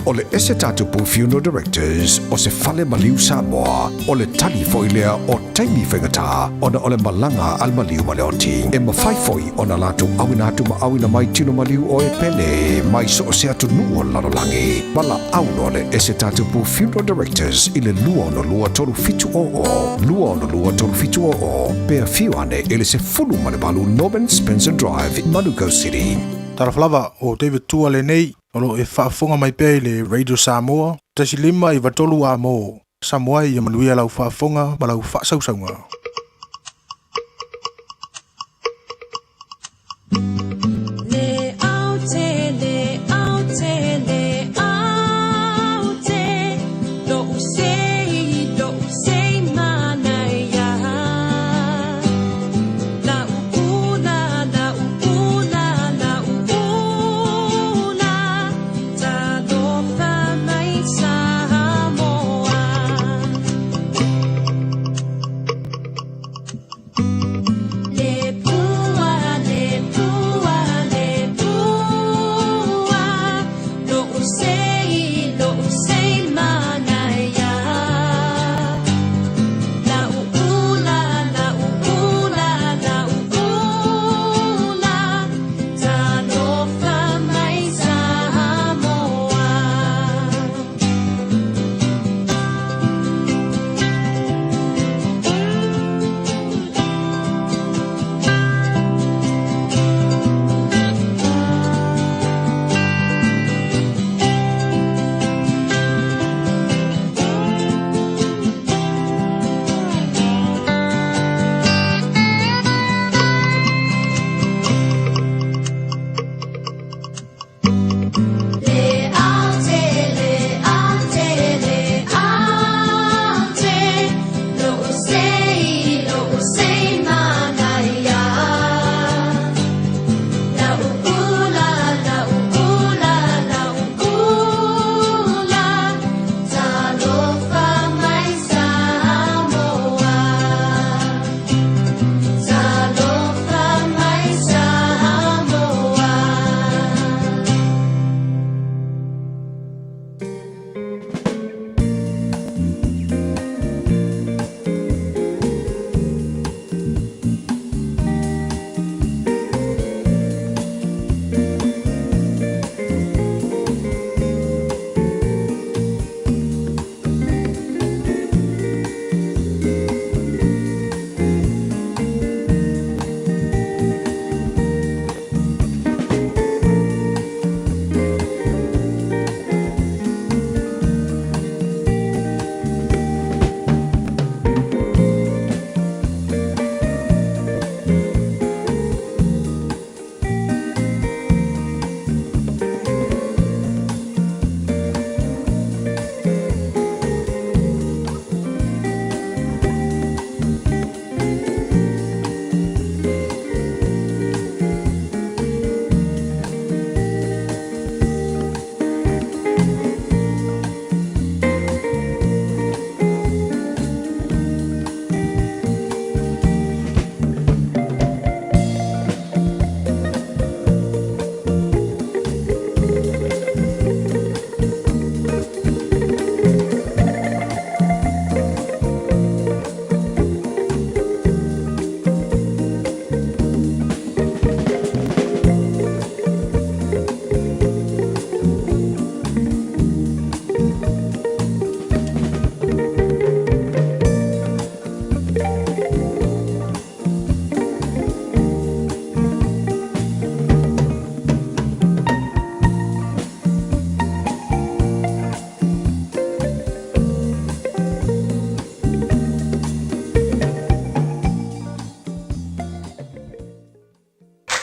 O le Esetatupu Funeral Directors o se fale maliu Samoa, o le tali foi lea o taimi faigata ona o le malaga a le maliu ma le oti. E mafai foi ona latou auina atu ma auina mai tino maliu o e pele mai so o se atunuu o le lalolagi. Valaau loa le Esetatupu Funeral Directors i le 262 3700, 262 3700, pe afio ane i le 18 Norman Spencer Drive, Manukau City. Talofa lava, o David Tua lenei, o lo o e faafofoga mai pea i le Radio Samoa, 1 5 93 A mo Samoa. Ia manuia lau faafofoga ma lau faasausauga. Le aute, le aute, le aute, lo'u sei, lo'u sei manaia. La ula, la ula, la ula, talofa mai Samoa. Le pua, le pua, le pua, lo'u sei, lo'u sei manaia. La ula, la ula, la ula, talofa mai Samoa. Le aute, le aute, le aute, lo'u sei, lo'u sei manaia. La ula, la ula, la ula, talofa mai Samoa. Talofa mai Samoa.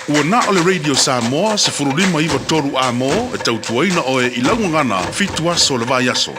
Ua na o le Radio Samoa 15 93 A mo e tautuaina oe i lau gagana 7 aso o le vaiaso.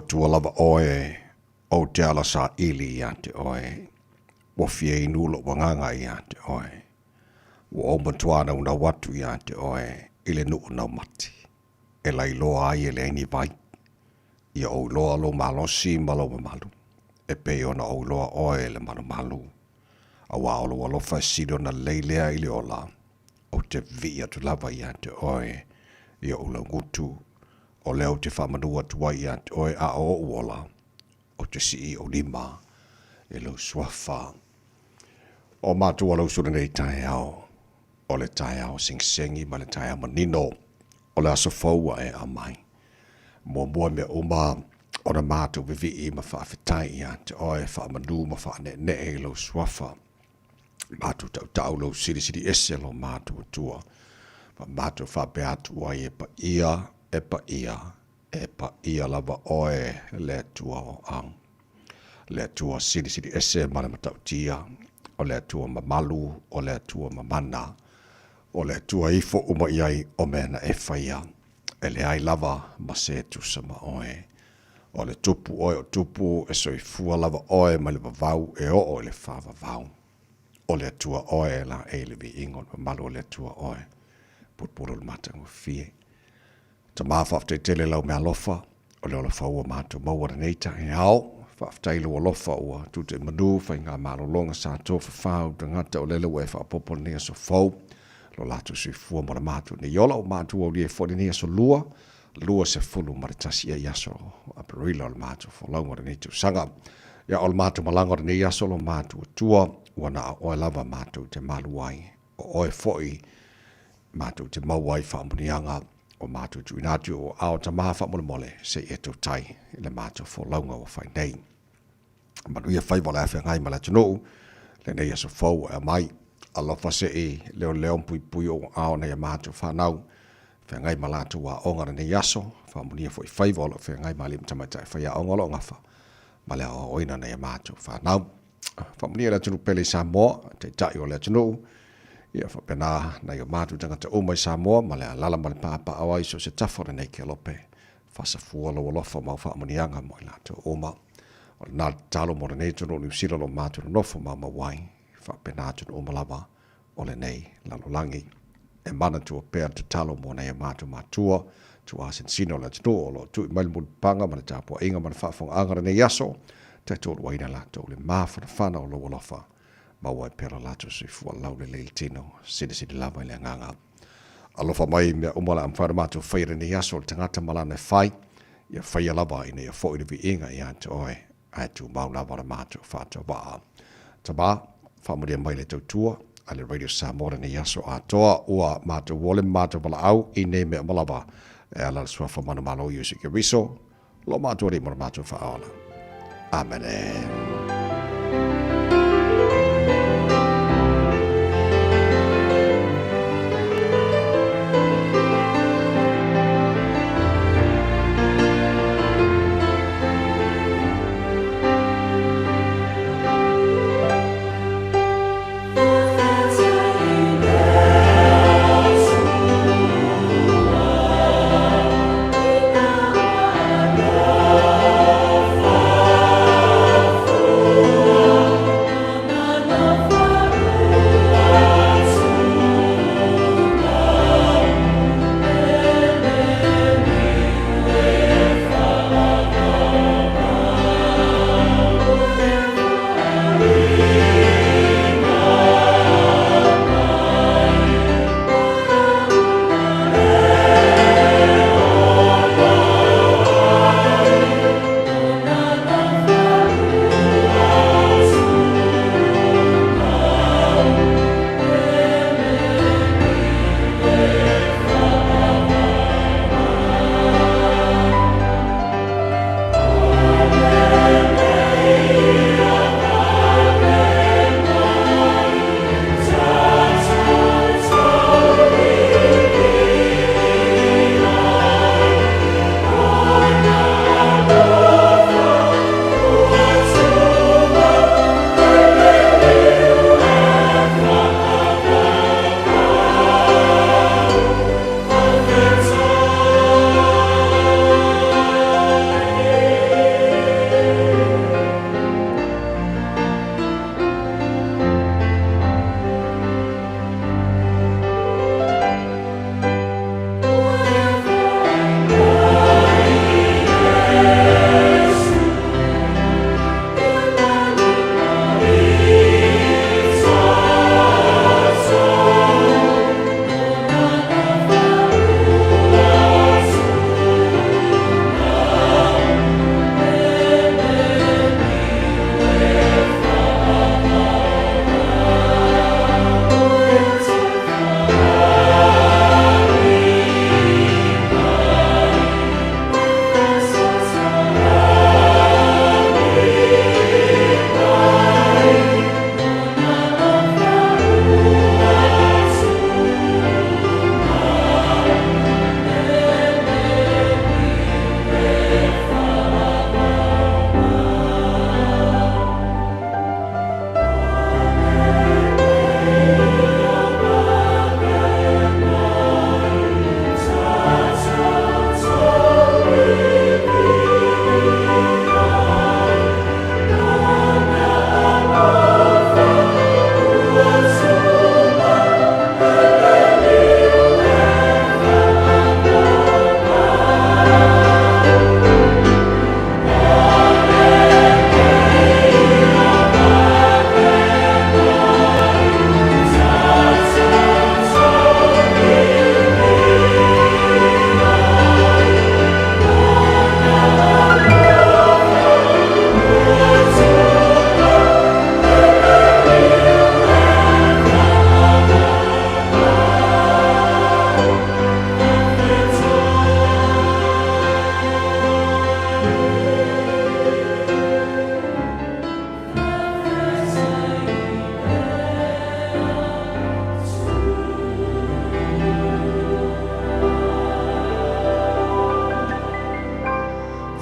Atua lava oe, ou te ala saili ia te oe, ua fia inu lou agaga ia te oe, ua ou matua naunau atu ia te oe i le nuu naumati, e lailoa ai e leai ni vai. Ia ou iloa lou malosi ma lou mamalu, e pei ona ou iloa oe e le malumalu, auā o lou alofa e sili ona lelei lea i le ola, ou te vivii atu lava ia te oe i ou laugutu, o lea ou te faamanu atu ai ia te oe a o ou ola, ou te sii ou lima i lou suafa. O matou alausu lenei taeao, o le taeao segisegi ma le taeao manino o le aso fou ua e aumai. Muamua mea uma ona matou vivii ma faafetai ia te oe, faamanu ma faaneenee i lou suafa. Matou tautau lou silisili ese lo matou Atua, ma matou faapea atu ai e paia, e paia, e paia lava oe le Atua o au. Le Atua silisili ese ma le matautia, o le Atua mamalu, o le Atua mamana, o le Atua ifo uma i ai o mea na e faia, e leai lava ma se tusa ma oe. O le tupu oe o tupu, e soifua lava oe mai le vavau e oo i le faavavau. O le Atua oe e laei le viiga o le mamalu o le Atua oe, pulupulu o le matagofie. Tama faafetai tele lau mealofa, o le ola fau ua matou maua lenei taeao. Faafetai lou alofa ua tuta i manu, faiga malologa sa tofafau tagata o lele ua e faaopoopo lenei aso fou. Lo latou soifua ma le matou nei ola, ua matou aulia ai foi lenei aso lua, 21 ai aso o Aperila o le matou folauga o lenei tausaga. Ia o le matou malaga o lenei aso lo matou Atua, ua na o oe lava matou te malu ai, o oe foi matou te maua ai faamuniaga o matou tuuina atu o ao tama faamolemole se i e tautai i le matou folauga ua fai nei. Manuia faiva o le afeagai ma le atunuu, lenei aso fou ua e aumai. Alofa se i leoleo ma puipui ou aao nai a matou fanau, feagai ma latou aoga lenei aso, faamanuia foi faiva o lo o feagai ma alii ma tamaitai faiaoga o lo o gafa ma le aoaoina nai a matou fanau. Faamanuia le atunuu pele i Samoa, taitai o le atunuu, ia faapena nai o matou tagata uma i Samoa ma le alala ma le paapaa ai so o se tafa o lenei kelope. Faasafua lou alofa ma au faamanuiaga mo i latou uma. O lena le tatalo mo lenei atunuu o Niu Sila o lo o matou nonofo maumau ai, faapena atunuu uma lava o lenei lalolagi. E manatua pea le tatalo mo nai a matou matua, tuasinasina o le atunuu o lo o tui mai le mulipapaga ma le tapuaiga ma le faafofogaaga o lenei aso, taitoluaina latou i le mafanafana o lou alofa, maua ai pea lo latou soifua laulelei i le tino, silisili lava i le agaga. Alofa mai i mea uma o le a mafai ona matou faia i lenei aso, o le tagata ma lana e fai, ia faia lava ina ia foi le viiga ia te oe, ae tumau lava le matou faatauvaa. Tama, faamanuia mai le tautua a le Radio Samoa lenei aso atoa, ua matou ole ma matou valaau i nei mea uma lava e ala le suafa manumalo o Iesu Keriso, lo matou Alii ma lo matou Faaola. Amene.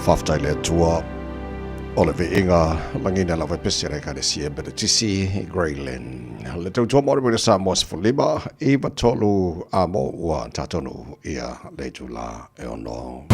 Faafetai le Atua o le viiga lagina lau pese le Ekalesia Metotisi i Grey Lynn. Le tautua mo le Samoa 15 i tolu a mo ua tatonu ia le itula e ono.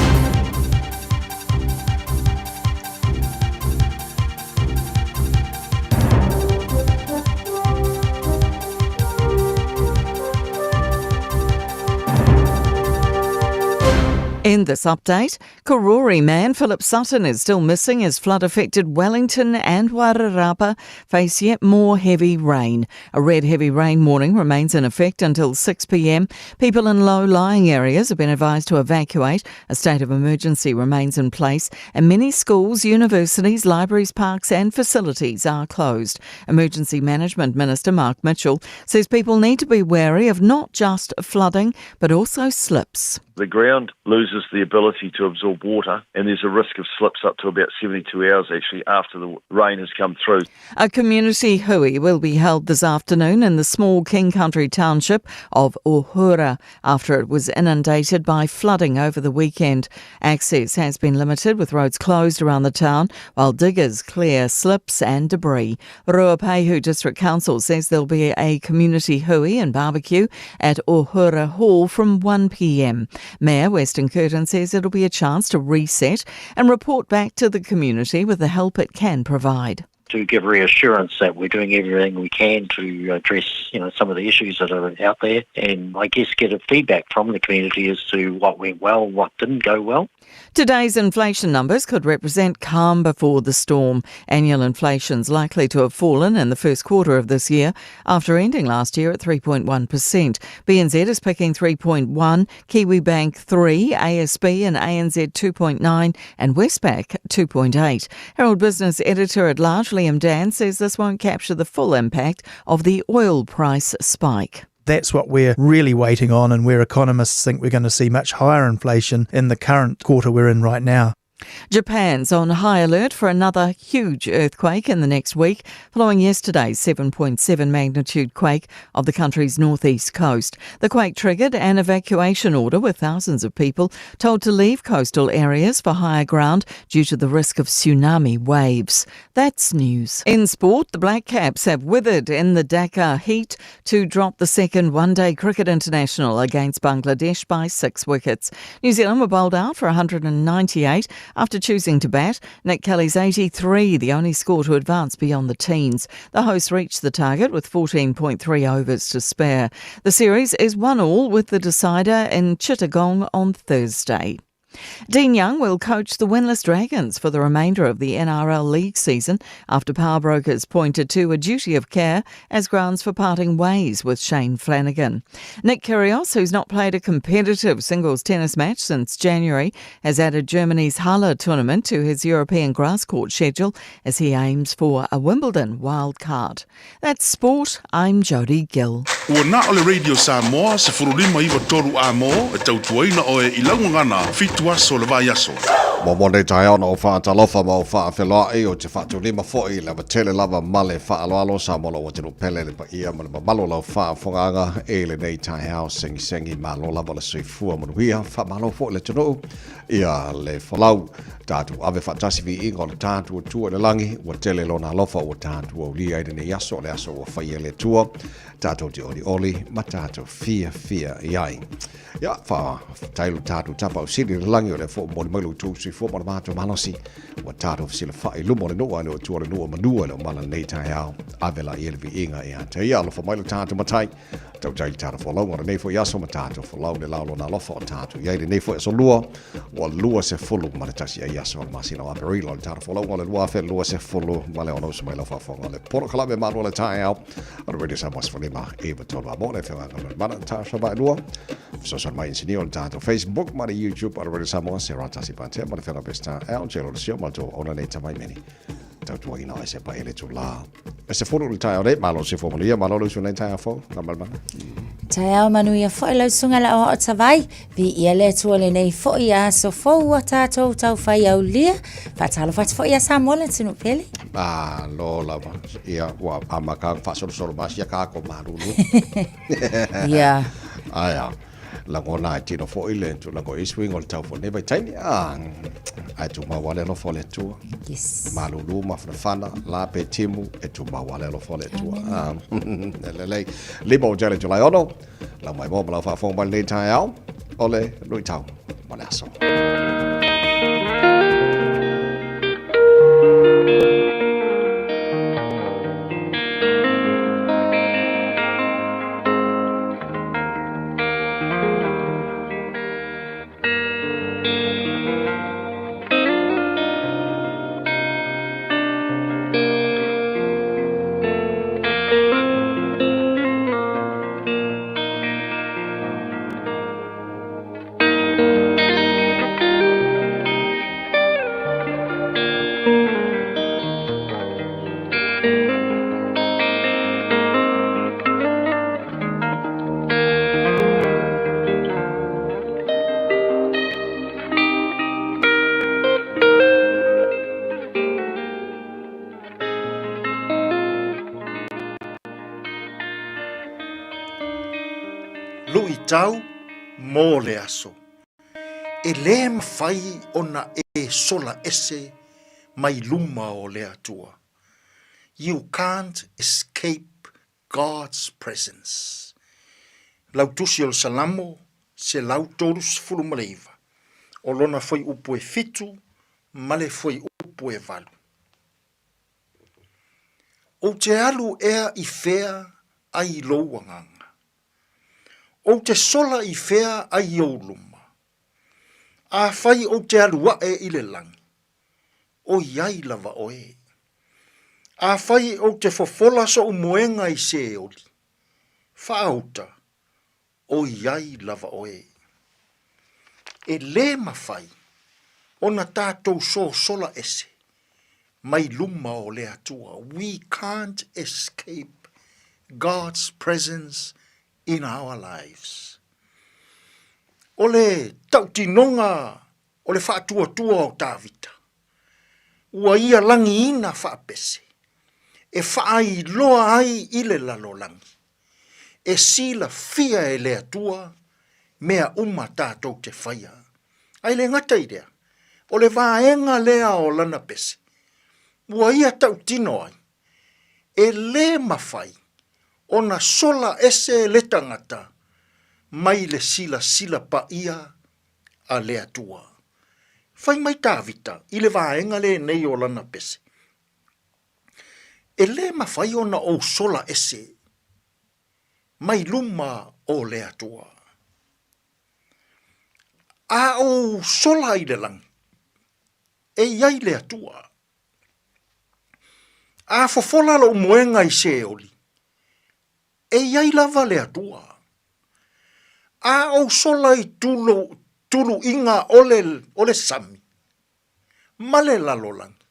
In this update, Karori man Philip Sutton is still missing as flood affected Wellington and Wairarapa face yet more heavy rain. A red heavy rain warning remains in effect until 6 pm. People in low lying areas have been advised to evacuate. A state of emergency remains in place, and many schools, universities, libraries, parks, and facilities are closed. Emergency Management Minister Mark Mitchell says people need to be wary of not just flooding, but also slips. The ground loses the ability to absorb water, and there's a risk of slips up to about 72 hours actually after the rain has come through. A community hui will be held this afternoon in the small King Country township of Ohura after it was inundated by flooding over the weekend. Access has been limited with roads closed around the town while diggers clear slips and debris. Ruapehu District Council says there'll be a community hui and barbecue at Ohura Hall from 1pm. Mayor Weston Curtin says it'll be a chance to reset and report back to the community with the help it can provide to give reassurance that we're doing everything we can to address, you know, some of the issues that are out there and I guess get a feedback from the community as to what went well, what didn't go well. Today's inflation numbers could represent calm before the storm. Annual inflation's likely to have fallen in the first quarter of this year after ending last year at 3.1%. BNZ is picking 3.1, Kiwibank 3, ASB and ANZ 2.9 and Westpac 2.8. Herald Business editor at large Liam Dann says this won't capture the full impact of the oil price spike. That's what we're really waiting on, and where economists think we're going to see much higher inflation in the current quarter we're in right now. Japan's on high alert for another huge earthquake in the next week, following yesterday's 7.7 magnitude quake of the country's northeast coast. The quake triggered an evacuation order with thousands of people told to leave coastal areas for higher ground due to the risk of tsunami waves. That's news. In sport, the Black Caps have withered in the Dhaka heat to drop the second one-day cricket international against Bangladesh by six wickets. New Zealand were bowled out for 198 after choosing to bat. Nick Kelly's 83, the only score to advance beyond the teens. The hosts reached the target with 14.3 overs to spare. The series is 1-all with the decider in Chittagong on Thursday. Dean Young will coach the winless Dragons for the remainder of the NRL League season after powerbrokers pointed to a duty of care as grounds for parting ways with Shane Flanagan. Nick Kyrgios, who's not played a competitive singles tennis match since January, has added Germany's Halle tournament to his European grass court schedule as he aims for a Wimbledon wild card. That's sport. I'm Jodie Gill. Ua na o le Radio Samoa, 1593 a mo, e tautuaina oe i laugagana, fitu aso le vaiaso. Mo mo nei taeao na o whaatalofa ma o whaafeloai o te whaatulima foi le tele lava ma le whaaloalo sa mo ua tino pele le paia ma le mamalo lau whaafonganga e le nei taeao sengisengi malo lava le soifua manuia whaamalo foi le tunu ia le folau tātou ave whaatasi vi inga o le tātou tua le langi ua tele lona alofa ua tātou aulia i lenei aso o le aso ua whai e le tua tātou te oli oli ma tātou fia fia i ai. Ia, wha tailu tātou tapa o sili le langi o le fo moli mai lo tū sui fo ma le mātou malosi ua tātou sila whai lumo le noa le o tua le noa manua le o mala nei tai ao ave la i ele vi inga ia te ia alofa mai le tātou matai tau tai tātou folau ngora nei fo i aso ma tātou folau le laulo nā lofa o tātou iai le nei fo aso lua ua lua se fulu ma le tasi ai aso le masina o Aperila le tātou folau ngora lua afe lua se fulu ma le ono mai lau whaafonga le poro kalabe malo le tai ao o le Radio Samoa sefulima e wa tolu a mo le whenga le mana tā sa vai lua so mai insinio le tātou Facebook ma le YouTube o le Radio Samoa se ratasi patea ma le whenga pesta ao telo le sio ma tō ona nei tamai meni tautua ina ai se pa ele tu la. E se fulu le tai o le malo se fo manuia malo le su nei tai afo ka malmana. Taeao manuia foi lau susuga le aoao tavai, viia le Atua lenei foi aso fou ua tatou taufai aulia, faatalofa atu foi ia Samoa le atunuu pele. Malo lava ia ua amaka faasolosolo masia ka ko malulu. Ia. Aia. Lagona ai tino foi le tulaga o i suiga o le tau foi lenei vaitaimi. Ah, ae tumau lava le alofa o le Atua. Yes. Malulu mafanafana, la pe timu, e tumau lava le alofa o le Atua. Ah, e lelei. 5 o Jale July 6, lau mai mo ma lau faafofoga mai lenei taeao, o le luitau mo le aso. Luitau mo le aso. E lē mafai ona e sola ese mai luma o le Atua. You can't escape God's presence. Lau Tusi o le Salamo 139, o lona fuaiupu e fitu ma le fuaiupu e valu. Ou te alu ea i fea ai i lou agaga? Ou te sola i fea ai i ou luma? Afai ou te alu aʻe i le lagi, o i ai lava oe. Afai ou te fofola soʻu moega i Seoli, faauta, o i ai lava oe. E lē mafai ona tatou sosola ese mai luma o le Atua. We can't escape God's presence in our lives. O le tautinoga o le faatuatua o Tavita, ua ia lagiina faapese, e faailoa ai i le lalolagi, e silafia e le Atua mea uma tatou te faia. Ae le gata i lea, o le vaega lea o lana pese, ua ia tautino ai, e lē mafai ona sola ese le tagata mai le silasila paia a le Atua. Fai mai Tavita i le vaega lenei o lana pese, E lē mafai ona ou sola ese mai luma o le Atua. A ou sola i le lagi, e i ai le Atua. A fofola lou moega i Seoli, e i ai lava le Atua. A ou sola i tulu, tuluiga o le, o le sami, ma le lalolagi,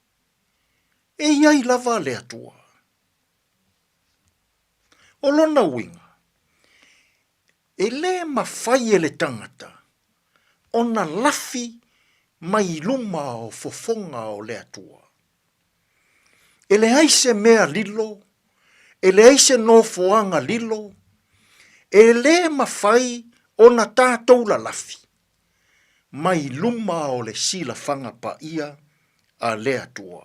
e i ai lava le Atua. O lona uiga, e lē mafai e le tagata ona lafi mai i luma o fofoga o le Atua. E leai se mea lilo, e leai se nofoaga lilo, e lē mafai ona tatou lalafi mai luma o le silafaga paia a le Atua.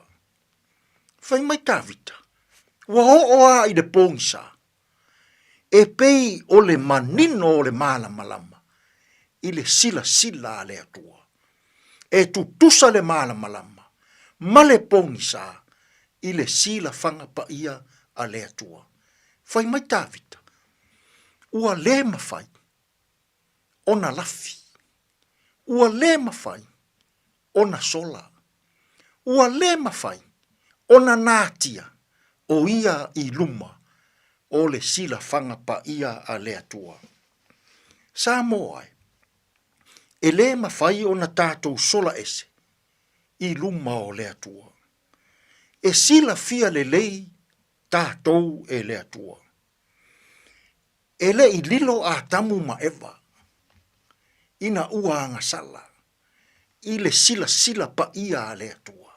Fai mai Tavita, ua oo a i le pogisa, e pei o le manino o le malamalama i le silasila a le Atua. E tutusa le malamalama ma le pogisa i le silafaga paia a le Atua. Fai mai Tavita, ua lē mafai ona lafi, ua lē mafai ona sola, ua lē mafai ona natia o ia i luma o le silafaga paia a le Atua. Samoa e, e lē mafai ona tatou sola ese i luma o le Atua. E silafia lelei tatou e le Atua. E le i lilo Atamu ma Eva ina ua agasala i le silasila paia a le Atua.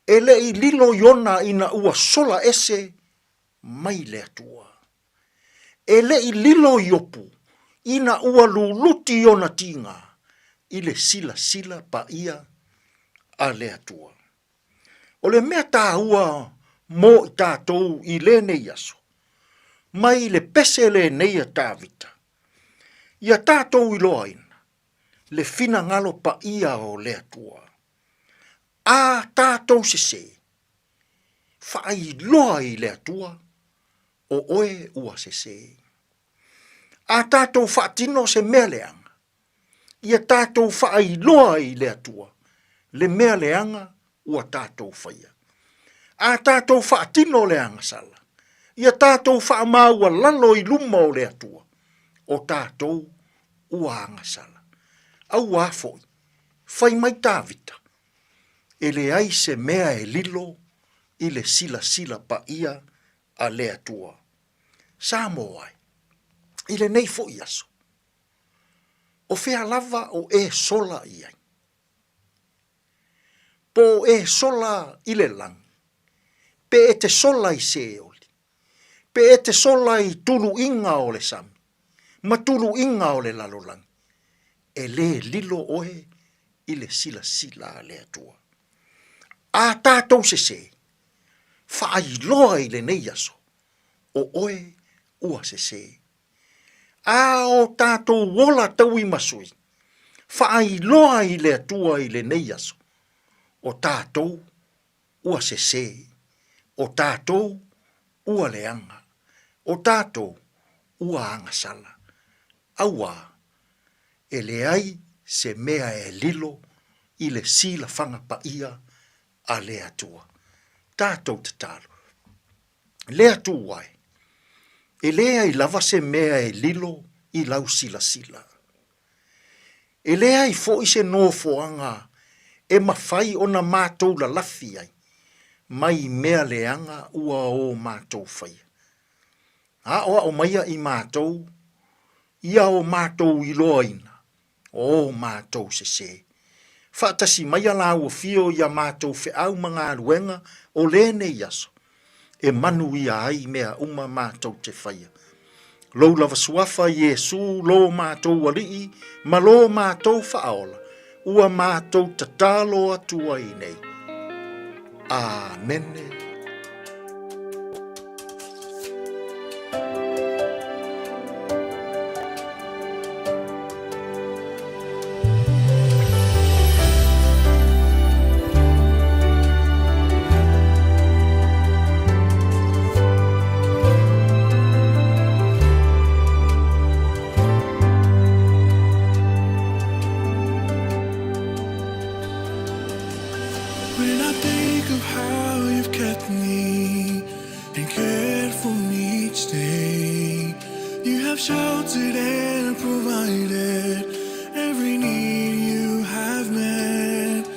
E le i lilo Iona ina ua sola ese mai le Atua. E le i lilo Iopu ina ua luluti ona tiga i le silasila paia a le Atua. O le mea tāua mo i tātou i lenei aso, mai le pese lenei a Tavita, ia tātou iloaina le finagalo paia o le Atua. A tātou sesē, faailoa i le Atua o oe ua sesē. A tātou faatino se mea leaga, ia tātou faailoa i le Atua le mea leaga ua tātou faia. A tātou faatino le agasala, ia tātou faamaualalo i luma o le Atua, o tātou ua agasala. Auā foi, fai mai Tāvita, e leai se mea e lilo i le silasila paia a le Atua. Samoa e, i lenei foi aso, o fea lava o e sola i ai? Po o e sola i le lagi, pe e te sola i Seoli, pe e te sola i tuluiga o le sami, ma tuluiga o le lalolagi, e lē lilo oe i le silasila a le Atua. A tātou sesē, faailoa i lenei aso, o oe ua sesē. A o tātou ola tauimasui, faailoa i le Atua i lenei aso, o tātou ua sesē, o tātou ua leaga, o tātou ua agasala. Auā, e leai se mea e lilo i le silafaga paia a le Atua. Tātou tatalo. Le Atua e, e leai lava se mea e lilo i lau silasila. E leai foi se nofoaga e mafai ona matou lalafi ai mai mea leaga ua o matou faia. Aʻoaʻo maia i matou ia o matou iloaina o matou sesē. Faatasi maia lāua fio i a matou feau ma galuega o lenei aso, e manuia ai mea uma matou te faia. Lou lava suafa Iesū lō matou Alii ma lō matou Faaola, ua matou tatalo atu ai nei. Āmene. When I think of how you've kept me and cared for me each day, you have sheltered and provided every need you have met.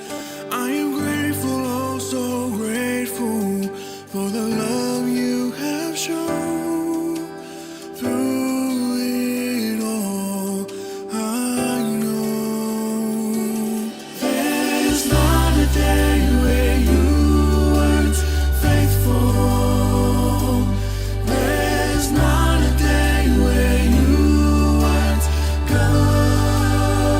I am grateful, oh so grateful for the love you have shown. Through it all, I know there's not a day where you weren't faithful. There's not a day where you weren't good.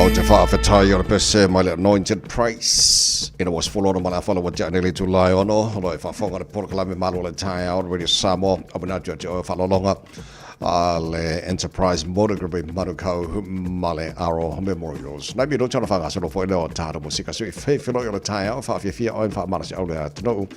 O te whaawhetai o le pese mai le Anointed Praise. Ina was full ma le awhala wa tia nei tu lai ono. Lo e whaafonga le polokalame malu le tai ao Radio Samoa. O atu ati o whalolonga a le Enterprise Motor Group i Manukau ma le Aro Memorials. Nei mi rocha na whanga solo fo leo tāro mo sika sui whewhilo i o le tai ao whaawhiawhia o wha mana se au le atunou.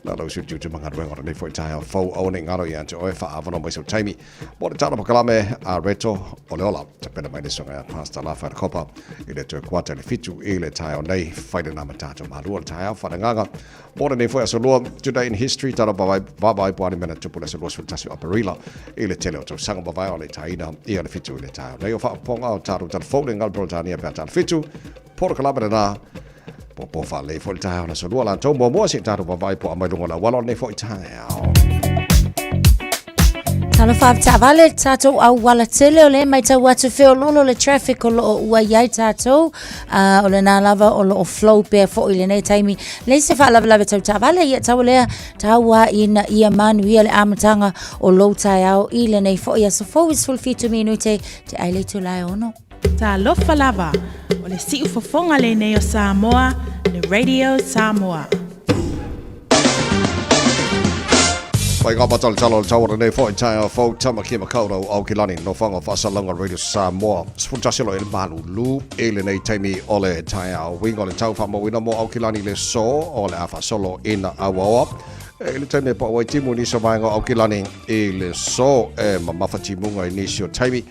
La lau su tu manga ruenga o nei fo i tai ao fau au nei ngaro i ante oe whaawano mai sau taimi. Mo le tāro pakalame a reto o le ola. Te pena mai le songa a Pastor La Whaira Kopa i le tue kuata le fitu i le tai o nei whaire nā matato malua le tai ao whananganga. Mo le nei foi aso lua, today in history, taro vavai poani mena tupu le aso lua sefulu tasi o Aperila i le tele o tausaga mavae o le taina i le fitu i le tai o nei o whaaponga o taro tala le ngal Britania pe tala fitu. Poro kalame na po po wha le foi le tai o le aso lua la tau mua se taro vavai po amai lunga la walo nei foi tai ao. Talo whaaftaavale tātou au wala tele o le mai tau atu feo lolo le traffic o loo ua iai tātou o le nā lava o loo flow pea fo i le nei taimi le se whaalawelawe tau taavale ia tau lea taua ina ia manu ia le amatanga o lou tai ao i le nei fo ia so fou is 17 minute te aile tu lai ono. Talofa lava, o le siu fofoga lenei o Samoa, le Radio Samoa. Pai ngā patale talo le tau nei foi tai o fau tama ki makaurau au ki lani no whanga whaasalanga Radio Samoa. Sefulu tasi lo e le malulu e le nei taimi o le tai ao winga o le tau whamawina mo au ki lani le so o le awha solo ina awaoa. E le taimi e pa wai timu ni so vaenga au ki lani e le so e mamafa timunga i nisi o taimi.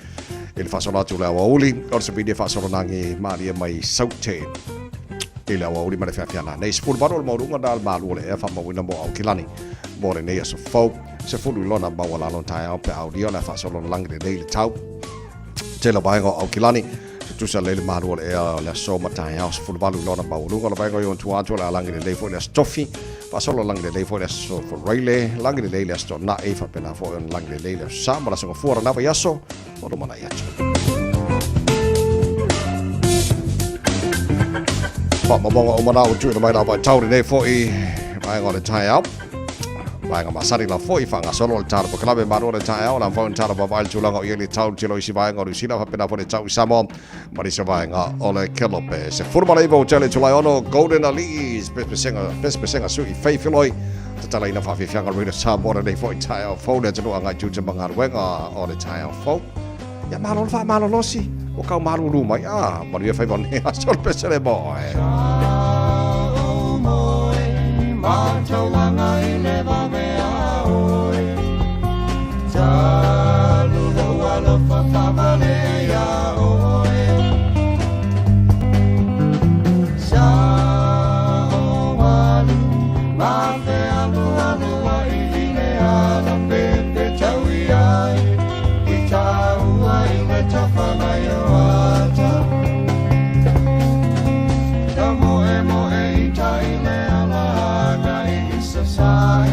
E le whaasolo atu le awauli o le sabini e whaasolo nangi maalia mai saute. I le awauli ma le whiawhiana. Nei 18 o le maurunga nā le malu o le ea whamawina mo au ki lani. Mo le nei aso fau, se fulu lona maua lalo tai au pe au rio le whaasolo langi le nei le tau. Te la vaenga o Aukilani, se tusa le le malu o le ea le aso matai au, se 18 lona maua lunga le vaenga i on tua atu le alangi le nei fo le aso tofi, whaasolo langi le nei fo le aso foraile, langi le nei le aso na e whapena fo on langi le nei le aso sa, ma la songa fuara nava i aso, o romana i atu. Wha mamonga o mana o tuina mai rā vai tauri nei fo i vaenga o le tai au. Vaenga masari la foi whanga solo le tara pakalame maru le tai au la fo tara pa vai tulanga o le tau tilo isi vaenga o Lusina whapena fo le tau i Samoa marisa vaenga o le Kelope. Se furu mala iwa o tele tulai ono Golden Ali's pespesenga sui wheiwhiloi te tala ina whawhiwhianga Radio Samoa nei fo i tai au fo le tanu angai tūta mangaruenga o le tai au fo. Ia malo le wha malo losi o kau malu lu mai a maru ia whaiwa ne a solo pesele moe. Sai.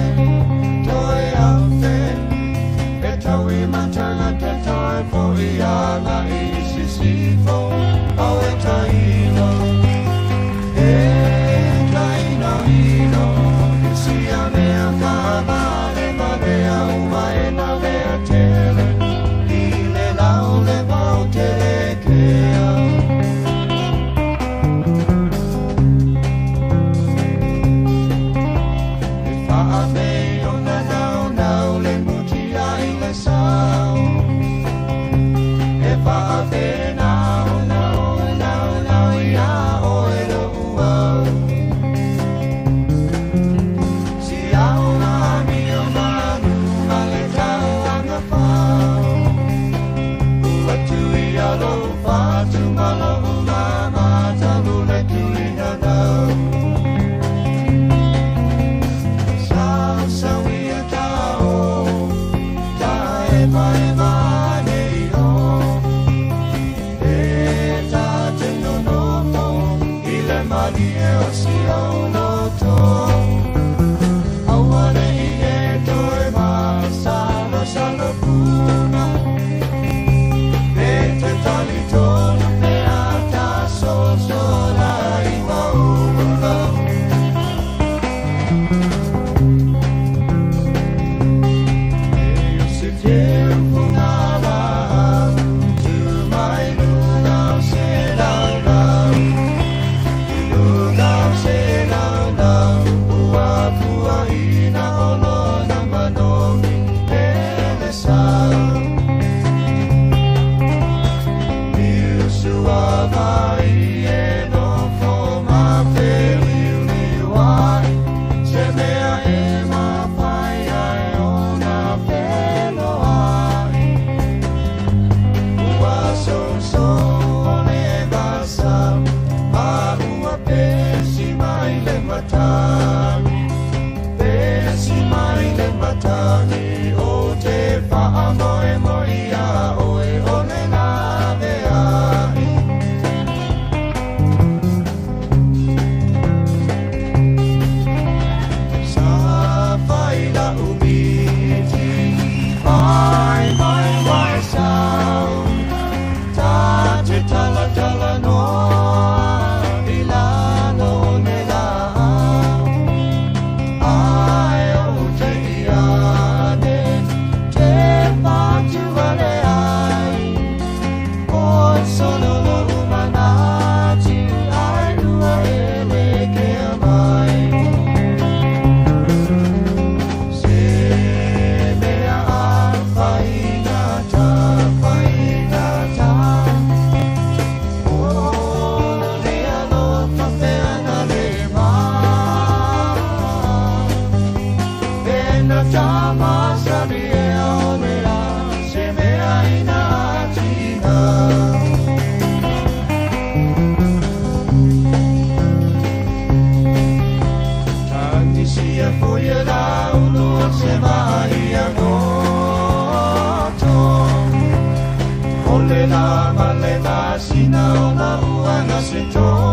ona ua gasi toto.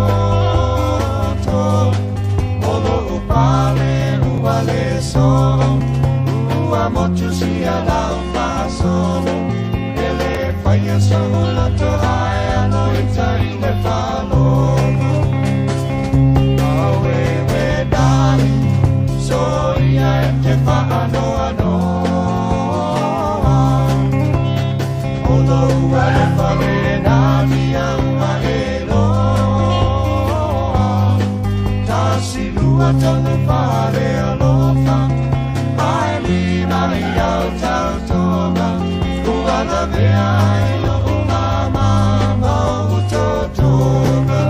O lo'u pale ua le so'o, ua motu sia lau fa'asolo, e lē faia so'u loto ae alo i tai le fa'alogo. Aueue dali, soia e te fa'anoanoa, o lou alofa le natia ua e loa. Tasi lua tolu fale alofa, ae lima i au tautoga, ua lavea ai lo'u mama ma o'u totoga.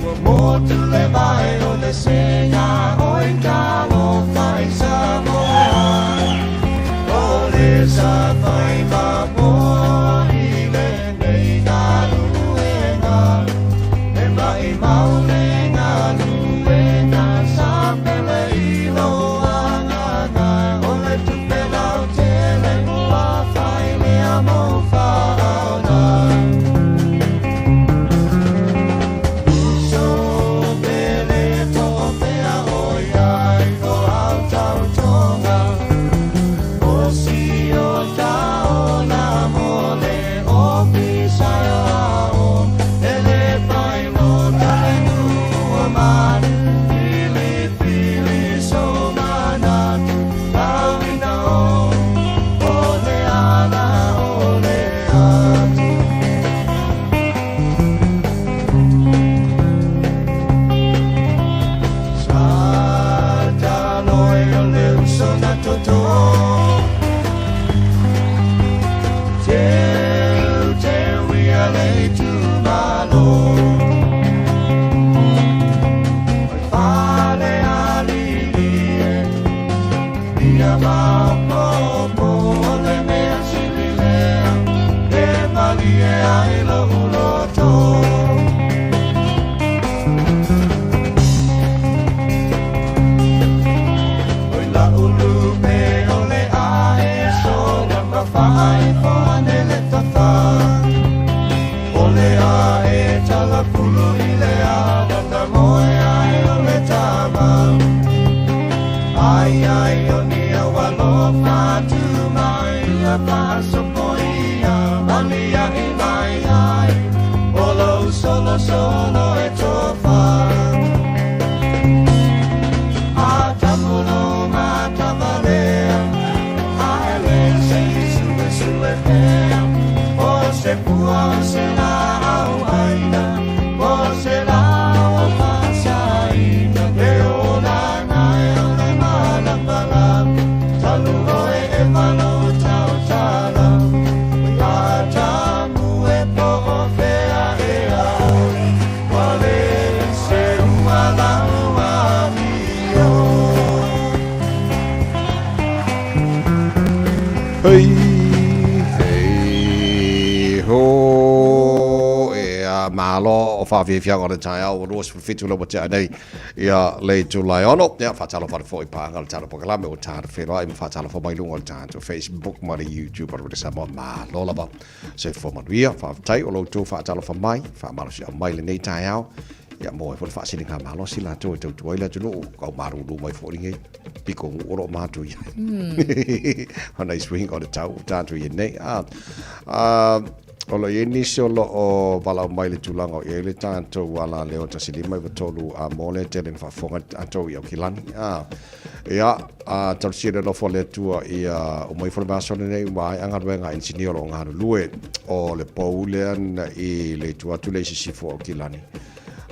Ua motu le vai o le sega oi talofa i Samoa. O le safai mamoa i lenei galuega, e maʻimau le galuega sa pele i lou agaga. O le tupe lautele ua fai lea mou faaoga. Uso pele to'ofea oi ai o au tautoga, o si o taola mo le ofisa e ao, e lē failota le nuu o manu, filifili sou manatu, tauina o o le ala o le atu. Sa taloe o le uso na toto, teu teu ia le itumalo. Oi fale alili e, ia maopopo o le mea sili lea, e malie ai lou loto. Oi la'u lupe o le ae sola ma faaifo ane le tafa. O le ae talapulu i le ala na moe ai o le tama. Ai ai o ni au alofa tu mai ia faasopoia, malia i mai ai, o lou solosolo e tofa. A tamulo matavalea, ae le se i suesue pea, o se pua o se la'au aina, o se la'au fa'asaina, le olaga e o le malamalama, talu oe e malou tautala. Atamu e po'o fea ea oe, ua lē seua lau amio. Hei, hei, ho, e a malo o whawhiwhianga o le taeao o 27 le watea nei ia le itula e ono. Ia, whātalo whare fo i pānga le talo pokalame o tāna whenua i ma whātalo wha mai lunga o le tāna Facebook ma le YouTube o le Samoa malo lava. Se fo manuia, whawhitai o loutou whātalo wha mai, whamalo si au mai le nei taeao. Ia mo e fo le whaasilinga malo si latou e tautua ai le atunuu, kau marulu mai fo ringe, piko ngu oro mātou ia. Ona i swing o le tau o tātou i nei. O lo i ai nisi o lo o valaau mai le tulaga o i ai le tatou ala leo 1593 a mo le tele na faafofoga tatou i Aukilani. Ia, talosia le alofa o le Atua ia uma ifo le vaiaso lenei ua ae galuega a engineer o lo o galulue o le pou lea na i le itu atu lea i sisifo o Aukilani.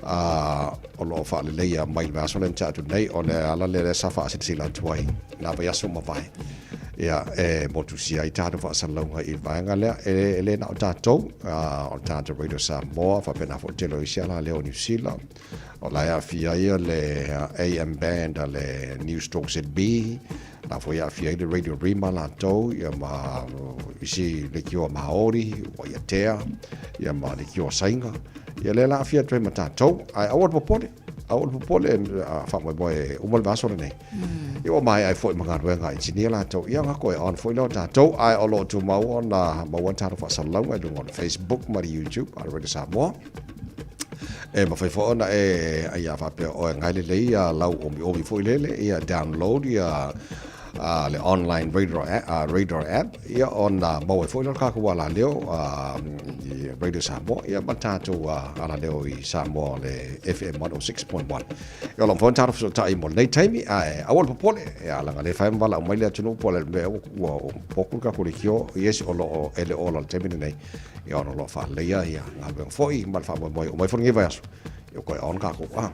O lo o faaleleia mai le vaiaso lea na tea atu nei, o le ala lea lea sa faasilasila atu ai na vaiaso mavae. Ia, e motusia ai tatou faasalalauga i le vaega lea, e le na o tatou, o le tatou Radio Samoa, faapena foi le tele o isi ala lea o Niu Sila, o la e aafia ai le AM band a le News Talk ZB, la foi e aafia ai le Radio Rima latou, ia ma isi leitioa Maori, Waiatea, ia ma leitioa Sainga, ia lea la aafia atu ai ma tatou, ae aua le popole. Aua le popole, faamoemoe uma le vaiaso lenei. Ia ua maea ai foi ma galuega a engineer latou, ia ona toe on foi lea o tatou, ae o lo o tumau ona maua le tatou faasalalauga i luga o le Facebook ma le YouTube a le Radio Samoa. E mafai foi ona e, ia faapea oe gae lelei ia lau omiomi foi lele, ia download ia le online radar app, radar app ia ona maua ai foi lea o le tatou alaleo i Radio Samoa ia ma le tatou alaleo i Samoa o le FM 106.1. Ia o lo o mafai ona tatou fesootai mo lenei taimi, ae aua le popole, ia leaga le fai ma valaau mai le atunuu po o le mea ua potu le tatou leitio, yes o lo o e le o ola i le taimi lenei, ia ona o lo o faaleleia ia galuega foi ma le faamoemoe e oo mai foi lenei vaiaso. Ia toe on kākou. Ah.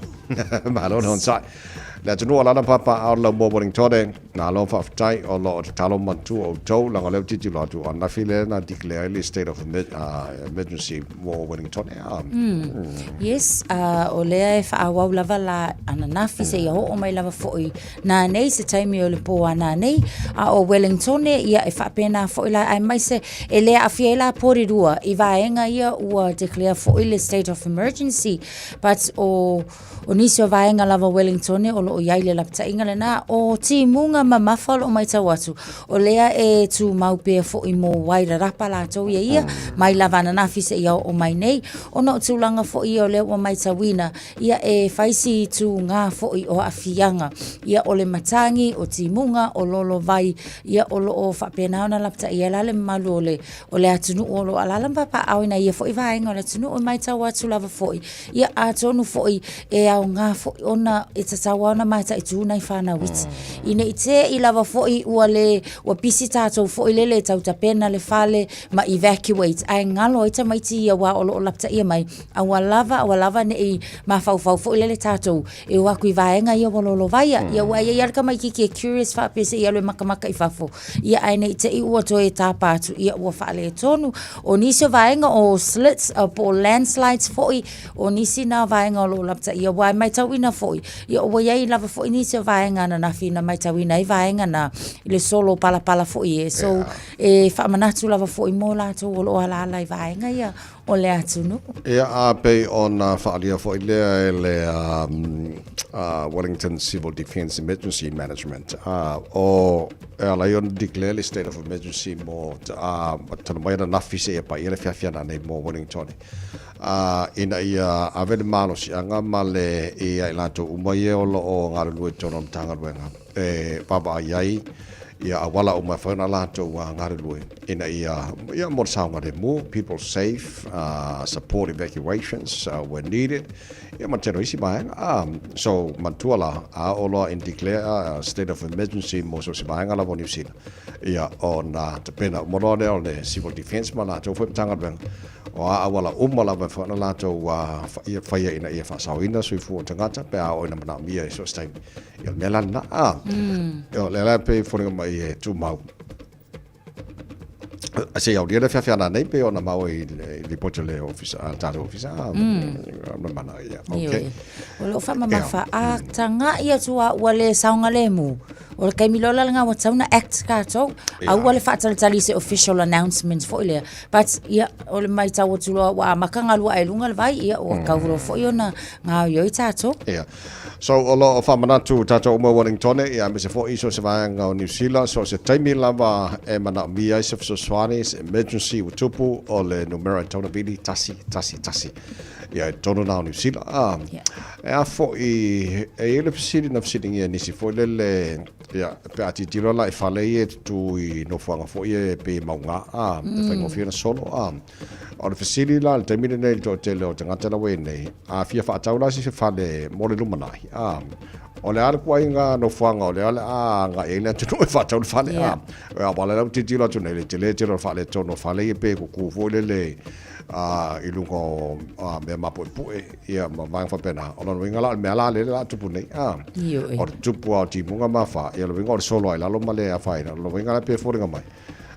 Malo le onosai. Le atunuu o lana papa ao lau mo Wellingtone, malo faafetai o lo o tatalo manatua outou, leaga o lea ua tilotilo atu ananafi lea na declare ai le state of emergency mo Wellingtone. Ah. Yes, o lea e faaauau lava la ananafi seia oo mai lava foi nanei se taimi o le pō a nanei, a o Wellingtone, ia e faapena foi la, aemaise e le aafia ai la Porirua i vaega ia ua declare foi le state of emergency, but o, o nisi o vaega lava o Wellingtone o lo o i ai le lapataiga lena, o timuga mamafa o lo o matau atu, o lea e tumau pea foi mo Wairarapa latou ia ia, mai lava ananafi seia oo mai nei, ona o tulaga foi ia o lea ua matauina, Ia e fai si tūgā foi o aafiaga, ia o le matagi, o timuga, o lolovai, ia o lo o faapena ona lapataia ai la le mamalu o le, o le atunuu o lo o alaala ma papaaao ina ia foi vaega o le atunuu e matau atu lava foi, ia atonu foi e aoga foi ona e tatau lava ona mataitu nai fanau iti. Ina i te i lava foi ua le, ua pisi tatou foi lele e tau tapena le fale ma evacuate ae galo ai tamaiti ia aua o lo o lapataia mai A ua lava, ua lava ne i mafaufau foi lele tatou e o atu i vaega ia ua lolovaia. Ia ua i ai lava le tamaitiiti e curious faapea se i alu e makamaka i fafo, ia ae ne i te i ua toe tapa atu, ia ua faaletonu. O nisi o vaega o slits po o landslides foi, o nisi na vaega o lo o lapataia, aua e matauina foi, ia ua i ai lava foi nisi o vaega ananafi na matauina ai vaega na i le solo palapala foi e. So, e faamanatu lava foi mo latou o lo o alaala i vaega ia o le atunuu. Ia, a pei ona faaalia foi lea e le Wellington Civil Defence Emergency Management, o e ala ai ona declare le state of emergency mo talu mai ananafi seia paia le feafiana nei mo Wellington, ina ia ave le malosiaga ma le ia i latou uma ia o lo o galulue i totonu o le Matagaluega e vaavaai ai ia auala uma e fai ona latou galulue ina ia, ia mo le saogalemu, people safe, support evacuations where needed, ia ma le tele o isi vaega. So, manatua la, a oo loa in declare a state of emergency mo so o se vaega lava o Niu Sila, ia ona tapena uma loa lea o le civil defence ma latou foi Matagaluega, o a auala uma lava e fai ona latou faia ina ia faasaoina soifua o tagata pe a oo ina manaomia i so o se taimi. Ia o le mea la lena. O lea la e pei e foliga mai e tumau. Se i aulia le feafeana nei pei ona maua i le lipoti a le ofisa, a le tatou ofisa. Ma mana ia. Okay. O loo faamamafa a taga'i atu a ua le saogalemu. O le taimi loa la lena ua tatau ona act tatou. Aua le faatalitali i se official announcement foi lea. But ia o le matau atu loa ua amata ona alu ae i luga le vai, ia ua tatau loa foi ona gaoioi tatou. Ia. So, o lo o faamanatu tatou uma Wellingtone, ia aemaise foi i so o se vaega o Niu Sila, so o se taimi lava e manaomia ai se fesoasoani, se emergency ua tupu, o le numera e tatau ona vili, 111. Ia, i totonu la o Niu Sila. A, e a foi, e i ai le fesili na fesiligia e nisi foi lele, ia, pe a tilotilo la i fale ia e tutū i nofoaga foi ia e pei e mauga, a, e faigofie ona solo, a. O le fesili la i le taimi lenei i le toatele o tagata la ua i ai nei, a fia faatau la se fale mo le lumanai, a, o le a le kuaiga nofoaga o lea o le a agai ai le atunuu e faatau le fale, a, aua o lea la ua tilotilo atu nei i le tele tele o le faaletonu o fale ia pe kuku foi lele a, i luga o mea mapuepue ia ma vaega faapena. O lona uiga la o le mea la lea o le a tupu nei, a, o le tupu lava o timuga ma afa, ia o le uiga o le solo lava i lalo ma le afaina. O lona uiga la pei e foliga mai,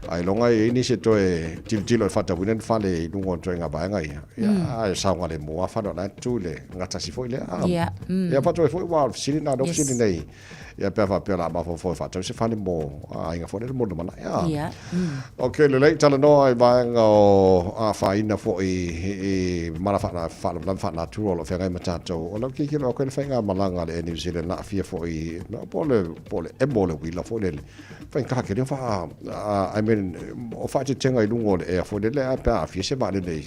Ailoga e i ai nisi e toe tilotilo e faatauina ni fale i luga o ituaiga vaega ia. Ia, ae saogalemu lava fale o la e tu i le gatasi foi lea. Ia, faatoa foi aua o le fesili lena, lea ua fesili nei Ia pe a faapea o le a mafaufau e faatau se fale mo aiga foi lele mo le lumanai a. Ia. Ok, lelei, talanoa i vaega o afaina foi i mala faalavelave faanatura o lo o feagai ma tatou. O lau tilotilo atu i le faigamalaga a le Air New Zealand na aafia foi po o le po o le emo o le uila foi lele, faigata tele ona faa, I mean, o faaeteetega i luga o le ea foi lele ae pe a aafia se vaalele i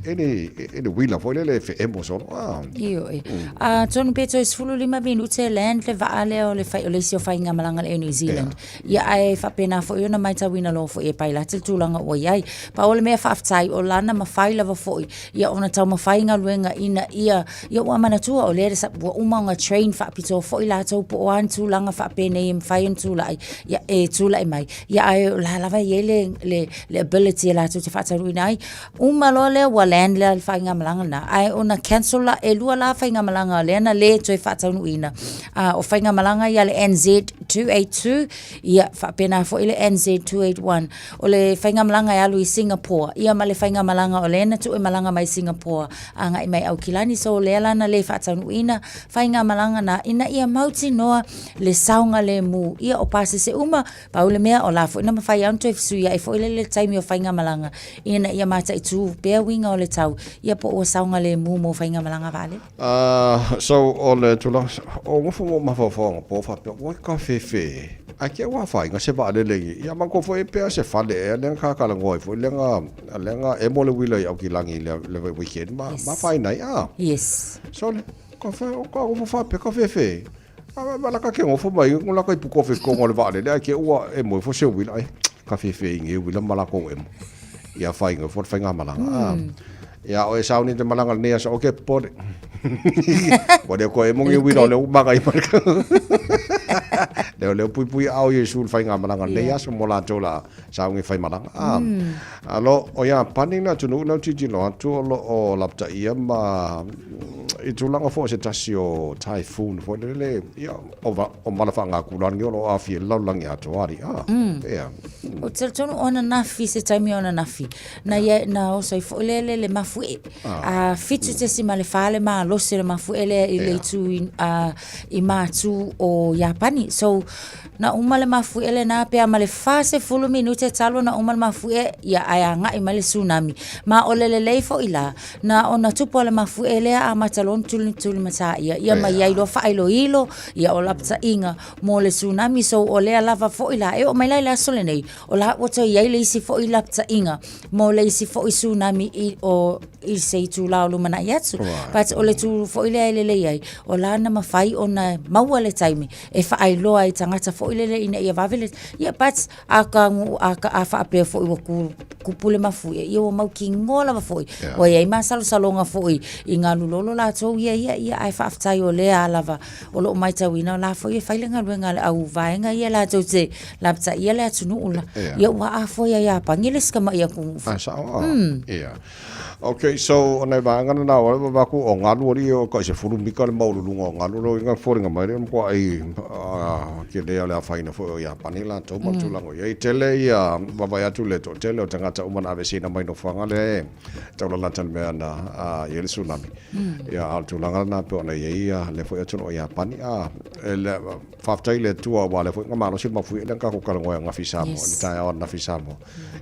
i le uila foi lele e feemo solo. Ah. Ioe. Atonu pe toe 15 minute e land le vaa lea o le, fai, o le isi o faigamalaga a le Air New Zealand. Ia ae faapena foi ona matauina loa foi e Pailate le tulaga ua i ai. Pau o le mea faafetai o lana mafai lava foi ia ona taumafai galuega ina ia, ia ua manatua o lea ua uma ona train faapitoa foi latou po o a ni tulaga faapenei e mafai ona tulai, ia e tulai mai. Ia ae o la lava e i ai le, le, le ability e latou te faataunuuina ai. Uma loa lea ua land le faigamalaga lena, ae ona cancel la, e lua la faigamalaga lea na le toe faataunuuina. O faigamalaga ia le NZ282, ia faapena foi le NZ281. O le faigamalaga e alu i Singapore, ia ma le faigamalaga o lea na tuu e malaga mai Singapore agai mai Aukilani. So o lea la na le faataunuuina faigamalaga na ina ia mautinoa le saogalemu. Ia o pasese uma, Pau le mea, o la foi na mafai lava ona toe fesuiai foi lele le taimi o faigamalaga ina ia mataitu pea uiga o le tau, ia po ua saogalemu mo faigamalaga vaalele. So o le tulaga, o nofo mo mafaufau anapo faapea, oi ka fefe, ae ke ua afaina se vaalele i, ia matou foi e pea se fale ea lea na talanoa ai foi lea na, lea na emo le uila i Aukilani i le weekend ma, ma afaina ai, ah. Yes. So le, ka fe, o ka nofo faapea ka fefe. A ma la ka ke ngofo mai ngo la ka ipu kofe ko ngo le vaalele ai ke ua e moe fo se uila ai ka fefe i nge uila ma la ko emo. Ia fai ngo fo fai nga malanga. Ia o e sauni te malanga nei asa oke pore. Wa le ko emo nge uila o le umanga i marka. Leo leo pui pui au Yesu le fai nga malanga nei asa mo la la sauni fai malanga. Alo o ia pani na tunu na titi lo atu o lo o lapta ia ma i tulaga foi o se tasi o typhoon foi lele, ia, o, va, o mala faagakula o lo o aafia i le lalolagi atoa ali. Ah, ia. Ou te talitonu o ananafi, se taimi o ananafi, na ia, na oso ai foi le le le mafuie. A 7.4 le malosi o le mafuie lea i le itu i, a, i Matū o Iapani. So, na uma le mafuie lena pea ma le 40 minute talu ona uma le mafuie, ia ae agai mai le tsunami. Ma o le lelei foi la, Na ona tupu a le mafuie lea amata loa ona tulitulimatā ia, ia ma iai loa faailoilo, ia o lapataiga mo le tsunami. So o lea lava foi la, e oo mai la i le aso lenei, o la ua toe iai le isi foi lapataiga mo le isi foi tsunami i, o, i se itulā o lumanai atu. But o le tū foi lea e lelei ai, o la na mafai ona maua le taimi e faailoa ai i tagata foi lele ina ia vave le, ia but A ka a ka a faapea foi ua ku, kupu le mafuie, ia ua mautinoa lava foi. Yeah. Ua iai masalosaloga foi i galu lolo latou ia ia ia ae faafetai o lea lava o loo maitauina o la foi e fai le galuega a le au vaega ia latou te lapataia le atunuu la. Yeah. Ia ua afoa ia Iapani le isi tama'i atunuu. Ah, sao. Yeah. Ok, so o nai vaega na o le vaku o galu ali o kai se fulu mika le maululuga o galu lo inga folinga mai le mkoa ai ke lea o le afaina foi o Iapani latou ma le tulaga o i ai. Tele ia vavae atu le toatele o tagata uma na aveseina mai nofoaga lea e taulalata i le mea na i ai le tsunami. Ia a o le tulaga lena pei ona i ai ia lea foi atunuu o Iapani. A, e le, faafetai i le Atua aua o lea foi na malosi le mafuie lea na tatou talanoa ai ananafi i Samoa, i le taeao ananafi i Samoa.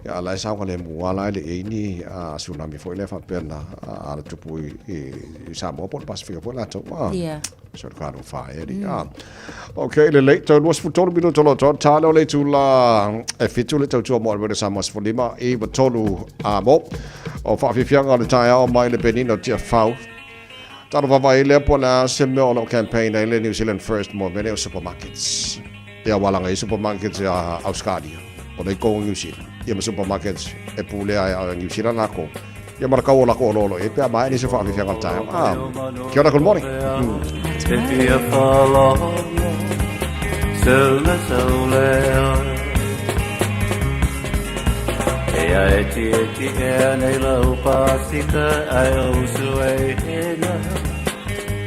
Ia a o la e saogalemu lava la e le i ai ni tsunami foi lea faapea na ala tupu i Samoa po o le Pasefika foi latou. So le talofa e alii. Ok, lelei, toe 23 minuta o lo o toa, ta lea o le itula e 7 le tautua mo le Samoa 15 i 3 a mo. O faafiafiaga o le taeao mai le Penina o Tiafau. Talofa vai lea po o le a se mea o lo o campaign ai le New Zealand First mo mea nei o supermarkets. Ia ua laga i supermarkets ia Australia, o lea i kou o New Zealand. Ia ma supermarkets e pulea ai a New Zealand lākou. Ia ma le kau o lako o lolo e pe a maea nisi o faafiafiaga o le taeao. Ah, kia ora, good morning. E a e ti e ti e a nei lau pasika ai o usu e hena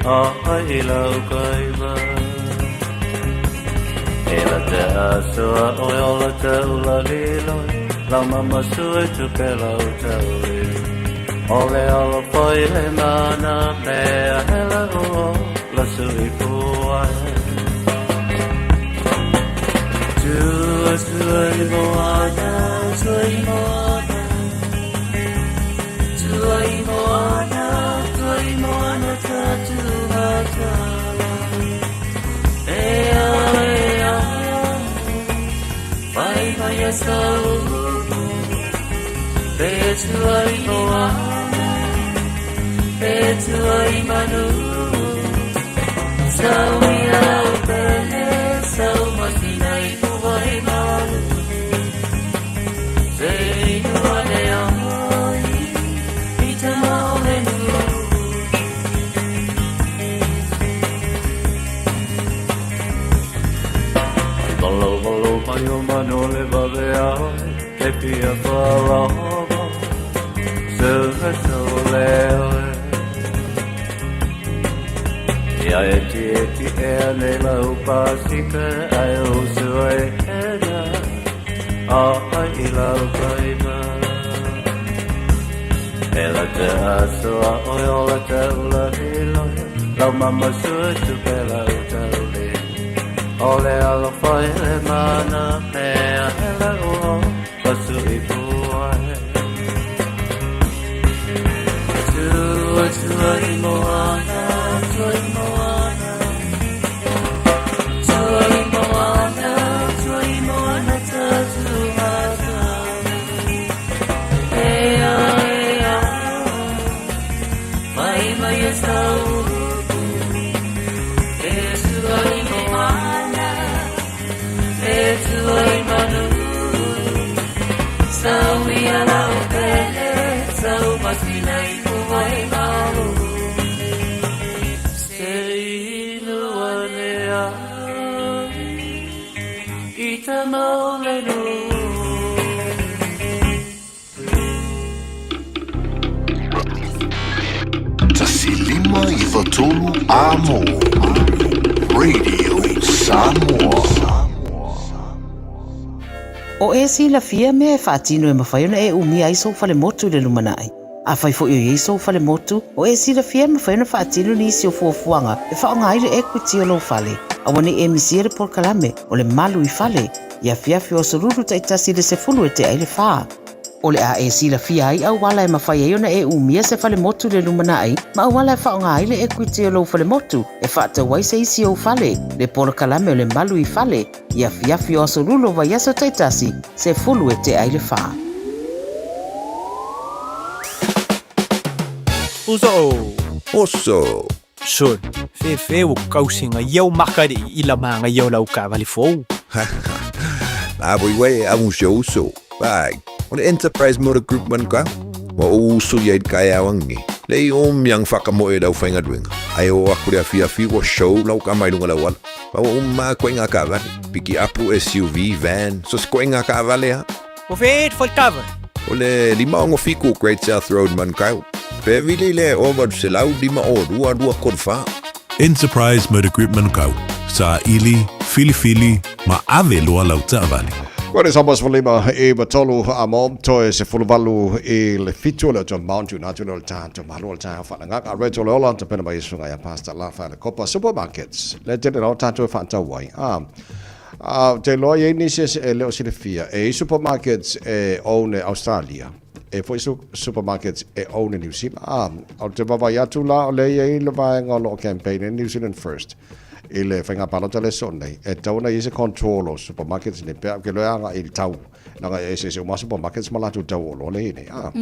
a ai i lau kaiva. E la te asoa o e ola te ula liloi, lau mama sue tu pe lau taui. O le alo foi le mana mea hela o la sui puai. Tua tua i moana, tua i moana. Tua i moana, tua i moana tatu matala. E a e a, vai vai a sau. Pe tua i moana, pe tua i manu. Sau ia au pele, sau masina i puai malu. Se inua le ai, i te maole nu. Malo malo mai o mano le vave ai, ke pia wharava, se so le oe. Ia e ti e ti e ane lau pasika ai o sua e hena, a ai i lau paima. E la te aso a oi o la te ula hi lohe, lau mama sua tu pe lau taule. O le alo whai le mana mea he lau o pasu i puai. Tua tua i moana, tua i moana. Tua i moana, tua i moana tatu matala. E a e a, mai mai e sau. E tua i moana, e tua i manu. Sau ia lau pele, sau masina i puai malu. Se inua le ai, i te maole nu. 1 5 9 3 Amo. Radio Samoa. O e silafia mea e faatino e mafai ona e umia ai sou falemotu i le lumanai. Afai foi o i ai sou falemotu, o e silafia e mafai ona faatino nisi o fuafuaga e faaaoga ai le equity o lou fale. Aua ne i e misia le polokalame o le Malu i Fale i afiafi o aso Lulu taitasi i le 3:50. O le a e silafia ai auala e mafai ai ona e umia se falemotu i le lumanai ma auala e faaaoga ai le equity o lou falemotu e faatau ai se isi ou fale, le polokalame o le Malu i Fale i afiafi o aso Lulu o vaiaso taitasi, 3:45. Uso. Oso. Son, fefe o kausinga iau makari i la manga iau lau kavali fou. La voi wei a un show uso. Vai. O le Enterprise Motor Group man ka. Wa o uso ia i kai awangi. Le i o miang whakamoe lau whainga duenga. Ai o aku le awhi awhi o show lau ka mai lunga lau ala. Pa o ma koe ngā kavale. Piki apu SUV, van, so se koe ngā kavale ha. O whēt whai kava. O le 5 6 Great South Road man kau. Pe vili le o valu se lau 5 o 2 2 3 4. Enterprise Motor Group Manukau. Sa ili, filifili, ma ave loa lau taavale. Koe le sama 15 9 3 a mo toe 18 i le 7 o le o Mount United o le tātou malo o le tātou whaangaga. Reto le ola, te pena mai sunga ia Pastor La Whaele Kopa Supermarkets. Le tele rau tātou e whaatau ai. Ah, te loa i nisi e leo silafia e i supermarkets e own e Australia. E foi supermarkets e own e New Zealand. Ah, o te vavai atu la o le i le vaenga o loo campaign e New Zealand First. I le whainga palota le so nei. E tauna i se control o supermarkets ni pea ke loa anga i le tau. Langa e se se uma supermarkets ma latu tau o lo le nei. Ah.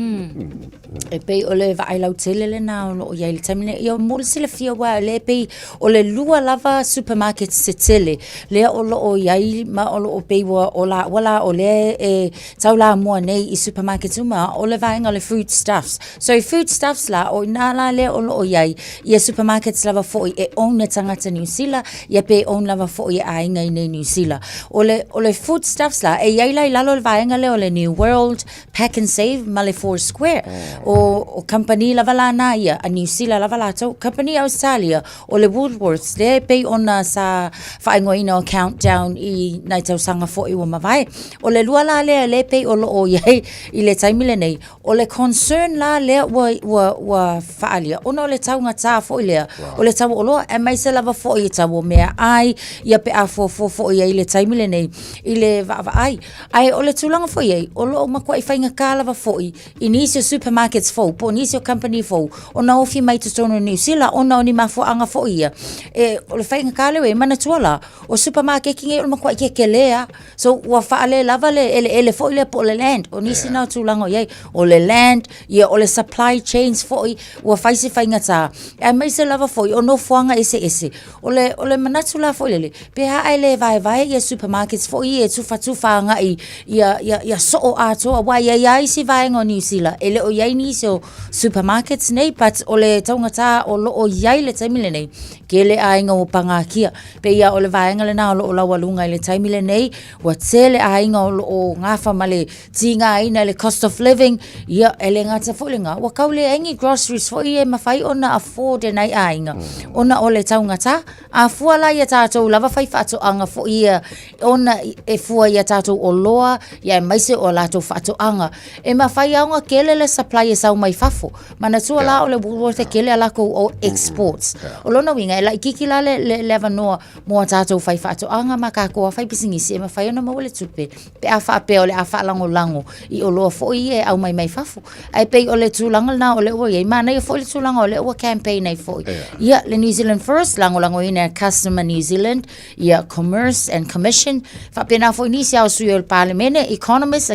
E pei o le vaai lautele lena o loo iai le taimi nei. Ia mo le silafia ua le pei o le lua lava supermarket se tele lea o loo iai ma o loo pei ua o la ua la o lea e tau lamua nei i supermarkets uma o le vaega o le Foodstuffs. So i Foodstuffs la o ina la lea o loo iai ia supermarkets lava foi e own e tagata Niu Sila ia pe own lava foi e aiga i nei Niu Sila. O le o le Foodstuffs la e iai la i lalo o le vaega lea o le New World, Pack and Save ma le Four Square. O, o company lava la na ia, a Niu Sila lava latou, company Australia, o le Woolworths, lea e pei ona sa faaigoaina o Countdown i nai tausaga foi ua mavae. O le lua la lea lea e pei o loo iai i le taimi lenei, o le concern la lea ua, ua, ua faaalia, ona o le taugatā foi lea, o le tau o oloa, aemaise lava foi i tau. tau o meaai, ia pe a fuafua foi i ai le taimi lenei i le vaavaai. Ae o le tulaga foi ai, o lo o matuai faigata lava foi i nisi o supermarkets fou po o nisi o kamupani fou ona ofi mai i totonu o Niu Sila ona o ni mafuaaga foi ia. E, o le faigata lea ua i ai, manatua la, o supamakeki nei o le matuai kekele lava. So ua faalelava le eleele foi lea po o le land, o nisi na o tulaga o i ai, o le land, ia o le supply chains foi ua fai si faigata, aemaise lava foi o nofoaga eseese. O le, o le manatu la foi lele, pe a ae le vaevae ia supermarkets foi ia e tufatufa agai ia, ia, ia soo atoa, aua e i ai lava isi vaega o Niu Sila e le o i ai nisi o supermarkets nei, but o le taugata o lo o i ai le taimi lenei, tele aiga ua pagakia. Pei lava o le vaega lena o lo o laualuga i le taimi lenei, ua tele aiga o lo o gafa ma le tigaina i le cost of living, ia, e le gata foi lena, ua tau leai ni groceries foi e mafai ona afford e nai aiga, ona o le taugata. A fua la i a tatou lava faifaatoaga foi ia, ona e fua i a tatou oloa, ia aemaise o a latou faatoaga, e mafai lava ona tele le supply e sau mai fafo. Manatua la o le Woolworth e tele a latou exports. O lona uiga, e laitiiti la le, le, le avanoa mo a tatou faifaatoaga ma tatou faipisinisi e mafai ona maua le tupe pe a faapea o le a faalagolago i oloa foi ia e aumai mai fafo. Ae pei o le tulaga lena o lea ua i ai. Manaia foi le tulaga o lea ua campaign ai foi. Ia, le New Zealand First, lagolagoina e Customer New Zealand, ia Commerce and Commission, faapena foi nisi ao sui o le Palemene, economists,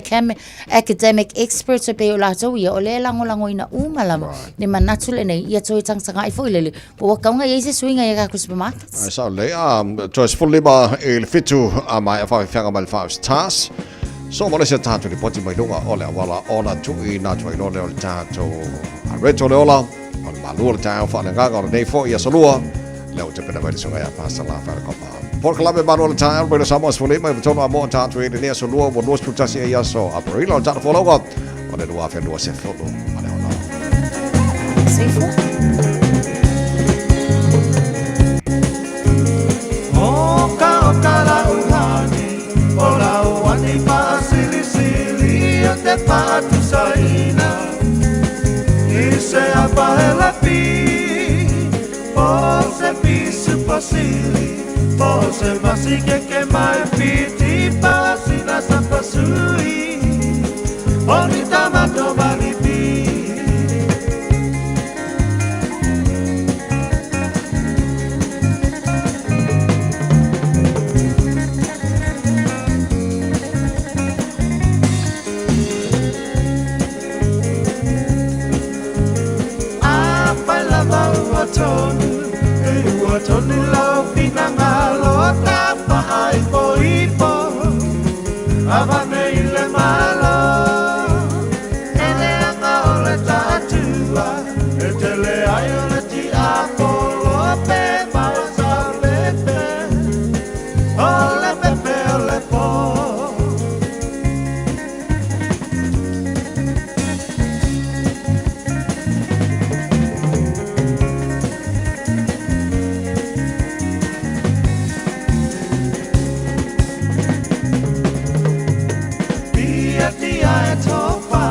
academic experts e pei o latou ia, o lea e lagolagoina uma lava le manatu lenei, ia toe tagatagai foi lele, po ua tau ona i ai se suiga i a tatou supermarkets. Ai sao lelei, a toe 15 i le 7 a maea faafeafeaga mai le 5 stars. So mo le isi a tatou lipoti mai luga o le auala ola tuuina atu ai loa lea o le tatou Reto le ola o le malu o le taeao faaleagaga o lenei foi aso lua lea ua tapena mai le susuga ia Pastor Lafa le Kopa. Polokalame malu o le taeao mai le Samoa 15 i totonu a moa tatou i lenei aso lua ua 21 ai aso Aperila o le tatou folauga o le 2026. Soifua. Oka oka la uhani, o la uani paasilisili o te paatusaina. I se apa e la pi, o se pisu pasili, o se masike ke mai piti pasina sa pasui. O ni tamato malipi. A pai lava ua tonu, e ua tonu lau finagalo ta faaipoipo, avane i le Malo. E leaga o le taatua, e tele ai o le tiapolo pe mau sa pepe, o le pepe o le po. Pia tia e tofa,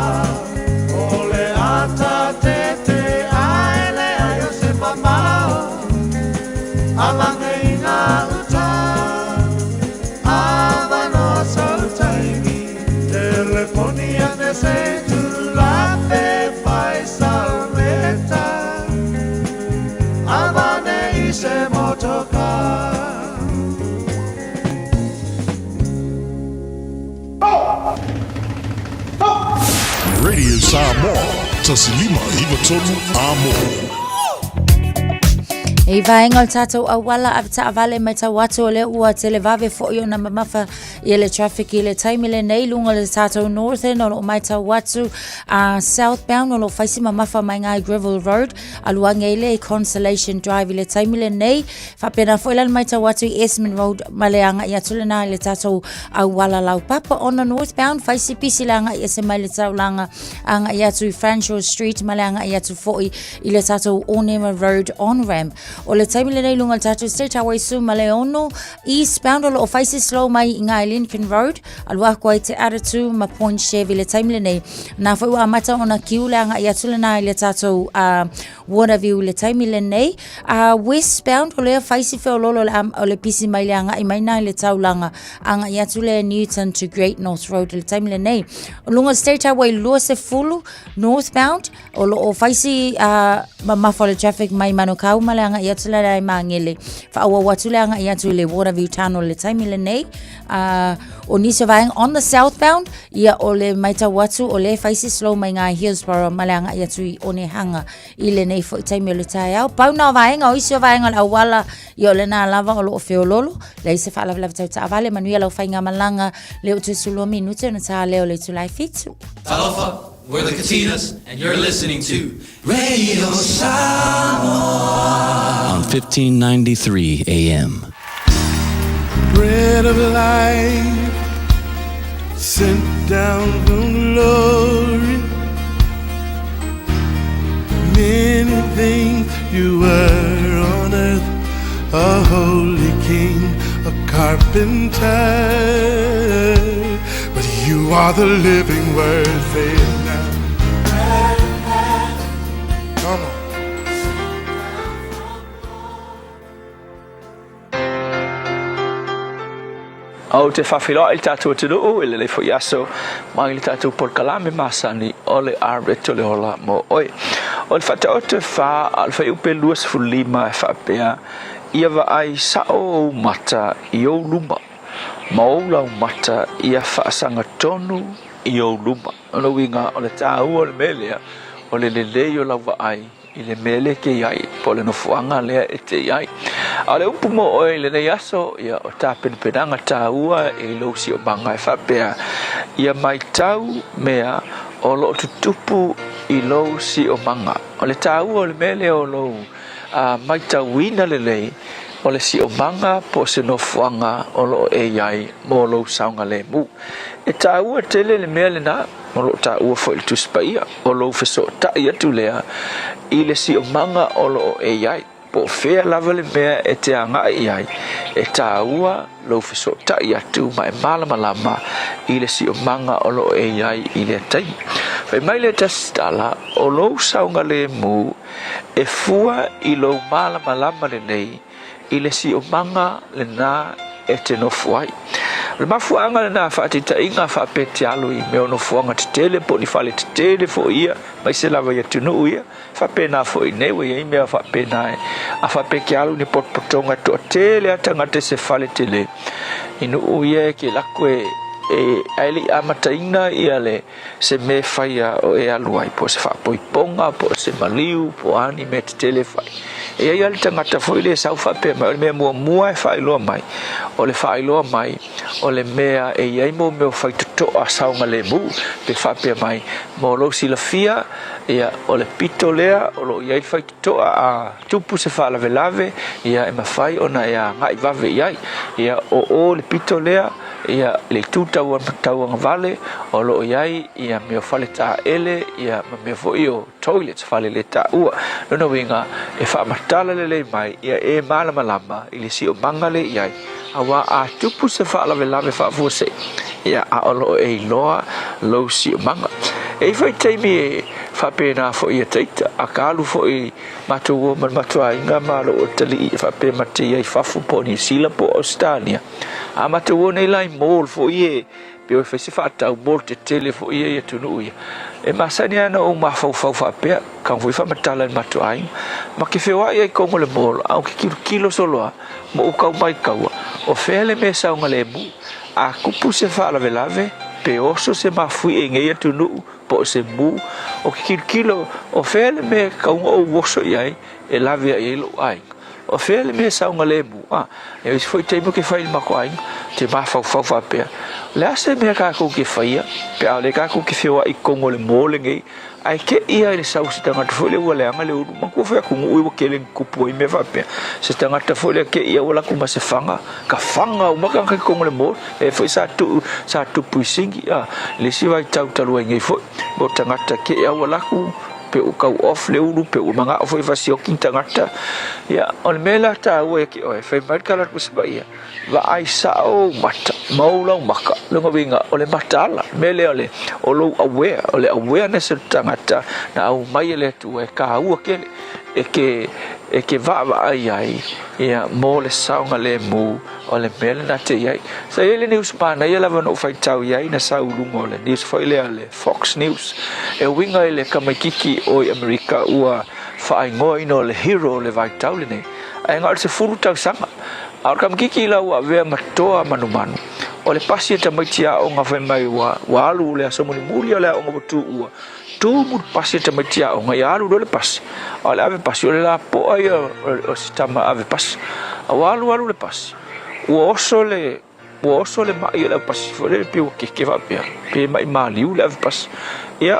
o le ata tete ae le ai o se mamao, alange i ngā uta, avanoa sau taimi, telefoni ane se tula pe whai salmeta, avane i se motoka. Radio Samoa, 153 Amo. I vaega o le tatou auala avetaavale matau atu o lea ua televave foi ona mamafa ia le traffic i le taimi lenei luga o le tatou northern o lo o matau atu southbound o lo o fai si mamafa mai ngai Greville Road alu age ai lea i Consolation Drive i le taimi lenei Faapena foi la le matau atu i Esmond Road ma le agai atu lena i le tatou auala laupapa ona northbound fai si pisi le agai ese mai le taulaga agai atu i Fanshawe Street ma le agai atu foi i le tatou Onema Road on ramp. O le taimi lenei i luga o le tatou State Highway 16 eastbound o lo o fai se slow mai i ngā i Lincoln Road, alu aku ai te Aratū ma Point Chevy le taimi lenei. Nā foi ua amata ona kiu le agai atu lena i le tatou Waterview le taimi lenei. Westbound o lea fai si feololo o le, o le pisi mai le agai mai nā i le taulaga agai atu le Newton to Great North Road le taimi lenei. O luga o State Highway 20 northbound o lo o fai si mamafa o le traffic mai Manukau ma le agai atu le i Māngere. Faaauau atu le agai atu i le Waterview Tunnel le taimi lenei. O nisi o vaega on the southbound, ia o le maitau atu o le fai si slow mai ngā Hillsborough ma le agai atu i Onehanga i lenei foi taimi o le taeao. Pau na o vaega, o isi o vaega o le auala, ia o lena lava o lo o feololo. Leai se faalavelave tau taavale, manuia lau faigamalaga, le o toe 12 minute ona ta lea o le itula e 7. Talofa, we're the Katinas, and you're listening to Radio Samoa on 1593 AM. Bread of life sent down from glory. Many things you were on earth, a holy king, a carpenter. But you are the living word, say it now. Come on. Ou te faafeiloai i le tatou atunuu i lenei foi aso mai le tatou polokalame masani o le R-Rated o le Ola mo Oe. O le Faataoto e 4 a o le Fuaiupu e 25 e faapea, Ia vaai sao ou mata i ou luma, ma ou laumata ia faasagatonu i ou luma. O lona uiga, o le taua o le mea lea, o le lelei o lau vaai i le mea lea e te i ai, po o le nofoaga lea e te i ai. A o le upu mo oe i lenei aso, ia, o tapenapenaga taua i lou siomaga e faapea, ia matau mea o lo o tutupu i lou siomaga. O le taua o le mea lea o lou matauina lelei o le siomaga po o se nofoaga o lo o e i ai mo lou saogalemu. E taua tele le mea lena. O lo o taua foi i le Tusi Paia, o lou fesootai atu lea i le siomaga o lo o e i ai. Po o fea lava le mea e te agai i ai, e taua lou fesootai atu ma e malamalama i le siomaga o lo o e i ai i lea taimi. Fai mai le tasi tala, o lou saogalemu e fua i lou malamalama lelei i le siomaga lena e te nofo ai. O le mafuaaga lena faataitaiga faapea te alu i mea o nofoaga tetele po o ni fale tetele foi ia, aemaise lava i atunuu ia, faapena foi i nei ua i ai mea faapena e, a faapea ke alu i ni potopotoga e toatele lava tagata i se fale tele, i nuu ia e ke lako e, e, ae le i amataina ia le, se mea e faia o e alu ai, po o se faapoipoga, po o se maliu, po o a ni mea tetele e fai. E i ai lava le tagata foi lea e sau faapea mai, o le mea muamua e faailoa mai, o le faailoa mai o le mea e i ai mo mea o faitotoa saogalemu, pe faapea mai, mo lou silafia, ia, o le pito lea o lo o i ai le faitotoa, a tupu se faalavelave, ia, e mafai ona e agai vave i ai. Ia, o o le pito lea, Ia, le itu tauagavale o lo o i ai ia mea o fale taele ia ma mea foi o toilets, fale le taua. Lona uiga, e faamatala lelei mai ia e malamalama i le siomaga lea i ai, aua a tupu se faalavelave faafuasei, ia, a o lo o e iloa lou siomaga. E i ai foi taimi e faapena foi ia taita, a ka alu foi matou o ma le matou aiga ma lou atalii e faapea ma te i ai i fafo po o Niu Sila po o Ausetalia, A matou o nei la i mall foi e pe o e fai se faatau mall tetele foi ia i atunuu ia. E masani lava ona ou mafaufau faapea, kau foi faamatala i le matou aiga. Ma ke feoai ai totonu o le mall, a o ke kilokilo solo lava ma ou tau maitaua, o fea le mea e saogalemu. A tupu se faalavelave, pe oso se mafuie i nei atunuu, po o se mu, o ke kilokilo, o fea le mea e tatau ona ou oso i ai e lave ai i ai lou aiga. O fea le mea e saogalemu? A, e isi foi taimi ou te fai i le matou aiga, ou te mafaufau faapea, o le a se mea tatou te faia pe a o lea tatou te feoai i totonu o le mall lenei, ae te i lava i le sau o se tagata foi lea ua leaga le ulu. Manatua foi atunuu ia ua tele ina tupu ai mea faapea. Se tagata foi lea te i lava ua alu atu ma se faga, ka faga uma tagata i totonu o le mall. E foi sa tuu, sa tupu i Sigi, a, i le isi vaitau talu ai nei foi, o tagata te i lava ua alu atu, Pe ua tau off le ulu, pe ua manao foi e fasioti ni tagata. Ia, o le mea la taua ia te oe, fai mai le tala a le Tusi Paia, vaai sao ou mata ma ou laumaka, lona uiga o le mataala, le mea lea o le, o lou aware, o le awareness o le tagata na aumai e le Atua e taua tele e te, e te vaavaai ai ia mo le saogalemu o le mea lena te i ai. Sa i ai le news manaia lava na ou faitau i ai na sau i luga o le news foi lea a le Fox News e uiga i le tamaititi o i Amerika ua faaigoaina o le hero o le vaitau lenei ae na o le 10 tausaga. A o le tamaititi la ua avea ma toa manumanu o le pasi e tamaiti aoga fai mai ua ua alu le aso mulimuli o le aoga ua tuua tumu le pasi e tamaiti aoga ia alu loa le pasi a o le ave pasi o le lapoa ia o si tama ave pasi a ua alu alu le pasi ua oso le ua oso le mai o le ave pasi foi lele pei ua keke faapea pe mai maliu le ave pasi ia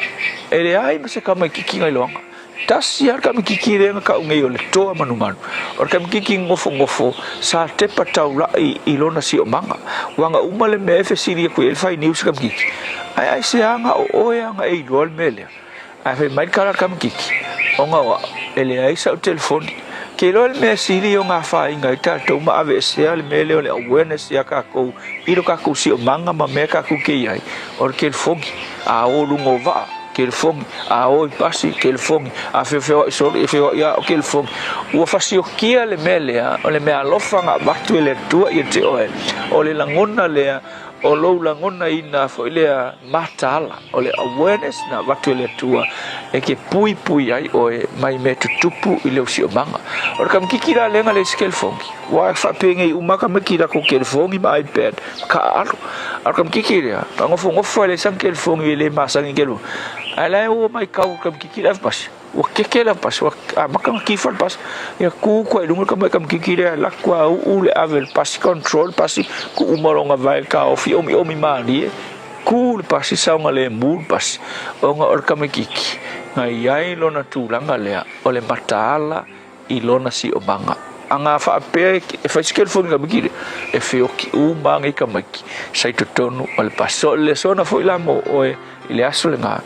e leai ma se tamaititi na iloaga tasi lava le tamaititi lea na tau nei o le toa manumanu o le tamaititi nofonofo sa tepa taulai i lona siomaga ua na uma le mea e fesili atu i ai le fai niu i si tamaititi ae aisea na o oe lava na e iloa le mea lea Ae fai mai le tala a le tamaititi, Ona o au, e leai sau telefoni. Ke iloa le mea sili ona afaina ai tatou ma aveesea le mea lea o le awareness ia tatou i lo tatou siomaga ma mea tatou te i ai, o le telefoni. A o luga o vaa, telefoni. A o i pasi, telefoni. A feofeoai solo, e feoai lava o telefoni. Ua fasiokia le mea lea, o le meaalofa na avatu e le Atua ia te oe, o le lagona lea o lou lagonaina foi lea mataala, o le awareness na avatu e le Atua e te puipui ai oe mai mea tutupu i lou siomaga. O le tamaititi la lea na leai se telefoni, ua faapenei uma lava tamaiti i latou telefoni ma iPad ma taaalo. A o le tamaititi lea, na nofonofo lava e leai sana telefoni e le masani i le telefoni, ae la e ua matau e le tamaititi le avepasi. Ua keke le pasi, ua amata ona kifa le pasi. Ia tu koe i luga le tamai tamaititi lea, alu atu a uu le ave i le pasi, control le pasi, tuu ma lona vae i le taofi, omiomi malie, tu le pasi, saogalemu le pasi. Ona o le tamaititi, na i ai lona tulaga lea, o le mataala i lona siomaga. A na faapea e fai se telefoni i le tamaititi lea, e feoti uma lava nei tamaiti sa i totonu o le pasi. So o le lesona foi la mo oe i le aso lena,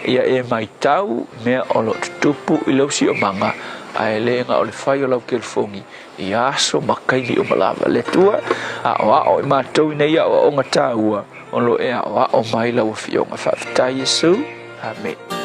ia e matau mea o lo o tutupu i lou siomaga, ae le na o le fai o lau telefoni i aso ma taimi uma lava. Le Atua, aoao i matou i nei aoaoga taua o lo o e aoao mai lau Afioga. Faafetai Iesu. Amene.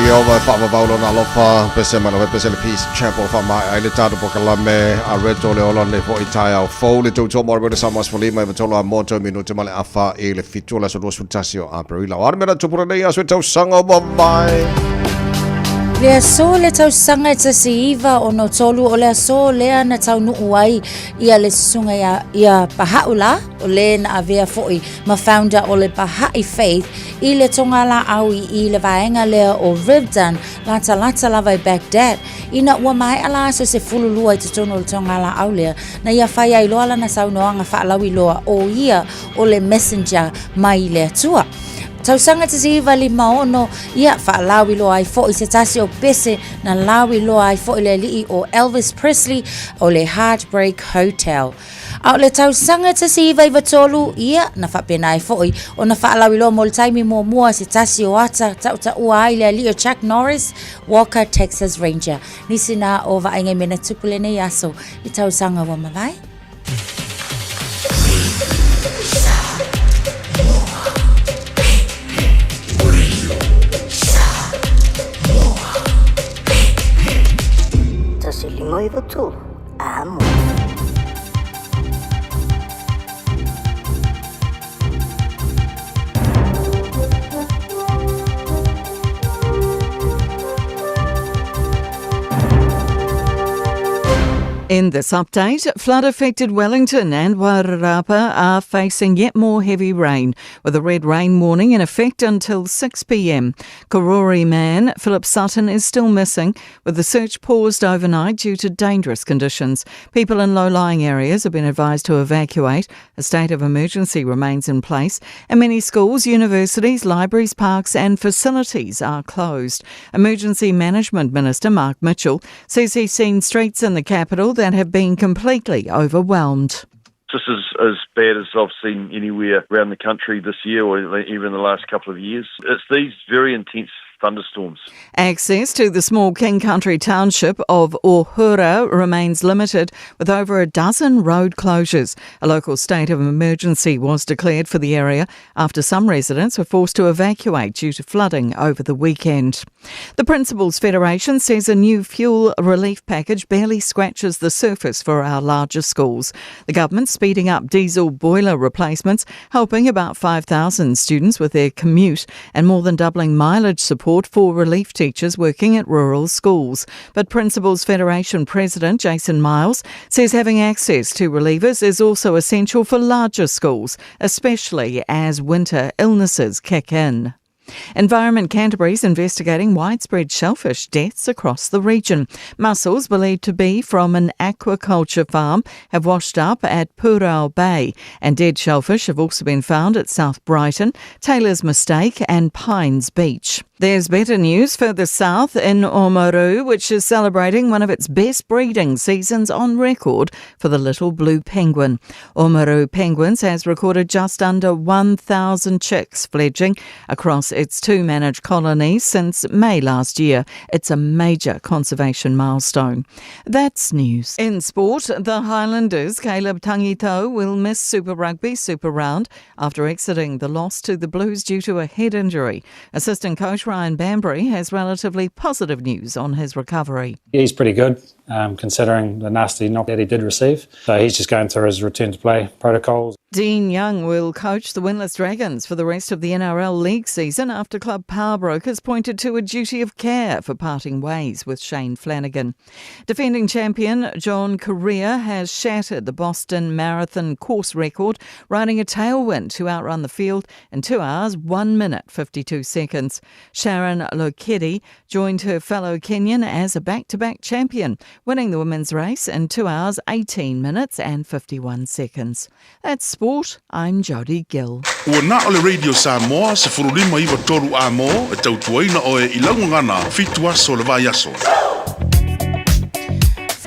Ieova e faavavau lona alofa, pese mai lava e pese le Peace Chapel faamaea ai le tatou polokalame a Reto le ola lenei foi taeao fou le tautua mo le Samoa 15 i 3 a moto minute ma le afa i le 7 o le aso 21 o Aperila. O a le mea na tupu lenei aso e tausaga o mavae? Le aso le tausaga e 1963 o le aso lea na taunuu ai ia le susuga ia, ia Baha'u'llah o le na avea foi ma founder o le Baha'i Faith i le togalaau i i le vaega lea o Rivdan latalata lava i Baghdad. Ina ua maea la aso 12 i totonu o le togalaau lea, na ia fai ai loa lana saunoaga faalauiloa o ia o le messenger mai le Atua. Tausaga 1956, ia faalauiloa ai foi se tasi o pese na lauiloa ai foi le alii o Elvis Presley o le Heartbreak Hotel. A o le tausaga 1993, ia, na faapena ai foi ona faalauiloa mo le taimi muamua se tasi o ata tautaua ai le alii o Chuck Norris, Walker Texas Ranger. Nisi na o vaaiga i mea na tupu lenei aso i tausaga ua mavae. 1593, Amo. In this update, flood affected Wellington and Wairarapa are facing yet more heavy rain, with a red rain warning in effect until 6 pm. Karori man Philip Sutton is still missing, with the search paused overnight due to dangerous conditions. People in low lying areas have been advised to evacuate. A state of emergency remains in place, and many schools, universities, libraries, parks, and facilities are closed. Emergency Management Minister Mark Mitchell says he's seen streets in the capital that have been completely overwhelmed. This is as bad as I've seen anywhere around the country this year or even the last couple of years. It's these very intense thunderstorms. Access to the small King Country township of Ohura remains limited with over a dozen road closures. A local state of emergency was declared for the area after some residents were forced to evacuate due to flooding over the weekend. The Principals Federation says a new fuel relief package barely scratches the surface for our larger schools. The government's speeding up diesel boiler replacements, helping about 5,000 students with their commute and more than doubling mileage support for relief teachers working at rural schools. But Principals Federation President Jason Miles says having access to relievers is also essential for larger schools, especially as winter illnesses kick in. Environment Canterbury is investigating widespread shellfish deaths across the region. Mussels believed to be from an aquaculture farm have washed up at Purau Bay, and dead shellfish have also been found at South Brighton, Taylor's Mistake, and Pines Beach. There's better news further south in Oamaru, which is celebrating one of its best breeding seasons on record for the little blue penguin. Oamaru Penguins has recorded just under 1,000 chicks fledging across its two managed colonies since May last year. It's a major conservation milestone. That's news. In sport, the Highlanders' Caleb Tangito will miss Super Rugby Super Round after exiting the loss to the Blues due to a head injury. Assistant coach Ryan Bambury has relatively positive news on his recovery. He's pretty good, considering the nasty knock that he did receive. So he's just going through his return to play protocols. Dean Young will coach the winless Dragons for the rest of the NRL League season after club power brokers pointed to a duty of care for parting ways with Shane Flanagan. Defending champion John Korir has shattered the Boston Marathon course record, riding a tailwind to outrun the field in 2 hours 1 minute 52 seconds. Sharon Lokedi joined her fellow Kenyan as a back-to-back champion, winning the women's race in 2 hours 18 minutes and 51 seconds. That's sport. I'm Jodie Gill. Ua na o le Radio Samoa 1593 a mō e tautuaina oe i laugagana 7 aso le vaiaso.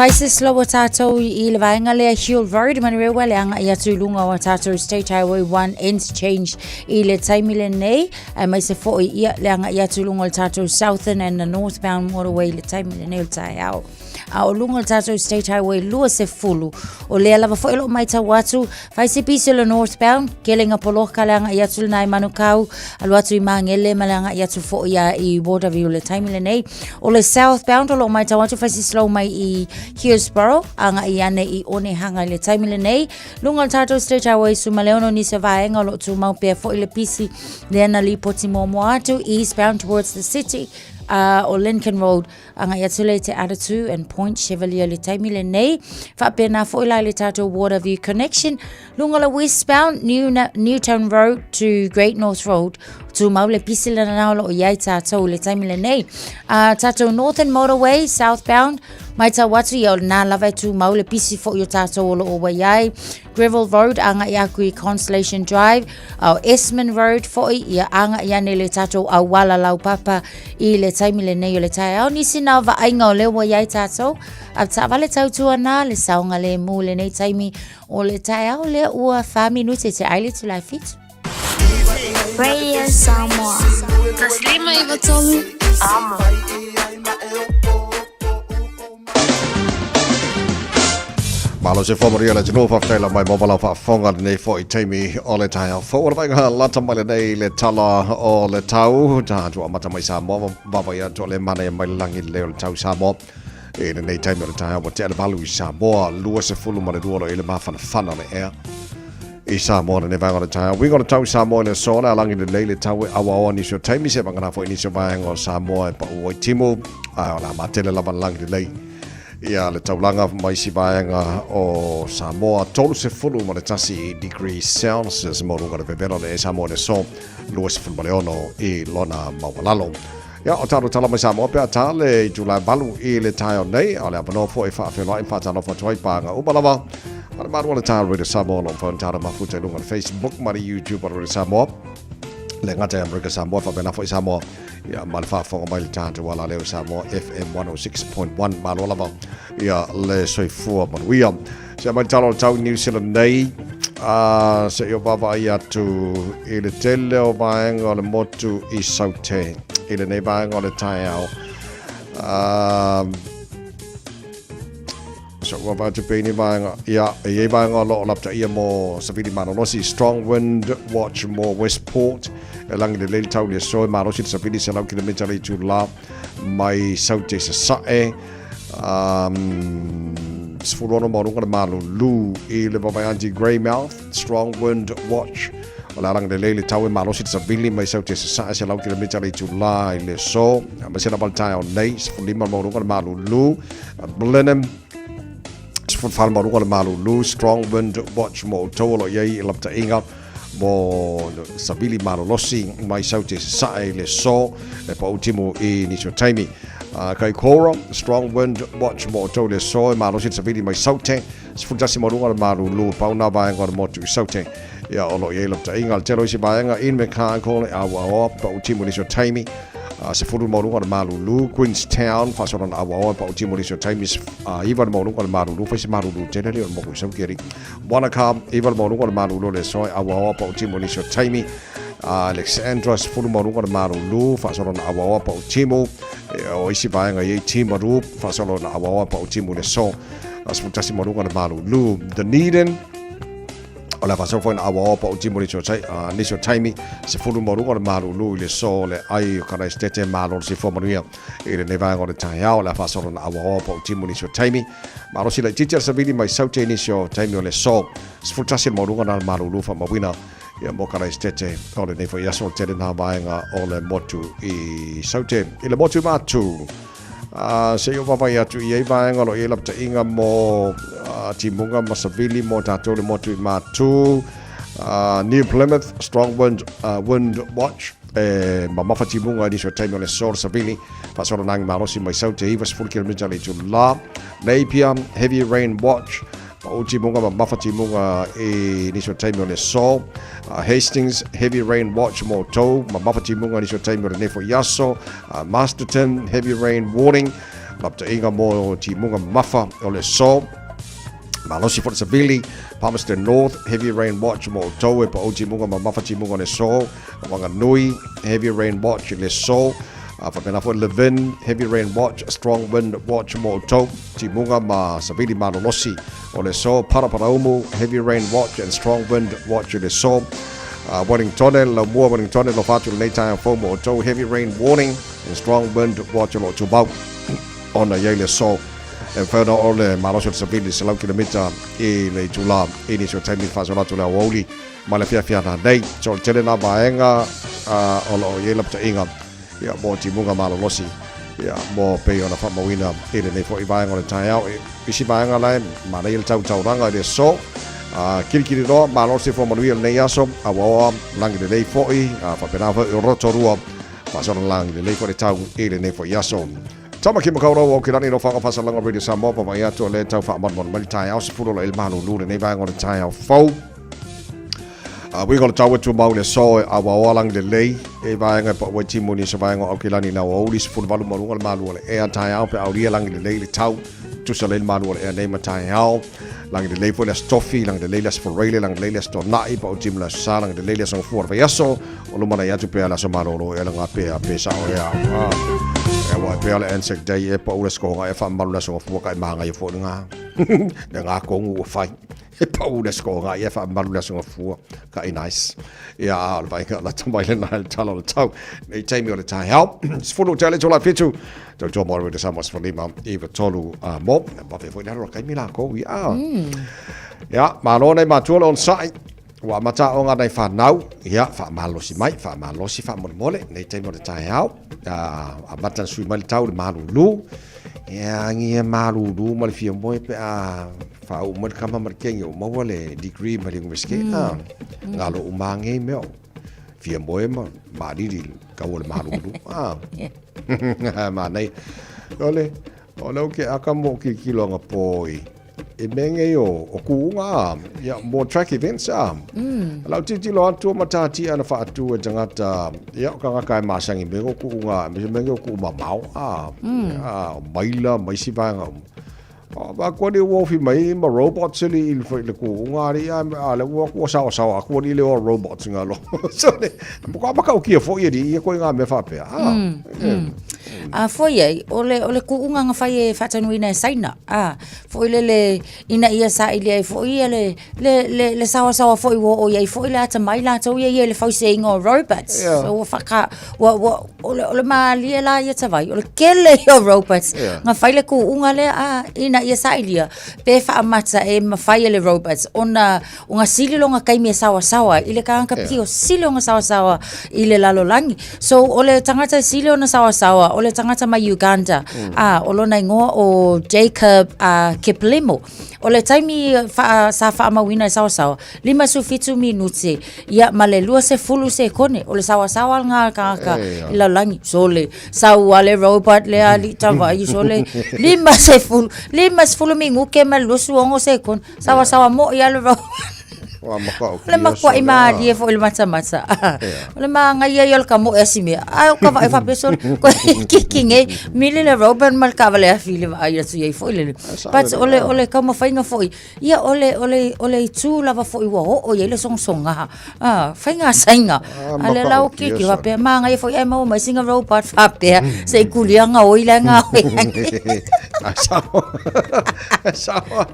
Fai se slow o tātou i le vaenga lea Hill Road, Manurewa le anga i atu i lunga o tātou State Highway 1 interchange i le taimi lenei, e mai se foi ia le anga i atu i lunga o le tātou Southern and the Northbound Motorway i le taimi lenei o le taeao. A o lunga o le tātou State Highway 20, o lea lava foi o loo maitau atu, fai se pisi o le Northbound, kele nga poloka le anga i atu le nai Manukau, alu atu i Mangele ma le anga i atu foi ia i Waterview le taimi lenei. O le southbound o lo o maitau atu whai slow mai i Hillsborough, anga i ane i Onehanga i le taimi lenei. Lunga o le tātou State Highway Sumaleono ni se vaenga o lo o tūmau pea foi le pisi lea na lipoti muamua atu eastbound towards the city o Lincoln Road anga i atu le te Atatu and Point Chevalier le taimi lenei. Whaapena foi la i le tātou Waterview Connection. Lunga le westbound New, Newtown Road to Great North Road Tumau le pisi le nanao lo i ai tātou le taimi le nei. Tātou Northern Motorway, southbound, mai tau atu i o nā lava e tumau le pisi fo i o tātou o lo o wai ai. Greville Road, anga i aku i Constellation Drive, o Esmond Road foi, ia anga i ane le tātou auala lau papa i le taimi le nei o le tae. Ao nisi nā vaaiga o le wai ai tātou, a taavale tautua nā le saonga le mū le nei taimi o le taeao lea ua wha minute te aile tu lai fitu. Radio Samoa. Taslima i Vatomu. Amo. Malo se whamaria le tino whawhitaila la mai mō whaafonga nei fo i taimi o le taeao fou. O le vainga lata mai le nei le tala o le tau. Tā tua mata mai Samoa, wawa ia tua le mana e mai langi le o le tau Samoa. E le nei taimi o le taeao, wa te ale valu i Samoa, lua se fulu ma le lua lo i le mawhanawhana le ea. I Samoa le vaenga o le taeao. Uiga o le tau Samoa i le aso, le alangi lelei le tau e auaoa nisi o taimi se vagana foi nisi o vaega o Samoa e pau ai timu, ae o le a matele lava le lagi lelei ia le taulaga ma isi vaega o Samoa. 31 degree Celsius mo luga le vevela le Samoa i le aso, 26 i lona maualalo. Ia, o tātou tala mai Samoa pe a tā le itula e valu i le taeao nei, a o le avanoa foi e faafeloai ma faatalofa atu ai pāga uma lava. A le malu o le tā Radio Samoa o lo o mafai ona tātou mafuta i luga o le Facebook ma le YouTube o Radio Samoa. Le gata i Amerika Samoa, faapena foi Samoa, ia, ma le faafofoga mai le tātou ala leo Samoa FM 106.1. Malo lava ia le soifua manuia. Se mai talo o le tau New Zealand nei, a se i o vaavaai atu i le tele o vaega o le motu i Saute i lenei vaega o le taeao. So ua vaai atu pei ni vaega, ia, e iai vaega o lo o lapataia mo Savili Malolosi, Strong Wind Watch mo Westport, e langi lelei le tau i le aso e malosi le Savili 100 kilomita le itula mai Saute Sasae. 16 maualuga le malulu i le vavaianti Greymouth, Strong Wind Watch. O le alaga lelei le tau e malosi le savili mai sau te sasae 100 kilomita le itula i le aso. Aemaise lava le taeao nei, 15 maualuga le malulu. Blenheim, 14 maualuga le malulu, Strong Wind Watch mo outou o lo o i ai i lapataiga mo savili malolosi mai sau te sasae i le aso e pau timu i nisi o taimi. Kaikoura, Strong Wind Watch mo outou i le aso e malosi le savili mai Saute, 11 maualuga le malulu, pau nā vaega o le motu i Saute. Ia o lo o i ai lapataiga le tele o isi vaega in McCargoe, Auaoa, pau timu i nisi o taimi. 10 maualuga le malulu, Queenstown, faasolana Auaoa, pau timu i nisi o taimi, 9 le maualuga le malulu, fai se malulu tele lea o le moku i Sauke alii. Wanaka, 9 le maualuga le malulu le aso e auaoa pau timu nisi o taimi. Alexandra, 10 maualuga le malulu, faasolo na auaoa pau timu. E, o isi vaega i ai Timaru, faasolo na auaoa pau timu le aso. 11 maualuga le malulu. Dunedin, o le a faasolo foi na auaoa pau timu nisi o taimi. 10 maualuga le malulu i le aso le ai o Karaisitete, malo le soifua manuia i lenei vaega o le taeao. O le a faasolo na auaoa pau timu nisi o taimi. Malosi laitiiti a le savili mai Saute i nisi o taimi o le aso. 11 le maualuga na le malulu faamauina ia mo Karaisitete o lenei foi aso le tele nā vaega o le motu i Saute. I le motu Matu, se i o vavaai atu i ai vaega o lo o i ai lapataiga mo timuga ma savili mo tatou le motu i Matu. New Plymouth, Strong Wind, Wind Watch, e mamafa timuga i nisi o taimi o le aso le savili. Faasolonagi malosi mai Saute 90 kilomita le itula. Napier, Heavy Rain Watch, pau timuga mamafa timuga i nisi o taimi o le aso. Hastings, Heavy Rain Watch mo outou, mamafa timuga i nisi o taimi o lenei foi aso. Masterton, Heavy Rain Warning, Lapataʻiga mo timuga mamafa o le aso. Malosi foi le savili, Palmerston North, heavy rain watch mo outou e paʻu timuga mamafa timuga o le aso. Wanganui, heavy rain watch i le aso. Faapena foi Levin, heavy rain watch, strong wind watch mo outou, timuga ma savili malolosi o le aso. Paraparaumu, heavy rain watch and strong wind watch i le aso. Wellingtone, Laumua Wellingtone, lofa atu lenei taeao fou mo outou, heavy rain warning and strong wind watch o lo o tumau ona i ai le aso. E mafai ona oo le malosi o le savili i 100 kilomita i le itula i nisi o taimi i le faasolo atu o le aoauli ma le afiafi nanei. So o le tele nā vaega o lo o i ai lapataiga ia mo timuga malolosi ia mo pei ona faamauina i lenei foi vaega o le taeao. I isi vaega la e manaia le tau taulaga i le aso. Kilikili loa, malosi fua manuia lenei aso, auaoa lagi lelei foi, faapena foi Rotorua, faasolo lagi lelei foi le tau i lenei foi aso. Tamaki Makaurau o Aukilani no whanga whasalanga Radio Samoa pa mai atu o le tau whaamanumanumai le taeao sefulu la i le malulu lenei vaega o le taeao fou. Uiga o le tau e tumau le aso e awaoa lagi lelei e vaega e paʻu ai timu ni se vaega o Aukilani le aoauli 18 ma luga le malu o le ea taeao pe aulia lagi lelei le tau tusa lelei le malu o le ea nei ma taeao lagi lelei foi le aso tofi lagi lelei le aso Fureile lagi lelei le aso Tonaʻi paʻu timu le aso Sa lagi lelei le aso Gafua o le vaiaso O luma nei atu pea le aso malolo e laga pea pe sao ea. E wa pea le Anzac Day e pau le skoga e whaamalu le aso gafua ka e mahangai e fo ngā. Le ngā kongu ua whai. E pau le skoga e whaamalu le aso gafua ka e nice. Ia a o le vainga la tamai le nai le tala o le tau. Nei taimi o le taeao. Sefulu tele tola fitu. Tau toa mo le Samoa sefulima i tolu a mo. Wawe foi le alo kaimi la kou ia. Ia, malo nei matua le on sai. Ua amata aoga nai fanau, ia, faamalosi mai, faamalosi faamolemole, nei taimi o le taeao, amata na sui mai le tau i le malulu, ia, agia malulu ma le fia moe pe a faauu mai le kama ma le kegi ua maua le degree mai le University, galo uma lava nei mea o fia moe ma maalili i le tau o le malulu, manaia. O le, o lea ou te aka ma ou tilotilo anapo i I mea nei o, o kūʻuga a, ia, mo track events a. Lau tilotilo atu o matatia na faatu e tagata, ia, o tagata e masani mea o kūʻuga, aemaise mea nei o kūʻu mamao a, a, o maila ma isi vaega uma. A, va koa ni ua ofi mai ma robots ili i le kūʻuga ali, a, a le ua ua saosaoa aku ali le o robots ngā lo. So, le, ko a makau kia foi ali, ia koe ngā mea whapea. A, A foi ai, o le, o le kūʻuga na fai e faatanuina e Saina, a, foi lele ina ia saili ai foi ia le, le, le, le saoasaoa foi ua oo i ai foi le atamai latou ia ia i le fausiaina o robots. Yeah. So, ua whaka, ua, ua, o le, o le mālie la ia tawai, o le kele ia o robots. Yeah. Nga fai le kūʻuga lea, a, ina ia sailia, pe whaamata e mawhai e le robots, ona, o nga sili longa kaimi e saoasaoa i le tagata yeah. pio sili ona saoasaoa i le lalolagi. So o le tagata sili ona saoasaoa o le tagata mai Uganda. A o lona igoa o Jacob Kiplimo. O le taimi wha, sa whaamauina e saoasaoa, 57 minute ia ma le 20 sekone o le saoasaoa nga tagata i lalolagi. So le sau a le robot le ali tawai so le 50 50 minuke ma le 26 sekone. Sawasawa moʻi a le rau. Ua maka o Le makuaʻi mālie foi le matamata. O le māgaia ia o le kamoʻe a si mea. Ae o ka vaai faapea sole, koe kiki nei, mili le Robert ma le taavale afi i le vaai atu i ai foi lele. But o le, o le taumafaiga foi, ia o le, o le, o le itu lava foi ua oo i ai le sogasoga. Ah, faiga saiga. A lea la o kiki faapea, māgaia foi ae maua mai sina robot faapea, se i kulia gaoi la e gaoi ai. Ai sao. Sao.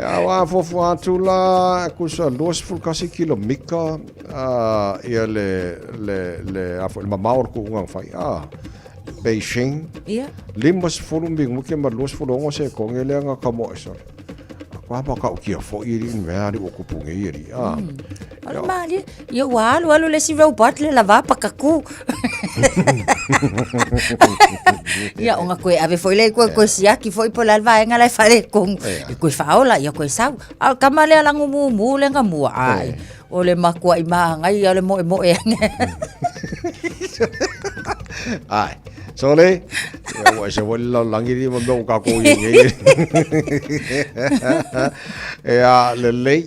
Ia ua afuafua atu la kusa 21 kilomika ia le le le a foi le mamao o le kuʻuga na fai a Beijing. Ia. 50 minute ma 26 sekone lea na kamoe sole. Koa ma kau kia foi e li mea ali ua kupu nei e li. A. O le malie, ia ua alu alu le isi robot le lava pakaku. Ia ona koe ave foi le koe koe siaki foi po le a le vaega la e faaletonu. E koe faaola ia koe sau. A o le tama lea lanu mumu le na mua, ai, o le matuaʻi mānaia o le moemoe ane. Ai. So le, ia ua ese foi le lalolagi li ma mea ua kākou i ai nei. Ea, lelei,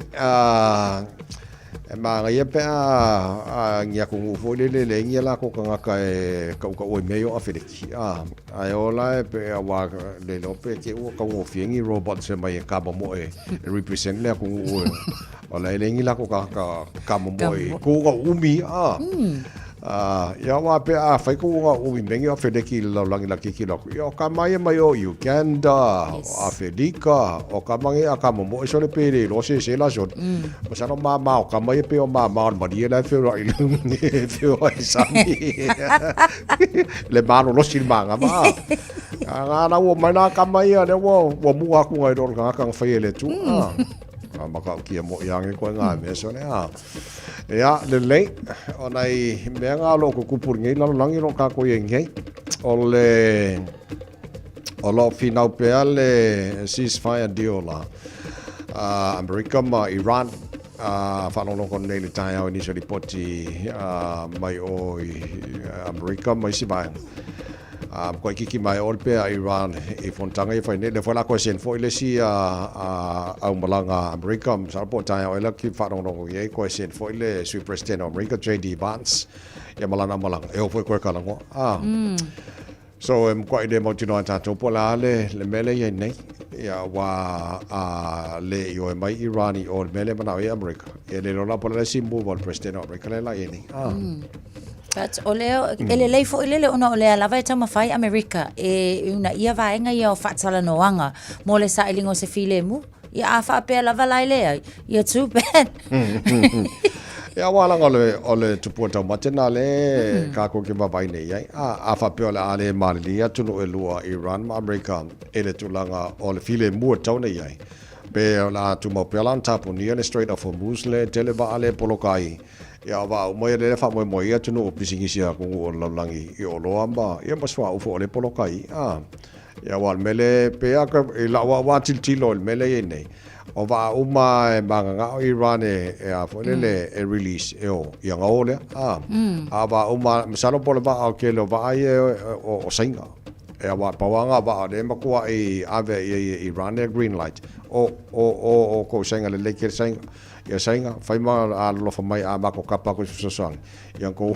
E mānaia pe a ni atunuu foi lele e leai ni a latou tagata e tautaua i mea ia o Afeleki, a, ae ola e pe auā le iloa pe te i ua taugofie ni robots e mai e kamomoe e represent le atunuu e o la e leai ni latou tagata kamomoe i ku na umi, a. A, ia auā pe a fai kou na umi mea nei o Afeleki i le lalolagi laitiiti loa atu, ia o kama ia mai o Uganda, o Afelika, o kama nei a kamomoe sole pe le iloa se se la sole. Masalo mama o kama ia pei o mama o le malie la e feoai e feoai sami. Le malolosi le magama. A ngā la ua mai nā kama ia lea ua ua muga aku ngai lo le tagata na fai e le Atua. A matautia mo i ange koe ngā mea sole a. Ia, lelei, o nai mea ngā lo tutupu lenei lalolagi o lo tātou i ai nei. O le O lo o finau pea le ceasefire deal a Amerika ma Iran. Faalogologo nei le taeao i nisi o lipoti mai o i Amerika ma isi vaega. Matua mai o le pea Iran i fonotaga ia fai nei. Lea foi la koe send foi le isi aumalaga Amerika. Masalo po o taeao ela ki faalogologo i ai koe send foi le Sui President o Amerika JD Vance ia ma lana aumalaga. E oo foi koe kalagoa. So e matuai le mautinoa e tatou po o le a le, le mea lea e i ai nei. Ia aua a le ioe mai Iran i o i le mea lea e manao ai Amerika. Ia le iloa la po o le a le isi move a le President o Amerika lea la i ai nei. Ah. But o lea, e lelei foi lele ona o lea lava e taumafai Amerika e uunaia vaega ia o faatalanoaga mo le sailiga o se filemu. Ia a faapea lava la e leai, ia too bad. Ia aua leaga o le, o le tupua taumate na le mm. kākou ke vaavaai nei ai. A, a faapea o le a le malilie atunuu ʻelua Iran ma Amerika i le tulaga o le filemu e tatau ona i ai. Pe o le a tumau pea la ona tapunia le Strait of Hormuz le tele vaa le poloka ai. Ia o vaa uma ia lea faamoemoe ai atunuu o pisinisi a atunuu o le lalolagi i oloa ma ia ma suauu foi o le poloka ai. A. Ia aua o le mea lea e pei lava i lau lava tilotilo i le mea lea e i ai nei, o vaa uma e mananao Iran e e a foi lele e release e o, ia ona o lea. A, a o vaa uma, masalo po o le vaa o le tele o vaa ia o Saina. E aua pau lava na o vaa o lea e matuai ave i ai e Iran le green light. O, o, o, o kou Saina lelei tele Saina. Ia Saina, fai ma alolofa mai a matou kapa atu i se fesoasoani. Ia kou,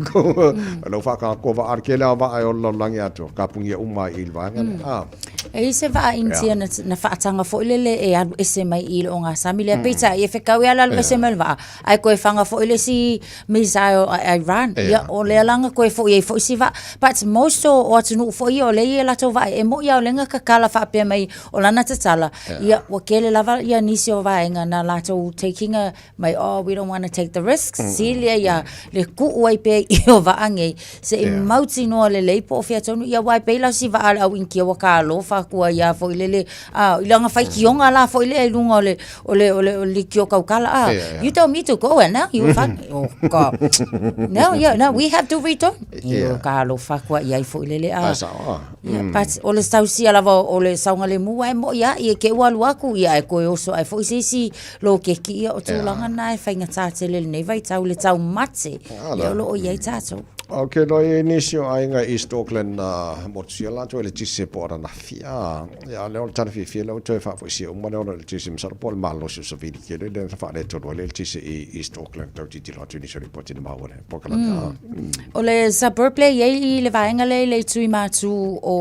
kou, lau whaakanga vaa, ke lea vaa e o lalolagi atoa, ka pungia uma ai i le vaega lea. Ah. E i se vaa Initia na, na whaatanga foi lele e alu ese mai i le o ngā sami lea. Peitai, e whekau e ala alu ese mai le vaa. Ai koe whanga foi le si missile a Iran. Ia, o lea langa koe foi e foi si vaa. But most o, o atunuu foi ia o lea ia latou vaa e mo ia o lenga kakala whaapea mai o lana tatala. Ia, ua kele lava ia nisi o vaega na latou taking a mai oh we don't want to take the risks mm. silia ia le kuu ai pea i o vaa nei se i yeah. mautinoa lelei po o fea tonu ia wai pei la si vaa le au inkia wa ka alofa kua ia foi lele a i langa fai kionga la foi le lunga o le o le o le o le kio kaukala a yeah, yeah. you tell me to go and now you fuck oh god no yeah no we have to return yeah. ka alofa kua ia foi lele a Yeah, but o le tausia lava o le saogalemu ae mo'i a ia ke ua alu aku ia e koe oso ae foi se isi lokeki ia o tulaga na e faigata tele lenei vaitau le taumate ia o lo o i ai tatou. Ok, no e i nisi o aiga East Auckland na motusia latou eletise po o ananafi. A, ia lea o le tala fiafia lea ua toe faafoisia uma lea o le eletise masalo po o le malolosi o Savili tele lea na faaletonu ai le eletise i East Auckland tau tilotilo atu i nisi o lipoti na maua le polokalame. O le suburb lea e i ai i le vaega lea i le itu i Matu o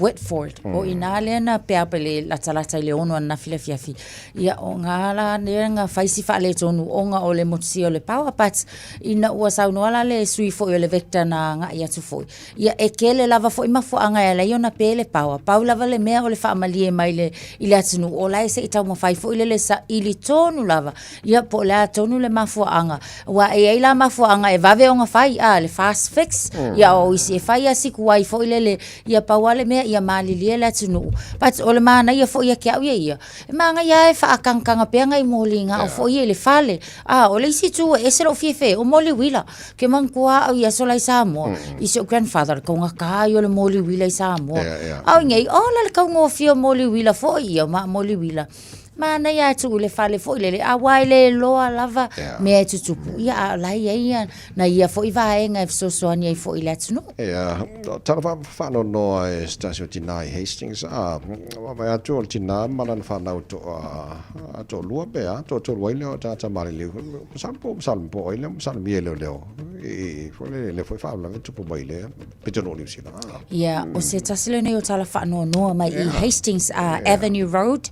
Whitford, o i ina lea na pea pe le latalata i le 6 ananafi le afiafi. Ia, o ngā la lea na fai si faaletonu ona o le motusia o le power, but ina ua saunoa la le sui foi o le Vector na agai atu foi, ia e tele lava foi mafuaaga e ala ai ona pe le power. Pau lava le mea o le faamalie mai le, i le atunuu, o la e se i taumafai foi lele saili tonu lava, ia po o le a tonu le mafuaaga. Aua e i ai la mafuaaga e vave ona fai, a, le fast fix, ia o isi e fai a siku ai foi lele, ia pau lava le mea ia malilie le atunuu. But o le manaia foi ia te au ia ia, E manaia lava e faakagakaga pea nai moli gao foi ia i le fale. A, o le isi itu e ese lou fiafia ai, o moli uila. Ke manatua au i aso la i Samoa, i si ou grandfather, le taugata ia o le moli uila i Samoa. A o i nei, ola le taugofie o moli uila foi ia, ma moli uila. Manaia e tuu i le fale foi lele, aua e le iloa lava mea e tutupu, ia a o la e i ai ia nai ia foi vaega e fesoasoani ai foi i le atunuu. Ia, tala faanoanoa e se tasi o tina i Hastings, a vaavaai atu o le tina ma lana fanau toa, toalua pe a, toatolu ai lea o tagata maliliu. Masalo po o masalo po o ai lea o masalomia e leoleo i foi lele, lea foi faalavelave tupu mai lea pitonuu o Niu Sila. Ia, o se tasi lenei o tala faanoanoa mai i Hastings Avenue Road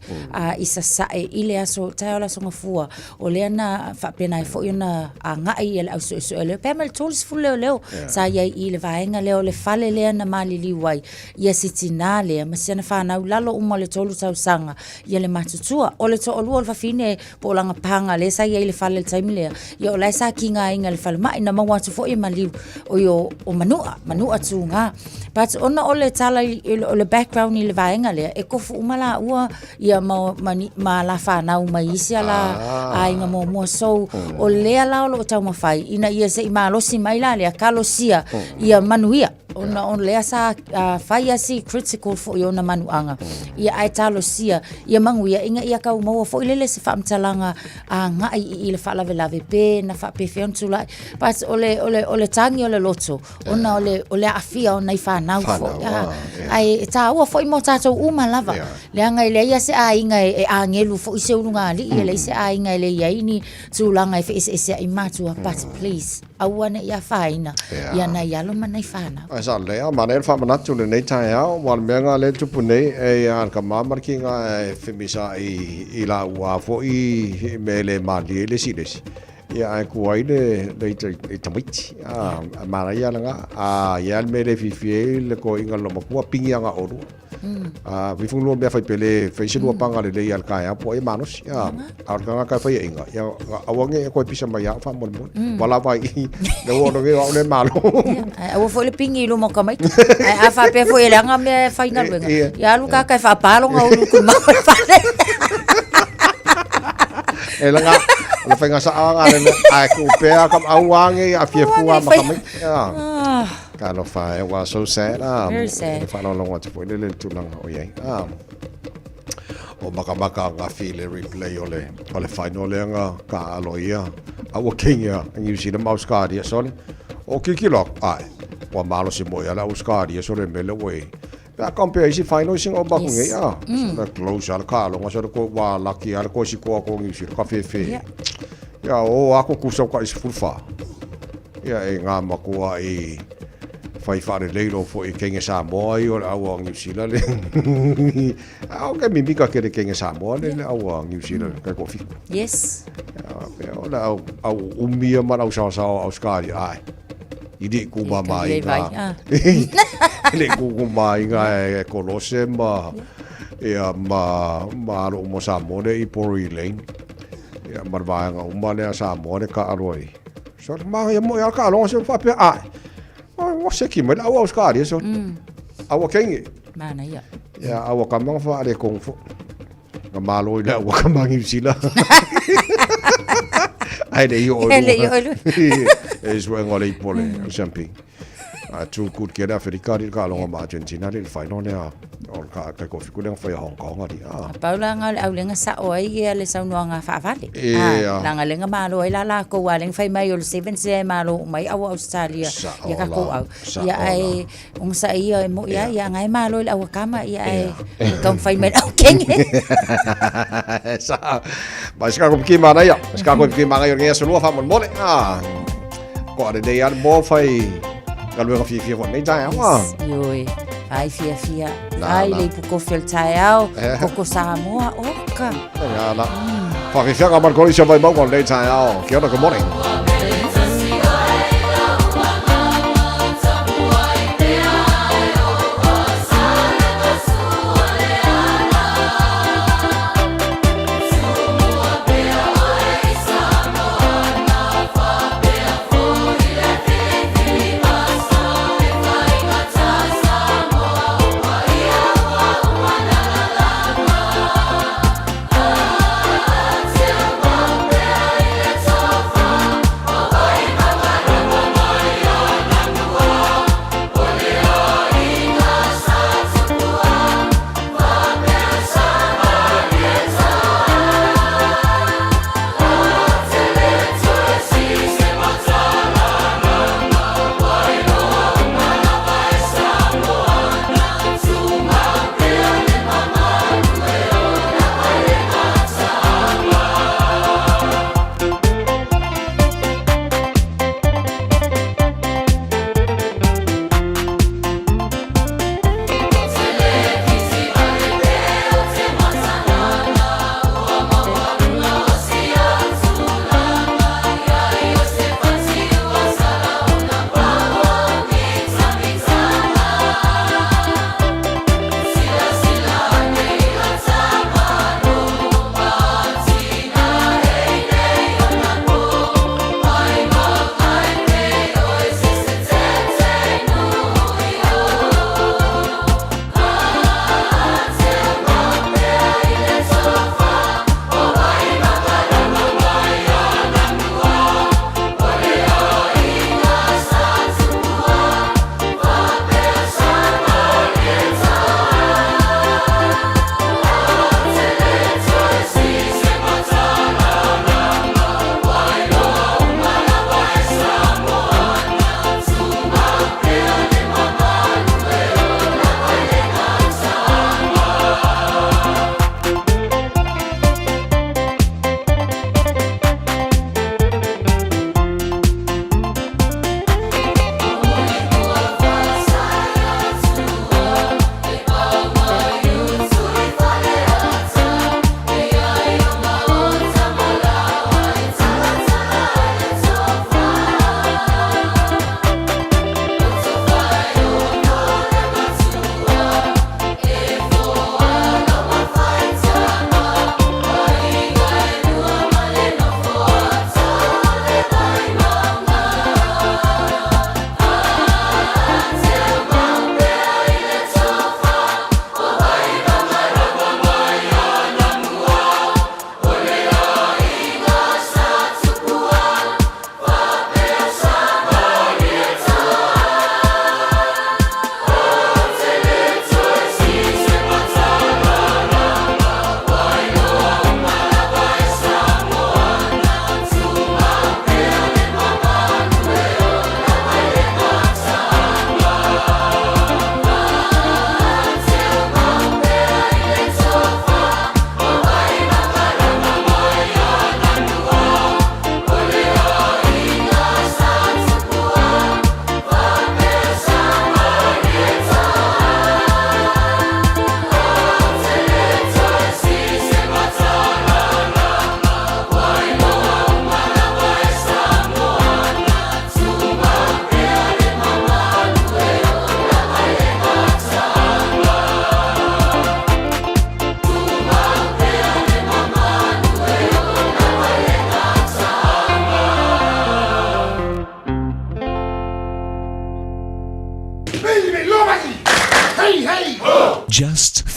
i Sasae i le aso, taeao le aso Gafua, o lea na faapena ai foi ona agai ia le au suesue leo, pe ma le 30 leoleo sa i ai i le vaega lea o le fale lea na maliliu ai ia si tinā lea ma si ana fanau lalo uma o le 3 tausaga ia le matutua. O le toalua o le fafine po o lana paga lea sa i ai i le fale i le taimi lea, ia o la e sa tigaina i le falemai, na maua atu foi e maliu, oi o, o Manua, Manua Tuga. But ona o le tala i, o le background i le vaega lea, e tofu uma laua ia ma, ma, ma la fanau mai isi ala ah. aiga muamua. So, o lea la o lo o taumafai, ina ia se i malosi mai la lea, talosia ia manuia. Ona o lea sa fai a si critical foi ona manuaga. Ia ae talosia ia manuia ina ia tau maua foi lele se faamatalaga agai i i le faalavelave pe na faapefea ona tulai. But o le, o le, o le tagi o le loto, ona o le, o le aafia o nai fanau foi. Ae e taua foi mo tatou uma lava. Leaga e leai lava se aiga e agelu foi se ulugalii, e leai se aiga e leai ai ni tulaga e feeseeseai matua, but please. Aua ne i afaina ia nai alo ma nai fanau. Ae sa lelei a, manaia le faamanatu i lenei taeao, aua o le mea lena lea e tupu nei, e a le tama ma le kiga e femisaai i laua foi i mea e le malie ai le isi i le isi, ia ae tu ai le le tamaiti, a, manaia lena, a i ai lava le mea e le fiafia ai le toeaina le loomatua, pigi aga oulua. A fai foi lua mea fai pele, fai se lua paga lelei a le taeao po o ai e malosi. A o le tagata e faiaina, ia aua ne i e toe pisa mai ia au faamolemole. Ua lava ai i, lea ua ono au lea e malo. Ae aua foi le pigi i luma o tamaiti. Ae a faapea foi e leaga mea e faigaluega, ia alu tagata e faapa lona ulu i mau o le fale. E laga, o le faiga sao lena le mea, ae tuu pea ka aua ne i aafia fua ma tamaiti. Talofa e, ua so sad a. Very sad. Le faalogologo atu foi lele i le tulaga o i ai. Ah. O makamaka angafi le replay o le, o le final lea na taaalo ia. A ua Kenya, New Zealand ma Australia sole. O kikilo aku, ae, ua malosi moi a le Australia sole mele ua i. Pe a compare isi final isi nga o baku nei, ah. Sole close a le kaaloga, sole ko ua lucky a le koe sikoa ko New Zealand, ka fefe. Ia, o ako kusa o ka isi 14. Ia e ngā makoa i whai whare leiro fo i Kenge Samoa i o le aua o New Zealand le. A o ke mimika ke le Kenge Samoa le le aua o New Zealand kai ko fiku. Yes. Ia, pe o le au, au umia ma le au saosaoa Australia ai. I li ku ma ma i ngā. I li ku ku ma i ngā e kolose ma ia ma ma alo mo Samoa le i Pori Lane. Ia ma le vaega uma lea Samoa le ka aloa i. So ma ia mo ia ka aloa se faapea ai. O seki mai le au Australia so. Aua kenge. Mana ia. Ia aua ka manga fa le kong fo. Nga malo i le aua ka mangi usila. Ai le i o Le i o lu. E sue ngole i pole, o champagne. A tu kut ke le Afrika ri ka longa ma Argentina ri le final lea. O ka ka ko fiku lea whai Hong Kong ari. Ah. Pau la nga le au lenga sa o ai ia le saunoaga faavale. Ah, langa lenga malo ai la la ko wa lenga fai mai o le seven se malo mai au Australia ia ka ko au. Ia ai o sa ia e mo ia ia ngai malo i le au kama ia ai ka fai mai au kenge. Sa. Mai ska ko ki mana ia. Ska ko ki mana ia ngia solua fa mo mole. Ah. Ko are nei ale mo fai galuega fiafia foi nei taeao a. Ioe, ai fiafia, ai le ipu kofi o le taeao, koko Samoa, oka. Ia la. Whawhiwhianga mar korisa mai maunga o lenei taeao. Kia ora, good morning.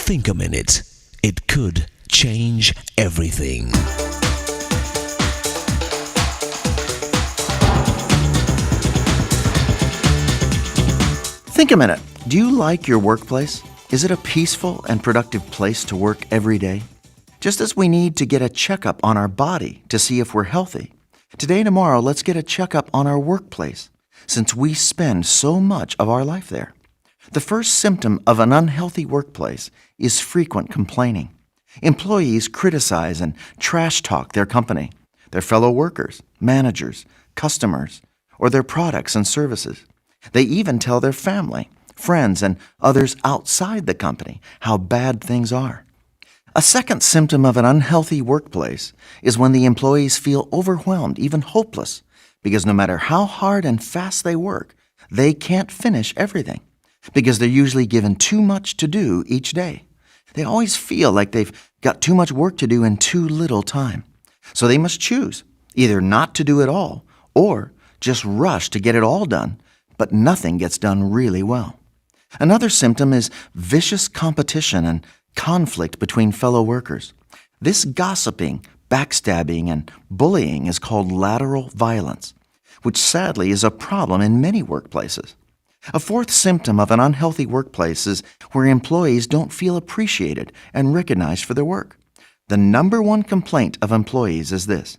Think a minute. It could change everything. Think a minute. Do you like your workplace? Is it a peaceful and productive place to work every day? Just as we need to get a checkup on our body to see if we're healthy, today and tomorrow, let's get a checkup on our workplace since we spend so much of our life there. The first symptom of an unhealthy workplace is frequent complaining. Employees criticize and trash talk their company, their fellow workers, managers, customers, or their products and services. They even tell their family, friends, and others outside the company how bad things are. A second symptom of an unhealthy workplace is when the employees feel overwhelmed, even hopeless, because no matter how hard and fast they work, they can't finish everything because they're usually given too much to do each day. They always feel like they've got too much work to do in too little time. So they must choose either not to do it all or just rush to get it all done, but nothing gets done really well. Another symptom is vicious competition and conflict between fellow workers. This gossiping, backstabbing, and bullying is called lateral violence, which sadly is a problem in many workplaces. A fourth symptom of an unhealthy workplace is where employees don't feel appreciated and recognized for their work. The number one complaint of employees is this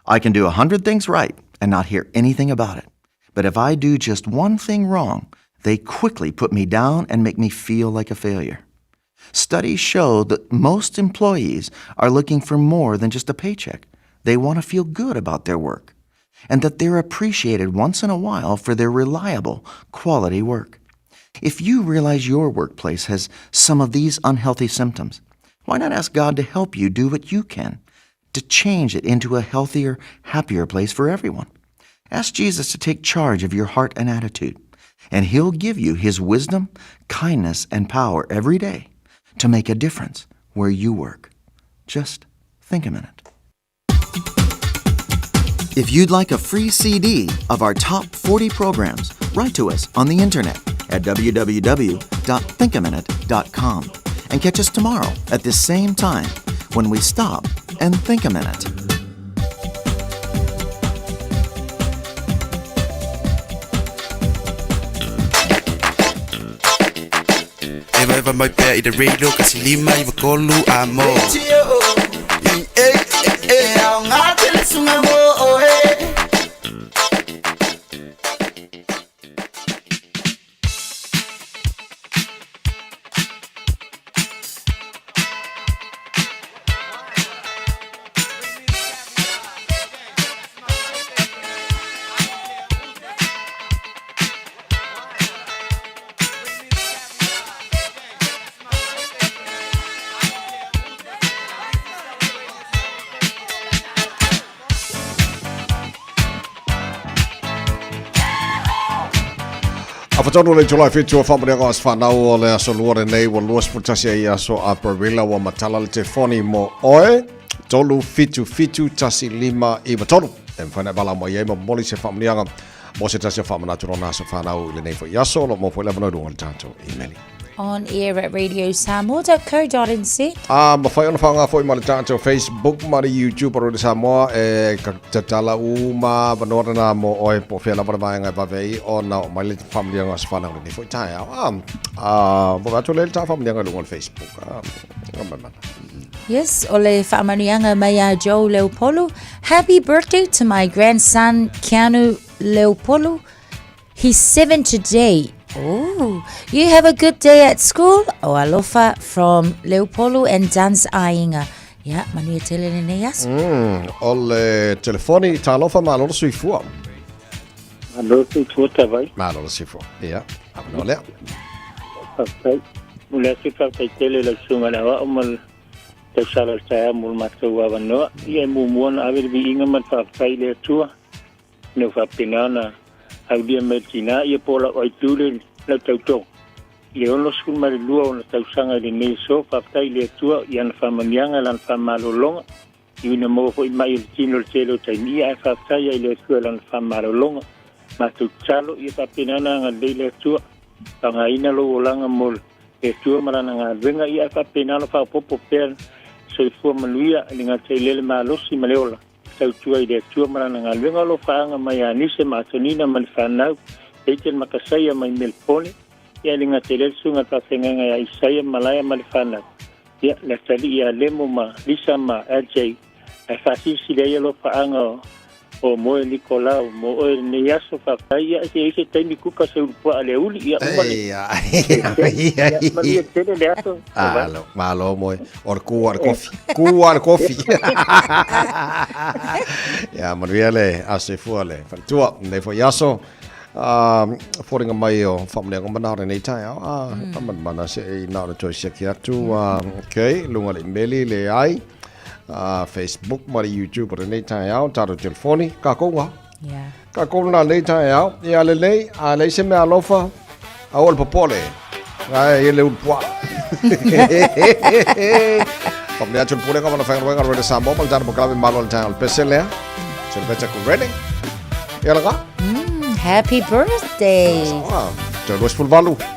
I can do 100 things right and not hear anything about it. But if I do just one thing wrong, they quickly put me down and make me feel like a failure. Studies show that most employees are looking for more than just a paycheck. They want to feel good about their work and that they're appreciated once in a while for their reliable, quality work. If you realize your workplace has some of these unhealthy symptoms, why not ask God to help you do what you can to change it into a healthier, happier place for everyone? Ask Jesus to take charge of your heart and attitude, and He'll give you His wisdom, kindness, and power every day to make a difference where you work. Just think a minute. If you'd like a free CD of our top 40 programs, write to us on the internet at www.thinkaminute.com and catch us tomorrow at this same time when we stop and think a minute. Eva eva mai pea i te radio kasi lima i wakolu a mo. E ao ngā tele sunga mo o e. Afatonu le July 7 o whaamaneaga o se whanau o le aso lua lenei ua 21 ai aso Aperila ua matala le telefoni mo oe 3 7 7 1 5 9 3 e mawhai na e vala mai ai ma momoli se whaamaneaga mo se tasi o whaamanatu rona aso whanau i lenei foi aso lo mo foi lava no runga le tātou email. On air at radiosamoa.co.nz. A mawhai ona whaonga foi ma le tātou Facebook ma le YouTube o Radio Samoa e ka tatala uma vanoa na mo oe po whea lava le vaenga e vave ai ona o mai le whaamaneaga o se whanau lenei foi taeao. A, a, mo atu le tā whaamaneaga i lunga o le Facebook. A, nga mai mana. Yes, o le whaamanuianga mai a Joe Leopolu. Happy birthday to my grandson Keanu Leopolu. He's 7 today. Oh, you have a good day at school. O alofa from Leopolu and Duns Ainga. Ya, manuia tele lenei aso. O le telefoni, talofa malo le soifua. Malo le soifua tavai. Malo le soifua. Ia, avanoa lea. Faafetai. Momoli atu le faafetai tele i lau susuga i le aoao ma le tausala o le taeao mo le matou avanoa. Ia e muamua ona ave le viiga ma le faafetai i le Atua ina ua faapena ona aulia mai le tina ia po o lau aitu le lau tautoga i le 62 ona tausaga i lenei aso. Faafetai i le Atua i ana faamanuiaga i lana faamalologa i ina maua foi mai e le tino i le tele o taimi ia ae faafetai ai i le Atua i lana faamalologa. Matou tatalo ia faapena ona agalelei le Atua faaaogaina lou olaga mo le Le Atua ma Lana galuega, ia ae faapena ona faaopoopo pea le soifua manuia i le gata i lea le malosi ma le ola e tautua i le Atua ma Lana galuega. O lo o faaga mai ia Nise ma Atonina ma le fanau, Peyton Makasaia mai Melpone, ia e le gata i lea le susuga i le faafeagaiga ia Isaia Malaia ma le fanau, ia le atalii ia Lemo ma Lisa ma LJ, ae faasilisili ai alofaaga o Moe Nikolao mo oe lenei aso. Faafetai. Ia, se i ai se taimi kuka se ulupuaa le uli, ia uma le. Ia, manuia tele le aso. Alo, malo moe. O le kū a le kofi. Kū a le kofi. Ia, manuia le aso e fua le faletua. Nei foi aso. Foliga mai o faamanuiaga mana o lenei taeao. Ah, manamana se i na o le toe siaki atu. Okay, luga le imeli le ai. Facebook ma le YouTube o lenei taeao, tatou telefoni, kākou ngā. Yeah. Kākou nā lenei taeao, ia lelei, a leai se mea alofa, aua le popole. Ai, e le ulu pua. Whamne atu le pulega mana whangaruenga rere Samoa, ma le tāna pokalawe malo le taeao le pese lea. Se le pete ku rene. Ia laka. Happy birthday. Ah, te 28.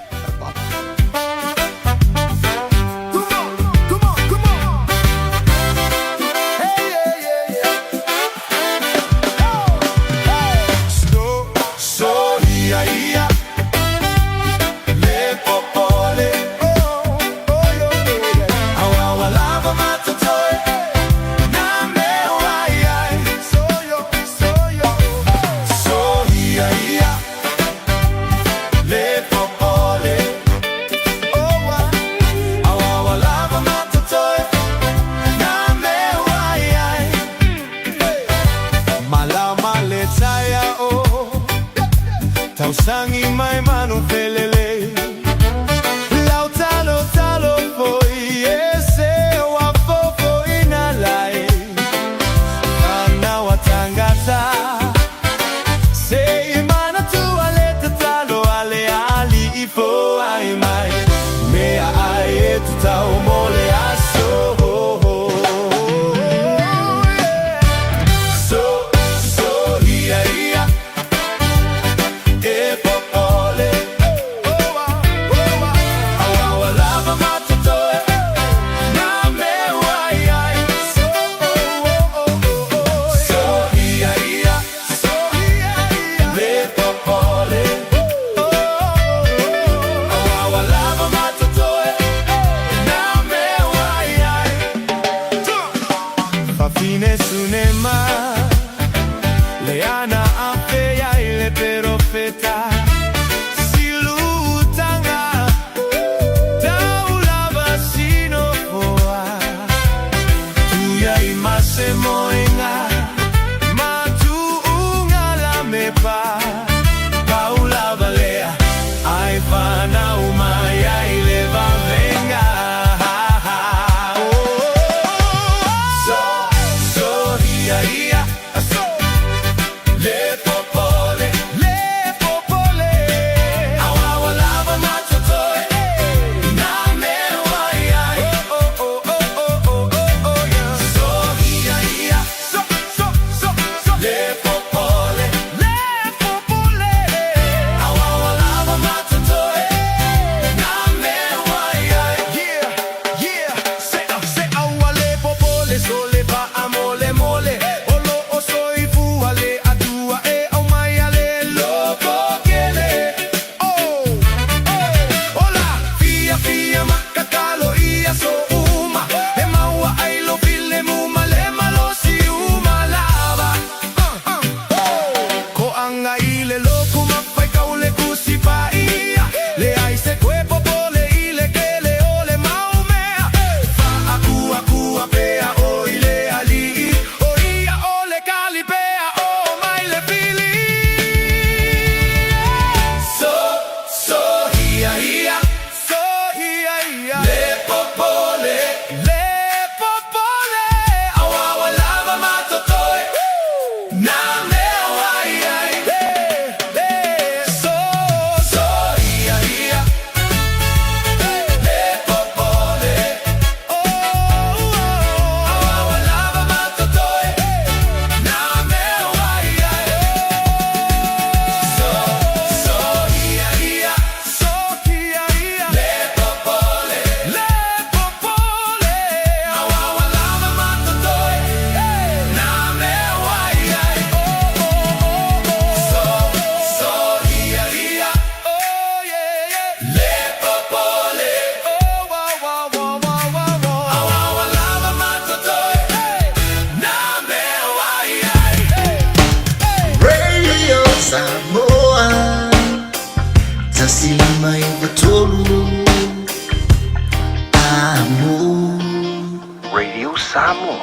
Samoa.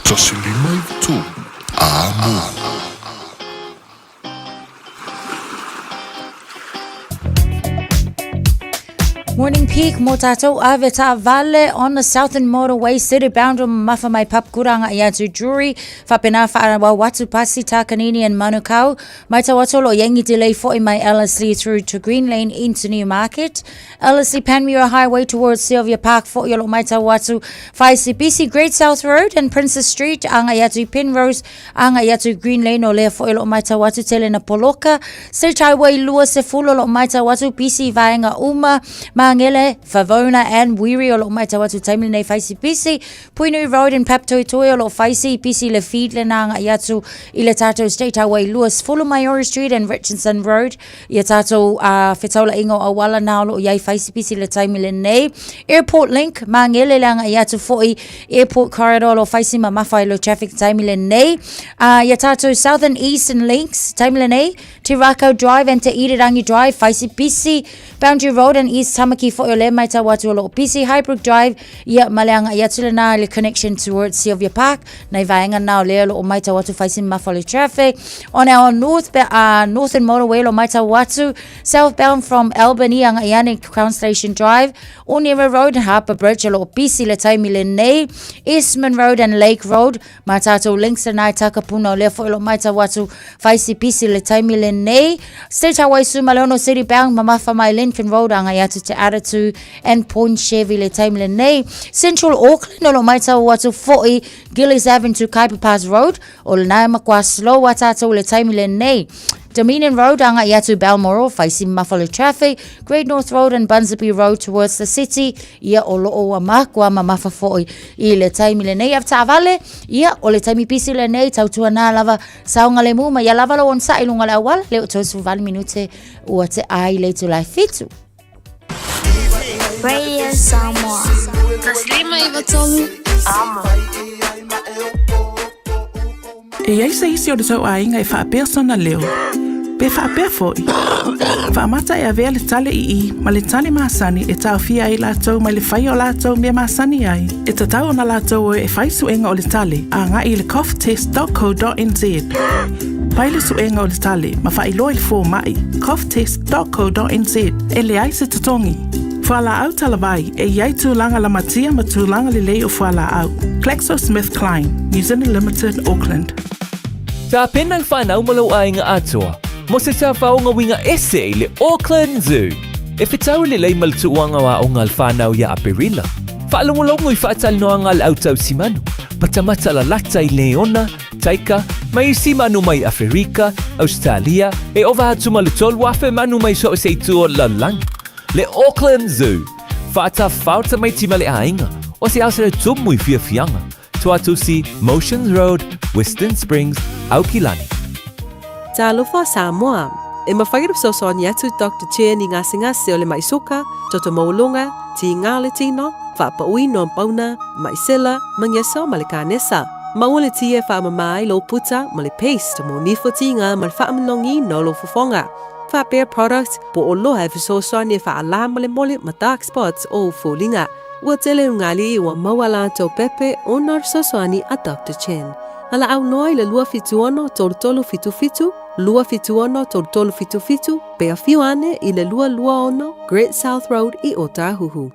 153 Amo. Morning peak mō tātou ave taavale on the Southern Motorway city bound o mafa mai Papakura i atu Drury whapena whaarawa watu pasi Takanini and Manukau mai tau atu lo yangi delay foi mai Ellerslie through to Green Lane into Newmarket Ellerslie Panmure Highway towards Sylvia Park foi o lo mai tau atu Whaisipisi Great South Road and Princess Street anga i atu Penrose anga i atu Green Lane o lea foi o loo maitau atu tele na poloka State Highway 20 o loo maitau atu pisi vaenga uma Mangele, Favona and Wiri o loo maitau atu taimi lenei faisi pisi Puinui Road and Papatoetoe o loo faisi pisi le feed le na anga i atu i le tātou State Highway 20 Maiori Street and Richardson Road ia tātou fetaulaiga o auala na o loo iai faisi pisi le taimi lenei Airport Link Mangele le anga i atu foi Airport Corridor o faisi mamafa i lo traffic taimi lenei. Ia tātou Southern Eastern Links taimi lenei, Te Rakau Drive and Te Irirangi Drive, faisi pisi, Boundary Road and East Tamaki foi o le mai tau atu o loo pisi, Highbrook Drive, ia ma le anga i atu le nā le connection towards Sylvia Park, nei vaenga nā o lea lo o mai tau atu faisi mamafa o le traffic. On our north, Northern Motorway lo mai tau atu, southbound from Albany anga i ane Crown Station Drive, Onera Road and Harper Bridge o loo pisi le taimi lenei, Eastman Road and Lake Road, ma tātou links nai Takapuna o lea foi lo mai tau atu whaisi pisi le taimi lenei, State Highway Sumaleono City bound mamafa mai Lincoln Road anga i atu te Aratu and Point Chevy le taimi lenei, Central Auckland o lo mai tau atu foi Gillies Avenue to Kaipa Pass Road o le nai makua slow a tātou le taimi lenei. Dominion Road anga i atu Balmoral, whaisi mamafa le traffic, Great North Road and Bunsby Road towards the city, ia o loo ua makua mamafa foi i le taimi lenei. Ave taavale, ia o le taimi pisi lenei, tautua nā lava saoga le mu ma ia lava lo onosai i luga o le auala, le o 38 minute ua te ai le itula e 7. Radio Samoa. 153 Amo. E iai se isi o le tou aiga e faapea sona leo? Pe faapea foi? Faamata e avea le tale ii ma le tale masani e taofia ai latou mai le faia o latou mea masani ai. E tatau ona latou o e fai suega o le tale agai i le coughtest.co.nz. Fai le suega o le tale ma faailoa i le fomai coughtest.co.nz e leai se totogi. Fualaau talavai, e iai tulaga lamatia ma tulaga lelei o fualaau. GlaxoSmithKline, New Zealand Limited, Auckland. Tapena i whanau ma lou aiga atoa mo se tafaoga uiga ese i le Auckland Zoo. E fetau lelei ma le tuuaga o aoga a le whanau ia Aperila. Faalogologo i faatalanoaga a le au tausimanu, matamata lalata i leona, taika, ma isi manu mai Aferika, Ausetalia, e ova atu ma le 3,000 manu mai so o se itu o le lalolagi. Le Auckland Zoo, Faatafao tamaiti ma le aiga, o se aso e tumu i fiafiaga, Tuatusi, Motions Road, Western Springs, Aukilani. Talofa Samoa! E mafai ona fesoasoani atu Doctor Chen i gasegase o le mai suka, toto maualuga, tiga o le tino, faapauina o pauna, mai sela, magesa ma le kanesa. Maua le ti e faamama ai lou puta ma le paste mo nifo tiga ma le faamanogiina o lou fofoga. Faapea product po o loa e fesoasoani e faalā molemole ma dark spots o ou foliga. Ua tele ugali ua maua latou pepe ona o le fesoasoani a Doctor Chen. Valaau loa i le 276 3377, 276 3377, pe afio ane i le 226 Great South Road i Ōtāhuhu.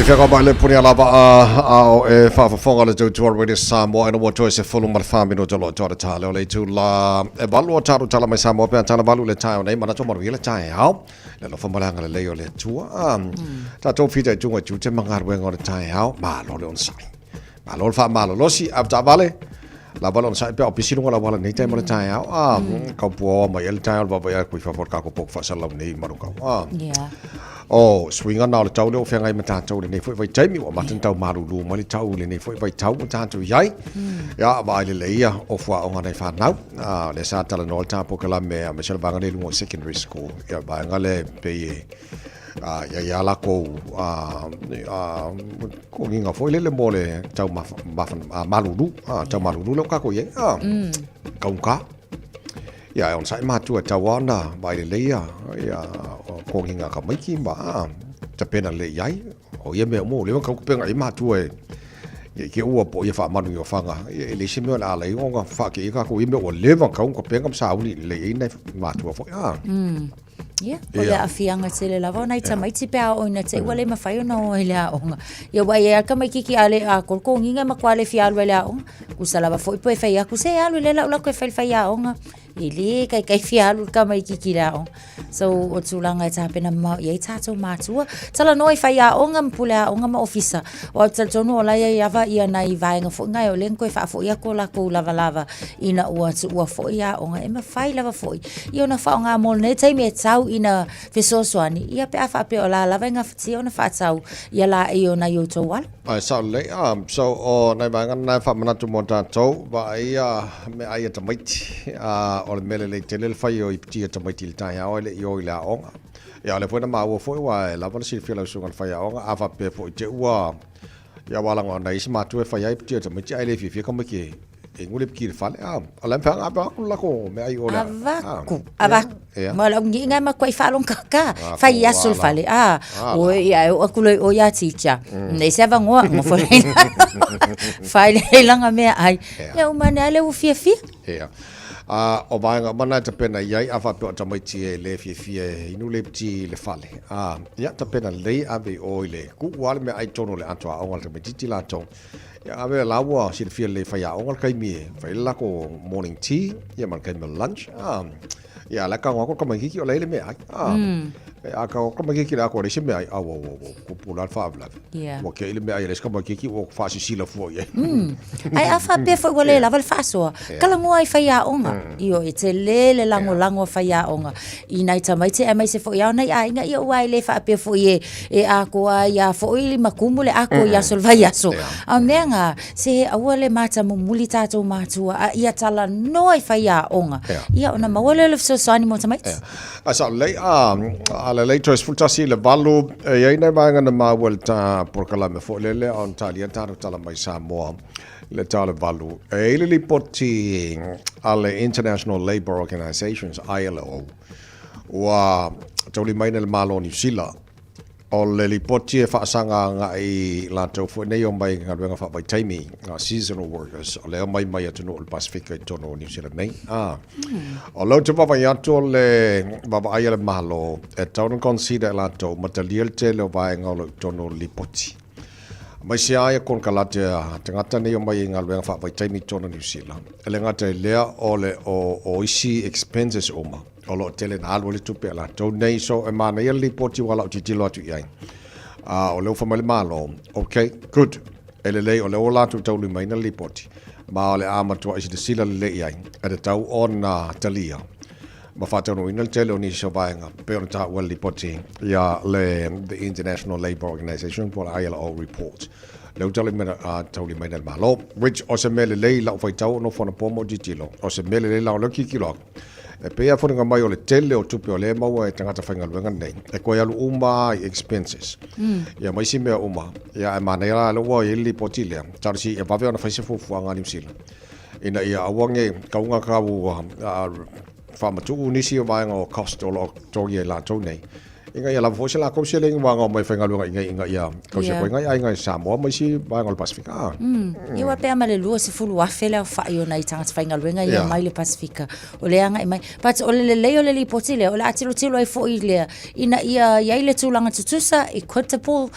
I whenga mai le puni ala waa a o e whaafafonga le tautua Radio Samoa ina ua toe se fulu ma le whamino te loa toa ta leo le tu la e valu o tāru tala mai Samoa pea tana valu le tae o nei mana tō maru i le tae ao le lofa malanga le lei o le tua tātou whita i tunga tū te mangaruenga o le tae ao ma lo le on sai ma lo le wha malo losi a ta vale la vale on sai pea o pisi lunga la wala nei tae mo le tae ao kau pua mai ele tae o le vava ia kui whawhor kako pok whasalau nei maru kau O suiga na o le tau lea ua feagai ma tatou i lenei foi vaitaimi, ua amata ona tau malulu mai le tau i lenei foi vaitau ua tatou i ai. Ia, vaai lelei ia o fuaoga nai fanau. O lea sa talanoa le ta polokalame aemaise o le vaega lea i luga o secondary school. Ia, vaega lea e pei e i ai lava lakou kogiga foi lele mo le tau malulu, tau malulu lea ua tatou i ai, kaugata. Ia, e onosai matua e tau ana vaai lelei ia, ia kogiga a tamaiti ma a, tapena lelei i ai. O ia mea uma ua leva ona tautupega i ai matua e ia i te ua po o ia faamanu i ofaga. Ia e leai se mea o le a ala ai ona faateia tatou i ia mea ua leva ona tatau ona tapena ma sauni lelei ai nai matua foi a. Ia, o le aafiaga tele lava o nai tamaiti pe a oo ina te i ua le mafai ona o ai i le aoga. Ia aua e i ai lava tamaititi a le atoa le toniga e matua le fia alu ai i le aoga. Tusa lava foi pe fai atu, se alu lea o le a ou alu atu e fai le faiaoga. E le taitai fia alu le tamaititi i le aoga. So, o tulaga e tapena mamao i ai tatou matua. Talanoa i faiaoga ma pule aoga ma ofisa. Aua ou te talitonu o la e i ai lava ia nai vaega foi na o lea na toe faafoi atu o latou lavalava ina ua tuua foi aoga e mafai lava foi ia ona faaaoga mo lenei taimi e tau ina fesoasoani ia pe a faapea o la lava e gafatia ona faatau ia laei o nai outou alo. Ae sao lelei. So o nai vaega na e faamanatu mo tatou, vaai ia meaai a tamaiti, o le mea lelei tele le fai o iputi a tamaiti i le taeao ae le i o i le aoga. Ia o lea foi na maua foi aua e lava le silafia o lau susuga i le faiaoga, a faapea foi te ua ia ua lagona ai isi matua e fai ai iputi a tamaiti ae le fiafia tamaiti e e gule piki le fale a o la mfanga ava aku la ko me ai o le Avatu, avatu. Ma lau niiga e matua i faalogokaka, fai aso le fale, a, oi ia e oo atu loa i o ia teacher, leai se avanoa, nofo loa i lalo, fai lea i lana meaai, ia uma ane lava lea ua fiafia. Ia. A, o vaega uma na e tapena i ai, a faapea o tamaiti e le fiafia e inu lepiti i le fale. A, ia, tapena lelei ave i o i le kuu lava le meaai i totonu o le ato aoga a le tamaititi latou. Ia, ave la ua silafia lelei e faiaoga le taimi e fai ai le latou morning tea, ia ma le taimi o le lunch. A, ia, la e tago atu le tamaititi o la e i ai le meaai. A, a tago atu le tamaititi i le ato e leai se meaai, au, au, au, au, tupu la le faalavelave. Ua kei le meaai a le isi tamaititi ua faasisila fua i ai. Ae a faapea foi ua le lava le faasoa, talanoa i faiaoga. Ioe, e tele le lagolago a faiaoga i nai tamaiti aemaise foi lava o nai aiga, ia aua e le faapea foi e e atoa ai lava foi ma tumu le ato i aso o le vaiaso. A o le mea lena, se aua le matamumuli tatou matua, a ia talanoa i faiaoga, ia ona maua lea o le fesoasoani mo tamaiti. Ae sao lelei, a, a lelei toe 11 i le 8, e i ai nai vaega na maua i le ta polokalame foi lele a o na talia tatou tala mai Samoa i le ta o le 8. E i ai le lipoti a le International Labour Organizations, ILO, ua taulimaina e le Malo o Niu Sila. O le lipoti e faasaga agai i latou foi nei o mai galuega faavaitaimi, seasonal workers, o lea omai mai atunuu o le Pasefika i totonu o Niu Sila nei. A, o lea ou te vaavaai atu o le vaavaai a le Malo e tatau ona consider e latou ma talia le tele o vaega o lo o i totonu o le lipoti. Aemaise lava ia konekarate a tagata nei omai i galuega faavaitaimi i totonu o Niu Sila. E le gata i lea o le o, o isi expenses uma o lo o tele na alu ai le tupe a latou nei. So e manaia le lipoti ua lau tilotilo atu i ai. A o lea ua fai mai le Malo, okay, good. E lelei o lea ua latou taulimaina le lipoti ma o le a matuai silasila lelei i ai e tatau ona talia ma faataunuuina le tele o nisi o vaega pei ona taua i le lipoti ia le The International Labour Organization po o le ILO report. Lea ua taulimaina e le Malo, which o se mea lelei i lau faitau o nofo anapo ma ou tilotilo, o se mea lelei la o lea ou tilotilo atu, e pei lava foliga mai o le tele o tupe o lea e maua e tagata faigaluega nei, e toe alu uma lava i expenses, ia ma isi mea uma. Ia ae manaia la lea ua i ai le lipoti lea, talosia ia vave ona fai se fuafuaga a Niu Sila, ina ia aua ne tauga tau faamatuu nisi o vaega o cost o lo o totogi e latou nei. Ina ia lava foi se latou seleni ua aga mai faigaluega i inei ina ia tausi atu ai nai aiga i Samoa ma isi vaega o le Pasefika. Ia aua pe a ma le 20,000 le aofai o nai tagata faigaluega ia mai le Pasefika o lea e agai mai. But o le lelei o le lipoti lea, o le a tilotilo ai foi lea ina ia i ai le tulaga tutusa, equitable,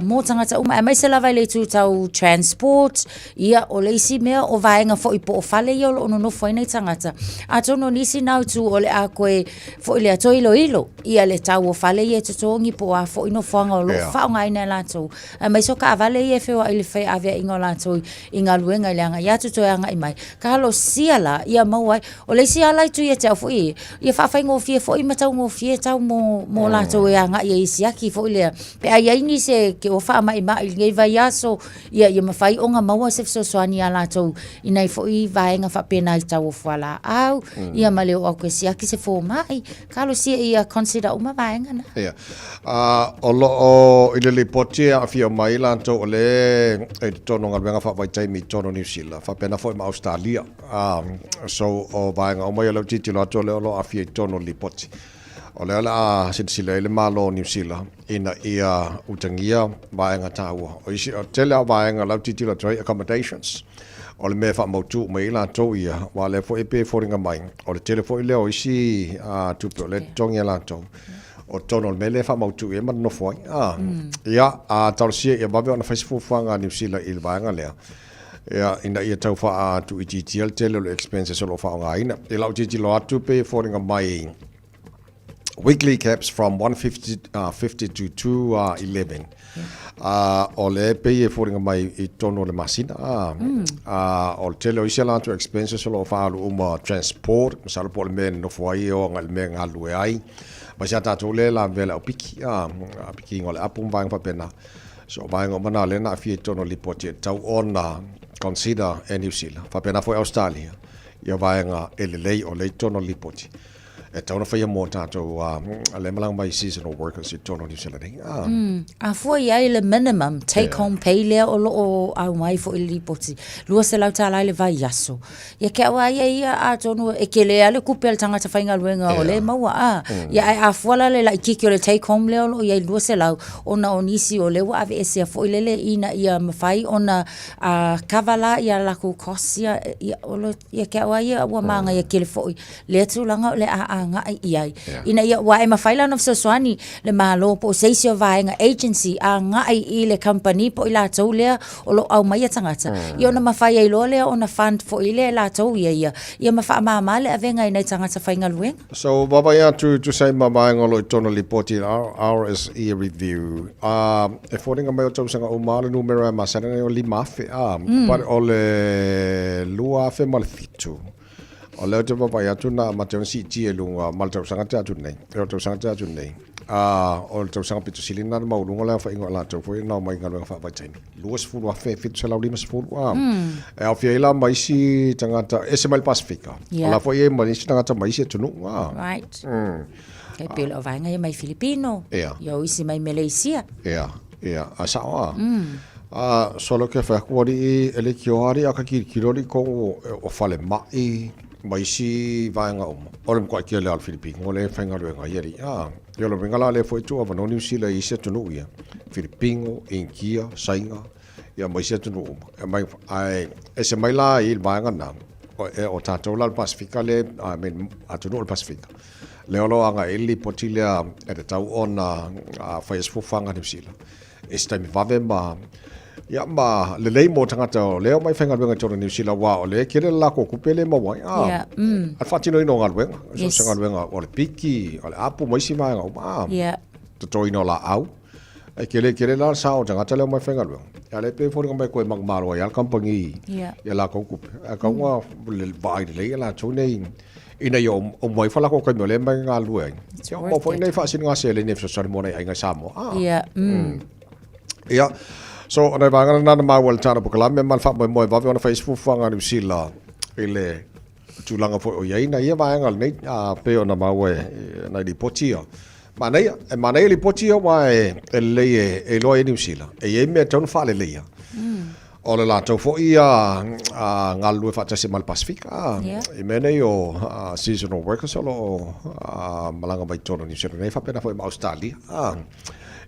mo tagata uma, aemaise lava i le itu tau transport, ia o le isi mea o vaega foi po o fale ia o lo o nonofo ai nai tagata. Atonu o nisi na itu o le a toe foi lea toe iloilo ia le tau o fale ia e totogi po o a foi nofoaga o lo o faaaogaina e latou, aemaise o taavale ia e feoai i le feaveaiga o latou i galuega i le agai atu toe agai mai. Talosia la ia maua ai. O le isi ala itu ia te au foi ia, ia faafaigofie foi ma taugofie tau mo, mo latou e agai ai i siaki foi lea. Pe a i ai nisi e ke ua faamaimai i lenei vaiaso, ia, ia mafai ona maua se fesoasoani iā latou i nai foi vaega faapena i tau o fualaau, ia ma le oo atu e siaki se fomai. Talosia ia consider uma vaega na. Ia. O lo o i le lipoti e aafia mai latou o lea e i totonu o galuega faavaitaimi i totonu o Niu Sila, faapena foi ma Ausetalia. So o vaega uma ia o lea ou te tilotilo atu o lea o lo o aafia i totonu o le lipoti. O lea o le a silasila ai le Malo o Niu Sila ina ia utagia vaega taua. O isi, o le tele lava o vaega o la ou tilotilo atu ai, accommodations, o le mea e faamautu uma ai latou ia, aua o lea foi e pei e foliga mai, o le tele foi lea o isi tupe o lea e totogi e latou, o totonu o le mea lea e faamautu i ai ma nonofo ai. Ia, a talosia ia vave ona fai se fuafuaga a Niu Sila i le vaega lea, ia, ina ia tau faatuuitiitia le tele o le expenses o lo o faaaogaina. I lau tilotilo atu e pei e foliga mai, weekly caps from 150 50 to 211. O lea e pei e foliga mai i totonu o le masina. O le tele o isi a latou expenses o lo o faaalu uma transport, masalo po o le mea e nonofo ai e o agai i le mea e galulue ai. Aemaise lava tatou lea e lavevea i le aupiki, pikiina o le apu ma vaega faapena. So o vaega uma na o lea na aafia i totonu o le lipoti e tatau ona consider e Niu Sila, faapena foi Ausetalia, ia vaega e lelei o lea i totonu o le lipoti. E tatau ona faia mo tatou lea e malaga mai seasonal workers i totonu o Niu Sila nei. A fua i ai le minimum take home pay lea o lo o aumai foi i le lipoti, $200 i le vaiaso. Ia ke au a ia ia atonu e tele lava le tupe a le tagata faigaluega o lea e maua a. Ia ae a fua la le laitiiti o le take home lea o lo o i ai i le 200 ona o nisi o lea ua aveesea foi lele ina ia mafai ona cover la ia latou costs ia, ia ke au a ia ua manaia tele foi lea tulaga o le a agai i ai. Ina ia, aua e mafai la ona fesoasoani le Malo po o se isi o vaega agency agai i le kamupani po o i latou lea o lo o aumaia tagata, ia ona mafai ai loa lea ona fund foi lea e latou ia ia, ia ma faamama le avega i nai tagata faigaluega. So, vaavaai atu e tusa ai ma vaega o lo o i totonu o le lipoti RSE Review, e foliga mai o tausaga uma lava le numera e masani ai o 5,000, a, but o le 2007, O lea ou te vaavaai atu na amata ona siitia i luga ma le tausaga tea atu nei, e o le tausaga tea atu nei, a, o le tausaga pito sili lena na maualuga le aofaiga o latou foi na omai i galuega faavaitaimi, 20,750, a. E aofia ai la ma isi tagata ese mai le Pasefika. O la foi e i ai ma isi tagata mai isi atunuu, a. Right. E pei o le vaega ia mai Filipino, ia o isi mai Meleisia. Ia, ia, a sao a. A, solo ke whai aku alii, e le kioa alii a ka kirikiro alii kongo o falemai ma isi vaega uma. O le matua tele lava o le Filipino lea e faigaluega ai alii. A, ia o le uiga la lea foi e tuu avanoa Niu Sila i isi atunuu ia, Filipino, Initia, Saina, ia ma isi atunuu uma. E mai, ae ese mai la i le vaega lena, o tatou la o le Pasefika lea, I mean, atunuu o le Pasefika, lea o lo o agai ai le lipoti lea e tatau ona fai ai se fuafuaga a Niu Sila. I se taimi vave ma ia ma lelei mo tagata o lea omai faigaluega i totonu o Niu Sila aua o lea e tele le latou tupe lea e maua ai a a le faatinoina o galuega so o se galuega o le piki o le apu ma isi vaega uma a totoina o laau e tele tele la le sao o tagata lea omai faigaluega a lea e pei e foliga mai e toe manumalo ai lava le kamupani i a latou tupe ae tatau ona vaai lelei i latou nei ina ia uma ifo latou taimi o lea e omai galulue ai. Ia maua foi nai faasiliga seleni e fesoasoani mo nai aiga i Samoa. Ah. Ia, Ia, so o nai vaega na na maua i le tala polokalame ma le faamoemoe vave ona fai ai se fuafuaga a Niu Sila i le tulaga foi o i ai nai ia vaega lenei a pei ona maua e nai lipoti ia. Manaia, e manaia lipoti ia aua e lelei e iloa ai e Niu Sila e i ai mea e tatau ona faaleleia. O le latou foi a galulue faatasi ma le Pasefika i mea nei o seasonal workers o lo o malaga mai totonu o Niu Sila nei faapena foi ma Ausetalia.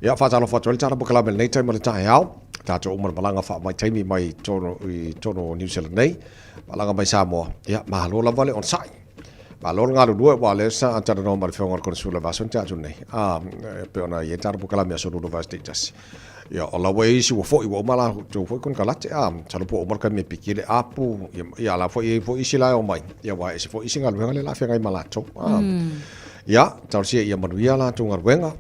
Ia, faatalofa atu ai le tala polokalame i lenei taimi o le taeao. Tatou uma le malaga faavaitaimi mai totonu i totonu o Niu Sila nei, malaga mai Samoa. Ia, malo lava le onosai. Malo le galulue, aua o lea sa talanoa ma le Afioga i le Konesula i le vaiaso na tea atu nei, e pei ona i ai le tala polokalame i aso lua o le vaiaso taitasi. Ia, o la ua i ai isi ua foi, ua uma latou foi konekarate, a, masalo po ua uma le taimi e piki le apu, ia, ia, la foi e i ai foi isi la e omai, ia, aua e ese foi isi galuega lea o le a feagai ma latou, a. Ia, talosia ia manuia latou galuega.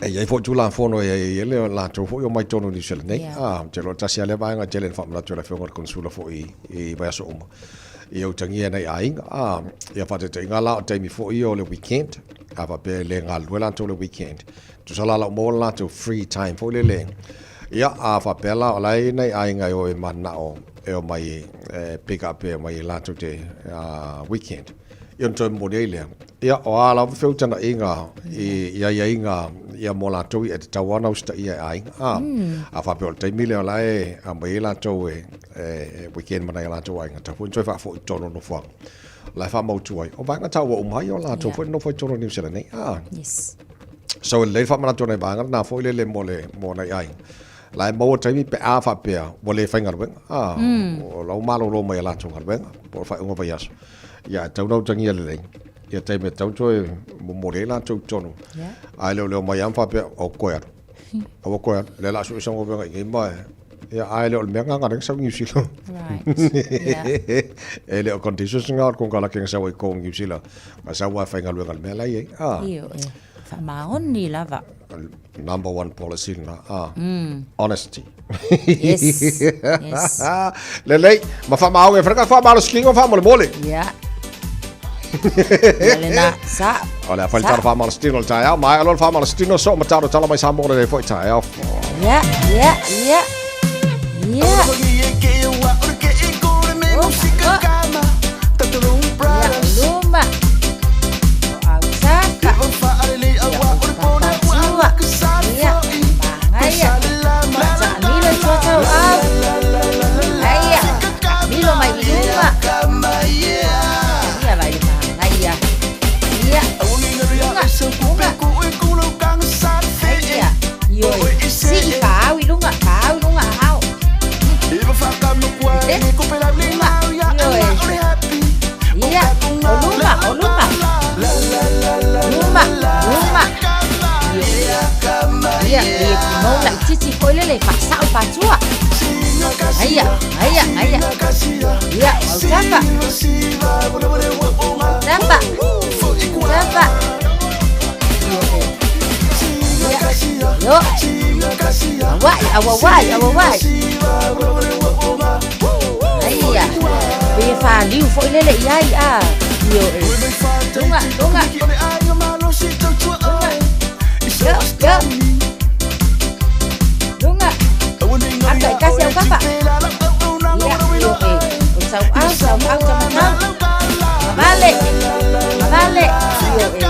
E i ai foi Tulafono e i ai le latou foi omai totonu i Niu Sila nei, a, ou te iloa tasi lava lea vaega e tele ina faamanatu e le Afioga i le Konesula foi i vaiaso uma i utagia nai aiga, a, ia faataitaiga la o taimi foi ia o le weekend, a faapea e le galulue latou i le weekend, Tusa la lau maua le latou free time foi lele. Ia, a faapea la, o la e i ai nai aiga e o e mananao e omai e pick up e omai e latou te weekend. Ia ona toe momoli ai lea. Ia, o a lava feutagaiga i aiaiga ia mo latou ia e tatau lava ona usitaia e aiga. A, a faapea o le taimi lea o la e aumai ai latou e weekend ma nai o latou aiga, tatau foi ona toe faafoi i totonu o le nofoaga. O la e faamautu ai. O vaega taua uma ai o latou foi nofo i totonu o Niu Sila nei. A. Yes. So e lelei le faamanatu o nai vaega lena foi lele mo le mo nai aiga. La e maua taimi pe a faapea ua le faigaluega. A, o la ua malolo mai a latou galuega po o le faaiuga o vaiaso. Ia e tatau ona utagia lelei ia taimi e tatau ona toe momoli ai latou i totonu. Ae le o le omai lava ma faapea, o koe alu. Aua koe alu. O lea o le a sue sau galuega i inei ma e Ia, ae le o le mea lena na sau i Niu Sila. Right. Yeah. E le o conditions na o le konekarate na sau ai i ko Niu Sila. Na sau lava e faigaluega i le mea la e i ai. Ah. Ioe. Faamaoni lava. Number one policy lena. Ah. Honesty. Yes. Yes. Lelei, ma faamaogi e whanaka whaamalosikino faamolemole. Yeah. Ia lena, sa. O le a fai le tala faamalositino o le taeao. Maea loa le faamalositino, soo ma talo tala mai Samoa lelei foi taeao. Yeah, yeah, yeah. Yeah. Luma. Milo mai i luma. Ia vai maga ia. Ia. Lunga, lunga. Ia. Ioi. Sii faau i lunga, faau i lunga ao. Eh, lunga. Ioi. Ia. O luma, o luma. Luma, luma. Ia, ia, mau laitiiti foi lele, faasao faatua. Aia, aia, aia. Ia, au tapa. Tapa. Tapa. Ia. Yo. Awai, awawai, awawai. Aia. Pe whāliu foi lele i ai a. Io e. Lunga, lunga. Yo, yo. Lunga. Aka i kasi au kapa. Ia, io e. O sau au, sau au, sau matau. Vale. Vale. Io e.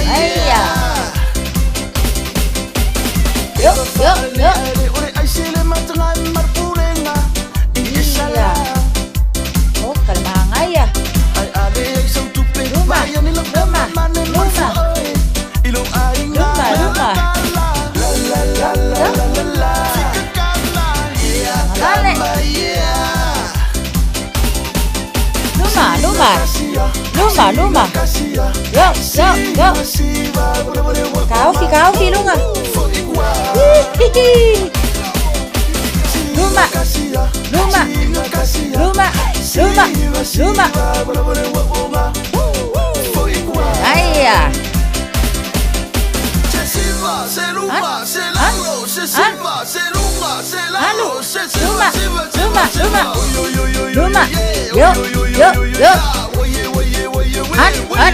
Aia. Yo, yo, yo. Ia. O, kalamaga ia. Luma, luma, luma. Luma, luma. Vale. Luma, luma. Luma, luma. Yo, yo, yo. Kaofi, kaofi, lunga. Hihi. Luma, luma, luma, luma, luma. Aia. Alu, luma, luma, luma. Luma. Yo, yo, yo. An, an.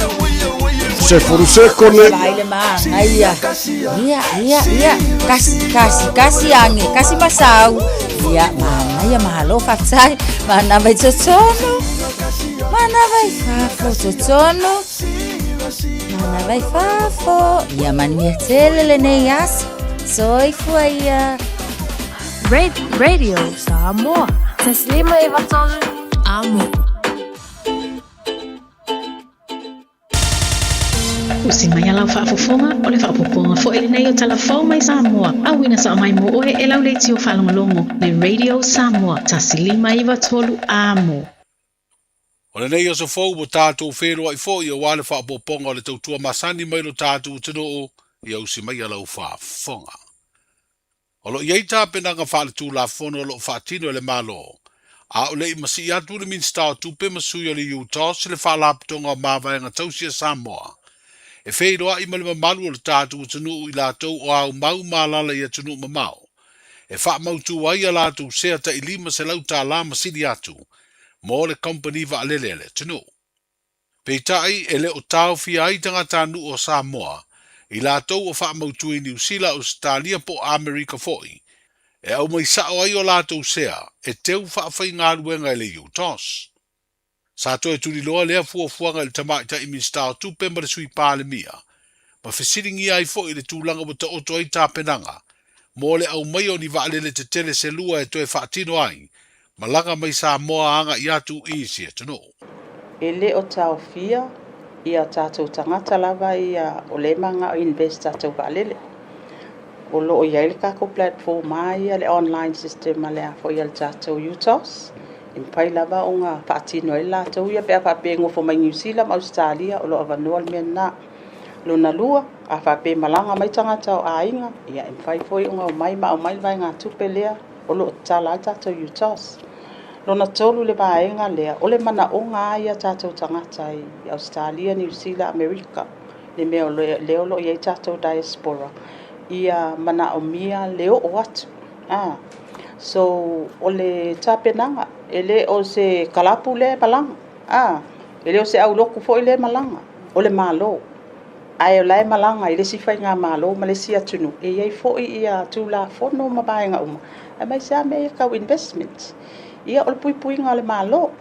Se furuseko le. Vai le maga ia. Ia, ia, ia. Kasi, kasi, kasi ange, kasi masau. Ia, maga ia, mahalo faafetai. Manava i totonu. Manava i fafo totonu. Manava i fafo. Ia manuia tele lenei aso. Soifua ia. Radio Samoa. 153 Amo. Usi mai a lau faafofoga, o le faaopoopoga foi lenei o Tala Fou mai Samoa, auina sao mai mo oe e lau leitio faalogologo le Radio Samoa 1 5 9 3 Amo. O lenei aso fou ua tatou feiloai foi auā le faaopoopoga o le tautua masani mai lo tatou atunuu ia usi mai a lau faafofoga. O lo o i ai tapenaga faaletulafono o lo o faatino e le Malo, a o le i masii atu le Minisita o Tupe ma sui o le UTOS i le Faalapotopotoga o Mavaega Tausi a Samoa, e feiloai ma le mamalu o le tatou atunuu i latou o aumau ma alaala i atunuu mamao, e faamautu ai a latou sea tai $500 ma sili atu mo le kamupani vaalele a le atunuu. Peitai, e le o taofia ai tagatanuu o Samoa, i latou o faamautu i Niu Sila, Ausetalia po o Amerika foi, e aumai sao ai o latou sea e teu faafaigaluega i le UTOS. Sa toe tuliloa lea fuafuaga i le Tamaitai Minisita o Tupe ma le Sui Palemia, ma fesiligia ai foi i le tulaga ua taoto ai tapenaga mo le aumaia o ni vaalele tetele se lua e toe faatino ai malaga mai Samoa agai atu i isi atunuu. E le o taofia ia tatou tagata lava ia o lea e manao invest tatou vaalele. O lo o i ai le tatou platform a ia le online system a le a foi a le tatou UTOS e mafai lava ona faatino ai latou ia pe a faapea e nofo mai Niu Sila ma Ausetalia, o lo o avanoa le mea lena. Lona lua, a faapea e malaga mai tagata o aiga, ia e mafai foi ona omai ma aumai le vaegatupe lea o lo o tatala ai le tatou UTOS. Lona tolu le vaega lea, o le manaoga a ia tatou tagata i Ausetalia, Niu Sila, Amerika, le mea o lea o lo o i ai tatou diaspora, ia manaomia le oo atu. So, o le tapenaga, e le o se kalapu lea e malaga. E le o se aulotu foi lea e malaga, o le Malo. Ae o la e malaga i le isi faigamalo ma le isi atunuu, e i ai foi ia tulafono ma vaega uma, aemaise lava mea ia tau investment. Ia o le puipuiga o le Malo.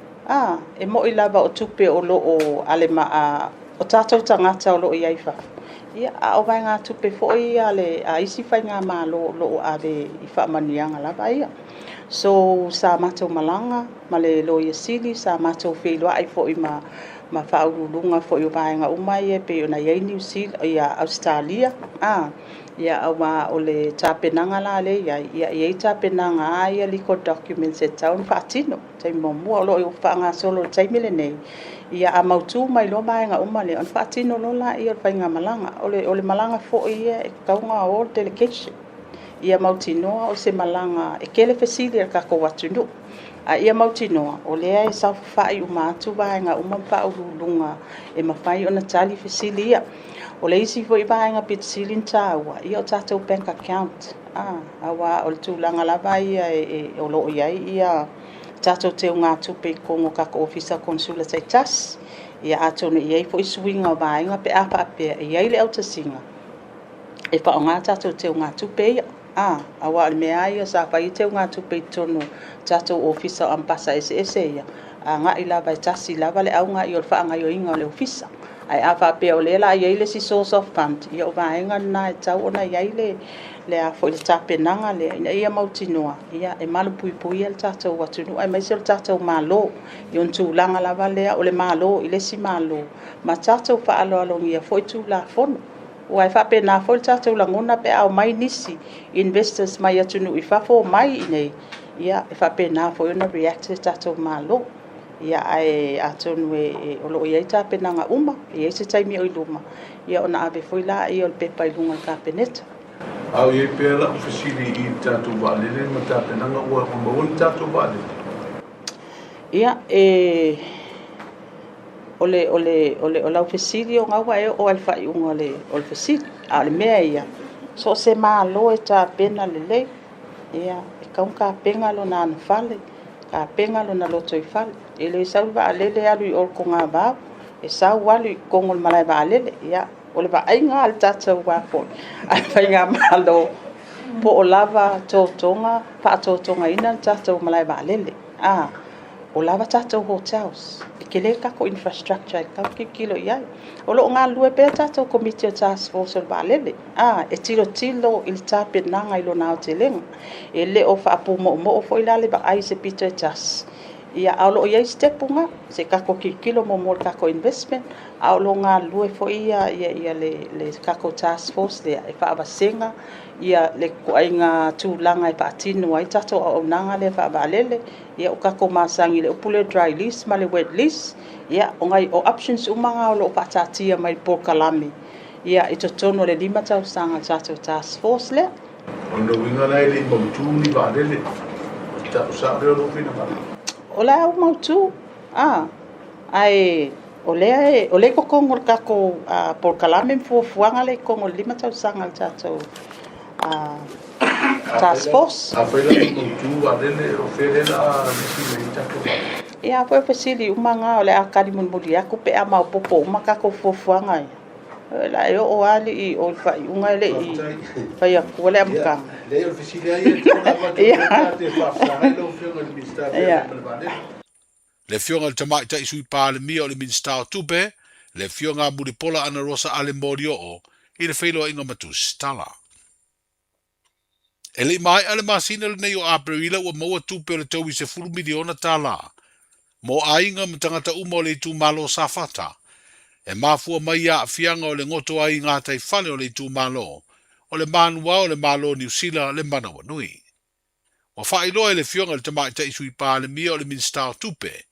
E moni lava o tupe o lo o ale ma o tatou tagata o lo o i ai fafo. Ia, a o vaegatupe foi ia le a isi faigamalo o lo o ave i faamanuiaga lava ia. So, sa matou malaga ma le Loia Sili, sa matou feiloai foi ma faauluuluga foi o vaega uma ia e pei ona i ai Niu Sila, ia Ausetalia. Ia auā o le tapenaga la lea i ai, ia e i ai tapenaga a ia legal documents e tatau ona faatino. Taimi muamua o lo o faagasolo i le taimi lenei, ia a mautu mai loa vaega uma lea, ona faatino loa laia o le faigamalaga. O le malaga foi ia e tatau ona o le delegation. Ia mautinoa o se malaga e tele fesili a le tatou atunuu. A ia mautinoa, o lea e saofafai uma atu vaega uma ma faauluuluga e mafai ona tali fesili ia. O le isi foi vaega pito sili ona taua, ia o tatou bank account. Auā o le tulaga lava ia o lo o i ai ia tatou teugatupe i totonu o tatou ofisa konsula taitasi. Ia atonu e i ai foi suiga o vaega pe a faapea e i ai le autasiga e faaaoga tatou teugatupe ia. Auā o le mea lava ia sa fai ai teugatupe i totonu o tatou ofisa o ambasa eseese ia, agai lava e tasi lava le auga ia o le faagaoioiga o le ofisa. Ae a faapea o lea o le a i ai le isi source of fund, ia o vaega lena e tatau ona i ai le a foi le tapenaga lea ina ia mautinoa ia e malupuipuia le tatou atunuu aemaise o le tatou Malo i ona tulaga lava lea o le Malo i le isi Malo ma tatou faaaloalogia foi Tulafono. Ua e faapena foi le tatou lagona pe a omai nisi investors mai atunuu i fafo omai i inei, ia e faapena foi ona react le tatou Malo. Ia ae atonu o lo o i ai tapenaga uma, e i ai se taimi o i luma, ia ona ave foi laia o le pepa i luga o le Kapeneta. A o i ai pea lau fesili i le tatou vaalele ma tapenaga ua maua le tatou vaalele? Ia, e o le o le o le o lau fesili o gaua e oo ai le faaiuga o le fesili. A o le mea ia, so o se Malo e tapena lelei, ia e tatau ona tapena lona anofale, tapena lona lotoifale. E le sau le vaalele alu i o i le togavao, e sau alu i totonu o le malae vaalele. Ia, o le vaaiga a le tatou foi a le faigamalo po o lava totoga faatotogaina le tatou malae vaalele. O lava tatou hotels, e tele le tatou infrastructure e tatau ona tilotilo i ai. O lo o galulue pea tatou Komiti o Task Force o le Vaalele, a, e tilotilo i le tapenaga i lona aotelega. E le o faapumoomoo foi la le vaai i se pito e tasi, ia, a o lo o i ai sitepu na, se i tatou tilotilo muamua i le tatou investment, a o lo o galulue foi ia, ia, ia le, le tatou task force lea e faavasega ia le ituaiga tulaga e faatino ai tatou auaunaga lea faavaalele. Ia, ua tatou masani i le upu lea dry lease ma le wet lease. Ia, o nai o options uma na o lo o faataatia mai i le polokalame, ia, i totonu o le 5 tausaga a le tatou task force lea. O lona uiga la e le i mautu ni vaalele, o le tau sao lea o lou finagalo. O le a ua mautu, a, ae o lea e, o lea e i totonu o le tatou polokalame ma fuafuaga lea i totonu o le 5 tausaga a le tatou task force. Afai la ua mautu vaalele, o fea lea o le a lisi mai ai tatou vaalele? Ia, a foi o fesili uma na o le a tali mulimuli atu pe a maopoopo uma tatou fuafuaga ia. La e oo lava alii o le faaiuga e le i fai atua le amataga. Leai, o le fesili lava ia e tatau ona avatu o lea ta te faafesagai lau Afioga i le Minisita e feagai ma le vaalele. Le Afioga i le Tamaitai Sui Palemia o le Minisita o Tupe, le Afioga a Mulipola Anarosa Ale Molioo i le feiloaiga ma Tusitala. E le i maea le masina lenei o Aperila ua maua tupe o le tau i $10 miliona mo aiga ma tagata uma o le itumalo o Safata, e mafua mai i aafiaga o le goto ai i gataifale o le itumalo o le manuao o le Malo o Niu Sila le manawanui. Ua faailoa e le Afioga i le Tamaitai Sui Palemia o le Minisita o Tupe,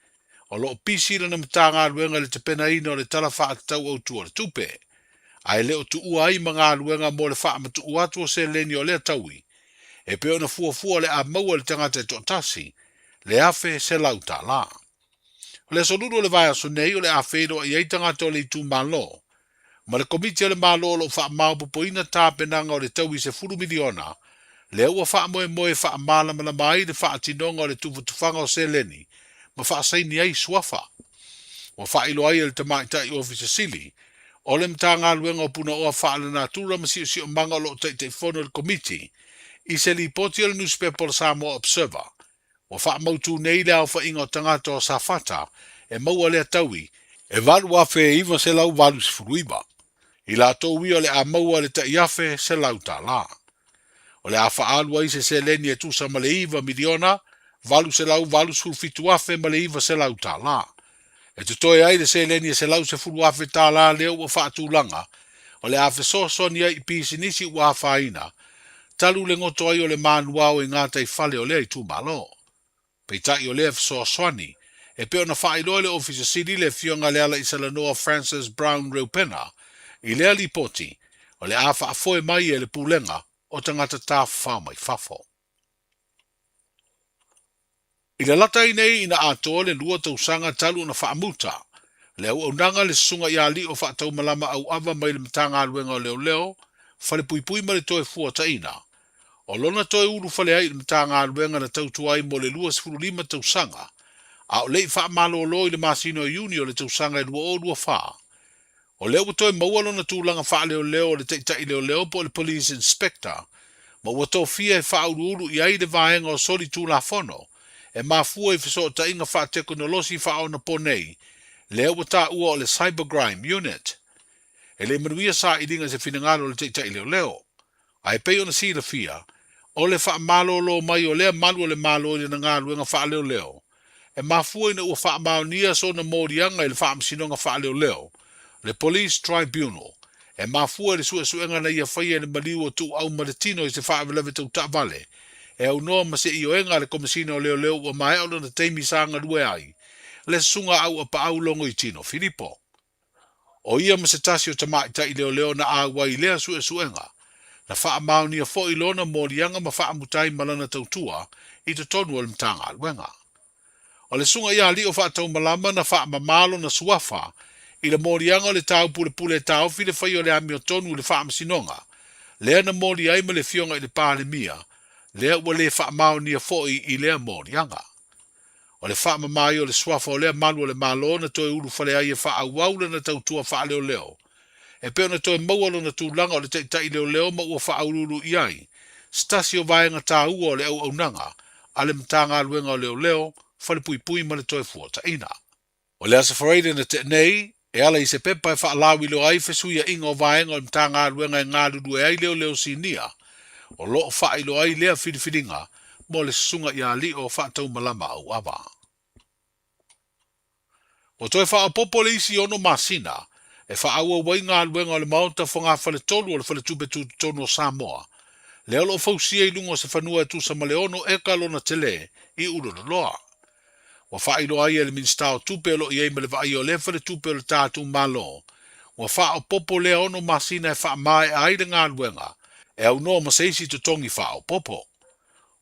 o lo o pisi lana Matagaluega i le tapenaina o le Tala Faatatau Autu o le Tupe, ae le o tuua ai ma galuega mo le faamatuu atu o seleni o lea taui, e pei ona fuafua o le a maua e le tagata e toatasi le $1,100. O le aso Lulu o le vaiaso nei o le a feiloai ai tagata o le itumalo ma le Komiti a le Malo o lo o faamaopoopoina tapenaga o le taui $10 miliona lea ua faamoemoe e faamalamalama ai le faatinoga o le tufatufaga o seleni ma faasaini ai suafa. Ua faailoa ai e le Tamaitai Ofisa Sili o le Matagaluega o Punaoa Faalenatura ma Siosiomaga o lo o Taitaifono i le Komiti i se lipoti a le nusipepa o le Samoa Observer Ua faamautu nei le aofaiga o tagata o Safata e maua lea taui e 8,989, i latou ia o le a maua le tai $1,100. O le a faaalu ai se seleni e tusa ma le $9,887,900. E totoe ai le seleni e $110,000 lea ua faatulaga o le a fesoasoani ai i pisinisi ua afaina talu le goto ai o le manuao i gataifale o lea itumalo. Peitai o lea fesoasoani, e pei ona faailoa e le Ofisa Sili le Afioga Lealaisalanoa Francis Brown Reupena i lea lipoti, o le a faafoe mai e le Pulega o Tagata Tafafao mai Fafo. I le lata ai nei ina atoa le 2 tausaga talu ona faamuta le auaunaga a le Susuga ia Lio Faataumalama Auava mai le Matagaluega o Leoleo, Falepuipui ma le Toefuataiga. O lona toe ulufale ai i le Matagaluega na tautua ai mo le 25 tausaga, a o le i faamalolo i le masina o Iuni o le tausaga e 2024. O lea ua toe maua lona tulaga faaleoleo o le taitai leoleo po o le Police Inspector, ma ua tofia e faauluulu i ai le vaega o soli tulafono e mafua i fesootaiga faatekonolosi faaonaponei, lea ua taua o le Cybercrime Unit. E le i manuia sailiga i se finagalo o le taitai leoleo. Ae pei ona silafia, o le faamalolo mai o lea malu o le Malo i lana galuega faaleoleo, e mafua ina ua faamaonia sona moliaga i le Faamasinoga Faaleoleo, le Police Tribunal, e mafua i le suesuega na ia faia i le maliu o Tuuau ma le tino i se faalavelave tau taavale, e aunoa ma se ioega a le Komesina o Leoleo ua maea lona taimi sa galue ai le Susuga Auapaau Logoitino Filipo. O ia ma se tasi o tamaitai leoleo na auai i lea suesuega, na faamaonia foi lona moliaga ma faamuta ai ma lana tautua i totonu o le Matagaluega. O le Susuga ia Lio Faataumalama na faamama lona suafa i le moliaga o le taupulepule e taofi le faia o le amiotonu i le Faamasinoga, lea na moli ai ma le Afioga i le Palemia, lea ua le faamaonia foi i lea moliaga. O le faamama ai o le suafa o lea malu o le Malo na toe ulufale ai e faaauau lana tautua faaleoleo, e pei ona toe maua lona tulaga o le taitai leoleo ma ua faauluulu i ai se tasi o vaega taua o le auaunaga a le Matagaluega o Leoleo, Falepuipui ma le Toefuataiga. O le Aso Faraile na tea nei, e ala i se pepa e faalauiloa ai fesuiaiga o vaega o le Matagaluega e galulue ai leoleo sinia, o lo o faailoa ai lea filifiliga mo le Susuga ia Alio Faataumalama Auava. Ua toe faaopoopo le isi ono masina e faaauau ai galuega o le Maota Fogafale-tolu o le Faletupe Tutotonu o Samoa, lea o lo o fausia i luga o se fanua e tusa ma le ono eka lona tele i Ululoloa. Ua faailoa ai e le Minisita o Tupe o lo o i ai ma le vaaia o lea faletupe o le tatou Malo, ua faaopoopo lea ono masina e faamaea ai le galuega e aunoa ma se isi totogi faaopoopo.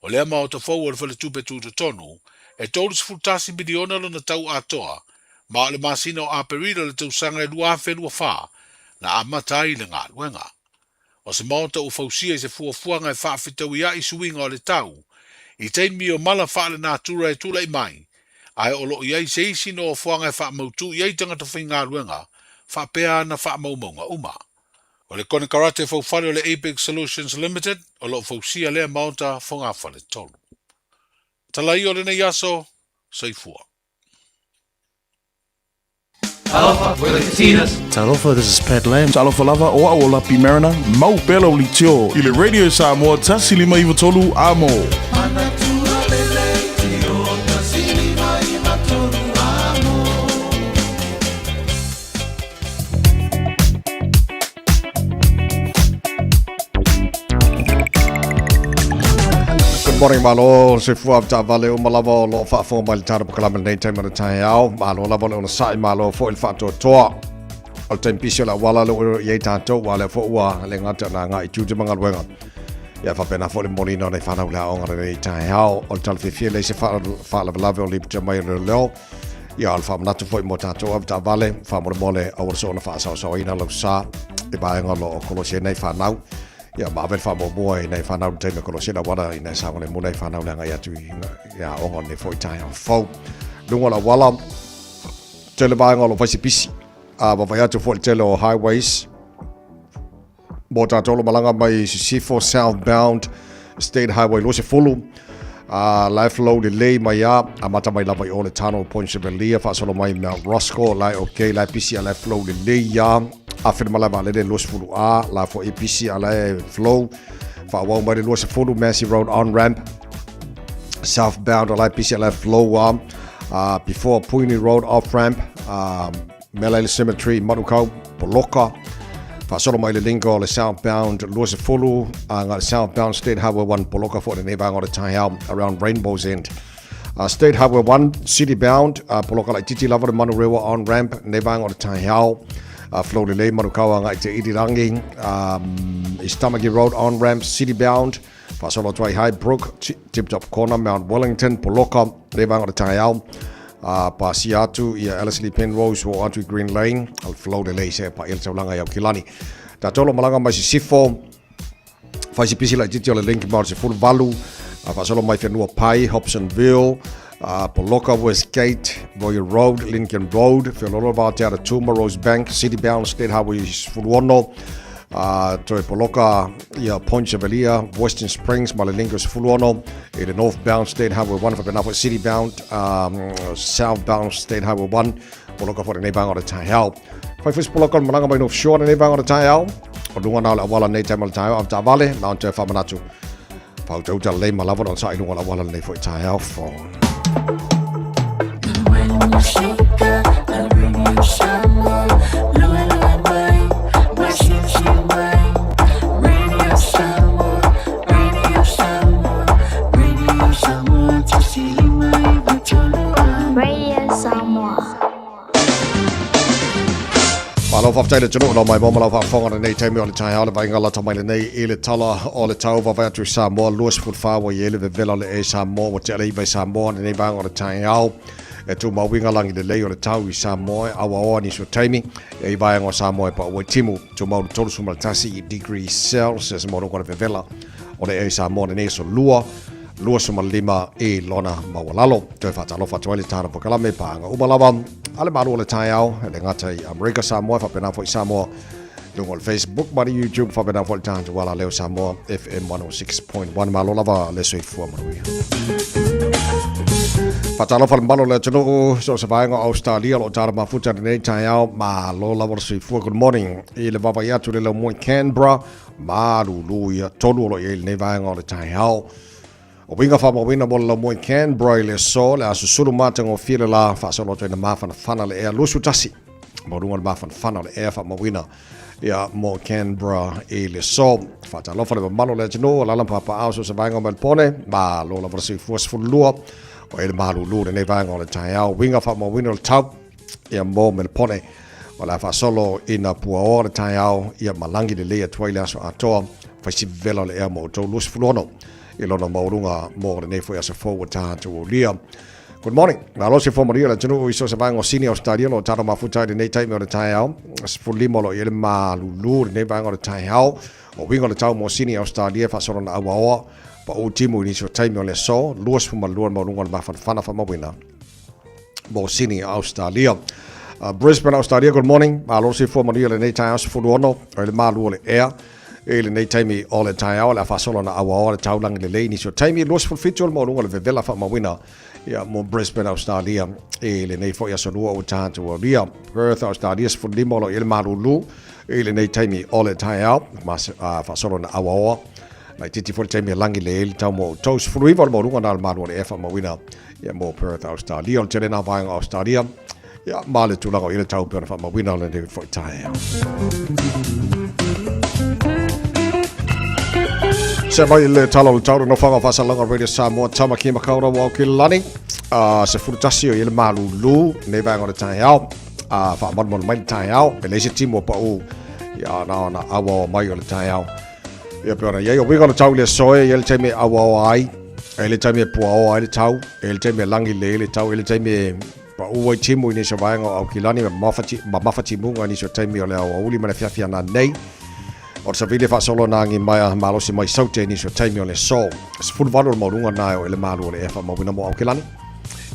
O lea maota fou o le Faletupe Tutotonu, e $31 miliona lona tau atoa, ma o le masina o Aperila le tausaga e 2024 na amata ai le galuega. O se maota ua fausia i se fuafuaga e faafetauia'i suiga o le tau i taimi o mala faalenatura e tulai mai, ae o lo o i ai se isi nofoaga e faamautu i ai tagata faigaluega faapea ana faamaumauga uma. O le konekarate faufale o le Apex Solutions Limited o lo o fausia lea maota fogafale tolu. Tala ia o lenei aso, soifua. Talofa, we're the Katinas. Talofa, this is Pat Lam. Talofa lava, o au o Lapi Mariner, mau pea lau leitio i le Radio Samoa 153 Amo. Good morning malo soifua taavale uma lava o lo o faafofoga mai le tatou polokalame lenei taimi o le taeao. Malo lava le onosai, malo foi le faatoatoa. O le taimi pisi o le auala le o i ai tatou, ua lea foi ua le gata na agai i tiute ma galuega. Ia faapena foi le momoliina o nei fanau le aoga lenei taeao. O le tala fiafia lea i se faalavelave o lipoti mai o leoleo. Ia, o le faamanatu foi mo tatou avetaavale, faamolemole aua le soona faasaosaoina lau sa i vaega o lo o kolosi ai nei whanau. Ia, ma ave le faamuamua i nei whanau le taimi e kolosi ai le auala ina e saogalemu nei whanau le agai atu i aoga o lenei foi taeao fou. Luga o le auala, tele vaega o lo o fai se pisi. A vaavaai atu foi i le tele o highways, Mo tātou lo malaga mai Sisifo southbound State Highway 20, a life low lelei mai a amata mai lava i o le tunnel Point Chevalier faasolo mai Mount Roscoe la e okay la e pisi a la e flow lelei a afe le malae vaalele 20 a la foi e pisi a la e flow faaauau mai le 20 Massey Road on ramp southbound a la e pisi a la e flow a before Puini Road off ramp Mele Cemetery, Manukau, Poloka, faasolo mai le linga o le southbound 20, a ngā southbound State Highway 1 Poloka fo lenei vaega o le taeao around Rainbow's End. State Highway 1 city bound, Poloka laititi lava le Manurewa on ramp lenei vaega o le taeao. Flow lelei Manukau a ngai te Irirangi, East Tamaki Road on ramp city bound, Faasolo atu ai Highbrook, Tip Top Corner, Mount Wellington, Poloka, lenei vaega o le taeao. A pasia atu ia Ellerslie Penrose o atu i Green Lane, al flow lelei se pa le taulaga i Aukilani. Tatou lo malaga mai Sisifo, fai se pisi laititi o le link ma o le 18, a faasolo mai Whenua Pai, Hobsonville, a Poloka Westgate, Royal Road, Lincoln Road, Whiololo va Te Aratuma, Rosebank, City Bound, State Highway 16, a toe Poloka ia Point Chevalier, Western Springs, ma le link o 16, i le northbound State Highway 1, faapena foi city bound, southbound State Highway 1, poloka foi lenei vaega o le taeao. Fai foi se poloka o le malaga mai North Shore lenei vaega o le taeao, o luga na o le auala nei taimi o le taeao, avetaavale, na on toe faamanatu. Whautauta lelei ma lava le onosai i luga o le auala lenei foi taeao fou. Radio Samoa. Malo faafetai le atunuu nau mai mo ma lau faafofoga lenei taimi o le taeao le vaaiga lata mai lenei i le tala o le tau vaavaai atu i Samoa 24 ua i ai le vevela o le e Samoa ua tea le iva i Samoa lenei vaega o le taeao e tumau uiga lagi lelei o le tau i Samoa e auaoa nisi o taimi e i vaega o Samoa e paua i timu tumau le 31 degree Celsius mo luga o le vevela o le e Samoa lenei aso lua 25 i lona maualalo. Toe faatalofa atu ai le tāna polokalame paaga uma lava a le Malo o le taeao, e le gata i Amerika Samoa, faapena foi Samoa i luga o le Facebook ma le YouTube, faapena foi le tatou alaleo Samoa FM 106.1. Malo lava le soifua manuia. Faatalofa le mamalu o le atunuu, so o se vaega o Australia o lo o tala mafuta i lenei taeao, malo lava le soifua. Good morning i le vaavaai atu i le laumua i Canberra, malulu ia tolu o lo o i ai i lenei vaega o le taeao. O uiga faamauina mo le laumua i Canberra i le aso, le a susulu matagofie le la, faasolo atu ai na mafanafana le ea 21. Maualuga le mafanafana o le ea faamauina ia mo Canberra i le aso. Faatalofa le mamalu o le atunuu, alaala ma papaaao so o se vaega o Melbourne, malo lava le soifua 12 o e le malulu lenei vaega o le taeao. Uiga faamauina o le tau ia mo Melbourne o le a faasolo ina puaoa le taeao ia malangi lelei atu ai le aso atoa faisi vela o le ea mo outou 26 i lona maualuga mo lenei foi aso fou ua tatou aulia. Good morning. Malo se maria le atunuu i so se vaega o Sini Australia o lo o talo mafuta i lenei taimi o le taeao. 15 o lo o i ai le malulu i lenei vaega o le taeao. O uiga o le tau mo Sini Australia faasolo na auaoa pau timu i nisi o taimi o le aso 22 le maualuga o le mafanafana faamauina mo Sini Australia. Brisbane Australia, good morning. Malo se maria lenei taeao 16 o le malu o le ea. I lenei taimi o le taeao, o le a faasolo na auaoa le taulagi lelei i nisi o taimi, 27 o le maualuga o le vevela faamauina ia mo Brisbane, Australia i lenei foi aso lua ua tatou aulia. Perth, Australia, 15 o lo o i ai le malulu i lenei taimi o le taeao, faasolo na auaoa laitiiti foi le taimi e lagi lelei le tau mo outou. 19 o le maualuga na o le malu o le ea faamauina ia mo Perth, Australia. O le tele na vaega o Australia ia ma le tulaga o i ai le tau pei ona faamauina o lenei foi taeao. Se mai le tala o le tau le nofoaga o faasalaga Radio Samoa Tamaki Makaurau o Aukilani. 11 o i ai le malulu nei vaega o le taeao. Faamalumalu mai le taeao. E leai se timu o pau ia na ona auaoa mai o le taeao. Ia pei ona i ai o uiga o le tau i le aso e i ai le taimi e auaoa ai, e i ai le taimi e puaoa ai le tau, e i ai le taimi e lagi lelei ai le tau, e i ai le taimi e pau ai timu i nisi o vaega o Aukilani ma mafatimuga i nisi o taimi o le aoauli ma le afiafi ana nei. O le savili e faasolo na agi mai a malosi mai Saute i nisi o taimi o le aso. 18 o le maualuga na e o ele malu o le ea faamauina mo Aukilani.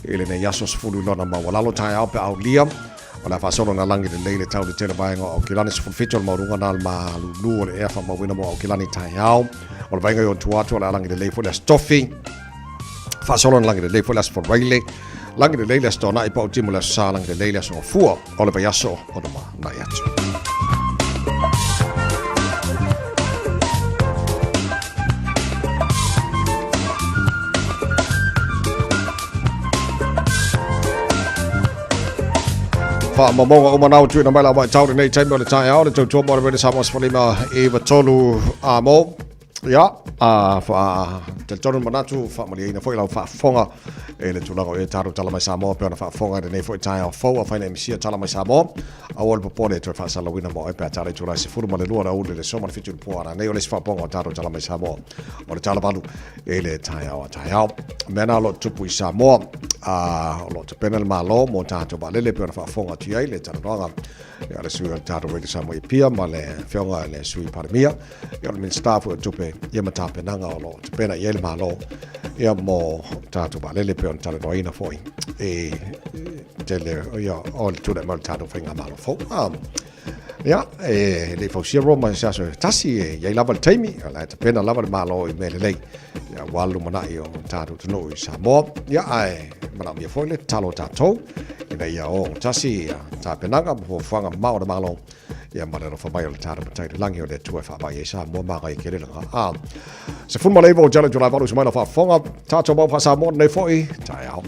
I lenei aso 10 i lona maualalo taeao pe aulia. O le a faasolo na lagi lelei le tau le tele vaega o Aukilani 17 o le maualuga na le malulu o le ea faamauina mo Aukilani taeao. O le vaega i ona tua atu o le a lagi lelei foi le Aso Tofi. Faasolo na lagi lelei foi le Aso Faraile. Lagi lelei le Aso Toonai pau timu le Aso Sa lagi lelei le Aso Gafua o le vaiaso o lumanai atu. Faamaumauga uma na ua tuuina mai la vaitau lenei taimi o le taeao le tautua mo le Radio Samoa 15 i 3 a mo. Ia, a fa talitonu le manatu faamalieina foi lau faafofoga i le tulaga o e tatou tala mai Samoa pe ona faafofoga i lenei foi taeao fou a faina MCa tala mai Samoa. Aua le popole e toe faasalauina mo oe pe a tala i tulaga 12 le aoauli le aso ma le 7 i le po a rānei o le isi faapopoga o tatou tala mai Samoa o le tala valu i le taeao a taeao. Mea na o lo o tupu i Samoa, a o lo o tapena le Malo mo tatou vaalele pe ona faafofoga atu i ai le talanoaga ia le sui o le tatou Radio Samoa i Apia ma le afioga i le sui Palemia, ia o le Minisita foi o Tupe ia ma tapenaga o lo o tapena i ai le Malo ia mo tatou vaalele pe ona talanoaina foi i tele ia o le tulai mai o le tatou faigamalo fou. Ia, e le i fausia Roma i se aso e tasi, e i ai lava le taimi, o la e tapena lava le Malo i mea lelei, ia, aua le lumanai o tatou atunuu i Samoa. Ia, ae manaomia foi le tatalo a tatou, ina ia o tasi ia tapenaga ma fuafuaga mamao a le Malo, ia ma le alofa mai o le tatou Matai i le lagi o le Atua e faavae ai Samoa ma agai kele laga. A, 19 o Jala July valu se mai la faafofoga, tatou mau faa-Samoa nei foi, taeao.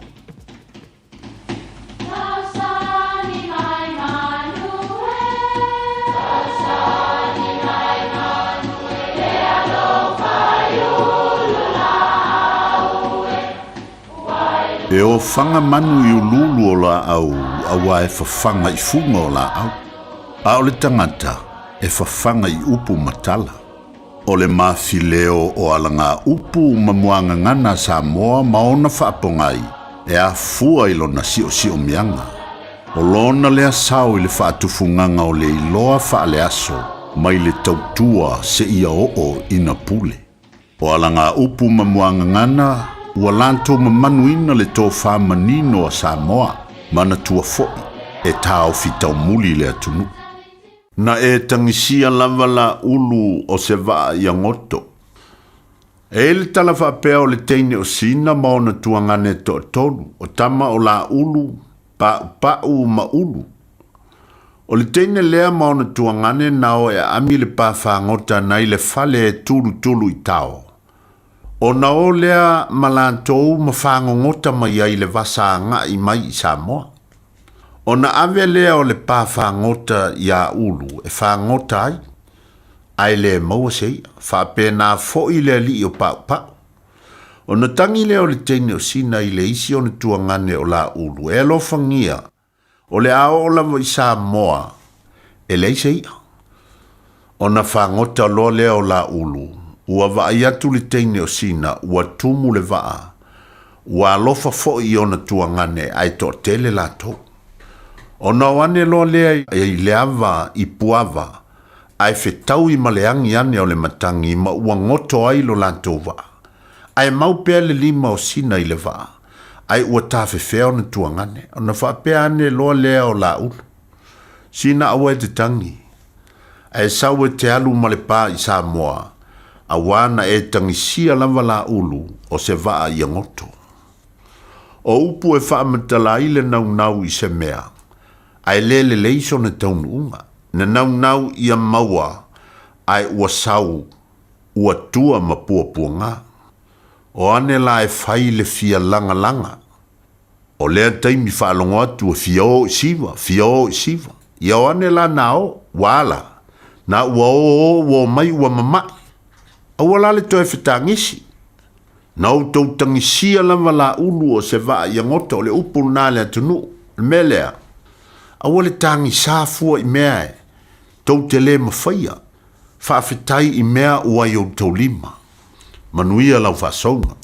E ofaga manu i uluulu o laau auā e fafaga i fuga o laau, a o le tagata e fafaga i upu ma tala. O le mafileo o alagaupu ma muagagana a Samoa ma ona faapogai e afua i lona siosiomiaga. O lona lea sao i le faatufugaga o le iloa faaleaso mai le tautua seia oo ina pule. O alagaupu ma muagagana ua latou mamanuina le tofa manino a Samoa, manatua foi e taofi taumuli le atunuu. Na e tagisia lava la ulu o se vaa ia goto. E i ai le tala faapea o le teine o Sina ma ona tuagane e toatolu, o tama o Laulu, Paupau ma Ulu. O le teine lea ma ona tuagane na o e aami le pā fagota nai le fale e tulutulu i tao. Ona o lea ma latou ma fagogota mai ai le vasa agai mai i Samoa. Ona ave lea o le pā fagota iā Ulu e fagota ai, ae le maua se i'a, faapena foi le alii o Paupau. Ona tagi lea o le teine o Sina i le isi ona tuagane o Laulu, e alofagia, o le a oo lava i Samoa, e leai se i'a. Ona fagota loa lea o Laulu, ua vaai atu le teine o Sina ua tumu le vaa, ua alofa foi i ona tuagane ae toatele latou. Ona o ane loa lea i le ava i Puava, ae fetaui ma le agi ane o le matagi ma ua goto ai lo latou vaa. Ae mau pea le lima o Sina i le vaa, ae ua tafefea ona tuagane, ona faapea ane loa lea o Laulu, Sina aua e te tagi, ae sau e te alu ma le pa i Samoa, auā na e tagisia lava Laulu o se vaa ia goto. O upu e faamatala ai le naunau i se mea, ae le lelei sona taunuuga. Na naunau ia maua, ae ua sau, ua tua ma puapuaga. O ane la e fai le fia lagalaga. O lea taimi faalogo atu e fia o i siva, fia o i siva. Ia o ane la na o, ua ala. Na ua o o ua omai ua mama'i. Aua la le toe fetagisi. Na outou tagisia lava Laulu o se vaa ia gota o le upu lena a le atunuu. O le mea lea, aua le tagisa fua i mea e tou te le mafaia. Faafetai i mea ua i outou lima. Manuia lau faasouga.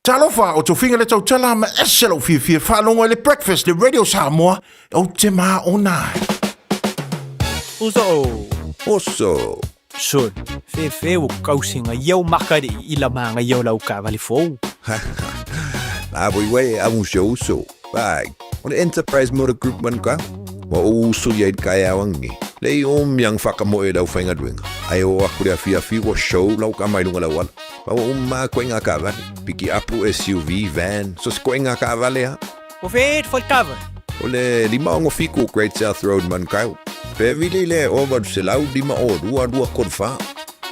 Talofa, o Tofiga le tautala ma ese lou fiafia faalogo i le Breakfast le Radio Samoa, ou te maona ai. Uso. Oso. Sol, fefe o kausinga iau makari i la manga iau lau kavali fou. Na voi wei a un show uso. Vai, o le Enterprise Motor Group man ka. Wa o uso ia i kai awangi. Le i o miang whakamoe lau whainga duenga. Ai o aku le awhi wa show lau ka mai lunga lau ala. Wa o ma koe ngā kavale. Piki apu SUV, van, so se koe ngā kavale ha. O fe fo kava. O le lima ongo fiku Great South Road man kau. Pe vili le o valu se lau lima o lua lua kolu fa.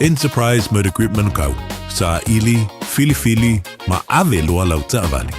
Enterprise Motor Group Manukau, sa ili, filifili, ma ave loa lau taavale.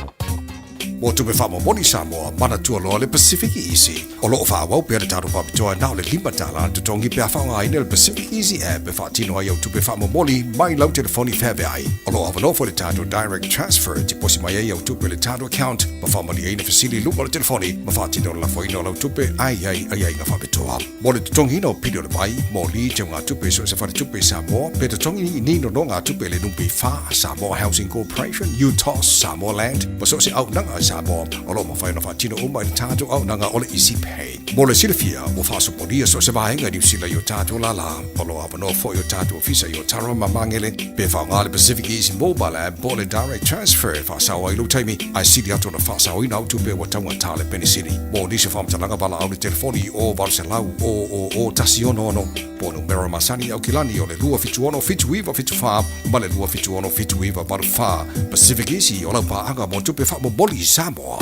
Mo tupe faamomoli Samoa, manatua loa le Pacific Easy. O loo faaauau pea le tatou faapitoa na o le $5 le totogi pe a faaaogaina le Pacific Easy app e faatino ai au tupe faamomoli mai lau telefoni feaveai. O loo avanoa foi le tatou Direct Transfer e tiposi mai ai au tupe i le tatou account ma faamalieina fesili i luga o le telefoni ma faatino le lafoina o lau tupe ae i ai aiaiga faapitoa. Mo le totogiina o pili o le vai, moli, teugatupe i so o se faletupe i Samoa, pe totogi ni nonogatupe i le NPF, Samoa Housing Corporation, UTOS, Samoa Land, ma so o se auaunaga a Samoa, o lo o mafai ona faatino uma i le tatou auaunaga o le Easy Pay. Mo le silafia, ua faasopolia so o se vaega i Niu Sila i o tatou lālā. O lo o avanoa foi o tatou ofisa i Otara ma Magele, pe faaaoga le Pacific Easy Mobile App po o le Direct Transfer e faasao ai lou taimi, ae sili atu ona faasaoina au tupe ua taugata le penisini. Mo nisi o faamatalaga valaau le telefoni o 800 000 166 po o numera masani Aukilani o le 276 7974 ma le 276 7984. Pacific Easy o lau paaga mo tupe faamomoli i Samoa.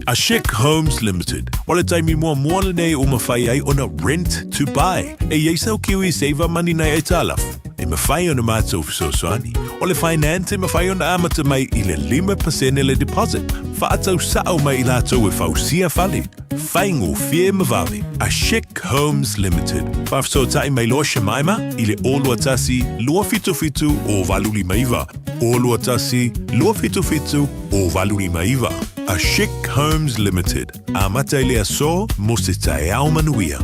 A Chic Homes Limited, o le taimi muamua lenei ua mafai ai ona rent to buy. E i ai sau Kiwi Saver Money nai aitalafu, e mafai ona matou fesoasoani. O le finance e mafai ona amata mai i le 5% le deposit, faatau sao mai i latou e fausia fale. Faigofie ma vave. A Chic Homes Limited. Faafesootai mai loa Shemaima i le 021 277 0859. 021 277 0859. A Chic Homes Limited. Amata i le aso mo se taeao manuia.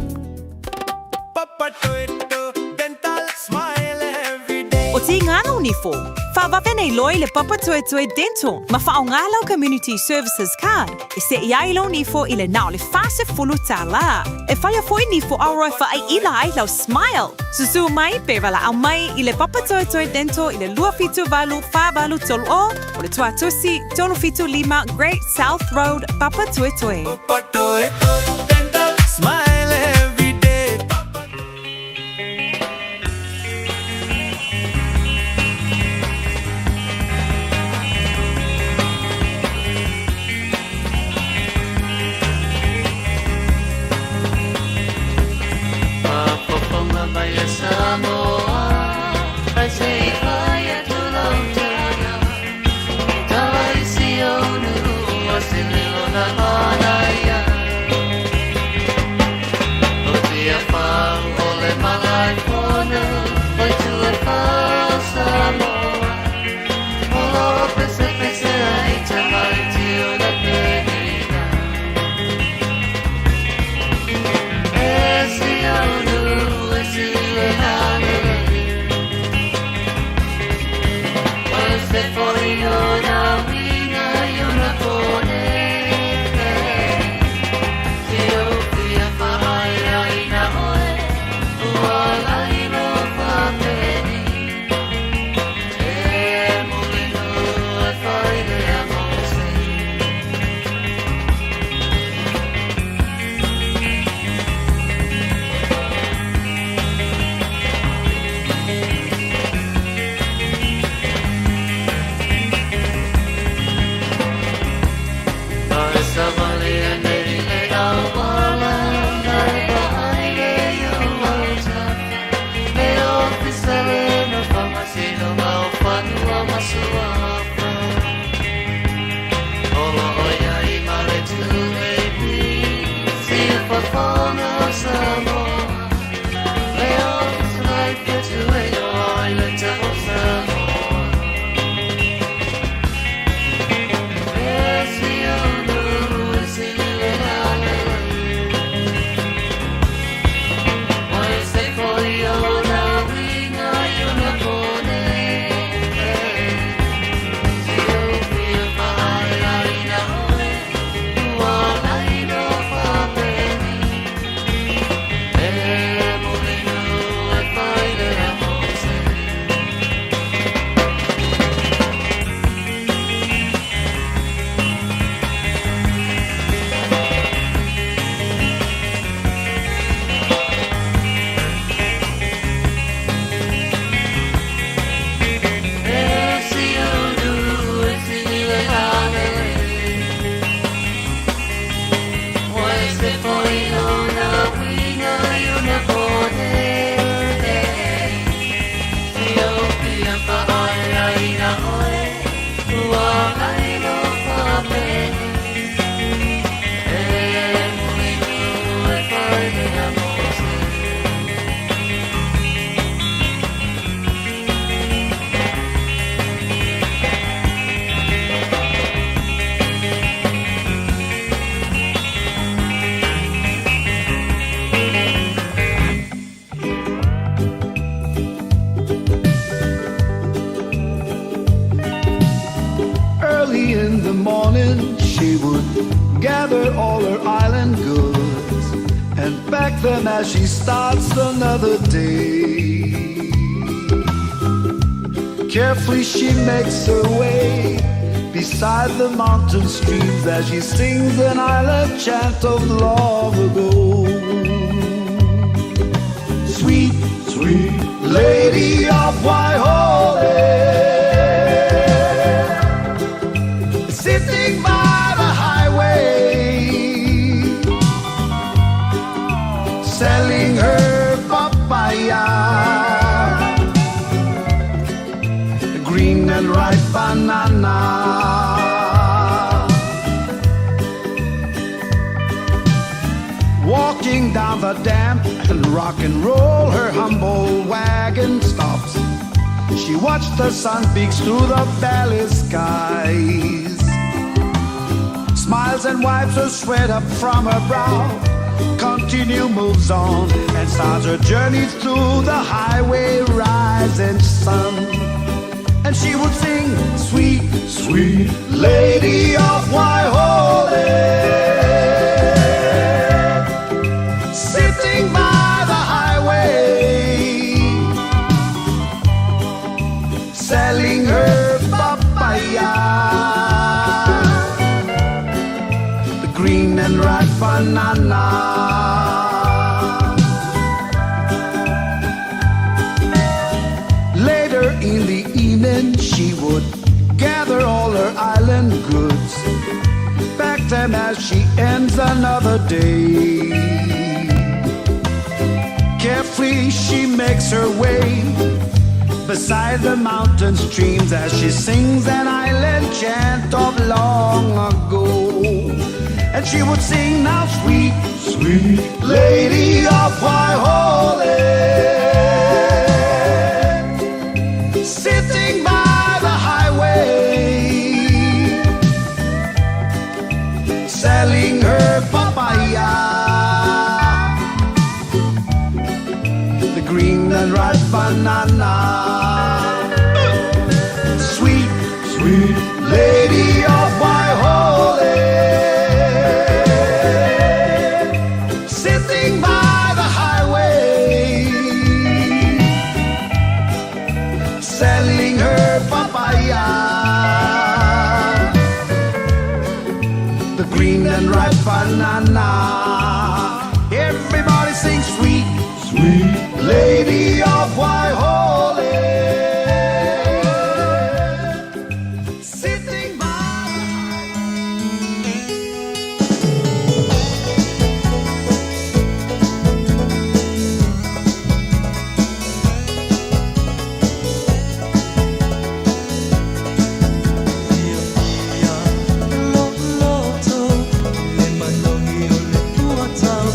O Tīngana o Nifo, whawawe nei loa i le Papatoetoe Dental ma whaonga lau Community Services Card e seʻi ai lou nifo i le na o le $40. E whaia foi nifo auro e whaaiila ai lau smile. Susu mai pe walaau mai i le Papatoetoe Dental i le 278 4830 o le Tuatusi 375 Great South Road, Papatoetoe. Papatoetoe Dental, smile every day. Faafofoga mai e Samoa, ai se i fai atu lau tala. E taua i si ou nuu o se leo na manaia. O Tiafau o le Malaefono, o itu e fā o Samoa. O lo o pesepese ai tamaiti o le penina. E si ou nuu e si pack them as she starts another day. Carefully she makes her way beside the mountain streams as she sings an island chant of long ago. Sweet, sweet lady of Waihole, sitting by the highway, selling her papaya, green and ripe banana. Walking down the damp and rock and roll, her humble wagon stops. She watched the sun peeks through the valley skies. Smiles and wipes the sweat up from her brow. Continue moves on and starts her journey through the highway rising sun. And she would sing, sweet, sweet lady of Waihole, sitting by the highway, selling her papaya, the green and ripe banana. Later in the evening, she would gather all her island goods, pack them as she ends another day. Carefully she makes her way beside the mountain streams as she sings an island chant of long ago. And she would sing now, sweet, sweet lady of Waihole, sitting by the highway, selling her papaya, the green and ripe banana. Sweet, sweet lady of Waihole, sitting by the highway, selling her papaya, the green and ripe banana. Everybody sings, sweet, sweet lady of Waihole, sitting by. Loloto le manogi o le tua tau.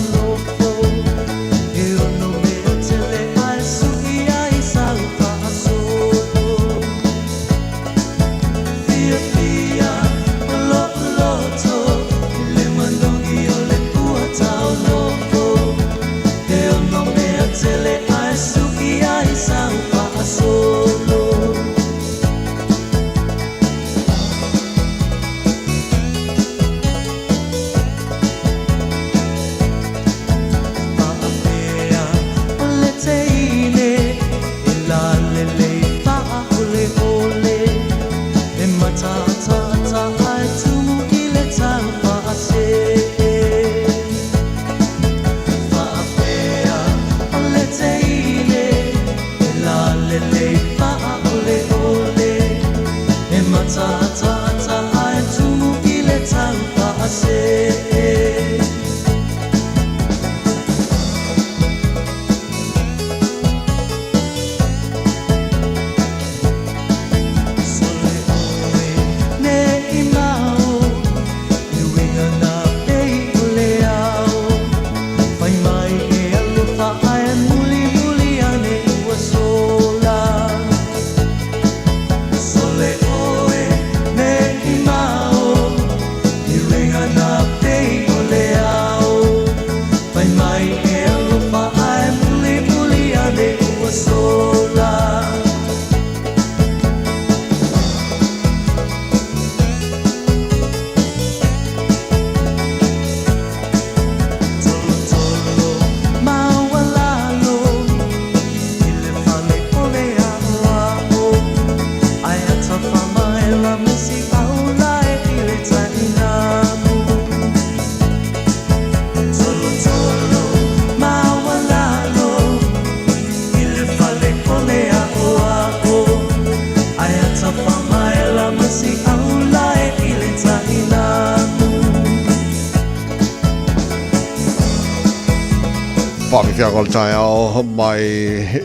Afiafiaga o le taeao mai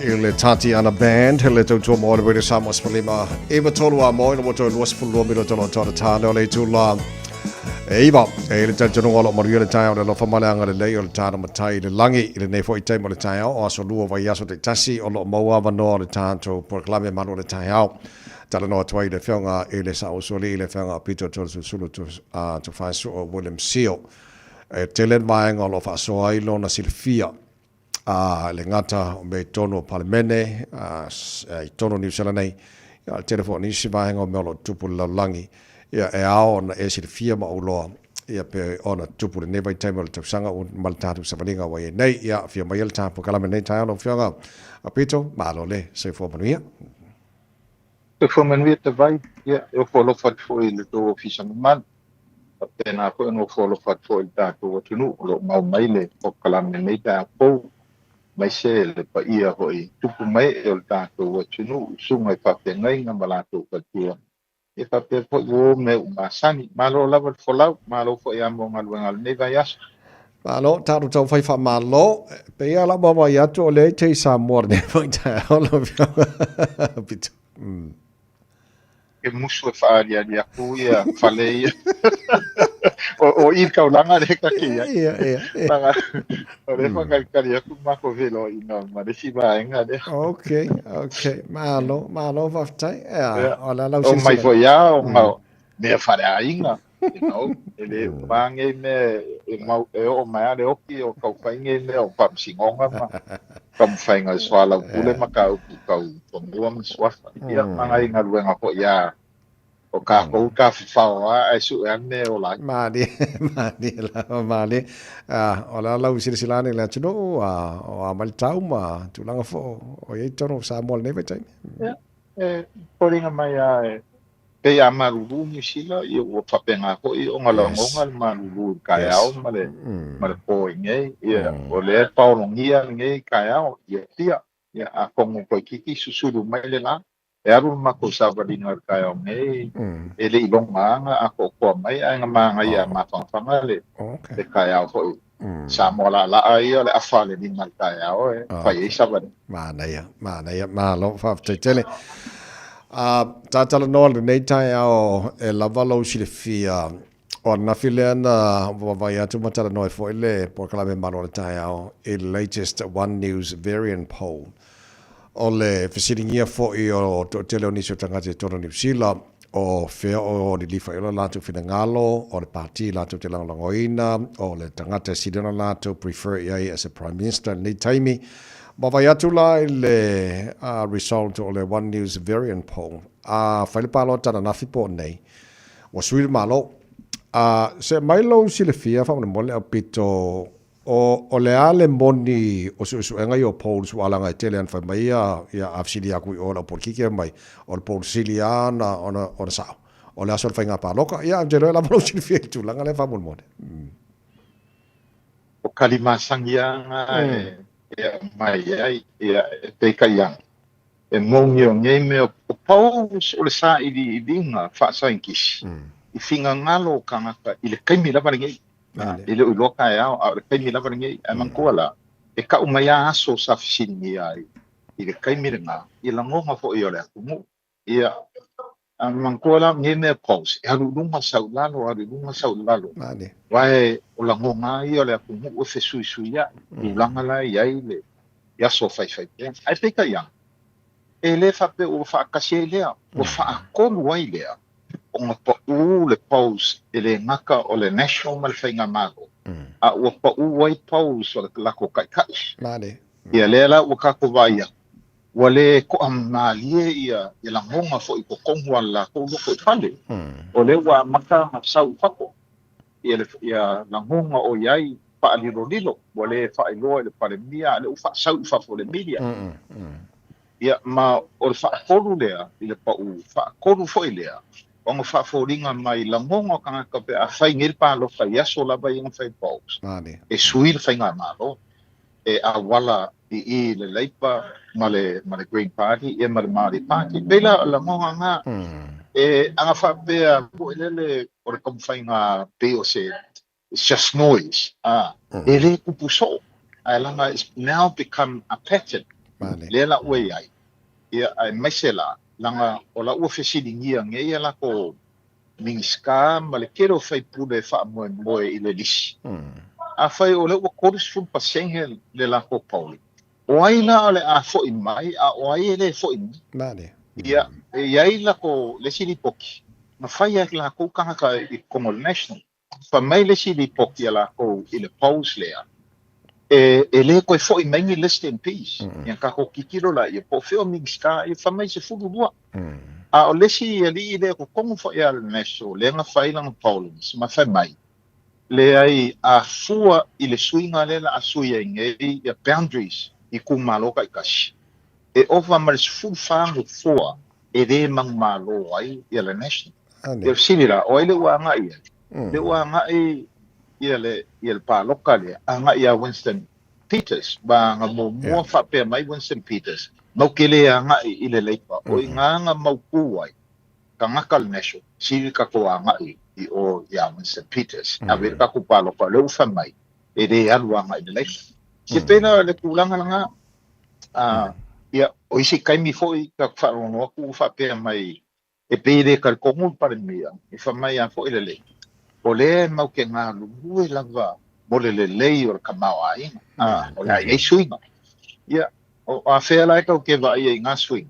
i le Tatiana Band, le tautua mo le Radio Samoa 15 iva tolu a mo ina ua toe 22 minute o tona tāne o le itula e iva. E i le talitonuga o lo o manuia le taeao i le alofa ma le agalelei o le tāna matai i le lagi i lenei foi taimi o le taeao o aso lua vaiaso taitasi o lo o maua avanoa o le tatou polokalame malu o le taeao. Talanoa atu ai i le Afioga i le Saosualii i le Afioga a Pito Tolesulusulu Tufaesu'o William Seal. E tele le vaega o lo o faasoa ai lona silafia a le gata o mea i totonu o Palemene, i totonu o Niu Sila nei, ia, o le tele foi o nisi vaega o mea o lo o tutupu i le lalolagi, ia, e ao ona e silafia ma ou iloa, ia, pe ona tutupu i lenei vaitaimi o le tausaga ma le tatou savaliga ua i ai nei. Ia, afio maia le tatou polokalame i lenei taeao lau Afioga Pito, malo le soifua manuia. Soifua manuia Tavai, ia, e ofo alofa atu foi i le tou ofisa mamalu. Faapena foi ona ofo alofa atu foi i le tatou atunuu o lo o mau mai le polokalame i lenei taeao fou, aemaise le paia foi tupu ma ee o le tatou atunuu, susuga i faafeagaiga ma latou faletua, ia faapea foi uo mea ua masani. Malo lava le folau, malo foi lava mo galuega o lenei vaiaso. Malo, tatou taumafai faamalo. E pei lava lau vaavaai atu o lea e te i Samoa i lenei foi taeao lau Afioga Pito. E musu e faaaliali aku ia fale ia. O i le taulaga lea ta te i ai. Ia, ia, ia. Leaga o lea e faakalikali atu matou feloaiga ma le isi vaega lea. Okay, okay. Malo, malo faafetai. Ia, Ia. o le a lau O mai silasila. foi lava ona mea faaleaiga, you know, e le uma nei mea e mau, e oo mai lava le oki o taufai nei mea o faamasinoga ma taumafaiga e soalaupule mataupu tau fanua ma suafa. Ia, ma nai galuega foi a o kākou tafafao lava ae sue lava le mea e ola ai. Malie, malie lava, malie. O le a lau silasila ane i le atunuu, o a mai le tau ma tulaga foi o i ai totonu o Samoa i lenei vaitaimi. Ia, e foliga mai lava e Pei a malulu Niu Sila, ia ua faapena foi ona lagona le malulu i le taeao ma le ma le po i nei. Ia, o lea e paologia lenei taeao i Apia. Ia, atonu toeitiiti susulu mai le la. E alu le matou savaliga i le taeao nei, e le i logaina atoatoa mai, ae na manaia a mafanafana le le taeao foi. Samoa laalaa ia o le afa o le 5 i le taeao e fai ai savaliga. Manaia, manaia, malo, faafetai tele. Ta talanoa lenei taeao e lava lou silafia o ananafi lea na vaavaai atu ma talanoa ai foi le polokalame Malo o le Taeao i le latest One News Verian Poll. O le fesiligia foi o toatele o nisi o tagata i totonu o Niu Sila, o fea o lilifa i ai lo latou finagalo, o le pati latou te lagolagoina, o le tagata e sili ona latou prefer i ai as a Prime Minister i lenei taimi. Vaavaai atu la i le result o le One News Verian Poll, a fai le palota ananafi po o nei, ua sui le Malo. Se aumai lou silafia faamolemole aupito O, o le a le moni o suesuega ia o polls ua alaga e tele ana fai mai ia, ia a fesili aku i o lau polokiki fai mai, o le poll sili a ona, ona, ona sao. O le aso o le faiga paloka, ia ou te iloa e lava lou silafia i le tulaga lea faamolemole. O kalimasagi lava na e, e aumai ai, ia, e peitai ane, e moni o nei mea o polls o le sailiiliga faasaienitisi i finagalo o tagata i le taimi lava lenei. E le o iloa taeao, a o le taimi lava lenei. Ae manatua la, e tau mai lava aso sa fesiligia ai i le taimi lena, i lagona foi o le atunuu. Ia, ae manatua la, nei mea polls, e alu i luga sau i lalo, alu i luga sau i lalo. Aua o lagona lava ia o le atunuu e fesuisuiai, tulaga la e i ai le i aso faifaipea. Ae peitai ane, e le faapea ua faatasi ai lea, ua faatolu ai lea ona pau le polls e le gata o le National ma le Faigamalo, a ua pau ai polls o le latou taitai. Ia lea la ua tatou vaai atu, ua le toamalie ia lagona foi i totonu o le latou lotoifale. O lea ua amata ona sau i fafo ia ia lagona o i ai faalilolilo, ua le faailoa i le Palemia, a o lea ua faasau i fafo i le media. Ia, ma o le faatolu lea i le pau faatolu foi lea, ona faafoliga mai lagona o tagata pe a fai nei le palota i aso lava ia na fai polls, e sui le faigamalo, e auala i i le Labour ma le, ma le Green Party ia ma le Māori Party. Pei la o lagona na, e aga faapea foi lele o le taumafaiga pei o se, it's just noise, a, e le tupu soo. Ae laga it's now become a pattern lea la ua i ai, ia, aemaise la, laga o la ua fesiligia nei a lakou Minisita ma le tele o faipule e faamoemoe i le lisi. Afai o lea ua 30% le lakou polling, o ai la o le a fo'i mai a o ai e lē fo'i mai? Ia, e i ai lakou le isi lipoti na fai e lakou tagata i totonu o le National. Fai mai le isi lipoti a lakou i le polls lea, e lē toe fo'i mai ni List MPs. Ia tatou tilotilo laia po o fea o Minisita ia, fai mai 12. A o le isi alii lea totonu foi lava o le National lea na fai lana pollings ma fai mai, leai a fua i le suiga lea la a sui ai nei ia boundaries i itumalo taitasi, e ova ma le 14 nofoa e lē manumalo ai ia le National. Ia fesili la, o ai le ua agai i ai? Le ua agai ia le ia le paloka lea, agai ia Winston Peters, ma na muamua faapea mai Winston Peters, mau ke lē agai i le Labour, o i gā na mautū ai tagata o le National, sili tatou agai i o iā Winston Peters, ave le tatou paloka, o lea ua fai mai, e lē alu agai i le Labour. Se pei la o le tulaga lena, ia, o isi taimi foi ta te faalogologo atu ua faapea mai e pei e le talitonu le Palemia, e fai mai lava foi lelei, o lea e mau te galulue lava mo le lelei o le tamaoaiga, a, o le a i ai suiga. Ia, o afea la e tau te vaai ai i ngā suiga?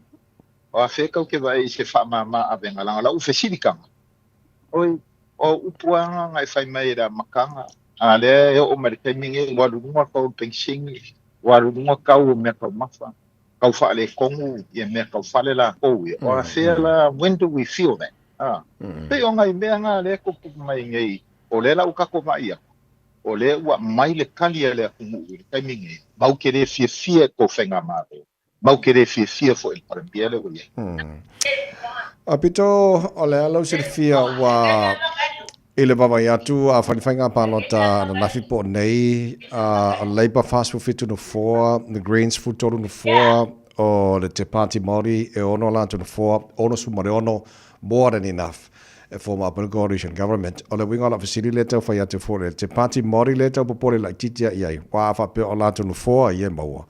O afea e tau te vaai i se faamāmā avega leaga o lau fesilikaga, oi, o upu lava nga e fai mai e le amataga, a lea e oo mai le taimi nei, ua alu i luga le tau o le penisini, ua alu i luga tau o meataumafa, tau faaletonu ia mea tau fale lakou ia. O afea la, when do we feel that? A, pei o nai mea na lea e tupu mai nei, o lea la ua tatou vaai atu, o lea ua aumai le tali a le atunuu i le taimi nei, mau te le fiafia i tou faigamalo, mau te le fiafia foi i le Palemia lea ua i ai. A pito o le a lau silafia ua i le vaavaai atu a fai le faiga palota ananafi po o nei, o le Labour 47 nofoa, the Greens 13 nofoa, o le Te Pāti Māori e 6 latou nofoa, 66 more than enough e form up a coalition government. O le uiga o lau fesili lea tau fai atu foi le Te Pāti Māori lea tau popole laitiiti ai i ai, aua a faapea o latou nofoa ia e maua,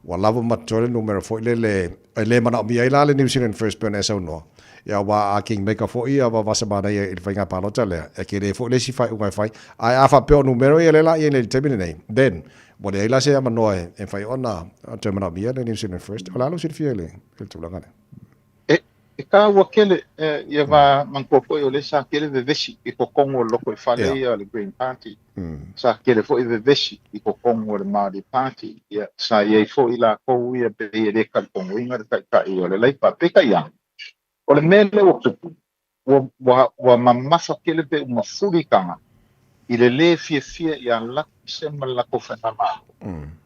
ua lava ma totoe le numera foi lele E le manaomia ai la le New Zealand First pei ona e saunoa, ia aua a Kingmaker foi ia vavasa manaia i le faiga palota lea, e tele foi le isi faaiuga e fai. Ae a faapea o numera ia lea la i ai nei i le taimi lenei, then ua leai la se avanoa e mafai ona toe manaomia le New Zealand First. O le a lou silafia i le tulaga lea? E taua tele ia va manatua foi o lea sa tele vevesi i totonu o le lotoifale ia o le Green Party. Sa tele foi vevesi i totonu o le Māori Party. Ia, sa i ai foi lakou ia pei e le talitonuina le taitai o le Labour. Peitai ane, o le mea lea ua tupu, ua, ua, ua mamafa tele pe ua mafuli tagata i le lē fiafia ia Luxon ma le latou faigamalo.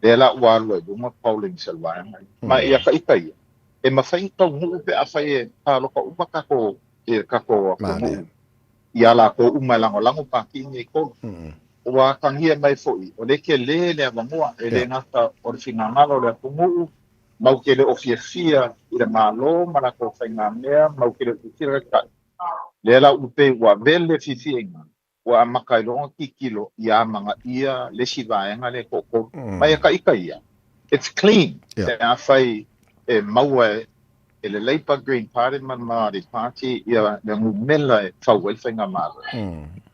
Lea la ua alu ai luga Pauline Selvaega. Ma ia ka ita ia, e mafai ona taunuu pe afai e palota uma tatou i le tatou atunuu ia latou uma e lagolago pati nei e tolu. Ua atagia mai foi, o lea tele le avanoa, e le gata o le finagalo o le atunuu, mau te le o fiafia i le Malo ma latou faigamea, mau te le o tilotilo le tai. Lea la ua pei ua avea le fiafiaiga, ua amata ai loa ona tilotilo ia amanaia le isi vaega lea e toatolu. Ma ia ka ita ia, it's clean pe afai e maua e le Labour, Green Party ma le Māori Party ia le numera e fau ai le faigamalo,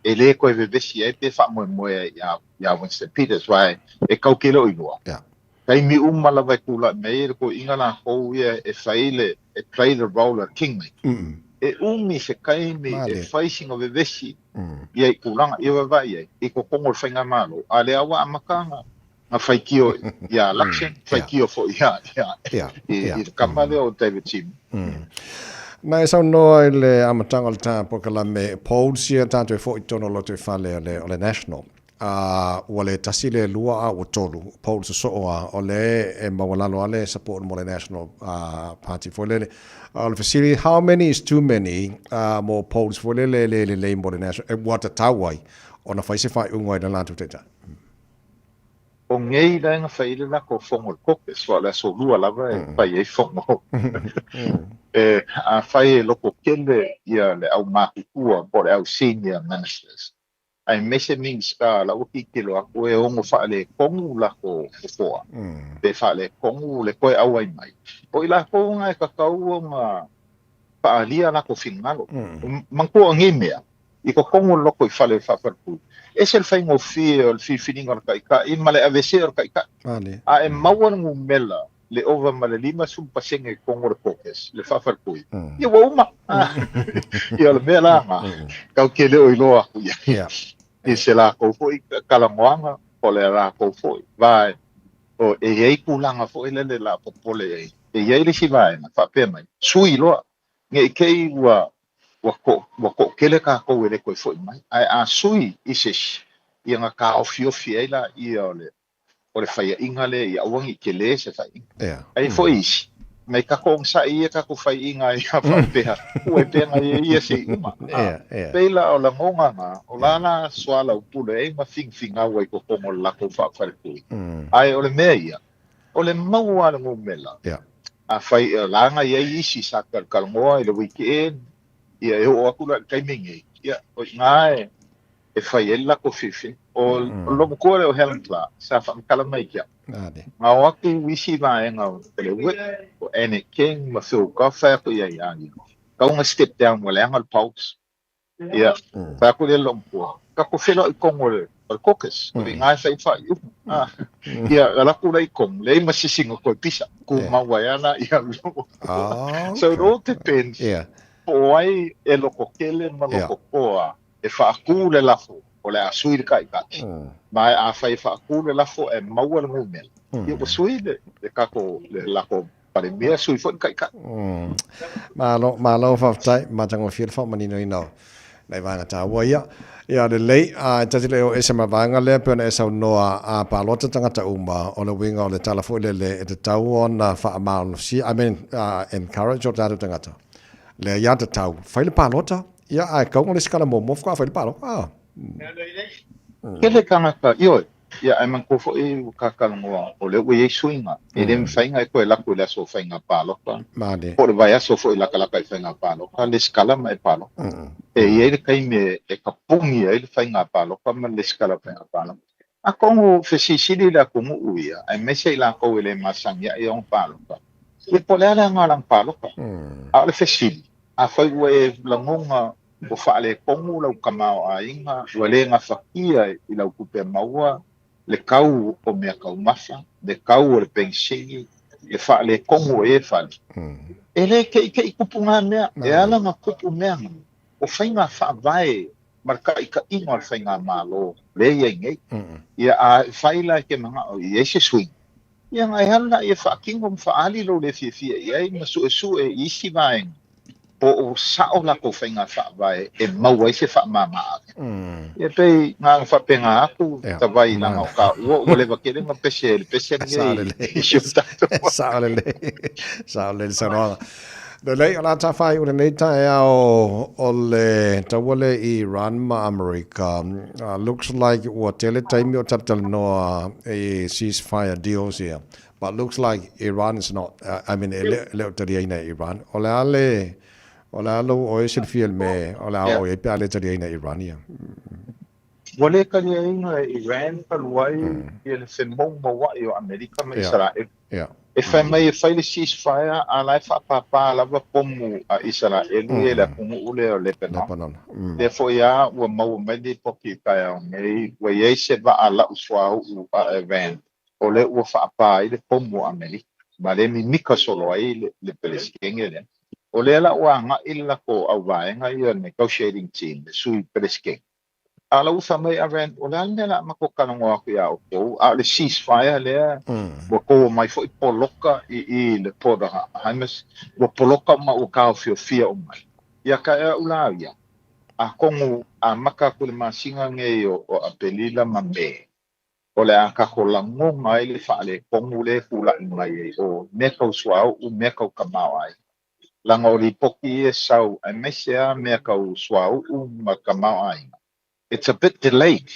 e le toe vevesi ai pe faamoemoe ai ia Winston Peters, aua e tau ke leo i lua. Taimi uma lava e tulai mai ai le toeaina lakou ia e fai le, e play the role of kingmaker. E umi se taimi e fai sina vevesi ia i tulaga ia vaavaai ai i totonu o le faigamalo, a lea ua amata ona na faitio iā Luxon, faitio foi iā, iā, i le kama lea o David Seymour. Na e saunoa i le amataga o le tā polokalame polls ia tātou e foi i totonu o lotoifale o le National. A ua le tasi le lua a ua tolu polls sosoo a o le e maualalo a le support mo le National Party foi lele. O le fesili, how many is too many mo polls foi lele le lelei mo le National, e ua tatau ai ona fai se faaiuga i le latou taitai? O nei la na fai ai le latou fono i le caucus, aua o le aso lua lava e fai ai fono. E, afai e loko tele ia le au matutua po o le au senior ministers, Aemaise Minisita la ua tilotilo atu e ono faaletonu latou fofoa, pe faaletonu le toe auai mai. O i latou na e tatau ona faaalia latou finagalo. Manatua o nei mea, i totonu o le lotoifale o le faafalepui, ese le faigofie o le filifiliga o le taitai ma le aveesea o le taitai. A e maua le numera le ova ma le 50% i totonu o le caucus, le faafalepui, ia ua uma. Ia o le mea la na, tatou te le o iloa atu i ai i se latou foi talanoaga po o le latou foi va o e i ai tulaga foi lele o le a popole ai. E i ai le isi vaega faapea mai, sui loa, ne i te i ua ua to, ua toatele tatou e le toe foi mai, ae a sui i se isi, ia ona taofiofi ai laia o le o le faiaʻiga lea ia aua ne i telē se faiaʻiga. Ae i ai foi isi, mai tatou onosai ia tatou faiaʻiga ia faapea, tuu ai pea nai e ia se i uma. Pei la o lagona na, o la la soalaupule ai ma figafigau ai totonu o le latou faafalepui. Ae o le mea ia, o le maua a le numela, afai o la na i ai isi sa talatalanoa i le weekend, ia e oo atu la i le taimi nei, ia o i ina e e fai ai le latou filifiliga. O lou matua lea o Helen Clark, sa faamatala mai ia te au, na o atu isi vaega o le Whip, o Annette King ma Phil Goff, fai atu i ai ia ia, tau na step down ua leaga le pulse. Ia, fai atu lea i lou matua, tatou feiloai i totonu o le caucus, o i ina e fai ai faaiuga. Ia, alu atu la i totonu, leai ma se isi na toe pisa, tumau ai lava la lou matua. So it all depends po o ai e lototele ma lototoa e faatū le lafo o le a sui le taitai, ma afai e faatū le lafo ae maua le numera, ia ua sui le tatou le latou Palemia, sui foi le taitai. Malo, malo faafetai, matagofie le faamaninoina o nai vaega taua ia. Ia lelei, a e ta te le o ese ma le vaega lea pei ona e saunoa a palota tagata uma, o le uiga o le tala foi lele e tatau ona faamalosia, I mean, encourage o tatou tagata. Lea ia tatau, fai le palota, Ia, ae kauga le isi kala muamua faatoa fai le palota. Ah. Tele tagata, ioe, ia ae manatua foi ua ta talanoa o lea ua i ai suiga, e le mafai ona e toe alu atu i le aso o faiga palota, po o le vaiaso foi e latalata i faiga palota, lesitala ma e palota. E i ai le taimi e tapuni ai le faiga palota ma le lesitala o faiga palota. Atonu fesilisili le atunuu ia, aemaise i latou e le masani ae i ona palota, ia po o le a le aoga o lana palota. A o le fesili, Afai ua e lagona ua faaletonu lau tamaoaiga, ua le gafatia i lau tupe maua le tau o meataumafa, le tau o le penisini, le faaletonu o ia fale, e le teʻiteʻi tupu na mea. E ala ona tupu mea na, o faiga faavae ma le taʻitaʻiga o le faigamalo lea e i ai nei. Ia, a fai la e te manaʻo i ai se suiga, Ia, e ala la ia faatino ma faaali lou le fiafia i ai ma suesue i isi vaega po o sao latou faiga faavae e maua ai se faamama-ave. Ia, pei na ona faapena atu ta vai leaga o taua ua leva tele ona pese ai le pese lenei i si o tatou. Sao lelei, sao lelei le saunoaga. Lelei, o le a tafaai i lenei taeao o le taua lea i Iran ma Amerika. Looks like ua tele taimi o talatalanoa i ceasefire deals ia. But looks like Iran is not, I mean, e le o taliaina e Iran. O le a le, o le a lou oe silafia i le mea o le a oo i ai pe a le taliaina e Iran ia? Ua le taliaina e Iran talu ai ia le femoumouaʻi o Amerika ma Isaraelu. E fai mai e fai le ceasefire a la e faapāpā lava pomu a Isaraelu ia i le atunuu lea o Lebanon. Lea foi a ua maua mai lipoti i taeao nei ua i ai se vaa lau suauu a Iran o lea ua faapā ai le pomu a Amerika ma lea e mimika solo ai le Peresetene lea. O lea la ua agai le latou auvaega ia negotiating team, le sui Peresetene, A o la ua fai mai a Rand, o le a le mea o le a matou talanoa atu iā outou, a o le ceasefire lea, ua tou omai foi poloka i i le Port of Haimas, ua poloka uma ua taofiofia uma ai. Ia ka e au la ia, atonu amata atu i le masina nei o Apelila ma Me, o le a tatou lagona ai le faaletonu lea e tulai mai ai o mea tau suauu, mea tau tamaoaiga. Leaga o lipoti ia e sau aemaise lava mea tau suauu ma tamaoaiga, it's a bit delayed,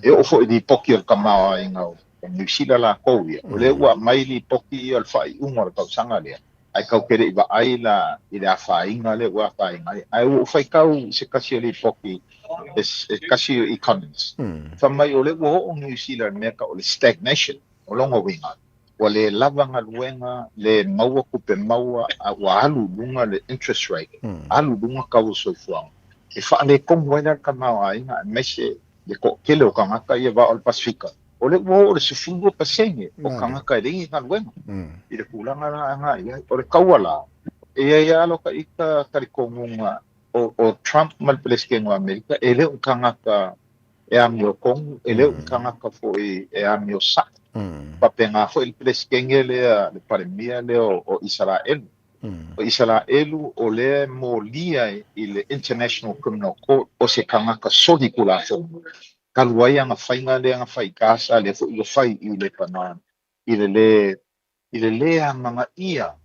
e oo foi i lipoti o le tamaoaiga o Niu Sila latou ia, o lea ua aumai lipoti ia o le faaiuga o le tausaga lea, Ae kau ke leʻi vaai la i le afaina lea ua afaina ai. Ae ua ou faitau i se tasi o lipoti e se tasi o economist, fai mai o lea ua oo Niu Sila i le mea tau o le stagnation. O lona uiga, ua le lava galuega, le maua tupe maua, a ua alu i luga le interest rate, alu i luga tau o le soifuaga. E faaletonu ai la le tamaoaiga aemaise le toatele o tagata ia va o le Pasefika. O lea ua oo i le 12% o tagata e leai ni galuega i le tulaga la agai i ai. O le taua la, e i ai lava lota ita talitonuga o Trump ma le Peresetene o Amerika, e le o ni tagata e amiotonu, e le o ni tagata foi e amio saʻo. Faapena foi le Peresetene lea, le Palemia lea o Isaraelu. O Isaraelu o lea e molia i le International Criminal Court o se tagata soli Tulafono, talu ai ana faiga lea na fai i Gaza, lea foi ua fai i Lebanon, i le lē i le lē amanaia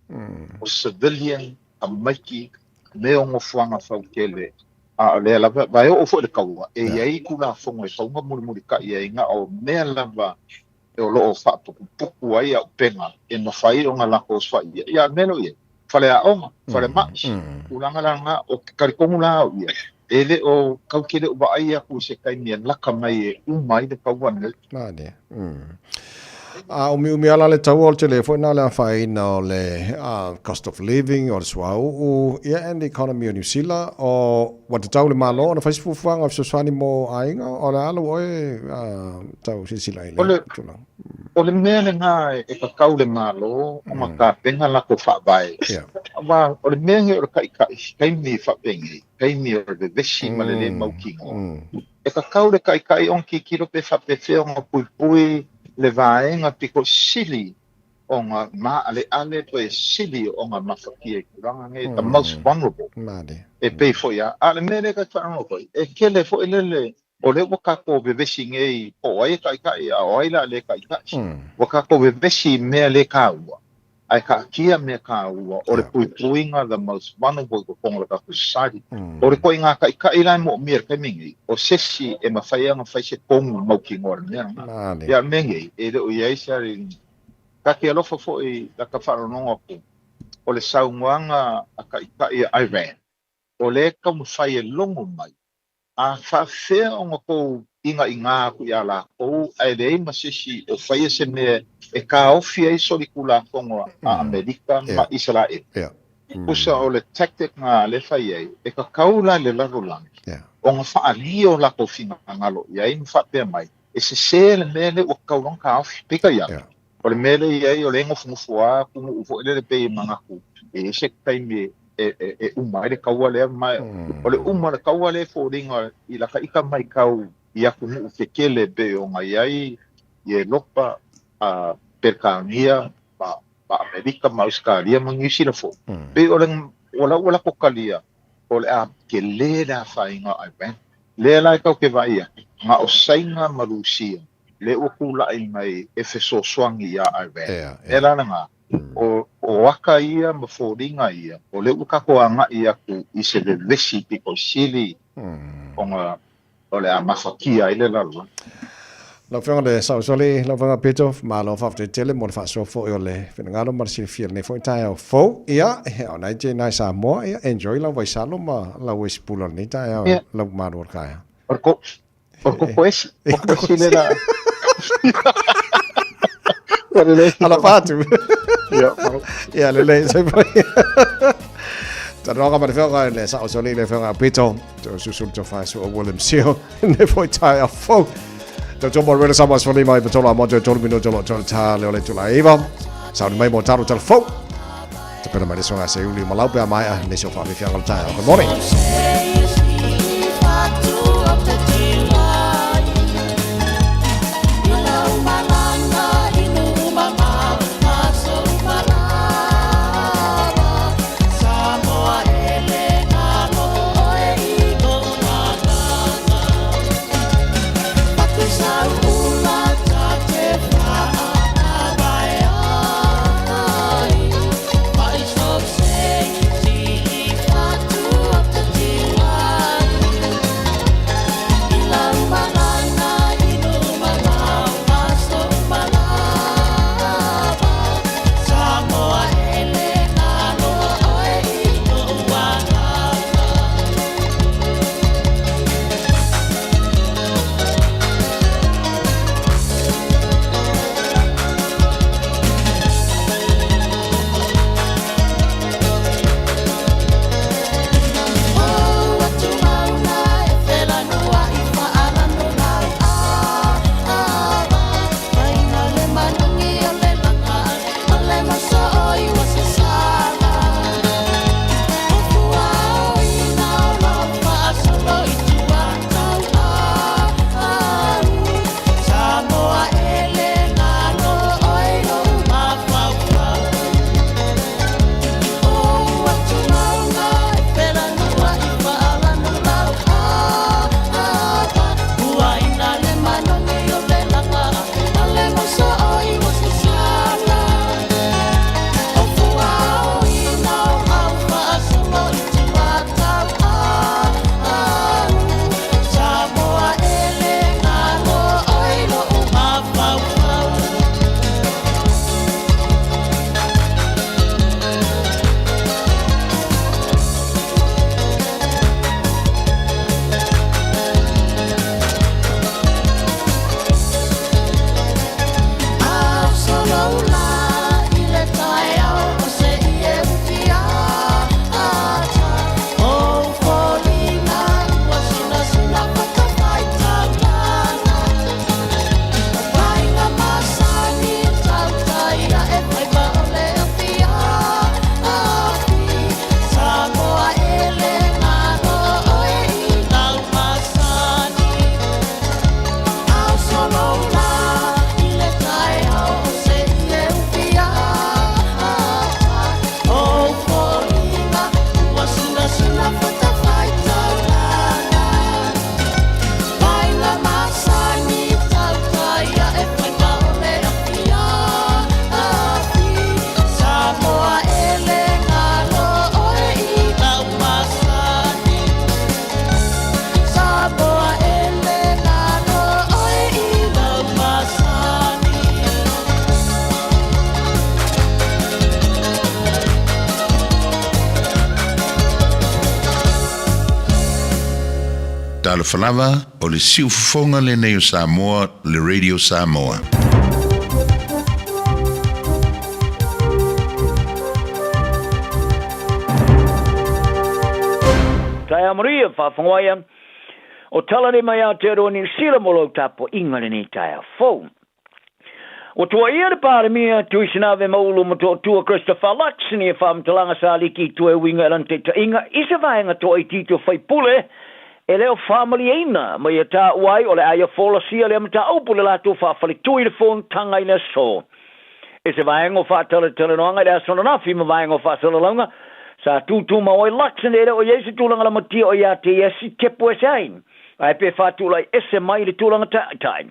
o civilian tamaiti me o nofoaga fautele, a o lea lava, va e oo foi le taua, e i ai Tulafono e tatau ona mulimulitaʻi ai na o mea lava o lo o faaputuputu ai auupega e mafai ona latou osofai ia. A o le mea lea o i ai, faleaoga, falemai, tulaga la lena, o ke talitonu la au ia, e le o kau ke le o vaai aku i se taimi e laka mai e uma ai le taua nei. Mane. A umiumi ala le taua o le tele foi na le afaina o le cost of living, o le suauu, ia and the economy o Niu Sila, o ua tatau le Malo ona fai se fuafuaga o fesoasoani mo aiga, o le a lou oe tau silasila i le tulaga? O le mea lena e tatau le Malo ona tapena latou faavae. Aua o le mea nei o le taʻitaʻi, taimi faapenei, taimi o le vevesi ma le lē mautinoa, e tatau le taʻitaʻi ona tilotilo pe faapefea ona puipui le vaega pito sili ona maaleale pe sili ona mafatia i tulaga nei, the most vulnerable. E pei foi a, a o le mea lea ta te faalogo foi, e tele foi lele o lea ua tatou vevesi nei po o ai e taʻitaʻi a o ai la le taʻitaʻi. Ua tatou vevesi i mea le taua, ae taatia mea taua o le puipuiga the most vulnerable i totonu o le tatou society. O le ituaiga taʻitaʻi la e moomia i le taimi nei, o se isi e mafai ona fai se tonu mautinoa i le mea lena. Ia o le mea nei, e le o i ai se ali ta te alofa foi la ta faalogologo atu o le saunoaga a taʻitaʻi a Iran, o lea e taumafai e logo mai A faafefea ona tou inaina aku iā lakou ae leai ma se isi o faia se mea e taofi ai solitulafono a Amerika ma Isaraelu? Pusa o le tactic na lea fai ai, e kakau la i le lalolagi ona faaalia o lakou finagalo i ai ma faapea mai, e sesē le mea lea ua tatau loa ona taofi. Peitai ane, o le mea lea i ai o lea e nofonofo lava atunuu foi lele pei e manatu e i ai se taimi e uma ai le taua lea ma o le uma o le taua lea e foliga i laka ita maitau i atunuu tetele e pei ona i ai i Elopa, a Peretania ma Amerika ma Ausetalia ma Niu Sila foi. Pei o le o la ua latou talia o le a tele le afaina o Iran. Lea la e tatou te vaai atu, na o Saina ma Rusia lea ua tulai mai e fesoasoani iā Iran. E la lena, o aka ia ma foliga ia, o lea ua tatou agai atu i se vevesi pito sili ona o le a mafatia ai le lalolagi. Lau Afioga i le Sausoli, lau Afioga Peter, malo faafetai tele mo le faasoa foi o le finagalo ma le silafia i lenei foi taeao fou. Ia, o nai te nai Samoa, ia, enjoy lau vaisalo ma lau uesipula o lenei taeao, lau malu o le taeao. O le O le koko esi, koko esi le la. Ala pātu. Ia, lelei, se foi. Tanoga ma le feoga le sa o soli le feoga pito. Te susu te whai su o William Seal. Ne foi tai a fau. Te tō mo rere sama soli mai patolo a moto tolu minuto lo tolu tā le ole tula iwa. Sa mai mo taro talo fau. Te pena mai le songa se uli malau pea mai a nisi o whaamifianga le taeao. Good morning. Talofa lava, o le siufofoga lenei o Samoa, le Radio Samoa. Taea Maria, faafofoga ia, o tala nei mai Aotearoa Niu Sila mo lou tapuaiga lenei taeao fou. Ua tuuaia le Palemia Tuisinave Maulu Motootua Christopher Luxon i faamatalaga sa liki i tua e uiga i lana taitaiga i se vaega toaitiiti o faipule e le o faamalieina ma ia taua ai o le a ia folasia lea mataupu i le latou faafaletui i le fonotaga i le aso. I se vaega o faatalatalanoaga i le aso ananafi ma vaega o faasalalauga sa tutumau ai Luxon e le o i ai se tulaga lamatia o ia te ia sitepu ese ai ae pe faatulai ese mai i le tulaga taitai.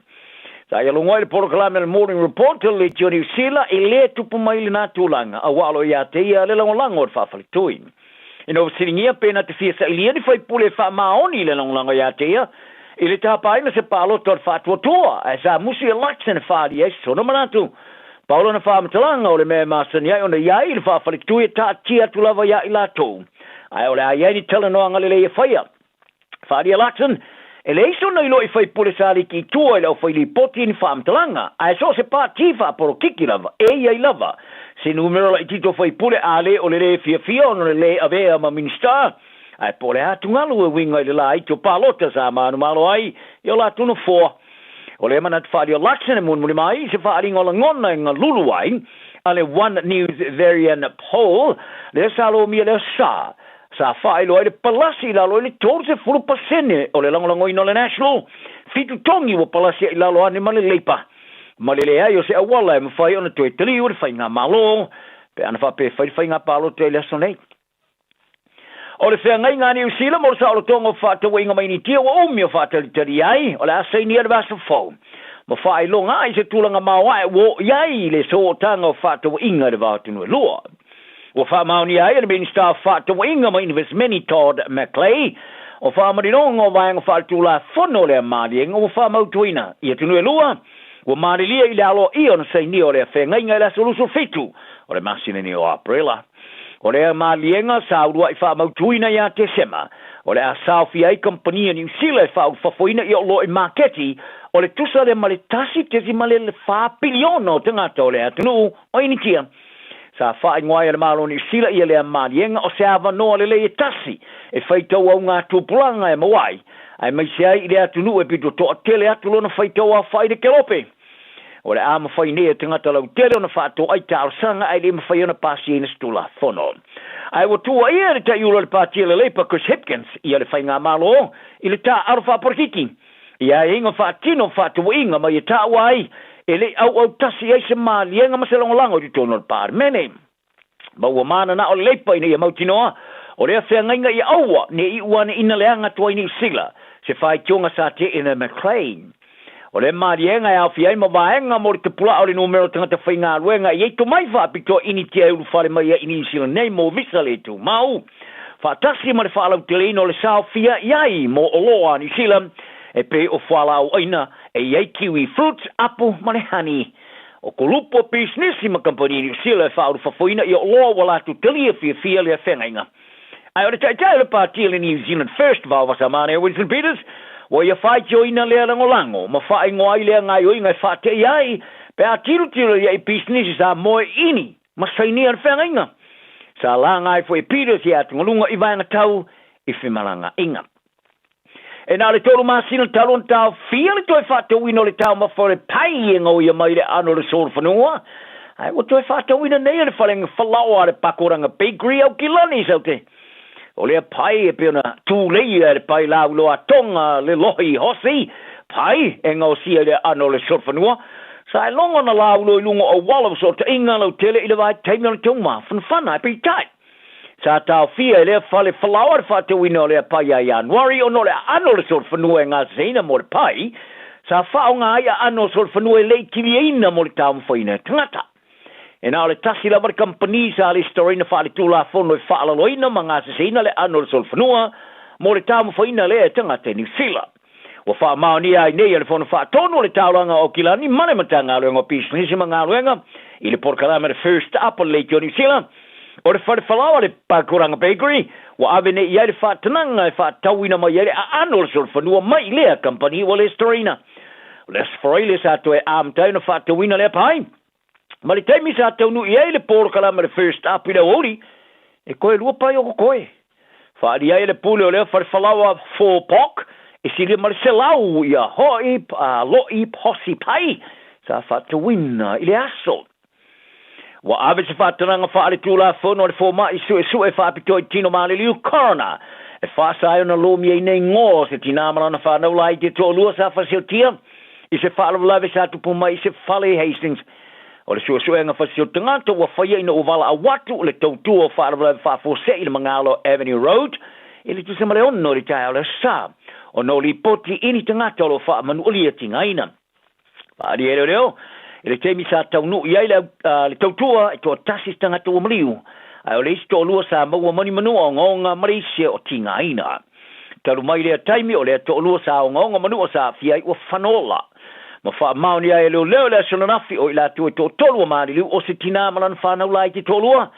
Sa ia logo ai le polokalame o le Morning Report o le Leitio Niu Sila e lē tupu mai lenā tulaga auā o lo o iā te ia le lagolago o le faafaletui. Ina ua fesiligia pe na te fia sailia ni faipule e faamaoni i le lagolago iā te ia i le tapaina se palota o le faatuatua ae sa musu ia Luxon e faaalia ai sona manatu. Pau lona faamatalaga o le mea e masani ai ona i ai i le faafaletui e taatia atu lava iā i latou ae o le a i ai ni talanoaga lelei e faia. Faaalia Luxon, E leai sona iloa i faipule sa aliki i tua i le aufailipoti ni faamatalaga, ae so o se pāti faapolokiki lava, e i ai lava se numera laitiiti o faipule a le o le lē fiafia ona o le lē avea ma Minisita, ae po o le a atugalu e uiga i le lāiti o palota sa manumalo ai i o latou nofoa. O lea manatu faaalia o Luxon e mulimuli mai i se faaaliga o lagona e galulu ai a le One News Verian Poll, lea sa lomia le sa Sa faailoa ai le palasi i lalo i le 30% o le lagolagoina o le National, fitu togi ua palasi ai i lalo ane ma le Labour. Ma le leai o se auala e mafai ona toe taliu e le Faigamalo pe ana faapea e fai le faiga palota i le aso nei. O le feagaiga a Niu Sila mo le saolotoga o fefaatauaiga mai Initia ua umi o faatalitali ai, o le a sainia le vaiaso fou ma faailoga ai se tulaga maoae ua oo i ai le sootaga o fefaatauaiga i le va o atunuu e lua. Ua faamaonia ai e le Minisita o Fefaatauaiga ma Inivesimeni Todd McClay o faamaninoga o vaega faaletulafono o lea maliega ua faamautuina i atunuu e lua ua malilie i le aloaia ona sainia o lea feagaiga i le aso 27 o le masina nei o Aperila. O lea maliega sa uluai faamautuina ia Tesema o le a saofia ai kamupani a Niu Sila e faaulufafoina i oloa i maketi o le tusa lea ma le 1.4 piliona o tagata o le atunuu o Initia. Sa faaigoa ai e le Malo o Niu Sila ia lea maliega o se avanoa lelei e tasi e faitau au tupulaga e maua ai, aemaise ai i le atunuu e pito toatele atu lona faitau aofai i le kelope. O le a mafai nei e tagata lautele ona faatoai talosaga ae le mafai ona pasiaina se Tulafono. Ae ua tuuaia e le Taiulu o le Pāti a le Labour Chris Hipkins ia le Faigamalo i le taaalo faapolokiki i aiaiga faatino faatauaiga ma ia taua ai e le i auautasi ai se maliega ma se lagolago i totonu o le Palemene. Ma ua mananao le Leipa ina ia mautinoa o lea feagaiga ia aua ne i iu ane ina leaga atu ai Niu Sila se faitioga sa teena e McLean. O lea maliega e aofia ai ma vaega mo le tapulaa o le numera o tagata faigaluega e i ai tomai faapitoa Initia e ulufale mai ai i Niu Sila nei mo visa le tumau, faatasi ma le faalauteleina o le saofia i ai mo oloa a Niu Sila e pei o fualaau aina e i ai kiwi fruits, apu ma le honey. O kulupu o pisinisi ma kamupani Niu Sila e faaulufafoina i oloa ua latou talia fiafia lea feagaiga. Ae o le taitai o le pāti a le New Zealand First, Vaovasamane Winston Peters, ua ia faitioina lea lagolago ma faaigoa ai lea gaoioiga e faateia ai pe a tilotilo i ai pisinisi Samoa e ini ma sainia le feagaiga. Sa laga ai foi e Peters ia atugaluga i vaega tau i femalagaaiga. E na o le tolu masina talu ona taofia le toe faatauina o le taumafa o le pai e gaoia mai le aano o le solofanua, ae ua toe faatauina nei e le fale falaoa a le Pakoraga Bakery Aukilani i Saute. O lea pai e pei ona tuleia e le pai lauiloa Tonga le lohi hosi pai e gaosia i le aano o le solofanua, sa e logo ona lauiloa i luga o auala o fesootaiga lautele i le vaitaimi o le taumafanafana ae peitai Sa taofia e lea fale falaoa le faatauina o lea pai ia Ianuari ona o le aano o le solofanua e gasaina mo le pai, sa faaaoga ai aano o solofanua e le i kiliaina mo le taumafaiina e tagata. E na o le tasi lava le kamupani sa lesitalaina faaletulafono e faalaloina ma gasasaina le aano o le solofanua mo le taumafaiina lea e tagata i Niu Sila. Ua faamaonia ai nei e le Fono Faatonu o le Taulaga o Aukilani ma le Matagaluega o Pisinisi ma Galuega i le polokalame The First Up o le Leitio Niu Sila O le fale falaoa le Pakuranga Bakery, ua ave nei i ai le faatanaga e faatauina mai ai le aano o le solofanua mai lea kamupani ua lesitalaina. O le Aso Faraile sa toe amata ai ona faatauina lea pai. Ma le taimi sa taunuu i ai le polokalame le First Up i le aoauli, e toe lua pai o kokoe. Faaalia ai e le pule o lea fale falaoa Four Pork e silia ma le 100 ia hoi lo'i posi pai sa faatauina i le aso. Ua ave se faatanaga faaletulafono a le fomai suesue faapitoa i tino maliliu, coroner, e faasa ai ona lomiaina igoa o se tinā ma lana fanau laiti e toalua sa fasioti i se faalavelave sa tupu mai i se fale i Hastings. O le suesuega fasioti tagata ua faia ina ua valaau atu le tautua o faalavelave faafuasei i le magalo Avenue Road i le 5:45 i le taeao o le Aso Sa, ona o lipoti i ni tagata o lo o faamanualia tigaina. Faaalia e leoleo, i le taimi sa taunuu i ai le, le tautua, e toatasi se tagata ua maliu, ae o le isi toalua sa maua ma ni manua ogaoga ma le isi o tigaina. Talu mai lea taimi, o lea toalua sa ogaoga manua sa aafia ai ua fanola. Ma faamaonia ai e leoleo i le aso ananafi, o i latou e toatolu ua maliliu, o se tinā ma lana fanau laiti toalua,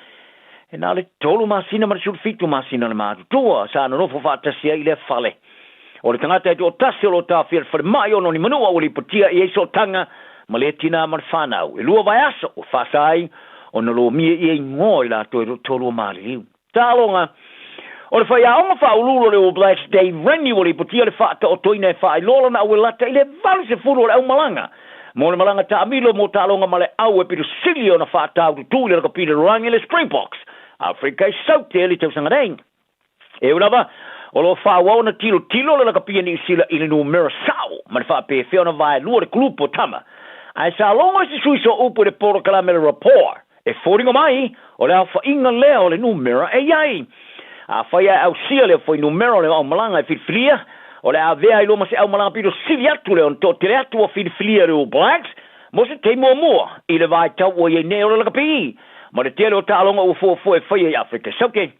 e na o le 3 masina ma le 17 masina le matutua, sa nonofo faatasi ai i lea fale. O le tagata e toatasi o lo o taofia i le falemai ona o ni manua ua lipotia i ai sootaga ma lea tinā ma le fanau. E 2 vaiaso ua faasa ai ona lomia ia igoa i latou e toatolu ua maliliu. Taaloga O le faiaoga faauluulu o le All Blacks Dave Rennie ua lipotia le faataotoina e faailoa lana auelata i le 80 o le aumalaga mo le malaga taamilo mo taaloga ma le au e pito sili ona faataututu i le lakapi lalolagi le Springboks Afrika i Saute i le tausaga nei. E ui lava, o lo o faaauau ona tilotilo le lakapi a Niu Sila i le numera sao ma le faapefea ona vaelua le kulupu o tama. Ae sa logo i se sui sooupu i le polokalame le Rapport, e foliga mai o le aofaiga lea o le numera e i ai. Afai ae ausia lea fuainumera o le aumalaga e filifilia, o le a avea ai loa ma se aumalaga pito sili atu lea ona toatele atu ua filifilia e le All Blacks mo se taimi muamua i le vaitau ua i ai nei o le lakapi ma le tele o taaloga ua fuafua e faia i Afrika i Saute.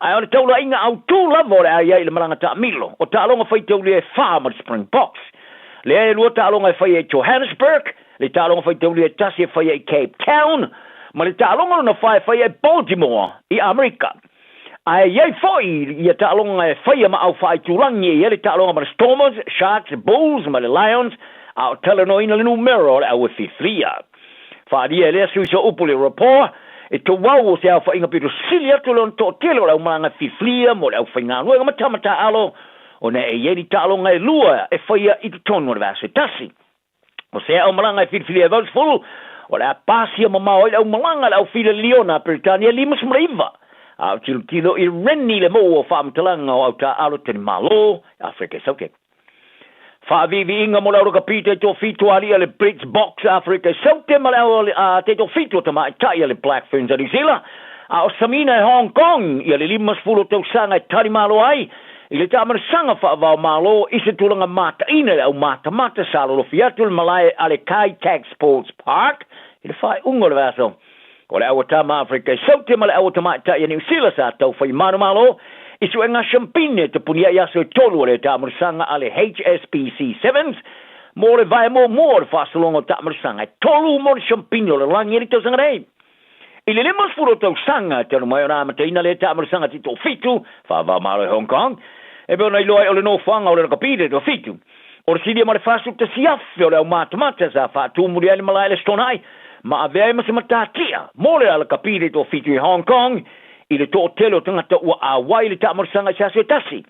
Ae o le taulaiga autū lava o le a i ai i le malaga taamilo, o taaloga faitaulia e fa ma le Springboks. Lea e lua taaloga e faia i Johannesburg, le taaloga faitaulia e tasi e faia i Cape Town, ma le taaloga lona fa e faia i Baltimore i Amerika. Ae i ai foi ia taaloga e faia ma au faaitulagi e i ai le taaloga ma le Stormers, Sharks, Bulls ma le Lions, a o talanoaina le numera o le au e filifilia. Faaalia e lea sui sooupu le Rapport, e tauau o se aofaiga pito sili atu le ona toatele o le aumalaga filifilia mo le aufaigaluega ma tama taaalo, ona e i ai ni taaloga e lua e faia i totonu o le vaiaso e tasi. O se aumalaga e filifilia e 80, o le a pasia mamao ai le aumalaga a le aufila liona a Peretania 59, a o tilotilo i Rennie le mou o faamatalaga o au taaalo tali Malo, Afrika i Saute. Faaviiviiga mo le au lakapi taitoafitu a alii a le Blitzboks a Afrika i Saute ma le au taitoafitu a tamaitai a le Black Ferns a Niu Sila, a o Samina e Hong Kong ia le 50 o tausaga e talimalo ai i le taamanasaga faavao-malo i se tulaga mataina i le aumatamata sa lolofi atu le malae a le Kai Tak Sports Park i le faaiuga o le vaiaso. O le au a tama Afrika i Saute ma le au a tamaitai a Niu Sila sa taufai manumalo i suega shampine e tapuni ai aso e tolu o le taamanasaga a le HSBC Sevens mo le vae muamua o le faasologa o taamanasaga e tolu mo le shampine o le lagi i le tausaga nei. I le 50 o tausaga talu mai ona amataina lea taamanasaga titofitu faava-o-Malo i Hong Kong, e pei ona iloa ai o le nofoaga o le lakapi le toafitu. O le silia ma le 41,000 o le aumatamata sa faatumuli ai le malae le Stonai ma avea ai ma se matatia mo le alakapi le toafitu i Hong Kong i le toatele o tagata ua auai i le taamanasaga i se aso e tasi.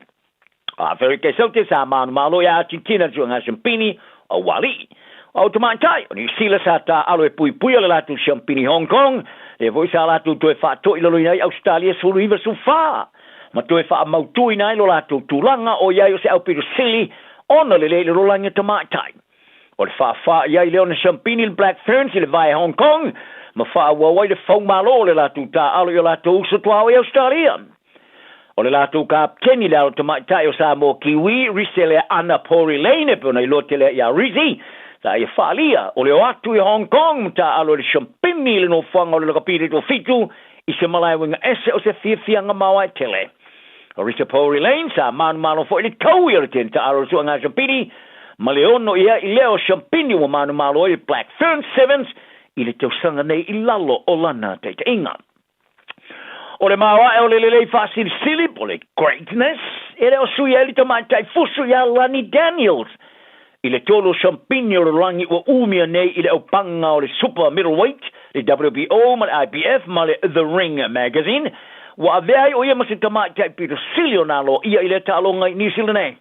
Aferika i Saute sa manumalo iā Argentina le suega siampini o ualii. O tamaitai o Niu Sila sa taaalo e puipuia le latou siampini Hong Kong, lea foi sa latou toe faatoilaloina ai Ausetalia 19 14 ma toe faamautuina ai lo latou tulaga o i ai o se aupito sili ona lelei i le lalolagi o tamaitai. O le faafā i ai lea ona siampini le Black Ferns i le vae Hong Kong ma faaauau ai le faumalo o le latou taaalo i o latou uso tuaoi i Ausetalia. O le latou kapeteni le alo tamaitai o Samoa Kiwi, Riselea Ana Pori Lane, e pei ona iloa tele ai ia Rizzy, sa ia faaalia o le o atu i Hong Kong ma taaalo i le siampini i le nofoaga o le lakapi le toafitu i se malae uiga ese o se fiafiaga maoae tele. O Risa Pori Lane sa manumalo foi i le taui o le tene taaalo o le suega siampini ma le ono ia i lea o siampini ua manumalo ai le Black Fern Sevens i le tausaga nei i lalo o lana taitaiga. O le maoae o le lelei faasilisili po o le greatness, e le o sui ai le tamaitai fusu iā Lani Daniels i le tolu o siampini o le lalolagi ua umia nei i le aupaga o le Super Middleweight, le WBO ma le IBF ma le The Ring Magazine. Ua avea ai o ia ma se tamaitai pito sili ona aloaia i lea taaloga i Niu Sila nei.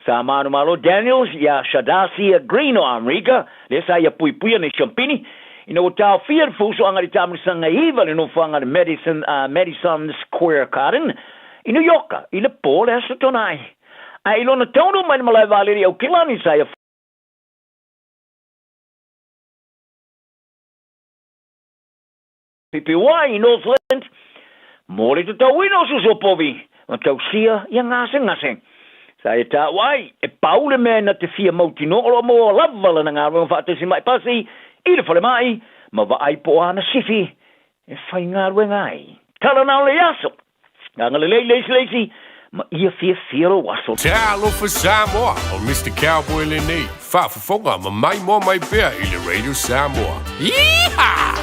Sa manumalo Daniels iā Shadasia Green o Amerika, lea sa ia puipuia nei siampini, ina ua taofia le fuusoaga i le taamilosaga e iva i le nofoaga o le Madison, Madison Square Garden i New York i le po o le Aso Toonai. Ae i lona taunuu mai i le malae vaalele i Aukilani, sa ia Pipiwai i Northland mo le tatauina o susu o povi ma tausia ia gasegase. Sa ia taua ai, e pau le mea na te fia mautinoa o lo o maua lava lana galuega faatasi mai pasi i le falemai ma vaai po o ana sifi e faigaluega ai. Tala na o le aso! Agalelei le isi le isi ma ia fiafia lou aso. Talofa Samoa, o Mister Cowboy lenei, faafofoga ma maimoa mai pea i le Radio Samoa. Yeehaw!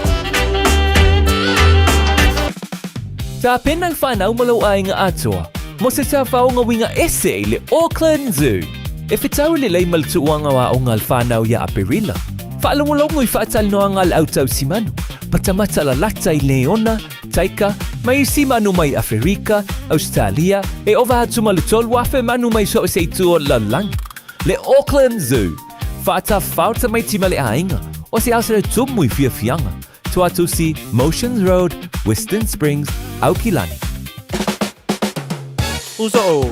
Tapena le whanau ma lou aiga atoa mo se tafaoga uiga ese i le Auckland Zoo. E fetau lelei ma le tuuaga o aoga a le whanau ia Aperila. Faalogologo i faatalanoaga a le au tausimanu, matamata lalata i leona, Taika, ma isi manu mai Aferika, Ausetalia, e ova atu ma le 3,000 manu mai so o se itu o le lalolagi. Le Auckland Zoo, Faatafaota mai tima le aiga, o se aso e tumu i fiafiaga, Tuatusi, Motions Road, Western Springs, Aukilani. Uso!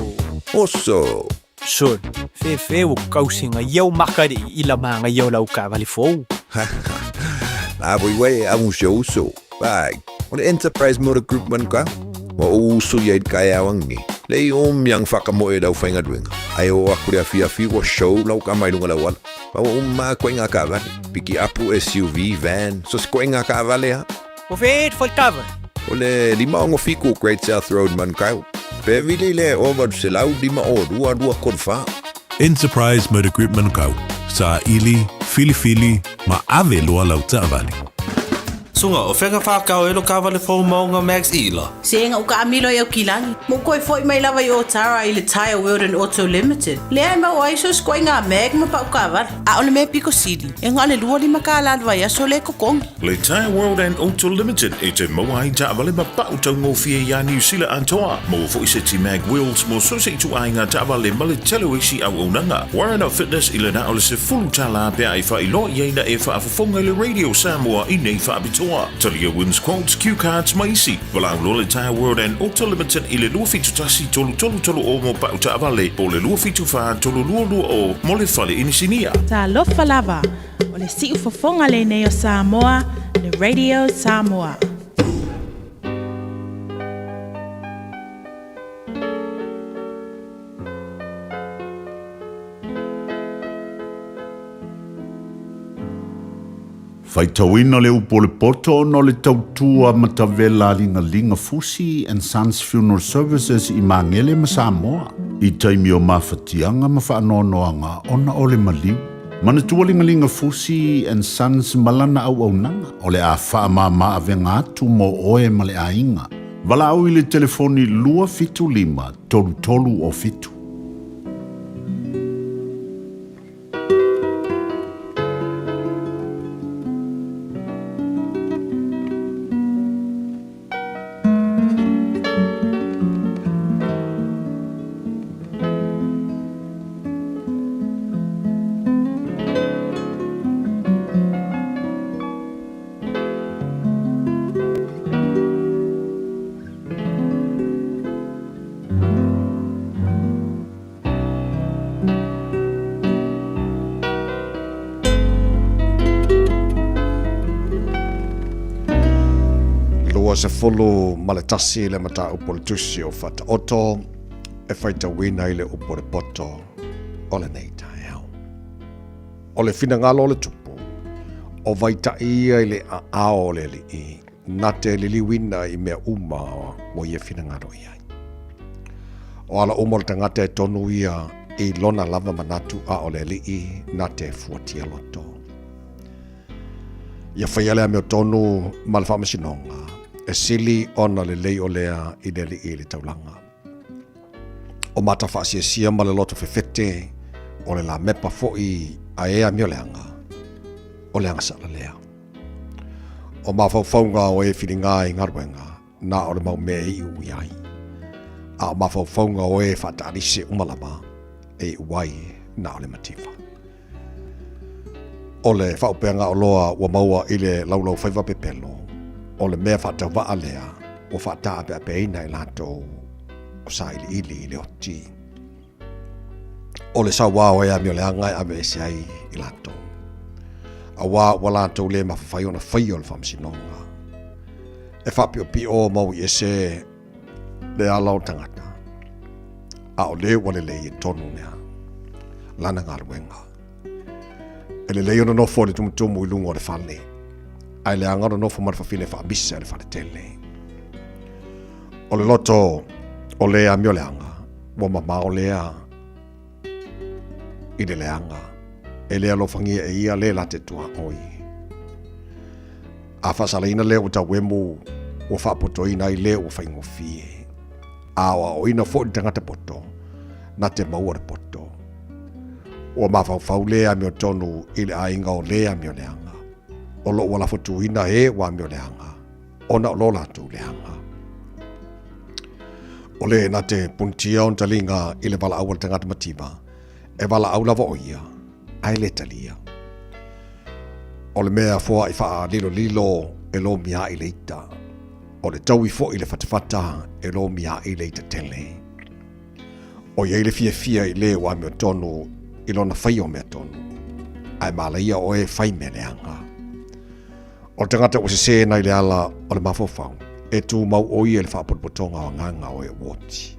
Oso! Son, fefe ua kausiga ia o maka le ila magaia o lau taavale fou. La voi uai e amu si o uso. Ai, o le Enterprise Motor Group man ka. Ua ou uso ia i le taeao angi. Le i umi ang whakamoe lau whaingaluenga. Ai o aku le afiafi ua show lau ka mai lunga lau ala. Ma ua uma koe ngā kaavale. Piki apu SUV, van, so se koe ngā kaavale ha. O fe e whai taavale? O le 567 Great South Road Manukau. Pe vili le o 852 234. Enterprise Motor Group Manukau, saili, filifili, ma ave loa lau taavale. Sunga, o fea ka whakao e lo kawale fou maunga Max Ila? Sega u kaamilo i Aukilani, ma u koe foi mai lava i Otara i le Tyre World and Auto Limited, lea e maua ai so skoinga a mag ma pau kaavale. A o le mea piko sili, e nga le 25 kālā le vaiaso le kokongi. Le Tyre World and Auto Limited e te maua ai taavale ma pau taugofie iā Niu Sila atoa. Maua foi seti mag wheels mo so se ituaiga taavale ma le tele o isi auaunaga. Warren of Fitness i le na o le 10 tālā pea e faailoa i ai na e faafofoga i le Radio Samoa i nei faapitoa. Talia Wins Quotes, Cue Cards ma isi. Valaau loa le Tyre World and Auto Limited i le 271 3336 mo pau taavale po o le 274 3220 mo le fale inisinia. Talofa lava, o le siufofoga lenei o Samoa, le Radio Samoa. Faitauina le upu o le poto ona o le tautua matavela a Ligalinga Fusi and Sons Funeral Services i Magele ma Samoa i taimi o mafatiaga ma faanoanoaga ona o le maliu. Manatua Ligalinga Fusi and Sons ma lana auaunaga o le a faamama avega atu mo oe ma le aiga. Valaau i le telefoni 275 33 o 7. 21 le mataupu o le tusi o Faataoto e faitauina i le upu o le poto o lenei taeao. O le finagalo o le tupu, o Vaitaʻi ia i le aao o le alii, na te liliuina i mea uma ua ia finagalo i ai. O ala uma o le tagata e tonu ia i lona lava manatu a o le alii na te fuatia loto. Ia faia le amiotonu ma le faamasinoga, E sili ona lelei o lea i le alii i le taulaga. O mata faasiasia ma le loto fefete, o le lamepa foi a e amioleaga, o le agasala lea. O mafaufauga o e filiga i galuega, na o le mau mea e iu i ai. A o mafaufauga o e faataalise uma lava, e iu ai na o le mativa. O le faaupega oloa ua maua i le laulaufaiva pepelo, o le mea faatauvaa lea ua faataapeapeaina e latou o sailiili i le oti. O le sauā o e amioleaga e aveese ai i latou, auā ua latou le mafafai ona faia o le faamasinoga. E faapiopio ma ui ese le ala o tagata, a o le ua lelei e tonu lea lana galuega. E lelei ona nofo i le tumutumu i luga o le fale, ae leaga ona nofo ma le fafine faamisa i le fale tele. O le loto o le amioleaga, ua mamao lea i le leaga, e le alofagia e ia le late tuaoi. A faasalaina lea ua tauemu, ua faapotoina ai lea ua faigofie. A aoaoina foi le tagata poto, na te maua le poto. Ua mafaufau le amiotonu i le aiga o le amioleaga. O lo ua lafotuina e ua amioleaga, ona o lo latou leaga. O le na te punitia ona taliga i le valaau a le tagata mativa, e valaau lava o ia, ae le talia. O le mea foai faalilolilo e lomia ai le ita. O le taui foi i le fatafata e lomia ai le ita tele. O i ai le fiafia i le ua amiotonu i lona faia o mea tonu, ae malaia o e fai mea leaga. O le tagata ua sesē nai le ala o le mafaufau, e tumau o ia i le faapotopotoga o agaga o e ua oti.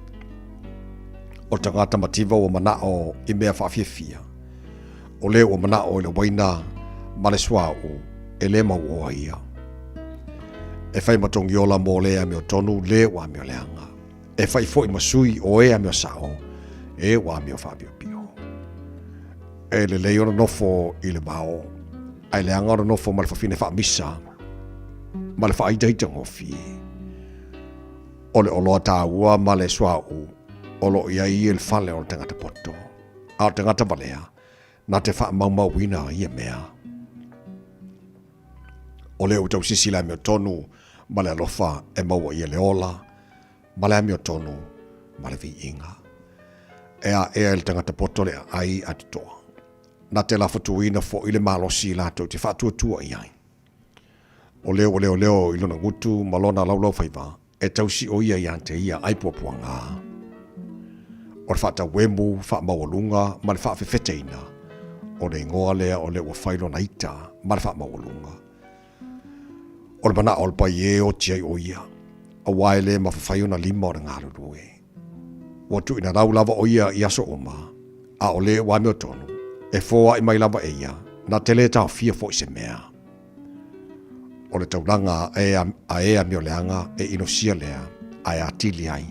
O le tagata mativa ua manao i mea faafiafia, o le ua manao i le uaina ma le suauu, e le mauoa ia. E fai ma togiola mo le amiotonu le ua amioleaga. E fai foi ma sui o e amio sao, e ua amio faapiopio. E lelei ona nofo i le vao, ae leaga ona nofo ma le fafine faamisa ma le faaitaitagofie. O le oloa taua ma le suauu o lo o i ai i le fale o le tagata poto, a o le tagata valea na te faamaumauina ia mea. O lea ua tausisi le amiotonu ma le alofa e maua ia le ola ma le amiotonu ma le viiga. E aea i le tagata poto le aai a te toa. Na te lafotuina foi le malosi latou te faatuatua i ai. O lea ua leoleo i lona gutu ma lona laulaufaiva, e tausi o ia ia te ia ai puapuaga. O le faatauemu, faamaualuga ma le faafefeteina, o le igoa lea o lea ua fai lona ita ma le faamaualuga. O le manao o le pai e oti ai o ia, auā e le mafafai ona lima o le galulue. Ua tuuina lau lava o ia i aso uma, a o le ua amiotonu, e foai mai lava e ia, na te le taofia foi se mea. O le taulaga a e amioleaga e inosia lea, ae atili ai,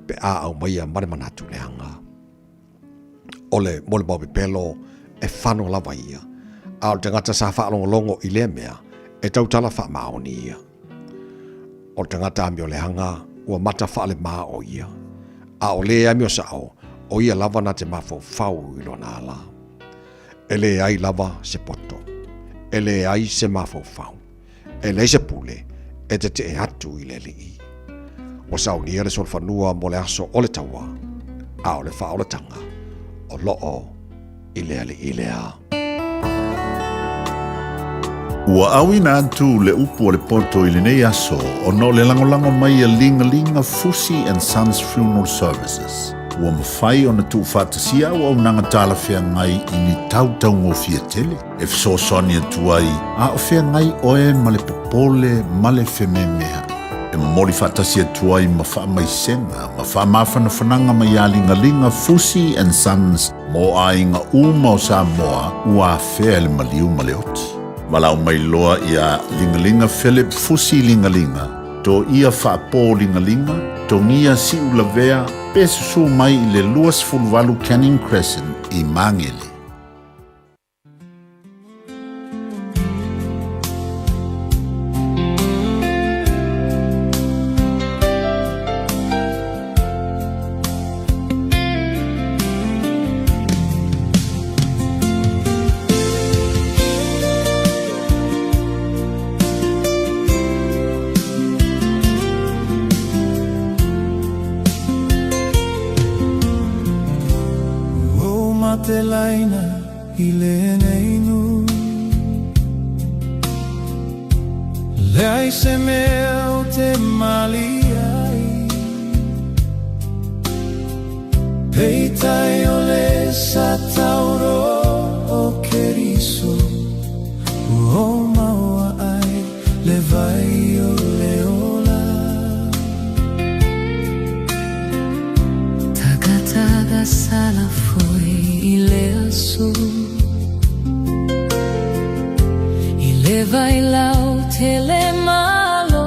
pe a aumaia ma le manatu leaga. O le molimau pepelo e fano lava ia, a o le tagata sa faalogologo i lea mea, e tautala faamaoni ia. O le tagata amioleaga ua mata faalemā o ia, a o le amiosao, o ia lava na te mafaufau i lona ala. E leai lava se poto, e leai se mafaufau, e leai se pule e tetee atu i le Alii. Ua saunia le solofanua mo le aso o le taua, a o le faaolataga o loo i le Alii lea. Ua auina atu le upu a le poto i lenei aso ona o le lagolago mai a Ligalinga Fusi and Sons Funeral Services. Ua mafai ona tuufaatasia auaunaga talafeagai i ni tau taugofie tele e fesoasoani atu ai a o feagai oe ma le popole ma le fememea'i. E momoli faatasi atu ai ma faamaisega ma faamafanafanaga mai a Ligaliga Fusi and Sons mo aiga uma o Samoa ua afea e le maliu ma le oti. Valaau mai loa iā Ligaliga Philip Fusi Ligaliga, Toia Faapo Ligaliga, Togia Siulavea pe susu mai i le 28 Canning Crescent i Magele. te laina i lenei nuu. Leai se mea o te malie ai. Peitai o le sa tauro o Keriso ua maua ai le vai o le ola. Tagataga sala foi i le aso I le vailau tele maloloto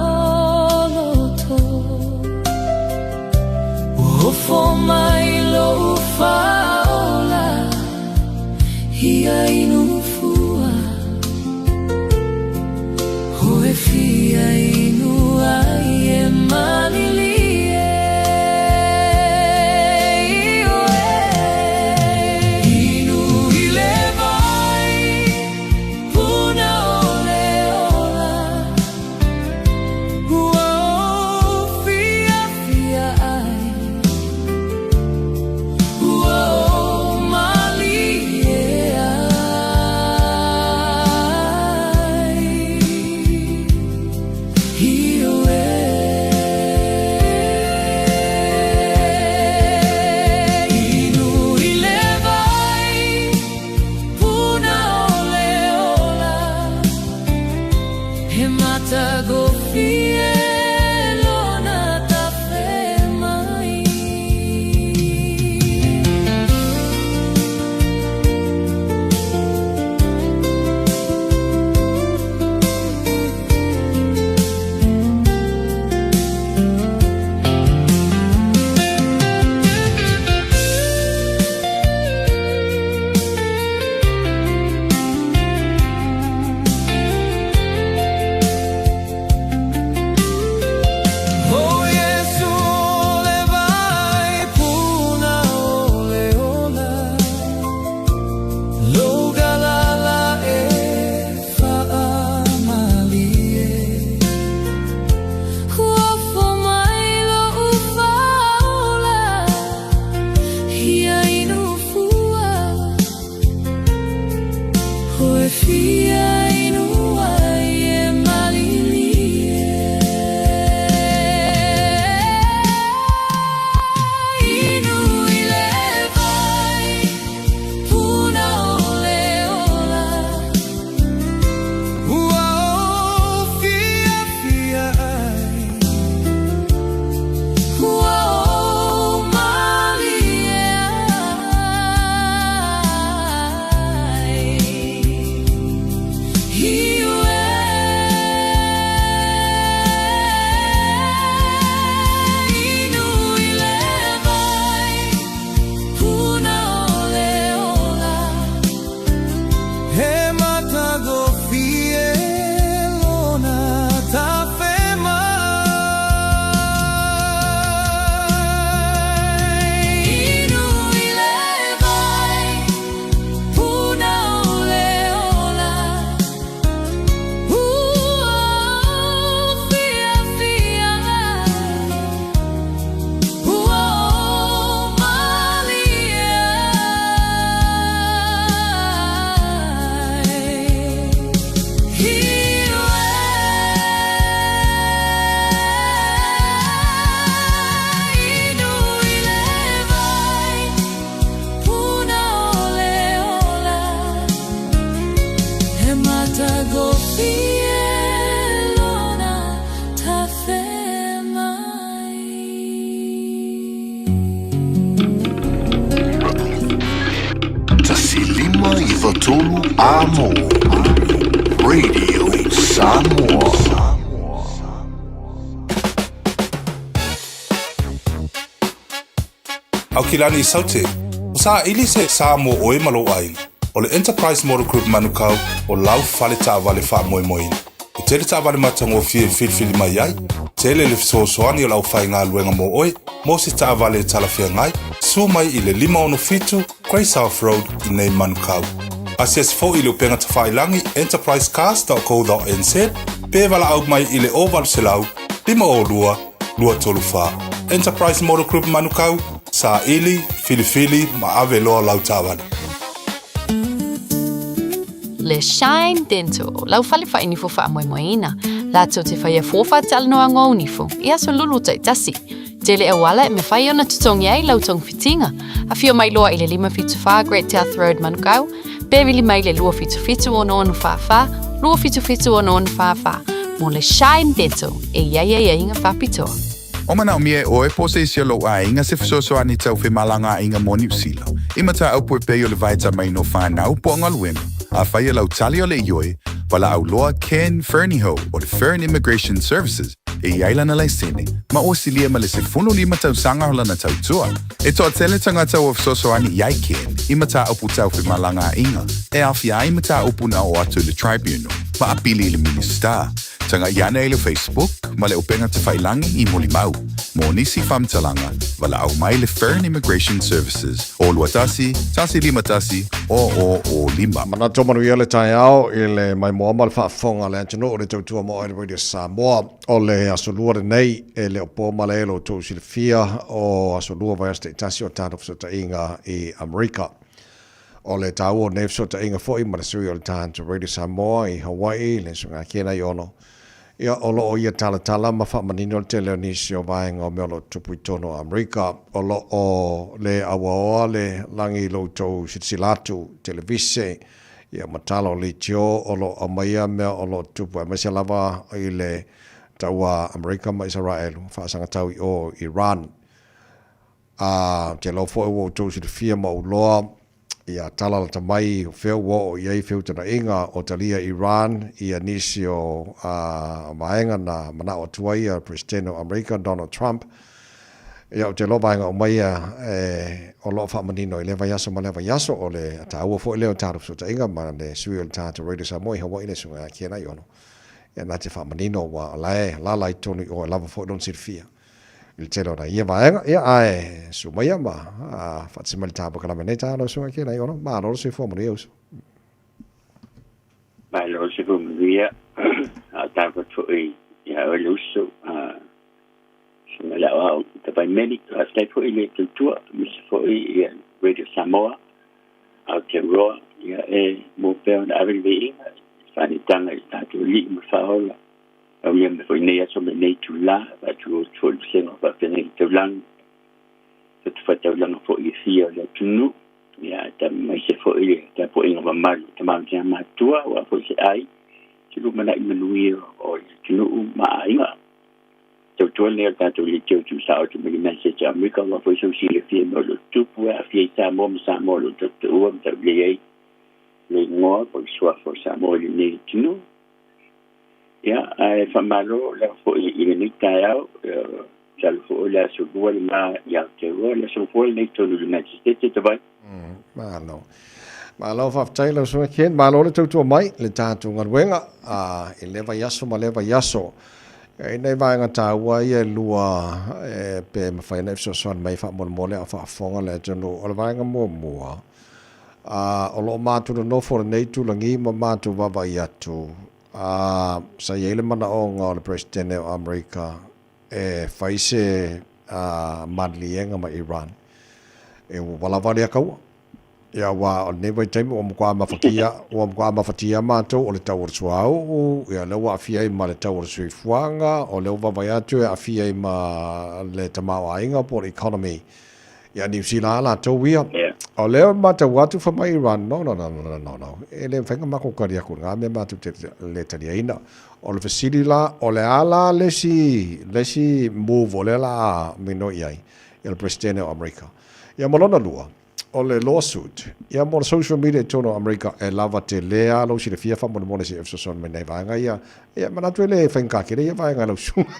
Ua ofo mai lou faaola Ia inu fua O e fia inu ai e malilie Ioe. Inu i le vai puna o le ola Ua ou fiafia ai Ua ou malie ai Ioe. Inu i le vai puna o le ola He matagofie lona tafe mai. O Iesu le vai puna o le ola Lou galala e faamalie Ua ofo mai lou faaola Ia inu fua O e fia inu ai e malilie Inu i le vai puna o le ola Ua ou fiafia ai Ua ou malie ai Ioe. Inu i le vai puna o le ola He matagofie lona tafe mai Inu i le vai puna o le ola Ua ou fiafia ai Ua ou malie ai Ioe. Inu i le vai puna o le ola He matagofie lona tafe mai. 153 Amo. Radio Samoa. Aukilani Saute, o saili se sa mo oe ma lou aiga. O le Enterprise Motor Group Manukau o lau fale taavale faamoemoeina. E tele taavale matagofie e filifili mai ai, tele le fesoasoani o le aufaigaluega mo oe, mo se taavale e talafeagai, sua mai i le 567 Grey South Road i nei Manukau. Asiasi foi i le upega tafailagi enterprisecars.co.nz pe valaau mai i le 0800 502 234. Enterprise Motor Group Manukau, saili, filifili ma ave loa lau taavale. Le Shine Dental, lau fale whainifo whaamoemoeina. Lātou te whaia fōwha talanoa ngō nifo, i aso lulu taitasi. Tele auala e mawhai ona tutongi ai lau tong fitinga. A whio mai loa i le 574 Great South Road Manukau, pe vili mai le 277 6644, 277 6644, mō le Shine Dental, e iai ai ai inga whapitoa. O manaʻomia e ʻoe po o se isi o lou ʻaiga se fesoasoani tau femalagaaiga mo Niu Sila. I mataupu e pei o le vaetamaina o whanau po o galuega. Afai e lau tali o le ioe, valaau loa Ken Fernihough o le Fern Immigration Services e i ai lana laisene, ma ua silia ma le 15 tausaga o lana tautua. E toatele tagata ua fesoasoani i ai Ken i mataupu tau femalagaaiga e aofia ai mataupu na oo atu i le Tribunal ma apili i le Minisita. Taga'i ane i le Facebook ma le upega tafailagi i Molimau. Mo nisi faamatalaga, valaau mai le Fern Immigration Services o 21 151 0005. Manatu manuia le taeao i le maimoa ma le faafofoga a le atunuu o le tautua moa i le Radio Samoa. O le aso lua lenei e le o po ma le lo outou silafia o aso lua vaiaso taitasi o tatou fesootaiga i Amerika. O le taua o nei fesootaiga foi ma le sui o le tatou Radio Samoa i Hawaii, le Susuga Ken Aiono, ia o lo o ia talatala ma faamanino le tele o nisi o vaega o mea o lo o tutupu i totonu o Amerika. O lo o le auaoa le lagi i lo outou silasila atu, televise, ia ma tala o leitio o lo o aumaia mea o lo o tutupu aemaise lava i le taua Amerika ma Isaraelu faasagatau i o Iran. A, ou te iloa foi ua outou silafia ma ou loa ia tala lata mai o fea ua oo i ai feutagaiga o talia Iran ia nisi o vaega na manao atu ai ia Peresetene o Amerika Donald Trump. Ia ou te iloa vaega uma ia e o lo o faamanino i lea vaiaso ma lea vaiaso o le taua foi lea o tatou fesootaiga ma le sui o le tatou Radio Samoa i Hawaii le Susuga ia Ken Aiono. Ia na te faamanino ua o la e alaala i totonu i o e lava foi lona silafia. I le tele o nai ia vaega, ia ae susu maia ma faatasi mai le ta polokalame nei ta lau susuga Ken Aiono. Malo le soifua manuia uso. Malo le soifua manuia. A tafa foi ia oe le uso. Se ma le aoao Tafaimeli. Faafetai foi i le tautua aemaise foi ia Radio Samoa Aotearoa ia e mo pea ona ave le viiga i le faaneetaga i le tatou Alii ma le Faaola. Aulia mai foi nei aso ma lenei itulā, faatulou atu foi i le vasega o faafeagai taulagi, fatafaitaulaga foi e fia o le atunuu, ia aemaise foi le tapuaiga mamalu o tama ma tina matutua, aua foi se ai, se lumanai manuia o le atunuu ma aiga. Tautua lenei o le tatou leitio tuusao atu mai le United States o Amerika, aua foi sou silafia i mea o lo o tutupu e aafia i Samoa ma Samoa o lo o tautaua ma taulei ai le igoa po o le suafa o Samoa i lenei atunuu. Ia, ae faamalo lava foi i lenei taeao, masalo foi o le aso lua le ma i Aotearoa, le aso foi lenei totonu o le United States e Tavai. Malo. Malo faafetai lau Susuga Ken, malo le tautua mai i le tatou galuega i lea vaiaso ma lea vaiaso. E i ai nai vaega taua ia e lua e pe mafai ona e fesoasoani mai faamolemole a o faafofoga le atunuu. O le vaega muamua, o lo o matou nonofo i lenei itulagi ma matou vaavaai atu, a, sa i ai le manaoga o le Peresetene o Amerika e fai se maliliega ma Iran, e ua lava lea kaua. Ia, aua o lenei vaitaimi ua matua mafatia, ua matua mafatia matou o le tau o le suauu, ia lea ua aafia ai ma le tau o le soifuaga, o lea ua vaavaai atu e aafia ai ma le tamaoaiga po o le economy. Ia Niu Sila a latou ia. O lea e matau atu fai mai Iran, no, no, no, no, no, no, e le mafai ona matou tali atu i lena mea matou te le taliaina. O le fesili la, o le a la le isi, le isi move o lea la a minoi ai ia le Peresetene o Amerika. Ia ma lona lua, o le lawsuit, ia mo le social media i totonu o Amerika e lava tele lava lou silafia faamolemole se i fesoasoani mai nai vaega ia. Ia manatu e le faigata tele ia vaega lau susuga.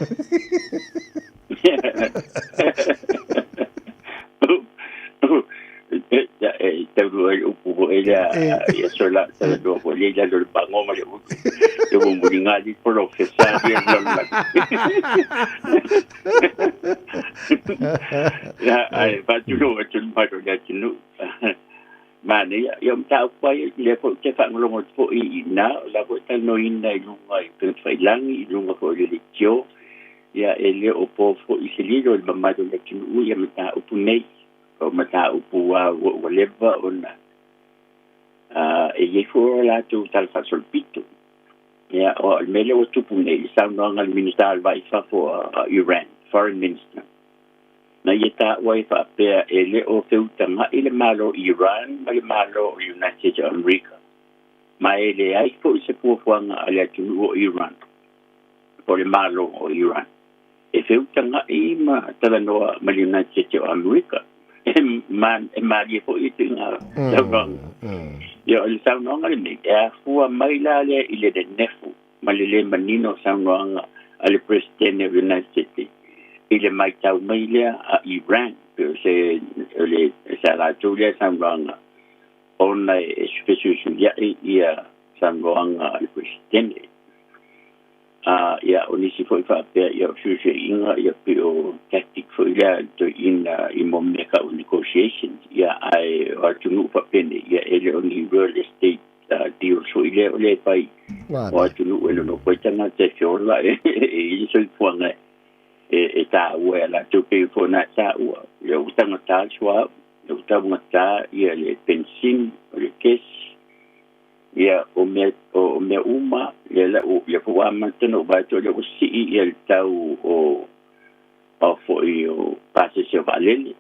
E taulu ai le upu foi lea ia sola talanoa foi lea i lalo o le pagoa ma le ulu. E ua muliga li polofesa ia le lalolagi. Ia, ae faatulou atu i le mamalu o le atunuu. Manaia, ia o mataupu lava ia, lea foi ou te faalogologo atu foi i ina, o la foi e talanoaina i luga i upegatafailagi, i luga foi o le leitio, ia e le o po foi se lilo i le mamalu o le atunuu ia mataupu nei. O mataupu lava ua leva ona E iai foi o latou tala faasolopito. Ia o le mea lea ua tupu nei i le saunoaga a le Minista o le Va i Fafo a Iran, Foreign Minister, na ia taua ai faapea e le o feutaga'i le Malo o Iran ma le Malo o United States of America, ma e leai foi se fuafuaga a le atunuu o Iran po o le Malo o Iran e feutaga'i ma talanoa ma le United States o Amerika. E malie foi i tuiga saunoaga. Ia, o le saunoaga lenei, e afua mai la lea i le nenefu ma le lē manino o saunoaga a le Peresetene o le United States i le maitau mai lea a Iran, pe o se o le sa latou lea saunoaga ona e fesuisuia'i ia saunoaga a le Peresetene. Ia, o nisi foi faapea ia o fesuisuiaiga ia pei o tactic foi lea toeaina i mo mea tau negotiations. Ia, ae o atunuu faapenei ia e le o ni real estate deals foi lea o lea e fai o atunuu e nonofo ai tagata e feola e i le soifuaga e taua e latou pei foi na taua ia ua tagatā le suauu, ia ua taugatā ia le penisini o le kesi, ia o mea uma ia la ia po ua amata ona ou vaai atu o lea ua sii ia le tau o foi o pasese o vaalele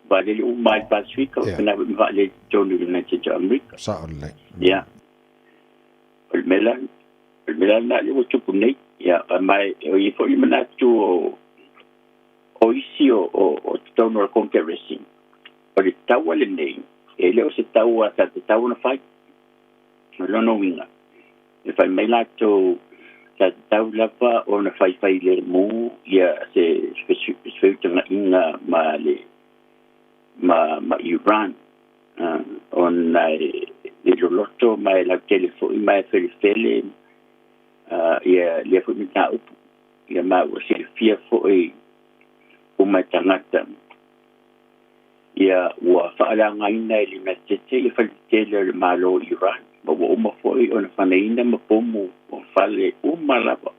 vaalele uma i le Pasefika yeah. Na vaalele totonu i le United States of America. Sao lelei. Ia o le mea la lena lea ua tupu nei. Ia ma o i foi le manatu o isi o totonu o le Congress o le taua lenei e le o se taua sa tatau ona fai. O lona uiga, e fai mai latou sa tatau lava ona faifai lemu ia se feutaga'iga ma le ma Iran, ona e loloto ma e lautele foi ma e felefele ia lea foi mataupu. Ia ma ua silafia foi uma e tagata ia ua faaleaogaina e le United States ia faletetele o le Malo o Iran, ma ua uma foi ona fanaina ma pomu o fale uma lava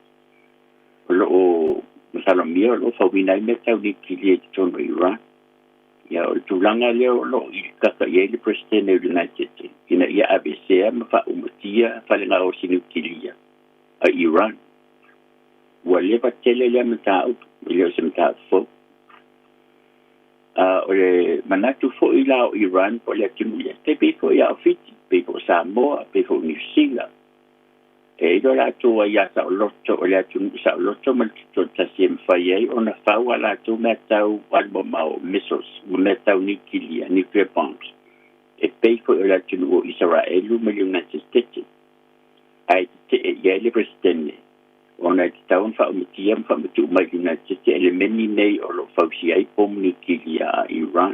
o loo masalomia o loo fauina ai mea tau nikilia i totonu o Iran. Ia o le tulaga lea o loo i kaka i ai le President o le United States ina ia aveesea ma faaumatia falegaosi niukilia a Iran. Ua leva tele lea mataupu, e le o se mataupu fou. O le manatu foi la o Iran po o le atunuu ia tai pei foi ia o Fiti, pei foi o Samoa, pei foi o Niu Sila, e iloa latou ai ia saoloto o le atunuu saoloto ma le tutoatasi e mafai ai ona fau a latou mea tau alu mamao missiles ma mea tau niukilia, nuclear bombs, e pei foi o le atunuu o Isaraelu ma le United States. Ae tetee i ai le Peresetene ona e tatau ona faaumatia ma faamatuu mai le United States elemeni nei o loo fausia ai pomu niukilia a Iran.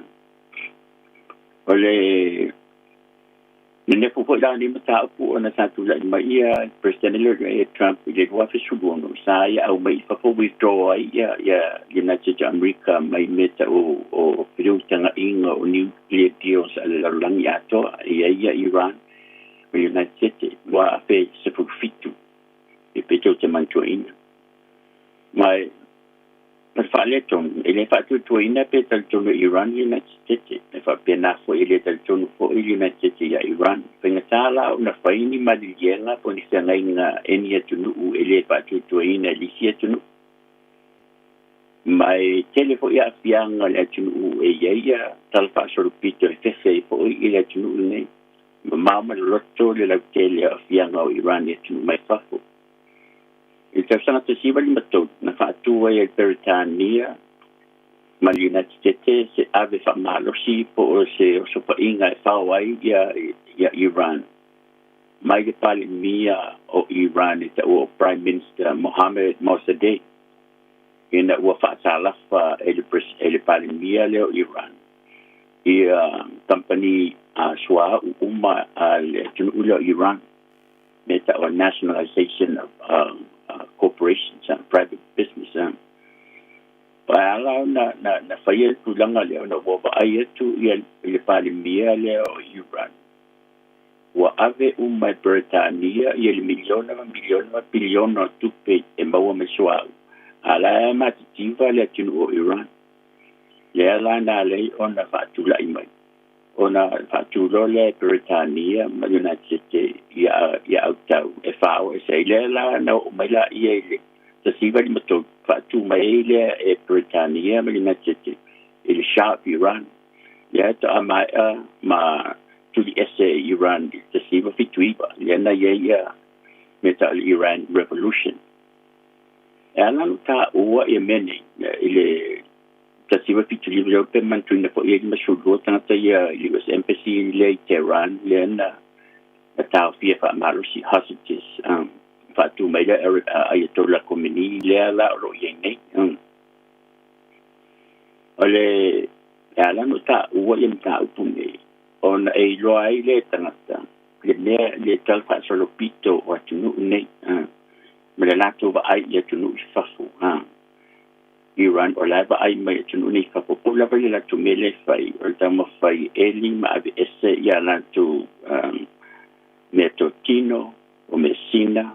O le nenefu foi la nei mataupu ona sa tula'i mai ia President le Trump i le 2016 sa ia au mai i fafo withdraw ai ia United States of America mai mea ta'u o feutaga'iga o nuclear deals a le lalolagi atoa ia ia Iran ma United States 2017 e pe tou te manatuaina. Ma ma le faaletonu e lē faatuatuaina pe talitonu e Iran le United States, e faapena foi e lē talitonu foi le United States iā Iran. Faigata la ona fai ni maliliega po ni feagaiga e ni atunuu e lē faatuatuaina e le isi atunuu. Ma e tele foi aafiaga o le atunuu e iai ia tala faasolopito e fefe ai foi i le atunuu lenei mamao ma loloto le lautele o aafiaga o Iran i atunuu mai fafo. I le tausaga 1953 na faatu ai e le Peretania ma le United States se ave faamalosi po o se osofa'iga e fao ai ia Iran mai le Palemia o Iran e ta'ua o Prime Minister Mohammed Mossadegh ina ua faasalafa e le Palemia lea o Iran ia kamupani a suauu uma a le atunuu lea o Iran, me ta'ua nationalization of corporations and private business. Pa ala na faia le tulaga lea ona ua vaai atu ia i le Palemia lea o Iran ua ave uma e Peretania ia le miliona ma miliona ma piliona o tupe e maua mai suauu a la e matitiva le atunuu o Iran. Lea la na alai ona faatula'i mai Ona faatulo lea e Peretania ma le United States ia ia autau e fao e se lea la na oo mai laia i le 1953 faatu mai ai lea e Peretania ma le United States i le Shah of Iran lea faatoa maea ma tuliese e Iran i le 1979 lea na i ai ia mea tau o le Iran Revolution. E ala ona taua ia mea nei i le 1975 lea pe manatuina foi e 52 tagata ia i le US Embassy lea i Tehran lea na na taofia faamalosi hostages faatu mai lea Ayatollah Khomeini lea la o lo o i ai nei. O le e ala ona taua ia mataupu nei ona e iloa ai le tagata le mea le tala faasolopito o atunuu nei ma le latou vaai i atunuu i fafo. Iran o la e vaai mai i atunuu nei i fafo po o lava le latou mea lea e fai o le taumafai e eli ma aveese ia latou meatotino o measina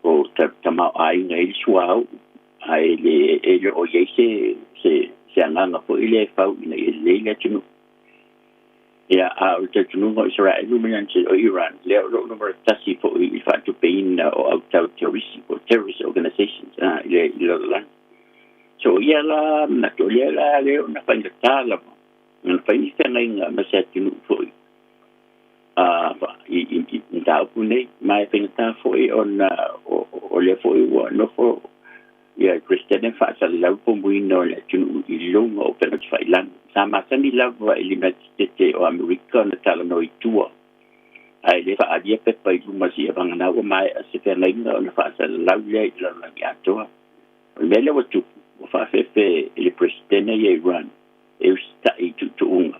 o tamaoaiga i le suauu ae e le o i ai se se se agaga foi lea e fau ina ia lelei le atunuu. Ia, a o le talitonuga o Isaraelu ma le o Iran, lea o lo o numera tasi foi i le faatupeina o autau terrorisi po o terrorist organizations i le lalolagi. So, o ia la manatu, o lea la lea ona faigata lava ona fai ni feagaiga ma se atunuu foi i mataupu nei, ma e faigata foi ona o lea foi ua nofo ia Peresetene faasalalau le pomuina o le atunuu i luga o upega tafailagi. Sa masani lava i le United State o Amerika ona talanoa i tua, ae le faaalia pepa i luma seia vagana ua maea se feagaiga ona faasalalau lea i le lalolagi atoa. O le mea lea ua tupu, ua faafefe i le Peresetene ia Iran e usitai i tuutuuga,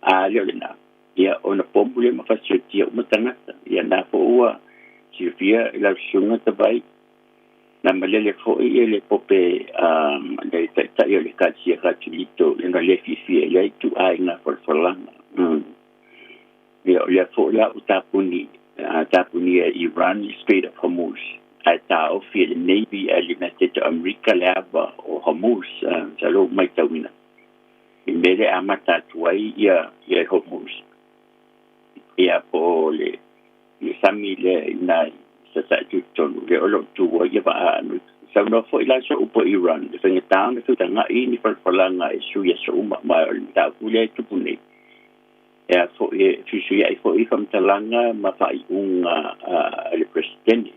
a lea o lena, ia ona pomu lea ma fasiotia uma tagata. Ia na foi ua silafia i lau susuga Tavai, na malele foi e le Pope le taitai o le Ekalesia Katoliko lona le fiafia i lea ituaiga folafolaga. Ia o lea foi la ua tapuni tapunia e Iran le Strait of Hormuz ae taofi e le Navy a le United States o Amerika le ava o Hormuz. Masalo ua matauina i le mea lea e amata atu ai ia Hormuz ia po o le sami lea i ina i Sasae Tutotonu lea o lo o tu ai ia vaa Amerika. Saunoa foi la so'u po Iran le faigata ona feutaga'i ni falafalaga e sui aso uma ma o le mataupu lea e tupu nei e a foi e fesuia'i foi faamatalaga ma faaiuga a le Peresetene.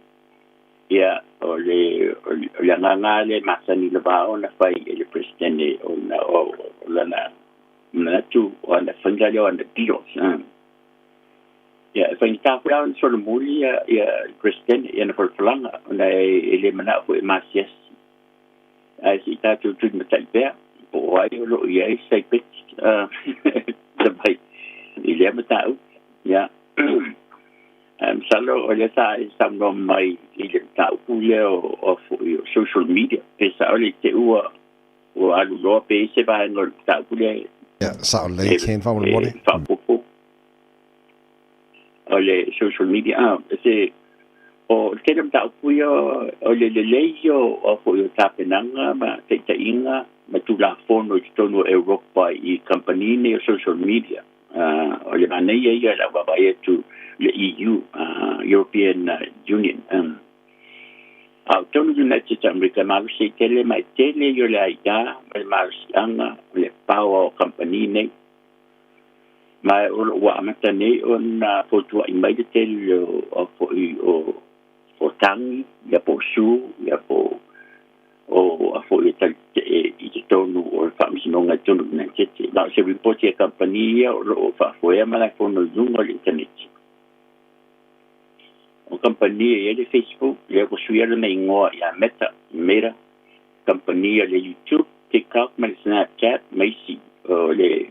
Ia o le o le agaga lava lea e masani lava ona fai e le Peresetene ona o lana manatu o ana faiga lea o ana deals. Ia, e faigata foi la ona solomuli ia le Peresetene i ana folafolaga ona e le manao foi e masiasi. Ae se i tatou tulimatai pea po o ai o lo o i ai se saipeti mai i lea mataupu. Ia, ae masalo o lea sa e saunoa mai i le mataupu lea o foi o social media, pe sao le te ua ua alu loa pe i se vaega o le mataupu lea. Ia, sao lelei Ken faamolemole. E faaopoopo o le social media a se o le tele o mataupu ia o le lelei ia o foi o tapenaga ma taitaiga ma tulafono i totonu o Europa i kamupani nei o social media. O le manaia ia o le a vaavaai atu le EU, European Union. A o totonu o United States o Amerika e malosi ai tele ma e tele ia o le aia ma le malosiaga o le power o kamupani nei. Ma o lo o ua amata nei ona fotuai mai le tele o foi o tagi, ia po o su, ia po o a foi e tali tetee i totonu o le Faamasinoga i totonu o United States. Ma o se ripoti a kamupani ia o lo o faafoea malaefono i luga o le initaneti. O kamupani e i ai le Facebook, lea ua suia lona igoa ia Meta, Meta, kamupani a le YouTube, TikTok ma le Snapchat ma isi. O le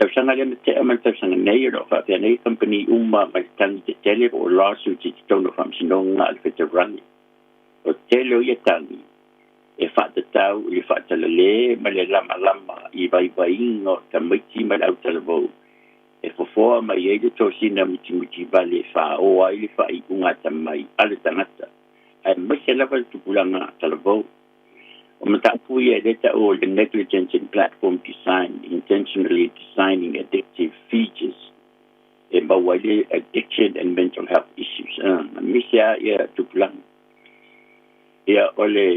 tausaga lea na tea ma le tausaga nei o lo o faapea nei kamupani uma mai le tagi tetele po o lawsuits i totonu o Faamasinoga a le Feterali. O le tele o ia tagi e faatatau i le faatalale ma le lamalama i vaivaiga o tamaiti ma le autalavou e fofoa mai ai le tosina mutimuti vale e faaoa ai le faaiuga atamai a le tagata aemaise lava le tupulaga talavou. O mataupu ia e le ta'ua o le negligence in platform design, intentionally designing addictive features e maua ai le addiction and mental health issues. Aemaise lava ia tupulaga. Ia o le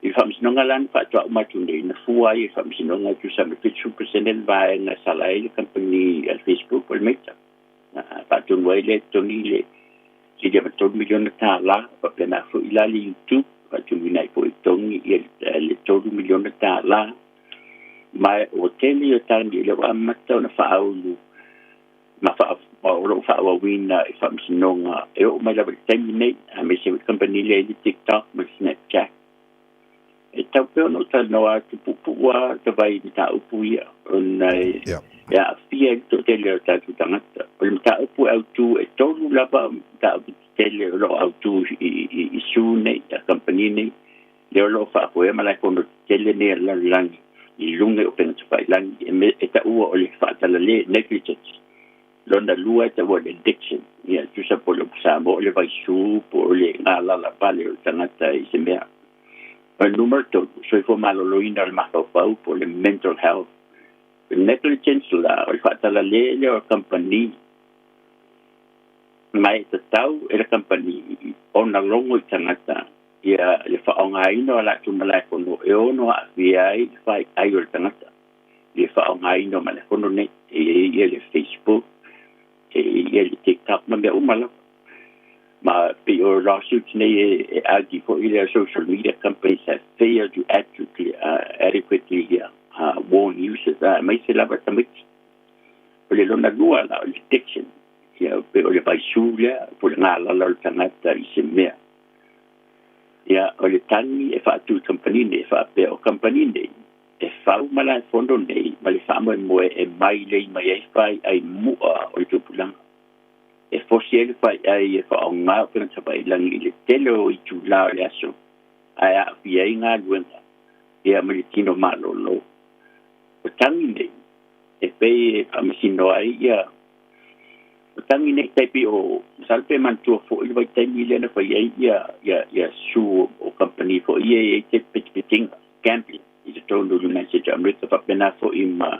i le faamasinoga la na faatoa uma atu nei, na fua ai e le faamasinoga e tusa ma le 70% le vaega e sala ai le kamupani a le Facebook po o le Meta. Faatonu ai lea e totogi le silia ma le $3 miliona, faapena foi la le YouTube, faatunuina ai foi e totogi le $3 miliona. Ma ua tele o tagi i le ua amata ona faaulu ma faa o loo faaauauina i faamasinoga e oo mai lava i le taimi nei, aemaise foi kamupani lea i le TikTok ma le Snapchat. E tau pea ona ou talanoa atu puupuu lava tavai i mataupu ia, ona e aafia i le toatele o tatou tagata. O le mataupu e autū, e tolu lava mataupu tetele o loo autū i sue nei a kamupani nei, lea o loo faafoea malaefono tetele nei a le lalolagi i luga o upega tafailagi e taua o le faatalale, negligence. Lona lua e taua le addiction, ia tusa po o le upu Samoa o le vaisū po o le galala vale o le tagata i se mea. O le numera tolu, soifua malōlōina o le mafaufau po o le mental health. O le negligence la, o le faatalale lea o kamupani, ma e tatau e le kamupani ona logo i tagata ia le faaaogaina o latou malaefono e ono aafia ai le faaiai o le tagata. Le faaaogaina o malaefono nei e i ai ia le Facebook, e i ai ia le TikTok ma mea uma lava. Ma pei o lawsuits nei e argue foi le social media companies have failed to adequately warn users, aemaise lava tamaiti. O le lona lua la o le addiction, ia pe o le vaisū lea po o le galala o le tagata i se mea. Ia o le tagi e faatū i kamupani nei e faapea o kamupani nei e fau malaefono nei ma le faamoemoe e mailei mai ai faiai mu'a o le tupulaga e fosi ai le faiai e faaaogā upega tafailagi i le tele o itulā o le aso, ae aafia ai galuega ia ma le tino malōlō. O tagi nei e pei e faamasino ai ia o tagi nei tai pei o masalo pe manatua fo'i le vaitaimi lea na fai ai ia sue o kamupani fo'i ia e ai te petipetiga gambling i totonu o United States o Amerika, faapena fo'i ma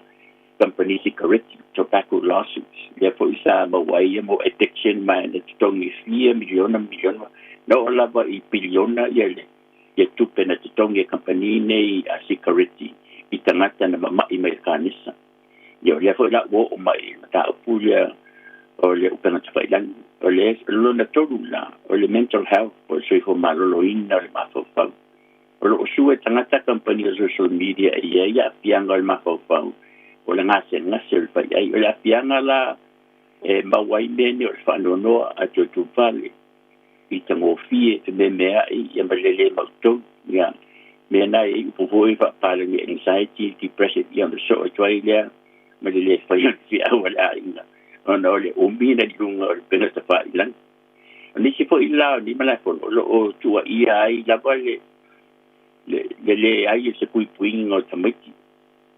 kamupani sikareti, tobacco lawsuits, lea fo'i sa maua ai ia mo addiction, ma na totogi fia miliona miliona, na oo lava i piliona ia le ia tupe na totogi e kamupani nei a sikareti i tagata na mama'i mai le kanesa. Ia o lea fo'i la ua oo mai mataupu lea o le upega tafailagi. O le lona tolu la o le mental health po o le soifua malōlōina o le mafaufau. O loo sue tagata kamupani o social media e i ai aafiaga o le mafaufau, o le gasegase o le faiai. O le aafiaga la e maua ai mea nei o le faanoanoa a tuatuvale i tagofie fememea'i ia ma le lē mautonu, ia mea na e ai upu foi faapalagi anxiety, depression, ia ona soo atu ai lea ma le lē fai o le fiau a le aiga ona o le umi na i luga o le upega tafailagi. O nisi fo'i la o nei malaefono o loo tuuaia ai lava le leai o se puipuiga o tamaiti,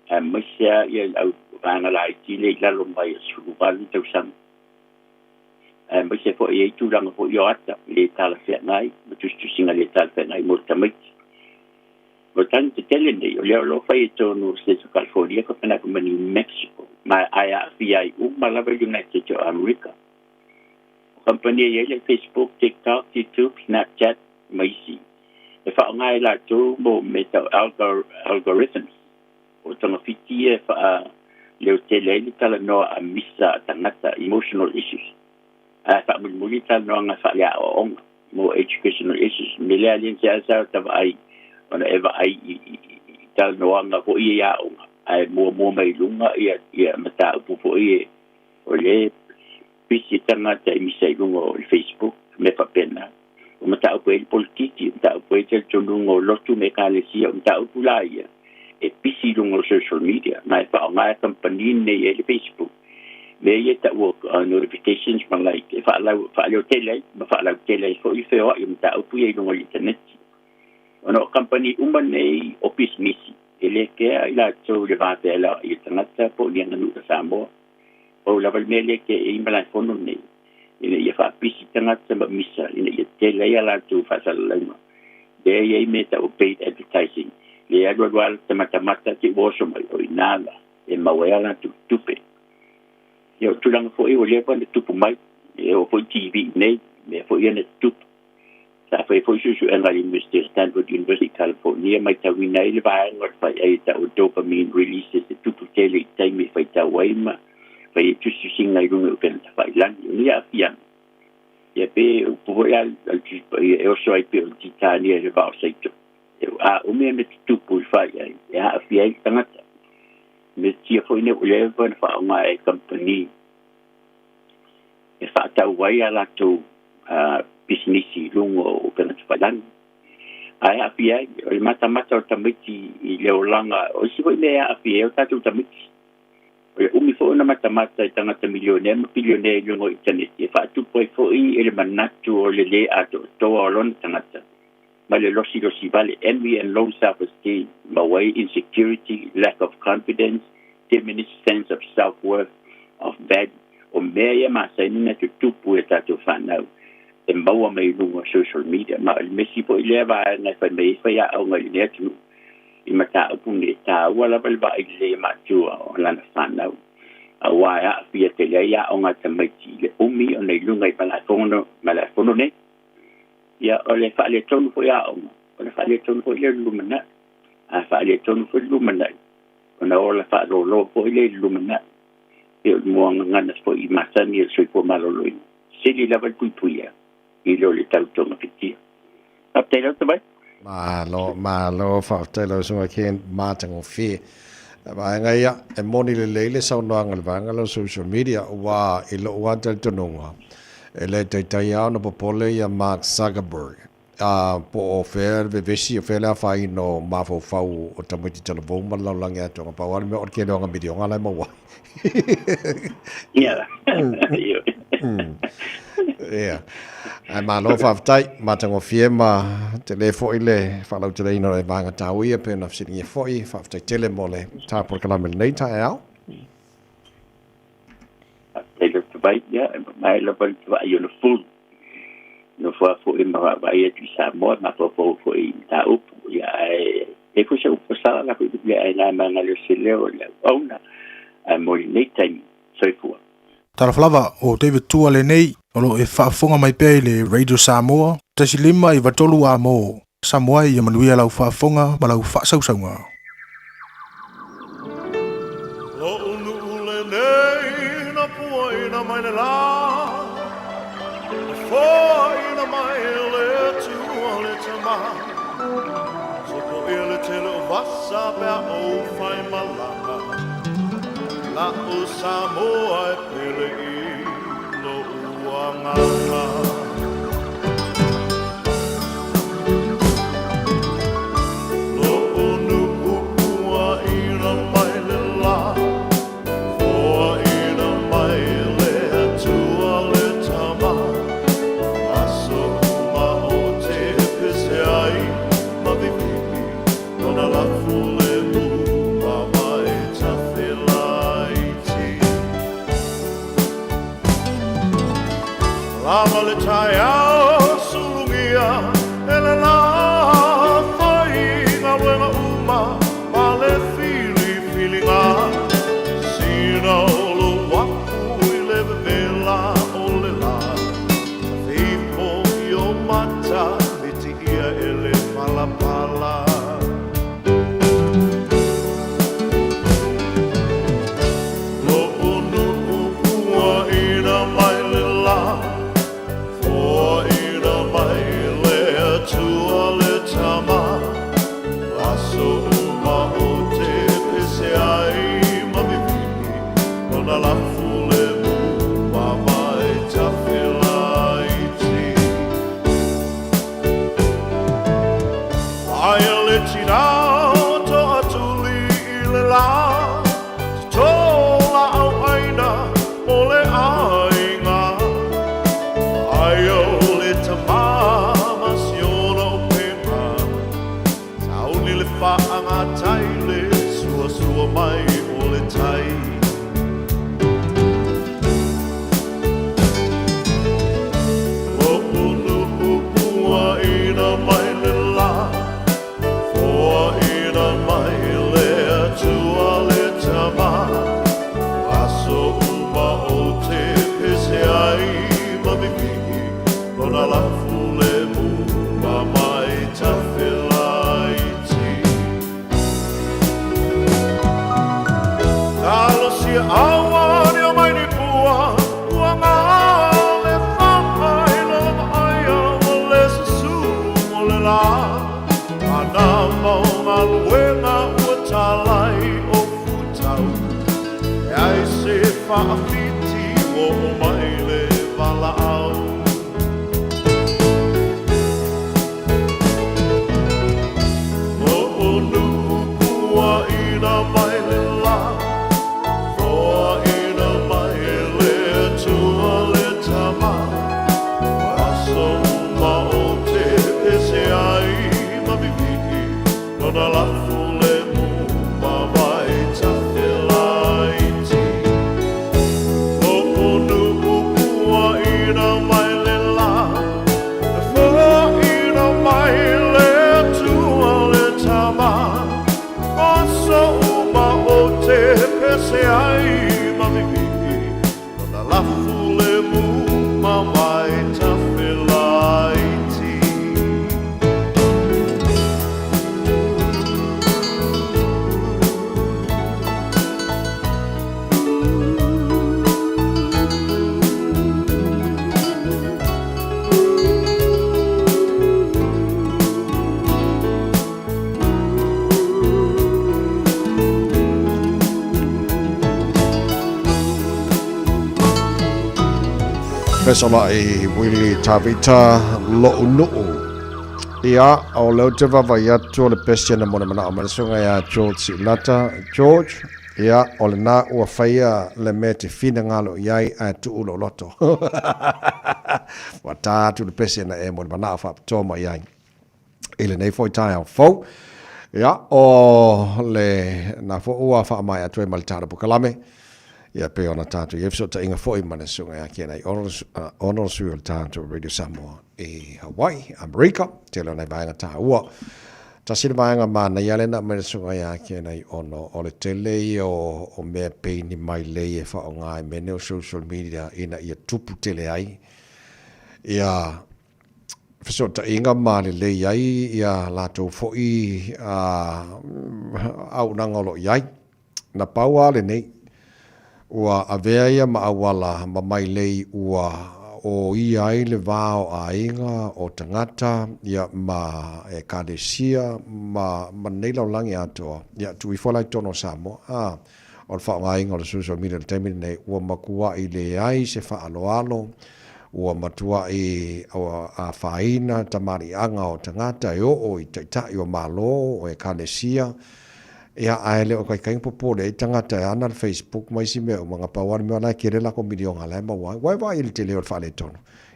aemaise a ia le au vaega laiti le i lalo mai o 18 tausaga, aemaise fo'i ai tulaga fo'i o ata le talafeagai ma tusitusiga le talafeagai mo le tamaiti. O tagi tetele nei o lea o loo fai i totonu o States of California faapena foi ma New Mexico, ma ae aafia ai uma lava i United States o Amerika. O kamupani e i ai le Facebook, TikTok, YouTube, Snapchat ma isi e faaaogā e latou mo me tau algorithms o togafiti ia e faaleotele ai le talanoa a misa a tagata, emotional issues, ae faamulimuli talanoaga faaleaoaoga mo educational issues. Me lea alien se asa o tavaai ona e vaai i talanoaga fo'i ia aoga, ae muamua mai luga ia mataupu fo'i e o le pisi tagata i misa i luga o le Facebook me faapena. O mataupu e le politiki, o mataupu e talitonuga o lotu ma ekalesia, o mataupu la ia e pisi i luga o social media, ma e faaaogā e kamupani nei e le Facebook mea ia taua notifications ma like e faalau faaleotele ai ma faalautele ai fo'i feoa'i o mataupu ia i luga o le initaneti. Ona o kamupani uma nei o pisinisi e lē kea i latou le vafealaoai i tagata po o ni aganuu a Samoa. Pau lava le mea lea ke e i malaefono nei ina ia faapisi tagata ma misa ina ia tele ai a latou faasalalauga. Lea e i ai mea e tau o paid advertising, lea e alualu lava le matamata te ua oso mai, o i ina la e maua ai a latou tupe. Ia, o tulaga foi ua leva ona tupu mai, e oo foi i TV i nei, mea foi ia na tutupu. Sa fai foi suesuega a le Iunivesite o Stanford University i California, matauina ai le vaega o le faiai e tau o dopamine releases e tupu tele i taimi e faitau ai ma fai ai tusitusiga i luga o upega tafailagi. O nei aafiaga, ia pe upu foi a le Tusi Paia e oso ai pei o le titania i le vao saito. E a umi ona tutupu i le faiai e aafia ai le tagata. Mea foi nei ua leva ona faaaoga e kamupani e faatau ai a latou pisinisi i luga o upega tafailagi. Ae aafia ai, o le matamata o tamaiti i le olaga, o isi foi mea e aafia ai o tatou tamaiti. O le umi foi ona matamata i tagata milionea ma pilionea i luga o initaneti e faatupu ai foi e le manatu o le lē atoatoa o lona tagata ma le losilosi vale, envy and low self-esteem, maua ai insecurity, lack of confidence, diminished sense of self-worth, of value. O mea ia masani ona tutupu e tatou fanau e maua mai i luga o social media. Ma o le mesi foi lea vaega e fai mai ai faiaoga i lenei atunuu i mataupu nei, e taua lava le vaai lelei a matua o lana fanau, aua e aafia tele ai aoga a tamaiti i le umi ona i luga i malaefono nei. Ia, o le faaletonu foi aoga, o le faaletonu foi lea o le lumanai. A faaletonu foi le lumanai, ona ola faalōlō foi lea i le lumanai. E o le muagagana foi masani o le soifua maloloina, sili lava le puipuia i lo le tau togafitia. Faafetai lau Tavai. Malo, malo, faafetai lau Susuga Ken, matagofie. Vaega ia, e moni lelei le saunoaga i le vaega lea o social media, aua i lou lava talitonuga, e le taitai lava ona popole ia Mark Zuckerberg, a po o fea le vevesi, o fea le afaina o mafaufau o tamaiti talavou ma le lalolagi atoa. Pau lava le mea o le tele o ana miliona la e maua ai. Ia. Ia. Ae malo faafetai, matagofie ma tele foi le faalauteleina o le vaega taua ia pei ona fesiligia foi. Faafetai tele mo le ta polokalame i lenei taeao. Faafetai Dr. Vai, ia, e mamae lava le vaai o le fulu. Nofo lava foi ma vaavaai atu i Samoa, mafaufau foi i mataupu, ia, ae e foi se upu sala la foi le ai na manga le se leo le auauna, ae mo lenei taimi, soifua. Talofa lava, o David Tua lenei, o lo o e faafofoga mai pea i le Radio Samoa, 1.5 93 A mo Samoa ia manuia lau faafofoga ma lau faasausauga. Lo'u nuu lenei na puaina mai le la, Na foaina mai e le Atua le Tama, Sopoia le tele o vasa pe a ou fai malaga, La'u Samoa e pele i lo'u agaga. Lo'u nuu puaina mai le la, Foaina mai le Atua le Tama, Aso uma ou te pese ai ma vivii, Lona lafu le mu mamae tafelaiti. Lava le taeao sulugia e le la fai galuega uma ma le filifiliga sina o lou afu i le vevela o le la feifo i o mata miti ia e le palapala. Lo'u nuu puaina mai le la, Foaina mai le Atua le Tama, Aso uma ou te pese ai ma vivii, Lona lafu le mu mamae tafelaiti. Aia le tinā o Toatuli i le lā, Totō laau aina mo le aiga. Aia o le tamā ma siona o pena, Sauni le faagatai le suasua mai o le tai. Lo'u nuu puaina mai le la, Aua ni o mai ni pua ua ngā le whai lo aia o le susu o le la. Ana mau ngaluenga ua talai o futau e ai se whaafiti o o mai le valaau. O o nuu pua ina mai le la, foa ina mai le tua le tama. Aso uma o te pese ai ma vivi'i, nona lafu le mu ma vai tafe laiti. O o nuu pua ina mai le la, foa ina mai le tua le tama. Aso uma o te pese ai ma vivi'i, nona lafu le mu ma vai tafe laiti. Fesola'i Willie Tavita Lo'unu'u. Ia, o leo te vavai atu o le pesi ana mo le manao mai le susuga ia George Siulata. George, ia, o lena ua faia le mea te finagalo i ai ae tuu lou loto. Ua tā atu le pesi ana e mo le manao faapitoa mai ai i lenei foi taeao fou. Ia, o le na foi ua faamaea atu ai ma le tala pokalame. Ia, pei ona tatou i ai fesootaiga foi ma le susuga ia Kenai Ono, le sui o le tatou Radio Samoa i Hawaii, Amerika, tele o nai vaega taua. Tasi le vaega manaia lena mai le susuga ia Kenai Ono, o le tele ia o mea pei ni mailei e faaaoga i mea nei o social media ina ia tupu tele ai ia fesootaiga ma lelei ai ia latou foi auaunaga o lo o i ai. Na pau lava lenei, ua avea ia ma auala ma mailei ua ōia ai le va o aiga, o tagata, ia, ma Ekalesia, ma lenei lalolagi atoa, ia, tuu ifo la i totonu o Samoa. A, o le faaaogaina o le social media i le taimi lenei, ua matuai leai se faaaloalo, ua matuai afaina tamaliiaga o tagata e oo i taitai o Malo, o Ekalesia, Ia, ae le o kaikaiga popole ai tagata e ana le Facebook ma isi mea uma, na pau lava le mea o la e tele lako miliona la e maua ai. Ua e vaai i le tele o le faaletonu.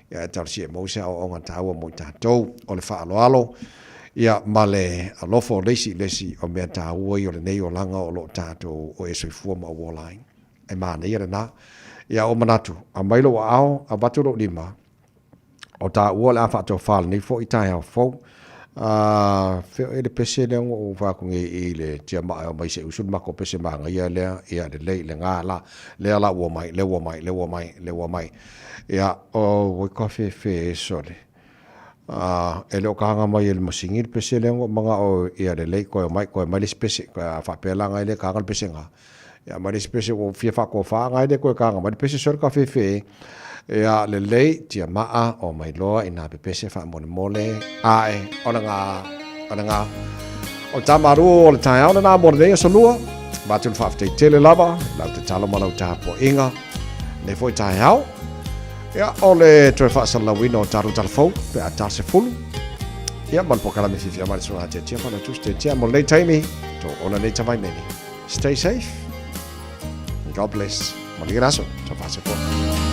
Ia, e talosia e maua se aoaoga taua mo i tatou, o le faaaloalo, ia, ma le alofa o le isi i le isi, o mea taua ia o lenei olaga o lo o tatou o e soifua ma ou ola ai. E manaia lena. Ia, ua manatu, aumai lou aao, avatu lou lima, O taua o le a faatofa lenei foi taeao fou. A fea e le pese lea ua ou fai atu nei i le tiamaa e omai se i usu le matou pese manaia lea, ia lelei le na la, lea la ua omai, lea ua omai, lea ua omai, lea ua omai. Ia, oi ka fefe e sole. A e le o kaga mai e le masini le pese lea ua ou manao ia lelei toe omai, toe aumai le isi pese. A faapea la na e le kaga le pese na. Ia ma le isi pese ua fia faatofa ngai le toe kaga mai le pese sole ka fefe. Ia lelei tia maa o mai loa i nā pepese faamolemole ae o le ngā o le ngā o le tāmaru o le taeao lena mo lenei aso lua. Avatu le faafetai tele lava i lau tatalo ma lau tapuaiga nei foi taeao. Ia o le toe faasalalauina o tatou talafou pe a ta 10. Ia ma le pokalame fiafia mai le susuga Tiatia Failautusi Tiatia mo lenei taimi tō ola nei tavaimene. Stay safe and God bless. Manuia le aso. Tau faasofoa.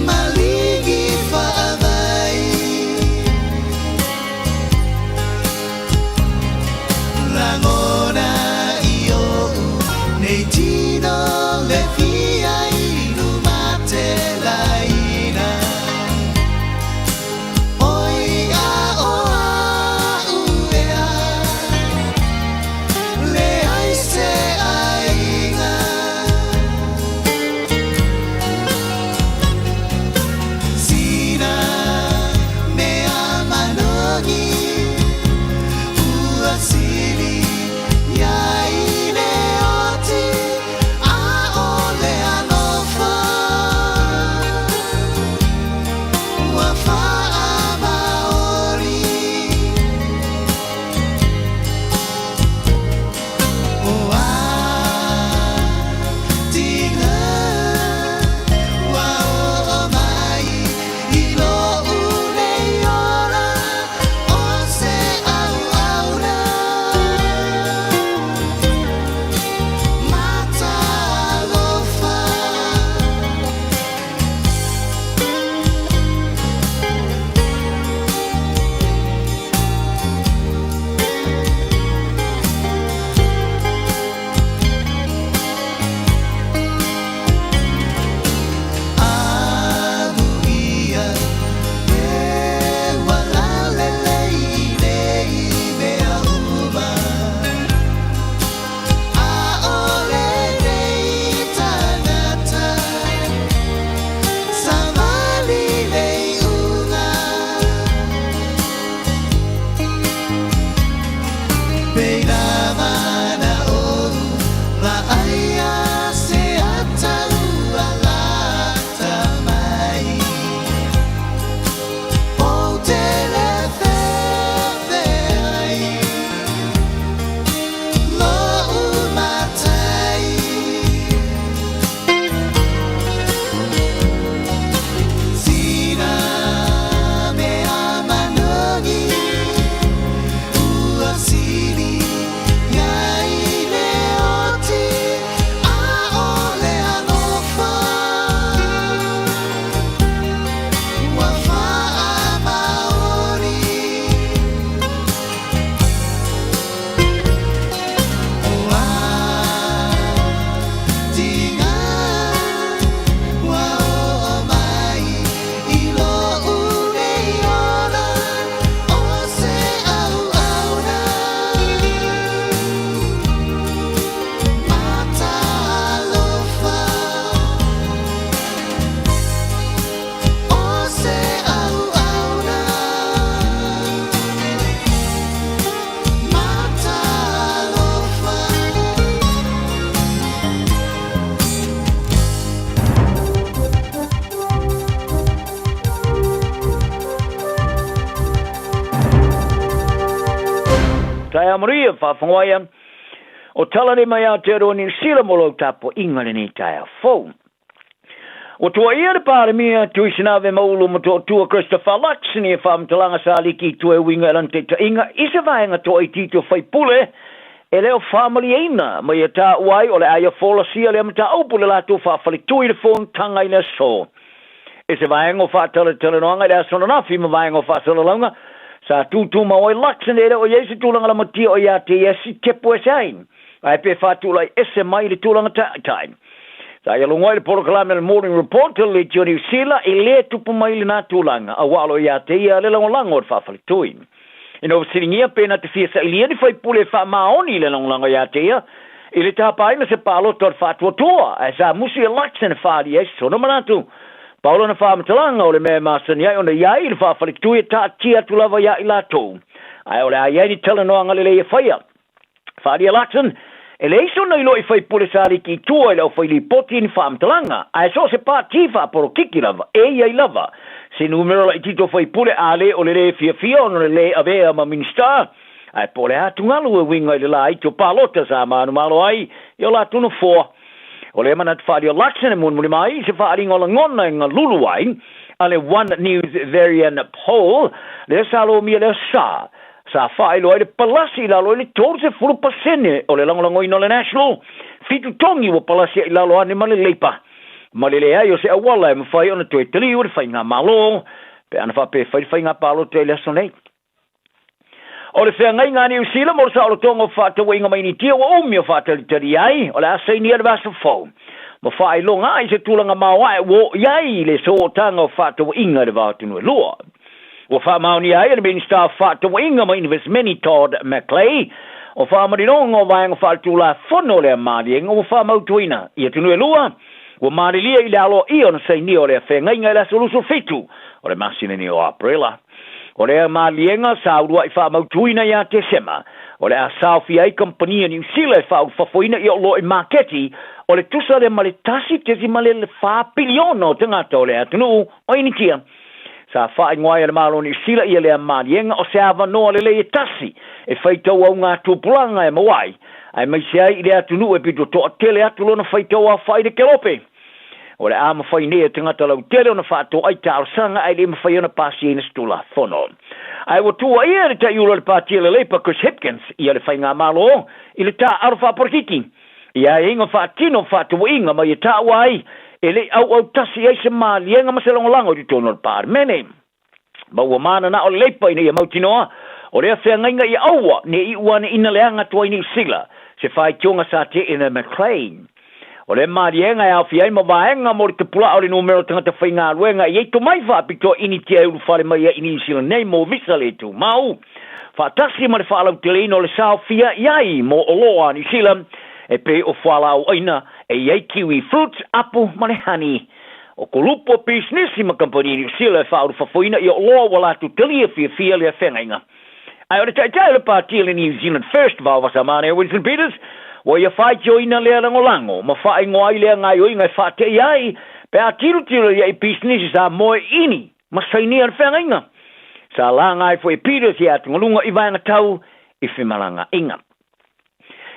Maligi faavai Lagona i ou nei tino le fia inu matelaina Oi a o a uea Le ai se aiga Sina mea manogi Ua sili ia i le oti A o le alofa Ua faamaoni O a tiga Ua oo mai i lo'u nei ola O se auauna Matalofa. Amuia e ua laulelei i nei mea uma ʻAʻole nei tagata Savali le iuga Pei lava na ou vaaia se ata ua lata mai Ou te lefefe ai Lo'u matai Sina mea manogi Ua sili ia i le oti A o le alofa Ua faamaoni O a tiga Ua oo mai i lo'u nei ola O se auauna Matalofa O se auauna Matalofa. Taea Maria, faafofoga ia, o tala nei mai Aotearoa Niu Sila mo lou tapuaiga lenei taeao fou. Ua tuuaia le Palemia Tuisinave Maulu Motootua Christopher Luxon i faamatalaga sa liki i tua e uiga i lana taitaiga i se vaega toaitiiti o faipule e le o faamalieina ma ia taua ai o le a ia folasia lea mataupu i le latou faafaletui i le fonotaga i le aso. I se vaega o faatalatalanoaga i le aso ananafi ma vaega o faasalalauga sa tutumau ai Luxon e le o i ai se tulaga lamatia o ia te ia sitepu ese ai ae pe faatulai ese mai i le tulaga taitai. Sa ia logo ai le polokalame a le Morning Report a le Leitio Niu Sila e lē tupu mai lenā tulaga auā o lo o ia te ia le lagolago o le faafaletui. Ina ua fesiligia pe na te fia sailia ni faipule e faamaoni i le lagolago ia te ia i le tapaina se palota o le faatuatua ae sa musu ia Luxon e faaalia ai sona manatu. Pau lona faamatalaga o le mea e masani ai ona i ai i le faafaletui e taatia atu lava ia i latou ae o le a i ai ni talanoaga lelei e faia. Faaalia Luxon, E leai sona iloa i faipule sa aliki i tua i le aufailipoti ni faamatalaga, ae so o se pati faapolokiki lava e i ai lava se numera laitiiti o faipule a le o le lē fiafia ona o le lē avea ma Minista, ae po o le a atugalu e uiga i le laiti o palota sa manumalo ai i o latou nofoa. O lea manatu faaalia Luxon e mulimuli mai i se faaaliga o lagona e galulu ai a le One News Verian Poll lea sa lomia lea sa Sa faailoa ai le palasi i lalo i le 30% o le lagolagoina o le National, fitu togi ua palasi ai i lalo ane ma le Labour. ma le leai o se auala e mafai ona toe taliu e le Faigamalo pe ana faapea e fai le faiga palota i le aso nei. O le feagaiga a Niu Sila mo le saolotoga o fefaatauaiga ma Initia ua umi o faatalitali ai, o le a sainia le vaiaso fou ma faailoga ai se tulaga maoae ua oo i ai le sootaga o fefaatauaiga i le va o atunuu e lua. Ua faamaonia ai e le Minisita o Fefaatauaiga ma Inivesimeni Todd McClay o faamaninoga o vaega faaletulafono o lea maliega ua faamautuina i atunuu e lua ua malilie i le aloaia ona sainia o lea feagaiga i le aso 27 o le masina nei o Aperila. O lea maliega sa uluai faamautuina ia Tesema, o le a saofia ai kamupani a Niu Sila e faaulufafoina i oloa i maketi o le tusa lea ma le 1.4 piliona o tagata o le atunuu o Initia. Sa faaigoa ai e le Malo o Niu Sila ia lea maliega o se avanoa lelei e tasi e faitau augatupulaga e maua ai, aemaise ai i le atunuu e pito toatele atu lona faitau aofai i le kelope. O le a mafai nei e tagata lautele ona faatoai talosaga ae le mafai ona pasiaina se Tulafono. Ae ua tuuaia e le Taiulu o le Pati a le Labour Chris Hipkins ia le Faigamalo i le taaalo faapolokiki i aiaiga faatino faatauaiga ma ia taua ai e le i auautasi ai se maliega ma se lagolago i totonu o le Palemene. Ma ua mananao le Leipa ina ia mautinoa o lea feagaiga ia aua ne i iu ane ina leaga atu ai Niu Sila se faitioga sa teena e McLean. O lea maliega e aofia ai ma vaega mo le tapulaa o le numera o tagata faigaluega e i ai tomai faapitoa initia e ulufale mai ai i Niu Sila nei mo visa le tumau, faatasi ma le faalauteleina o le saofia i ai mo oloa a Niu Sila e pei o fualaau aina e i ai kiwi fruits, apu ma le honey. O kulupu o pisinisi ma kamupani Niu Sila e faaulufafoina i oloa ua latou talia fiafia lea feagaiga. Ae o le taitai o le pati o le New Zealand First, Vaovasamane Winston Peters, ua ia faitioina lea lagolago ma faaigoa ai lea gaoioiga e faateia ai pe a tilotilo ia i pisinisi Samoa e ini ma sainia le feagaiga. Sa laga ai foi e Peters ia atugaluga i vaega tau i femalagaaiga.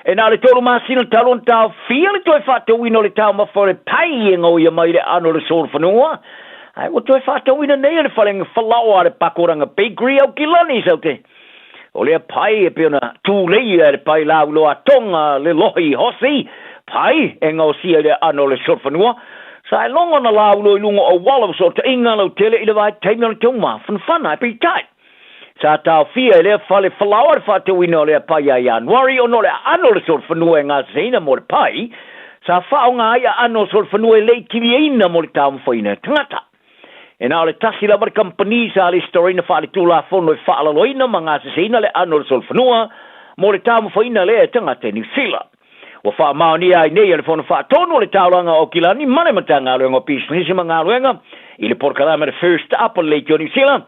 E na o le tolu masina talu ona taofia le toe faatauina o le taumafa o le pai e gaoia mai le aano o le solofanua, ae ua toe faatauina nei e le fale falaoa a le Pakoranga Bakery Aukilani Saute. O lea pai e pei ona tuleia e le pai lauiloa Tonga le lohi hosi pai e gaosia i le aano o le solofanua, sa e logo ona lauiloa i luga o auala o fesootaiga lautele i le vaitaimi o le taumafanafana. Ae peitai, Sa taofia e lea fale falaoa le faatauina o lea pai ia Ianuari ona o le aano o le solofanua e gasaina mo le pai, sa faaaoga ai aano o solofanua e le i kiliaina mo le taumafaiina e tagata. E na o le tasi lava le kamupani sa lesitalaina faaletulafono e faalaloina ma gasasaina le aano o le solofanua mo le taumafaiina lea e tagata i Niu Sila. Ua faamaonia ai nei e le Fono Faatonu o le Taulaga o Aukilani ma le Matagaluega o Pisinisi ma Galuega i le polokalame le First Up o le Leitio Niu Sila,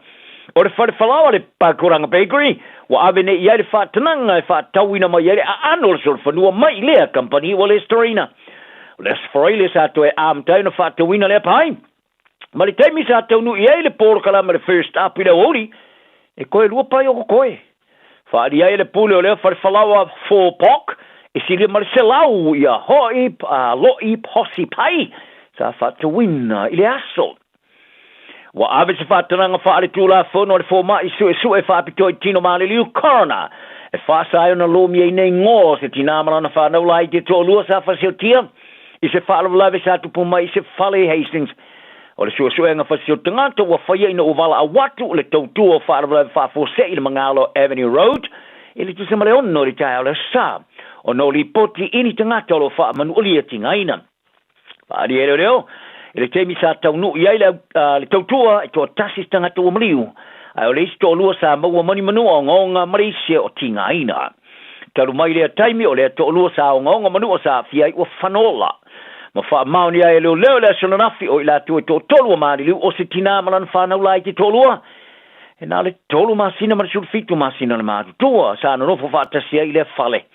o le fale falaoa le Pakuranga Bakery, ua ave nei i ai le faatanaga e faatauina mai ai le aano o le solofanua mai i lea kamupani ua lesitalaina. O le Aso Faraile sa toe amata ai ona faatauina lea pai. Ma le taimi sa taunuu i ai le polokalame le First Up i le aoauli, e koe lua pai o kokoe. Faaali ai e le pule o lea fale falaoa Four Pok e silia ma le 100 ia hoi a lo'i posi pai sa faatauina i le aso. Ua ave se faatanaga faaletulafono a le fomai suesue faapitoa i tino maliliu coroner e faasa ai ona lomiaina igoa o se tinā ma lana fanau laiti e toalua sa fasiotia i se faalavelave sa tupu mai i se fale i Hastings. O le suesuega fasio tagata ua faia ina ua valaau atu le tautua o faalavelave faafuasei i le magalo Avenue Road i le tusa ma le 6 i le taeao o le Aso Sa, ona o lipoti i ni tagata o lo o faamanualia tigaina. Faaali e leoleo i le taimi sa taunuu i ai le, le tautua e toatasi se tagata ua maliu, ae o le isi toalua sa maua ma ni manua ogaoga ma le isi o tigaina. Talu mai lea taimi, o lea toalua sa ogaoga manua sa aafia ai ua fanola. Ma faamaonia ai e leoleo i le aso ananafi o i latou e toatolu ua maliliu o se tinā ma lana fanau laiti toalua, e na o le tolu masina ma le 17 masina le matutua sa nonofo faatasi ai i lea fale.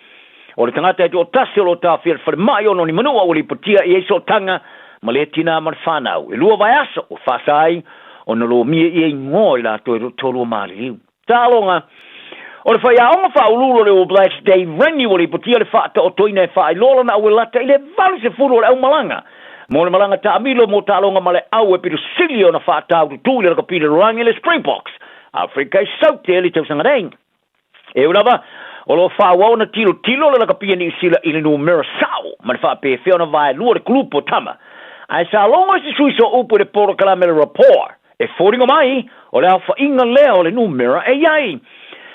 O le tagata e toatasi o lo o taofia i le falemai ona o ni manua ua lipotia i ai sootaga ma lea tinā ma le fanau. E lua vaiaso ua faasa ai ona lomia ia igoa i latou e toatolu ua maliliu. Taaloga O le faiaoga faauluulu o le All Blacks Dave Rennie ua lipotia le faataotoina e faailoa lana auelata i le 80 o le aumalaga mo le malaga taamilo mo taaloga ma le au e pito sili ona faataututu i le lakapi lalolagi le Springboks Afrika i Saute i le tausaga nei. E ui lava o lo o faaauau ona tilotilo le lakapi a Niu Sila i le numera sao ma le faapefea ona vaelua le kulupu o tama. Ae sa logo i se sui sooupu i le polokalame le Rapport, e foliga mai o le aofaiga lea o le numera e i ai.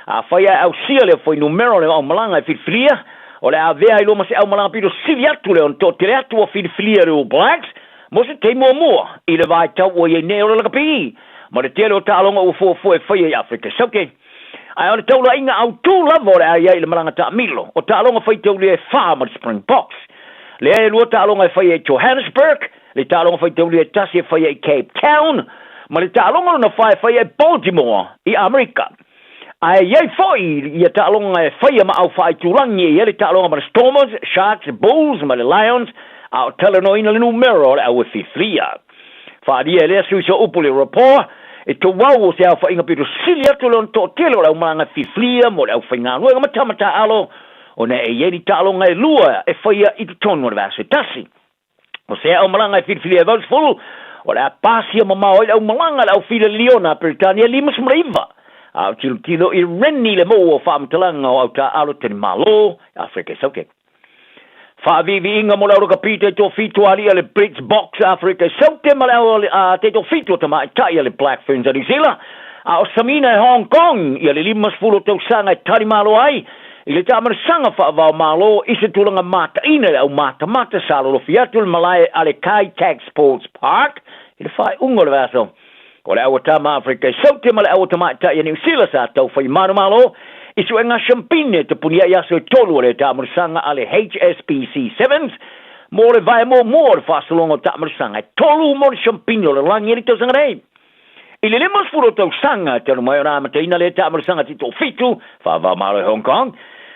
Afai ae ausia lea fuainumera o le aumalaga e filifilia, o le a avea ai loa ma se aumalaga pito sili atu lea ona toatele atu ua filifilia e le All Blacks mo se taimi muamua i le vaitau ua i ai nei o le lakapi ma le tele o taaloga ua fuafua e faia i Afrika Saute. Ae o le taulaiga autū lava o le a i ai i le malaga taamilo, o taaloga faitaulia e fa ma le Springboks. Lea e lua taaloga e faia i Johannesburg, le taaloga faitaulia e tasi e faia i Cape Town, ma le taaloga lona fa e faia i Baltimore i Amerika. Ae i ai foi ia taaloga e faia ma au faaitulagi e i ai le taaloga ma le Stormers, Sharks, Bulls ma le Lions, a o talanoaina le numera o le au e fifilia. Faaalia e lea sui sooupu le Rapport, e touau o se aofaiga pito sili atu le ona toatele o le aumalaga fifilia mo le aufaigaluega ma tama taaalo, ona e i ai ni taaloga e lua e faia i totonu o le vaiaso e tasi. O se aumalaga e filifilia e 80, o le a pasia mamao ai le aumalaga a le aufila liliona a Peretania e 59, a o tilotilo i Rennie le mou o faamatalaga o au taaalo tali malo Afrika i Saute. Faaviiviiga mo le au lakapi taitoafitu a alii a le Blitzboks a Afrika i Saute ma le au taitoafitu a tamaitai a le Black Ferns a Niu Sila, a o Samina e Hong Kong ia le 50 o tausaga e tali malo ai i le taamanasaga faavao-malo i se tulaga mataina i le aumatamata sa lolofi atu le malae a le Kai Tak Sports Park i le faaiuga o le vaiaso. O le auatama Afrika i Saute ma le auatamaitai a Niu Sila sa taufai manumalo i suega siampine tapuni ai aso e tolu o le taamanasaga a le HSBC Sevens mo le vae muamua o le faasologa o taamanasaga e tolu mo le siampine o le lagi i le tausaga nei. I le 50 o tausaga talu mai ona amataina lea taamanasaga ti toafitu faava-o-Malo i Hong Kong,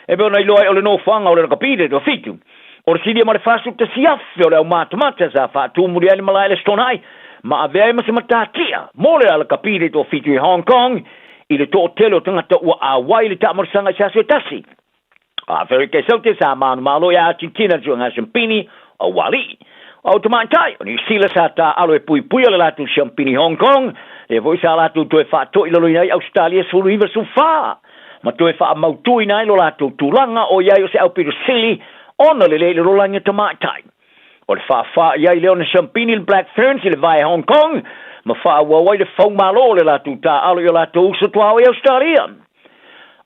e pei ona iloa ai o le nofoaga o le lakapi le toafitu. O le silia ma le 41,000 o le aumatamata sa faatumuli ai le malae le Stonai ma avea ai ma se matatia mo le alakapi le toafitu i Hong Kong i le toatele o tagata ua auai i le taamanasaga i se aso e tasi. Aferika i Saute sa manumalo iā Argentina le suega siampini o Ualii. O tamaitai o Niu Sila sa taaalo e puipuia le latou siampini Hong Kong, lea foi sa latou toe faatoilaloina ai Ausetalia 19 14 ma toe faamautuina ai lo latou tulaga o i ai o se aupito sili ona lelei i le lolagi o tamaitai. O le faafa i ai lea ona siampini le Black Ferns i le vae Hong Kong ma faaauau ai le faumalo o le latou taaalo i o latou uso tuaoi i Ausetalia.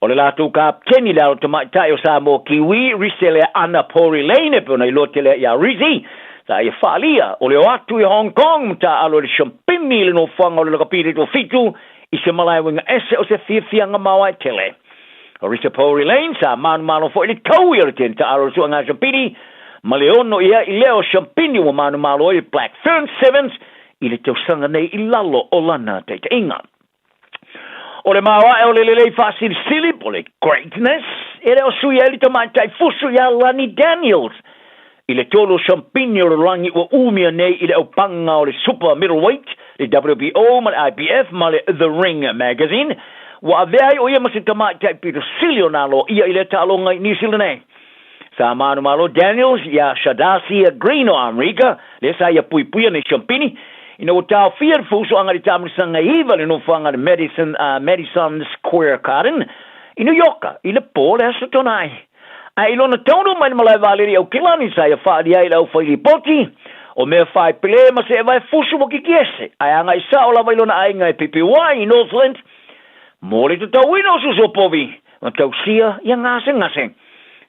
O le latou kapiteni le alo tamaitai o Samoa Kiwi, Riselea Ana Pori Lane, e pei ona iloa tele ai ia Rizzy, sa ia faaalia o le o atu i Hong Kong ma taaalo i le siampini i le nofoaga o le lakapi le toafitu i se malae uiga ese o se fiafiaga maoae tele. O Risa Pori Lane sa manumalo foi i le taui o le tene taaalo o le suega siampini ma le ono ia i lea o siampini ua manumalo ai le Black Fern Sevens i le tausaga nei i lalo o lana taitaiga. O le maoae o le lelei faasilisili po o le greatness e le o sui ai le tamaitai fusu iā Lani Daniels i le tolu o siampini o le lagi ua umia nei i le aupaga o le Super Middleweight, le WBO ma le IBF ma le The Ring Magazine. Ua avea ai o ia ma se tamaitai pito sili ona aloaia i lea taaloga i Niu Sila nei. Sa manumalo Daniels iā Shadasia Green o Amerika, lea sa ia puipuia nei siampini, ina ua taofia le fuusoaga i le taamilisaga e iva i le nofoaga o le Madison, Madison Square Garden i New Yorka i le po o le Aso Toonai. Ae i lona taunuu mai i le malae vaalele i Aukilani sa ia faaali ai i le aufailipoti, o mea faipele ma se evae fusu ua kikiese, ae agai sao lava i lona aiga e Pipiwai i Northland mo le tatauina o susu o povi ma tausia ia gasegase.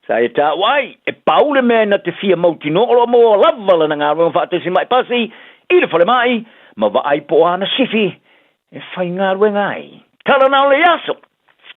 Sa ia taua ai, e pau le mea na te fia mautinoa o lo o maua lava lana galuega faatasi mai pasi i le falemai ma vaai po o ana sifi e faigaluega ai. Tala na o le aso!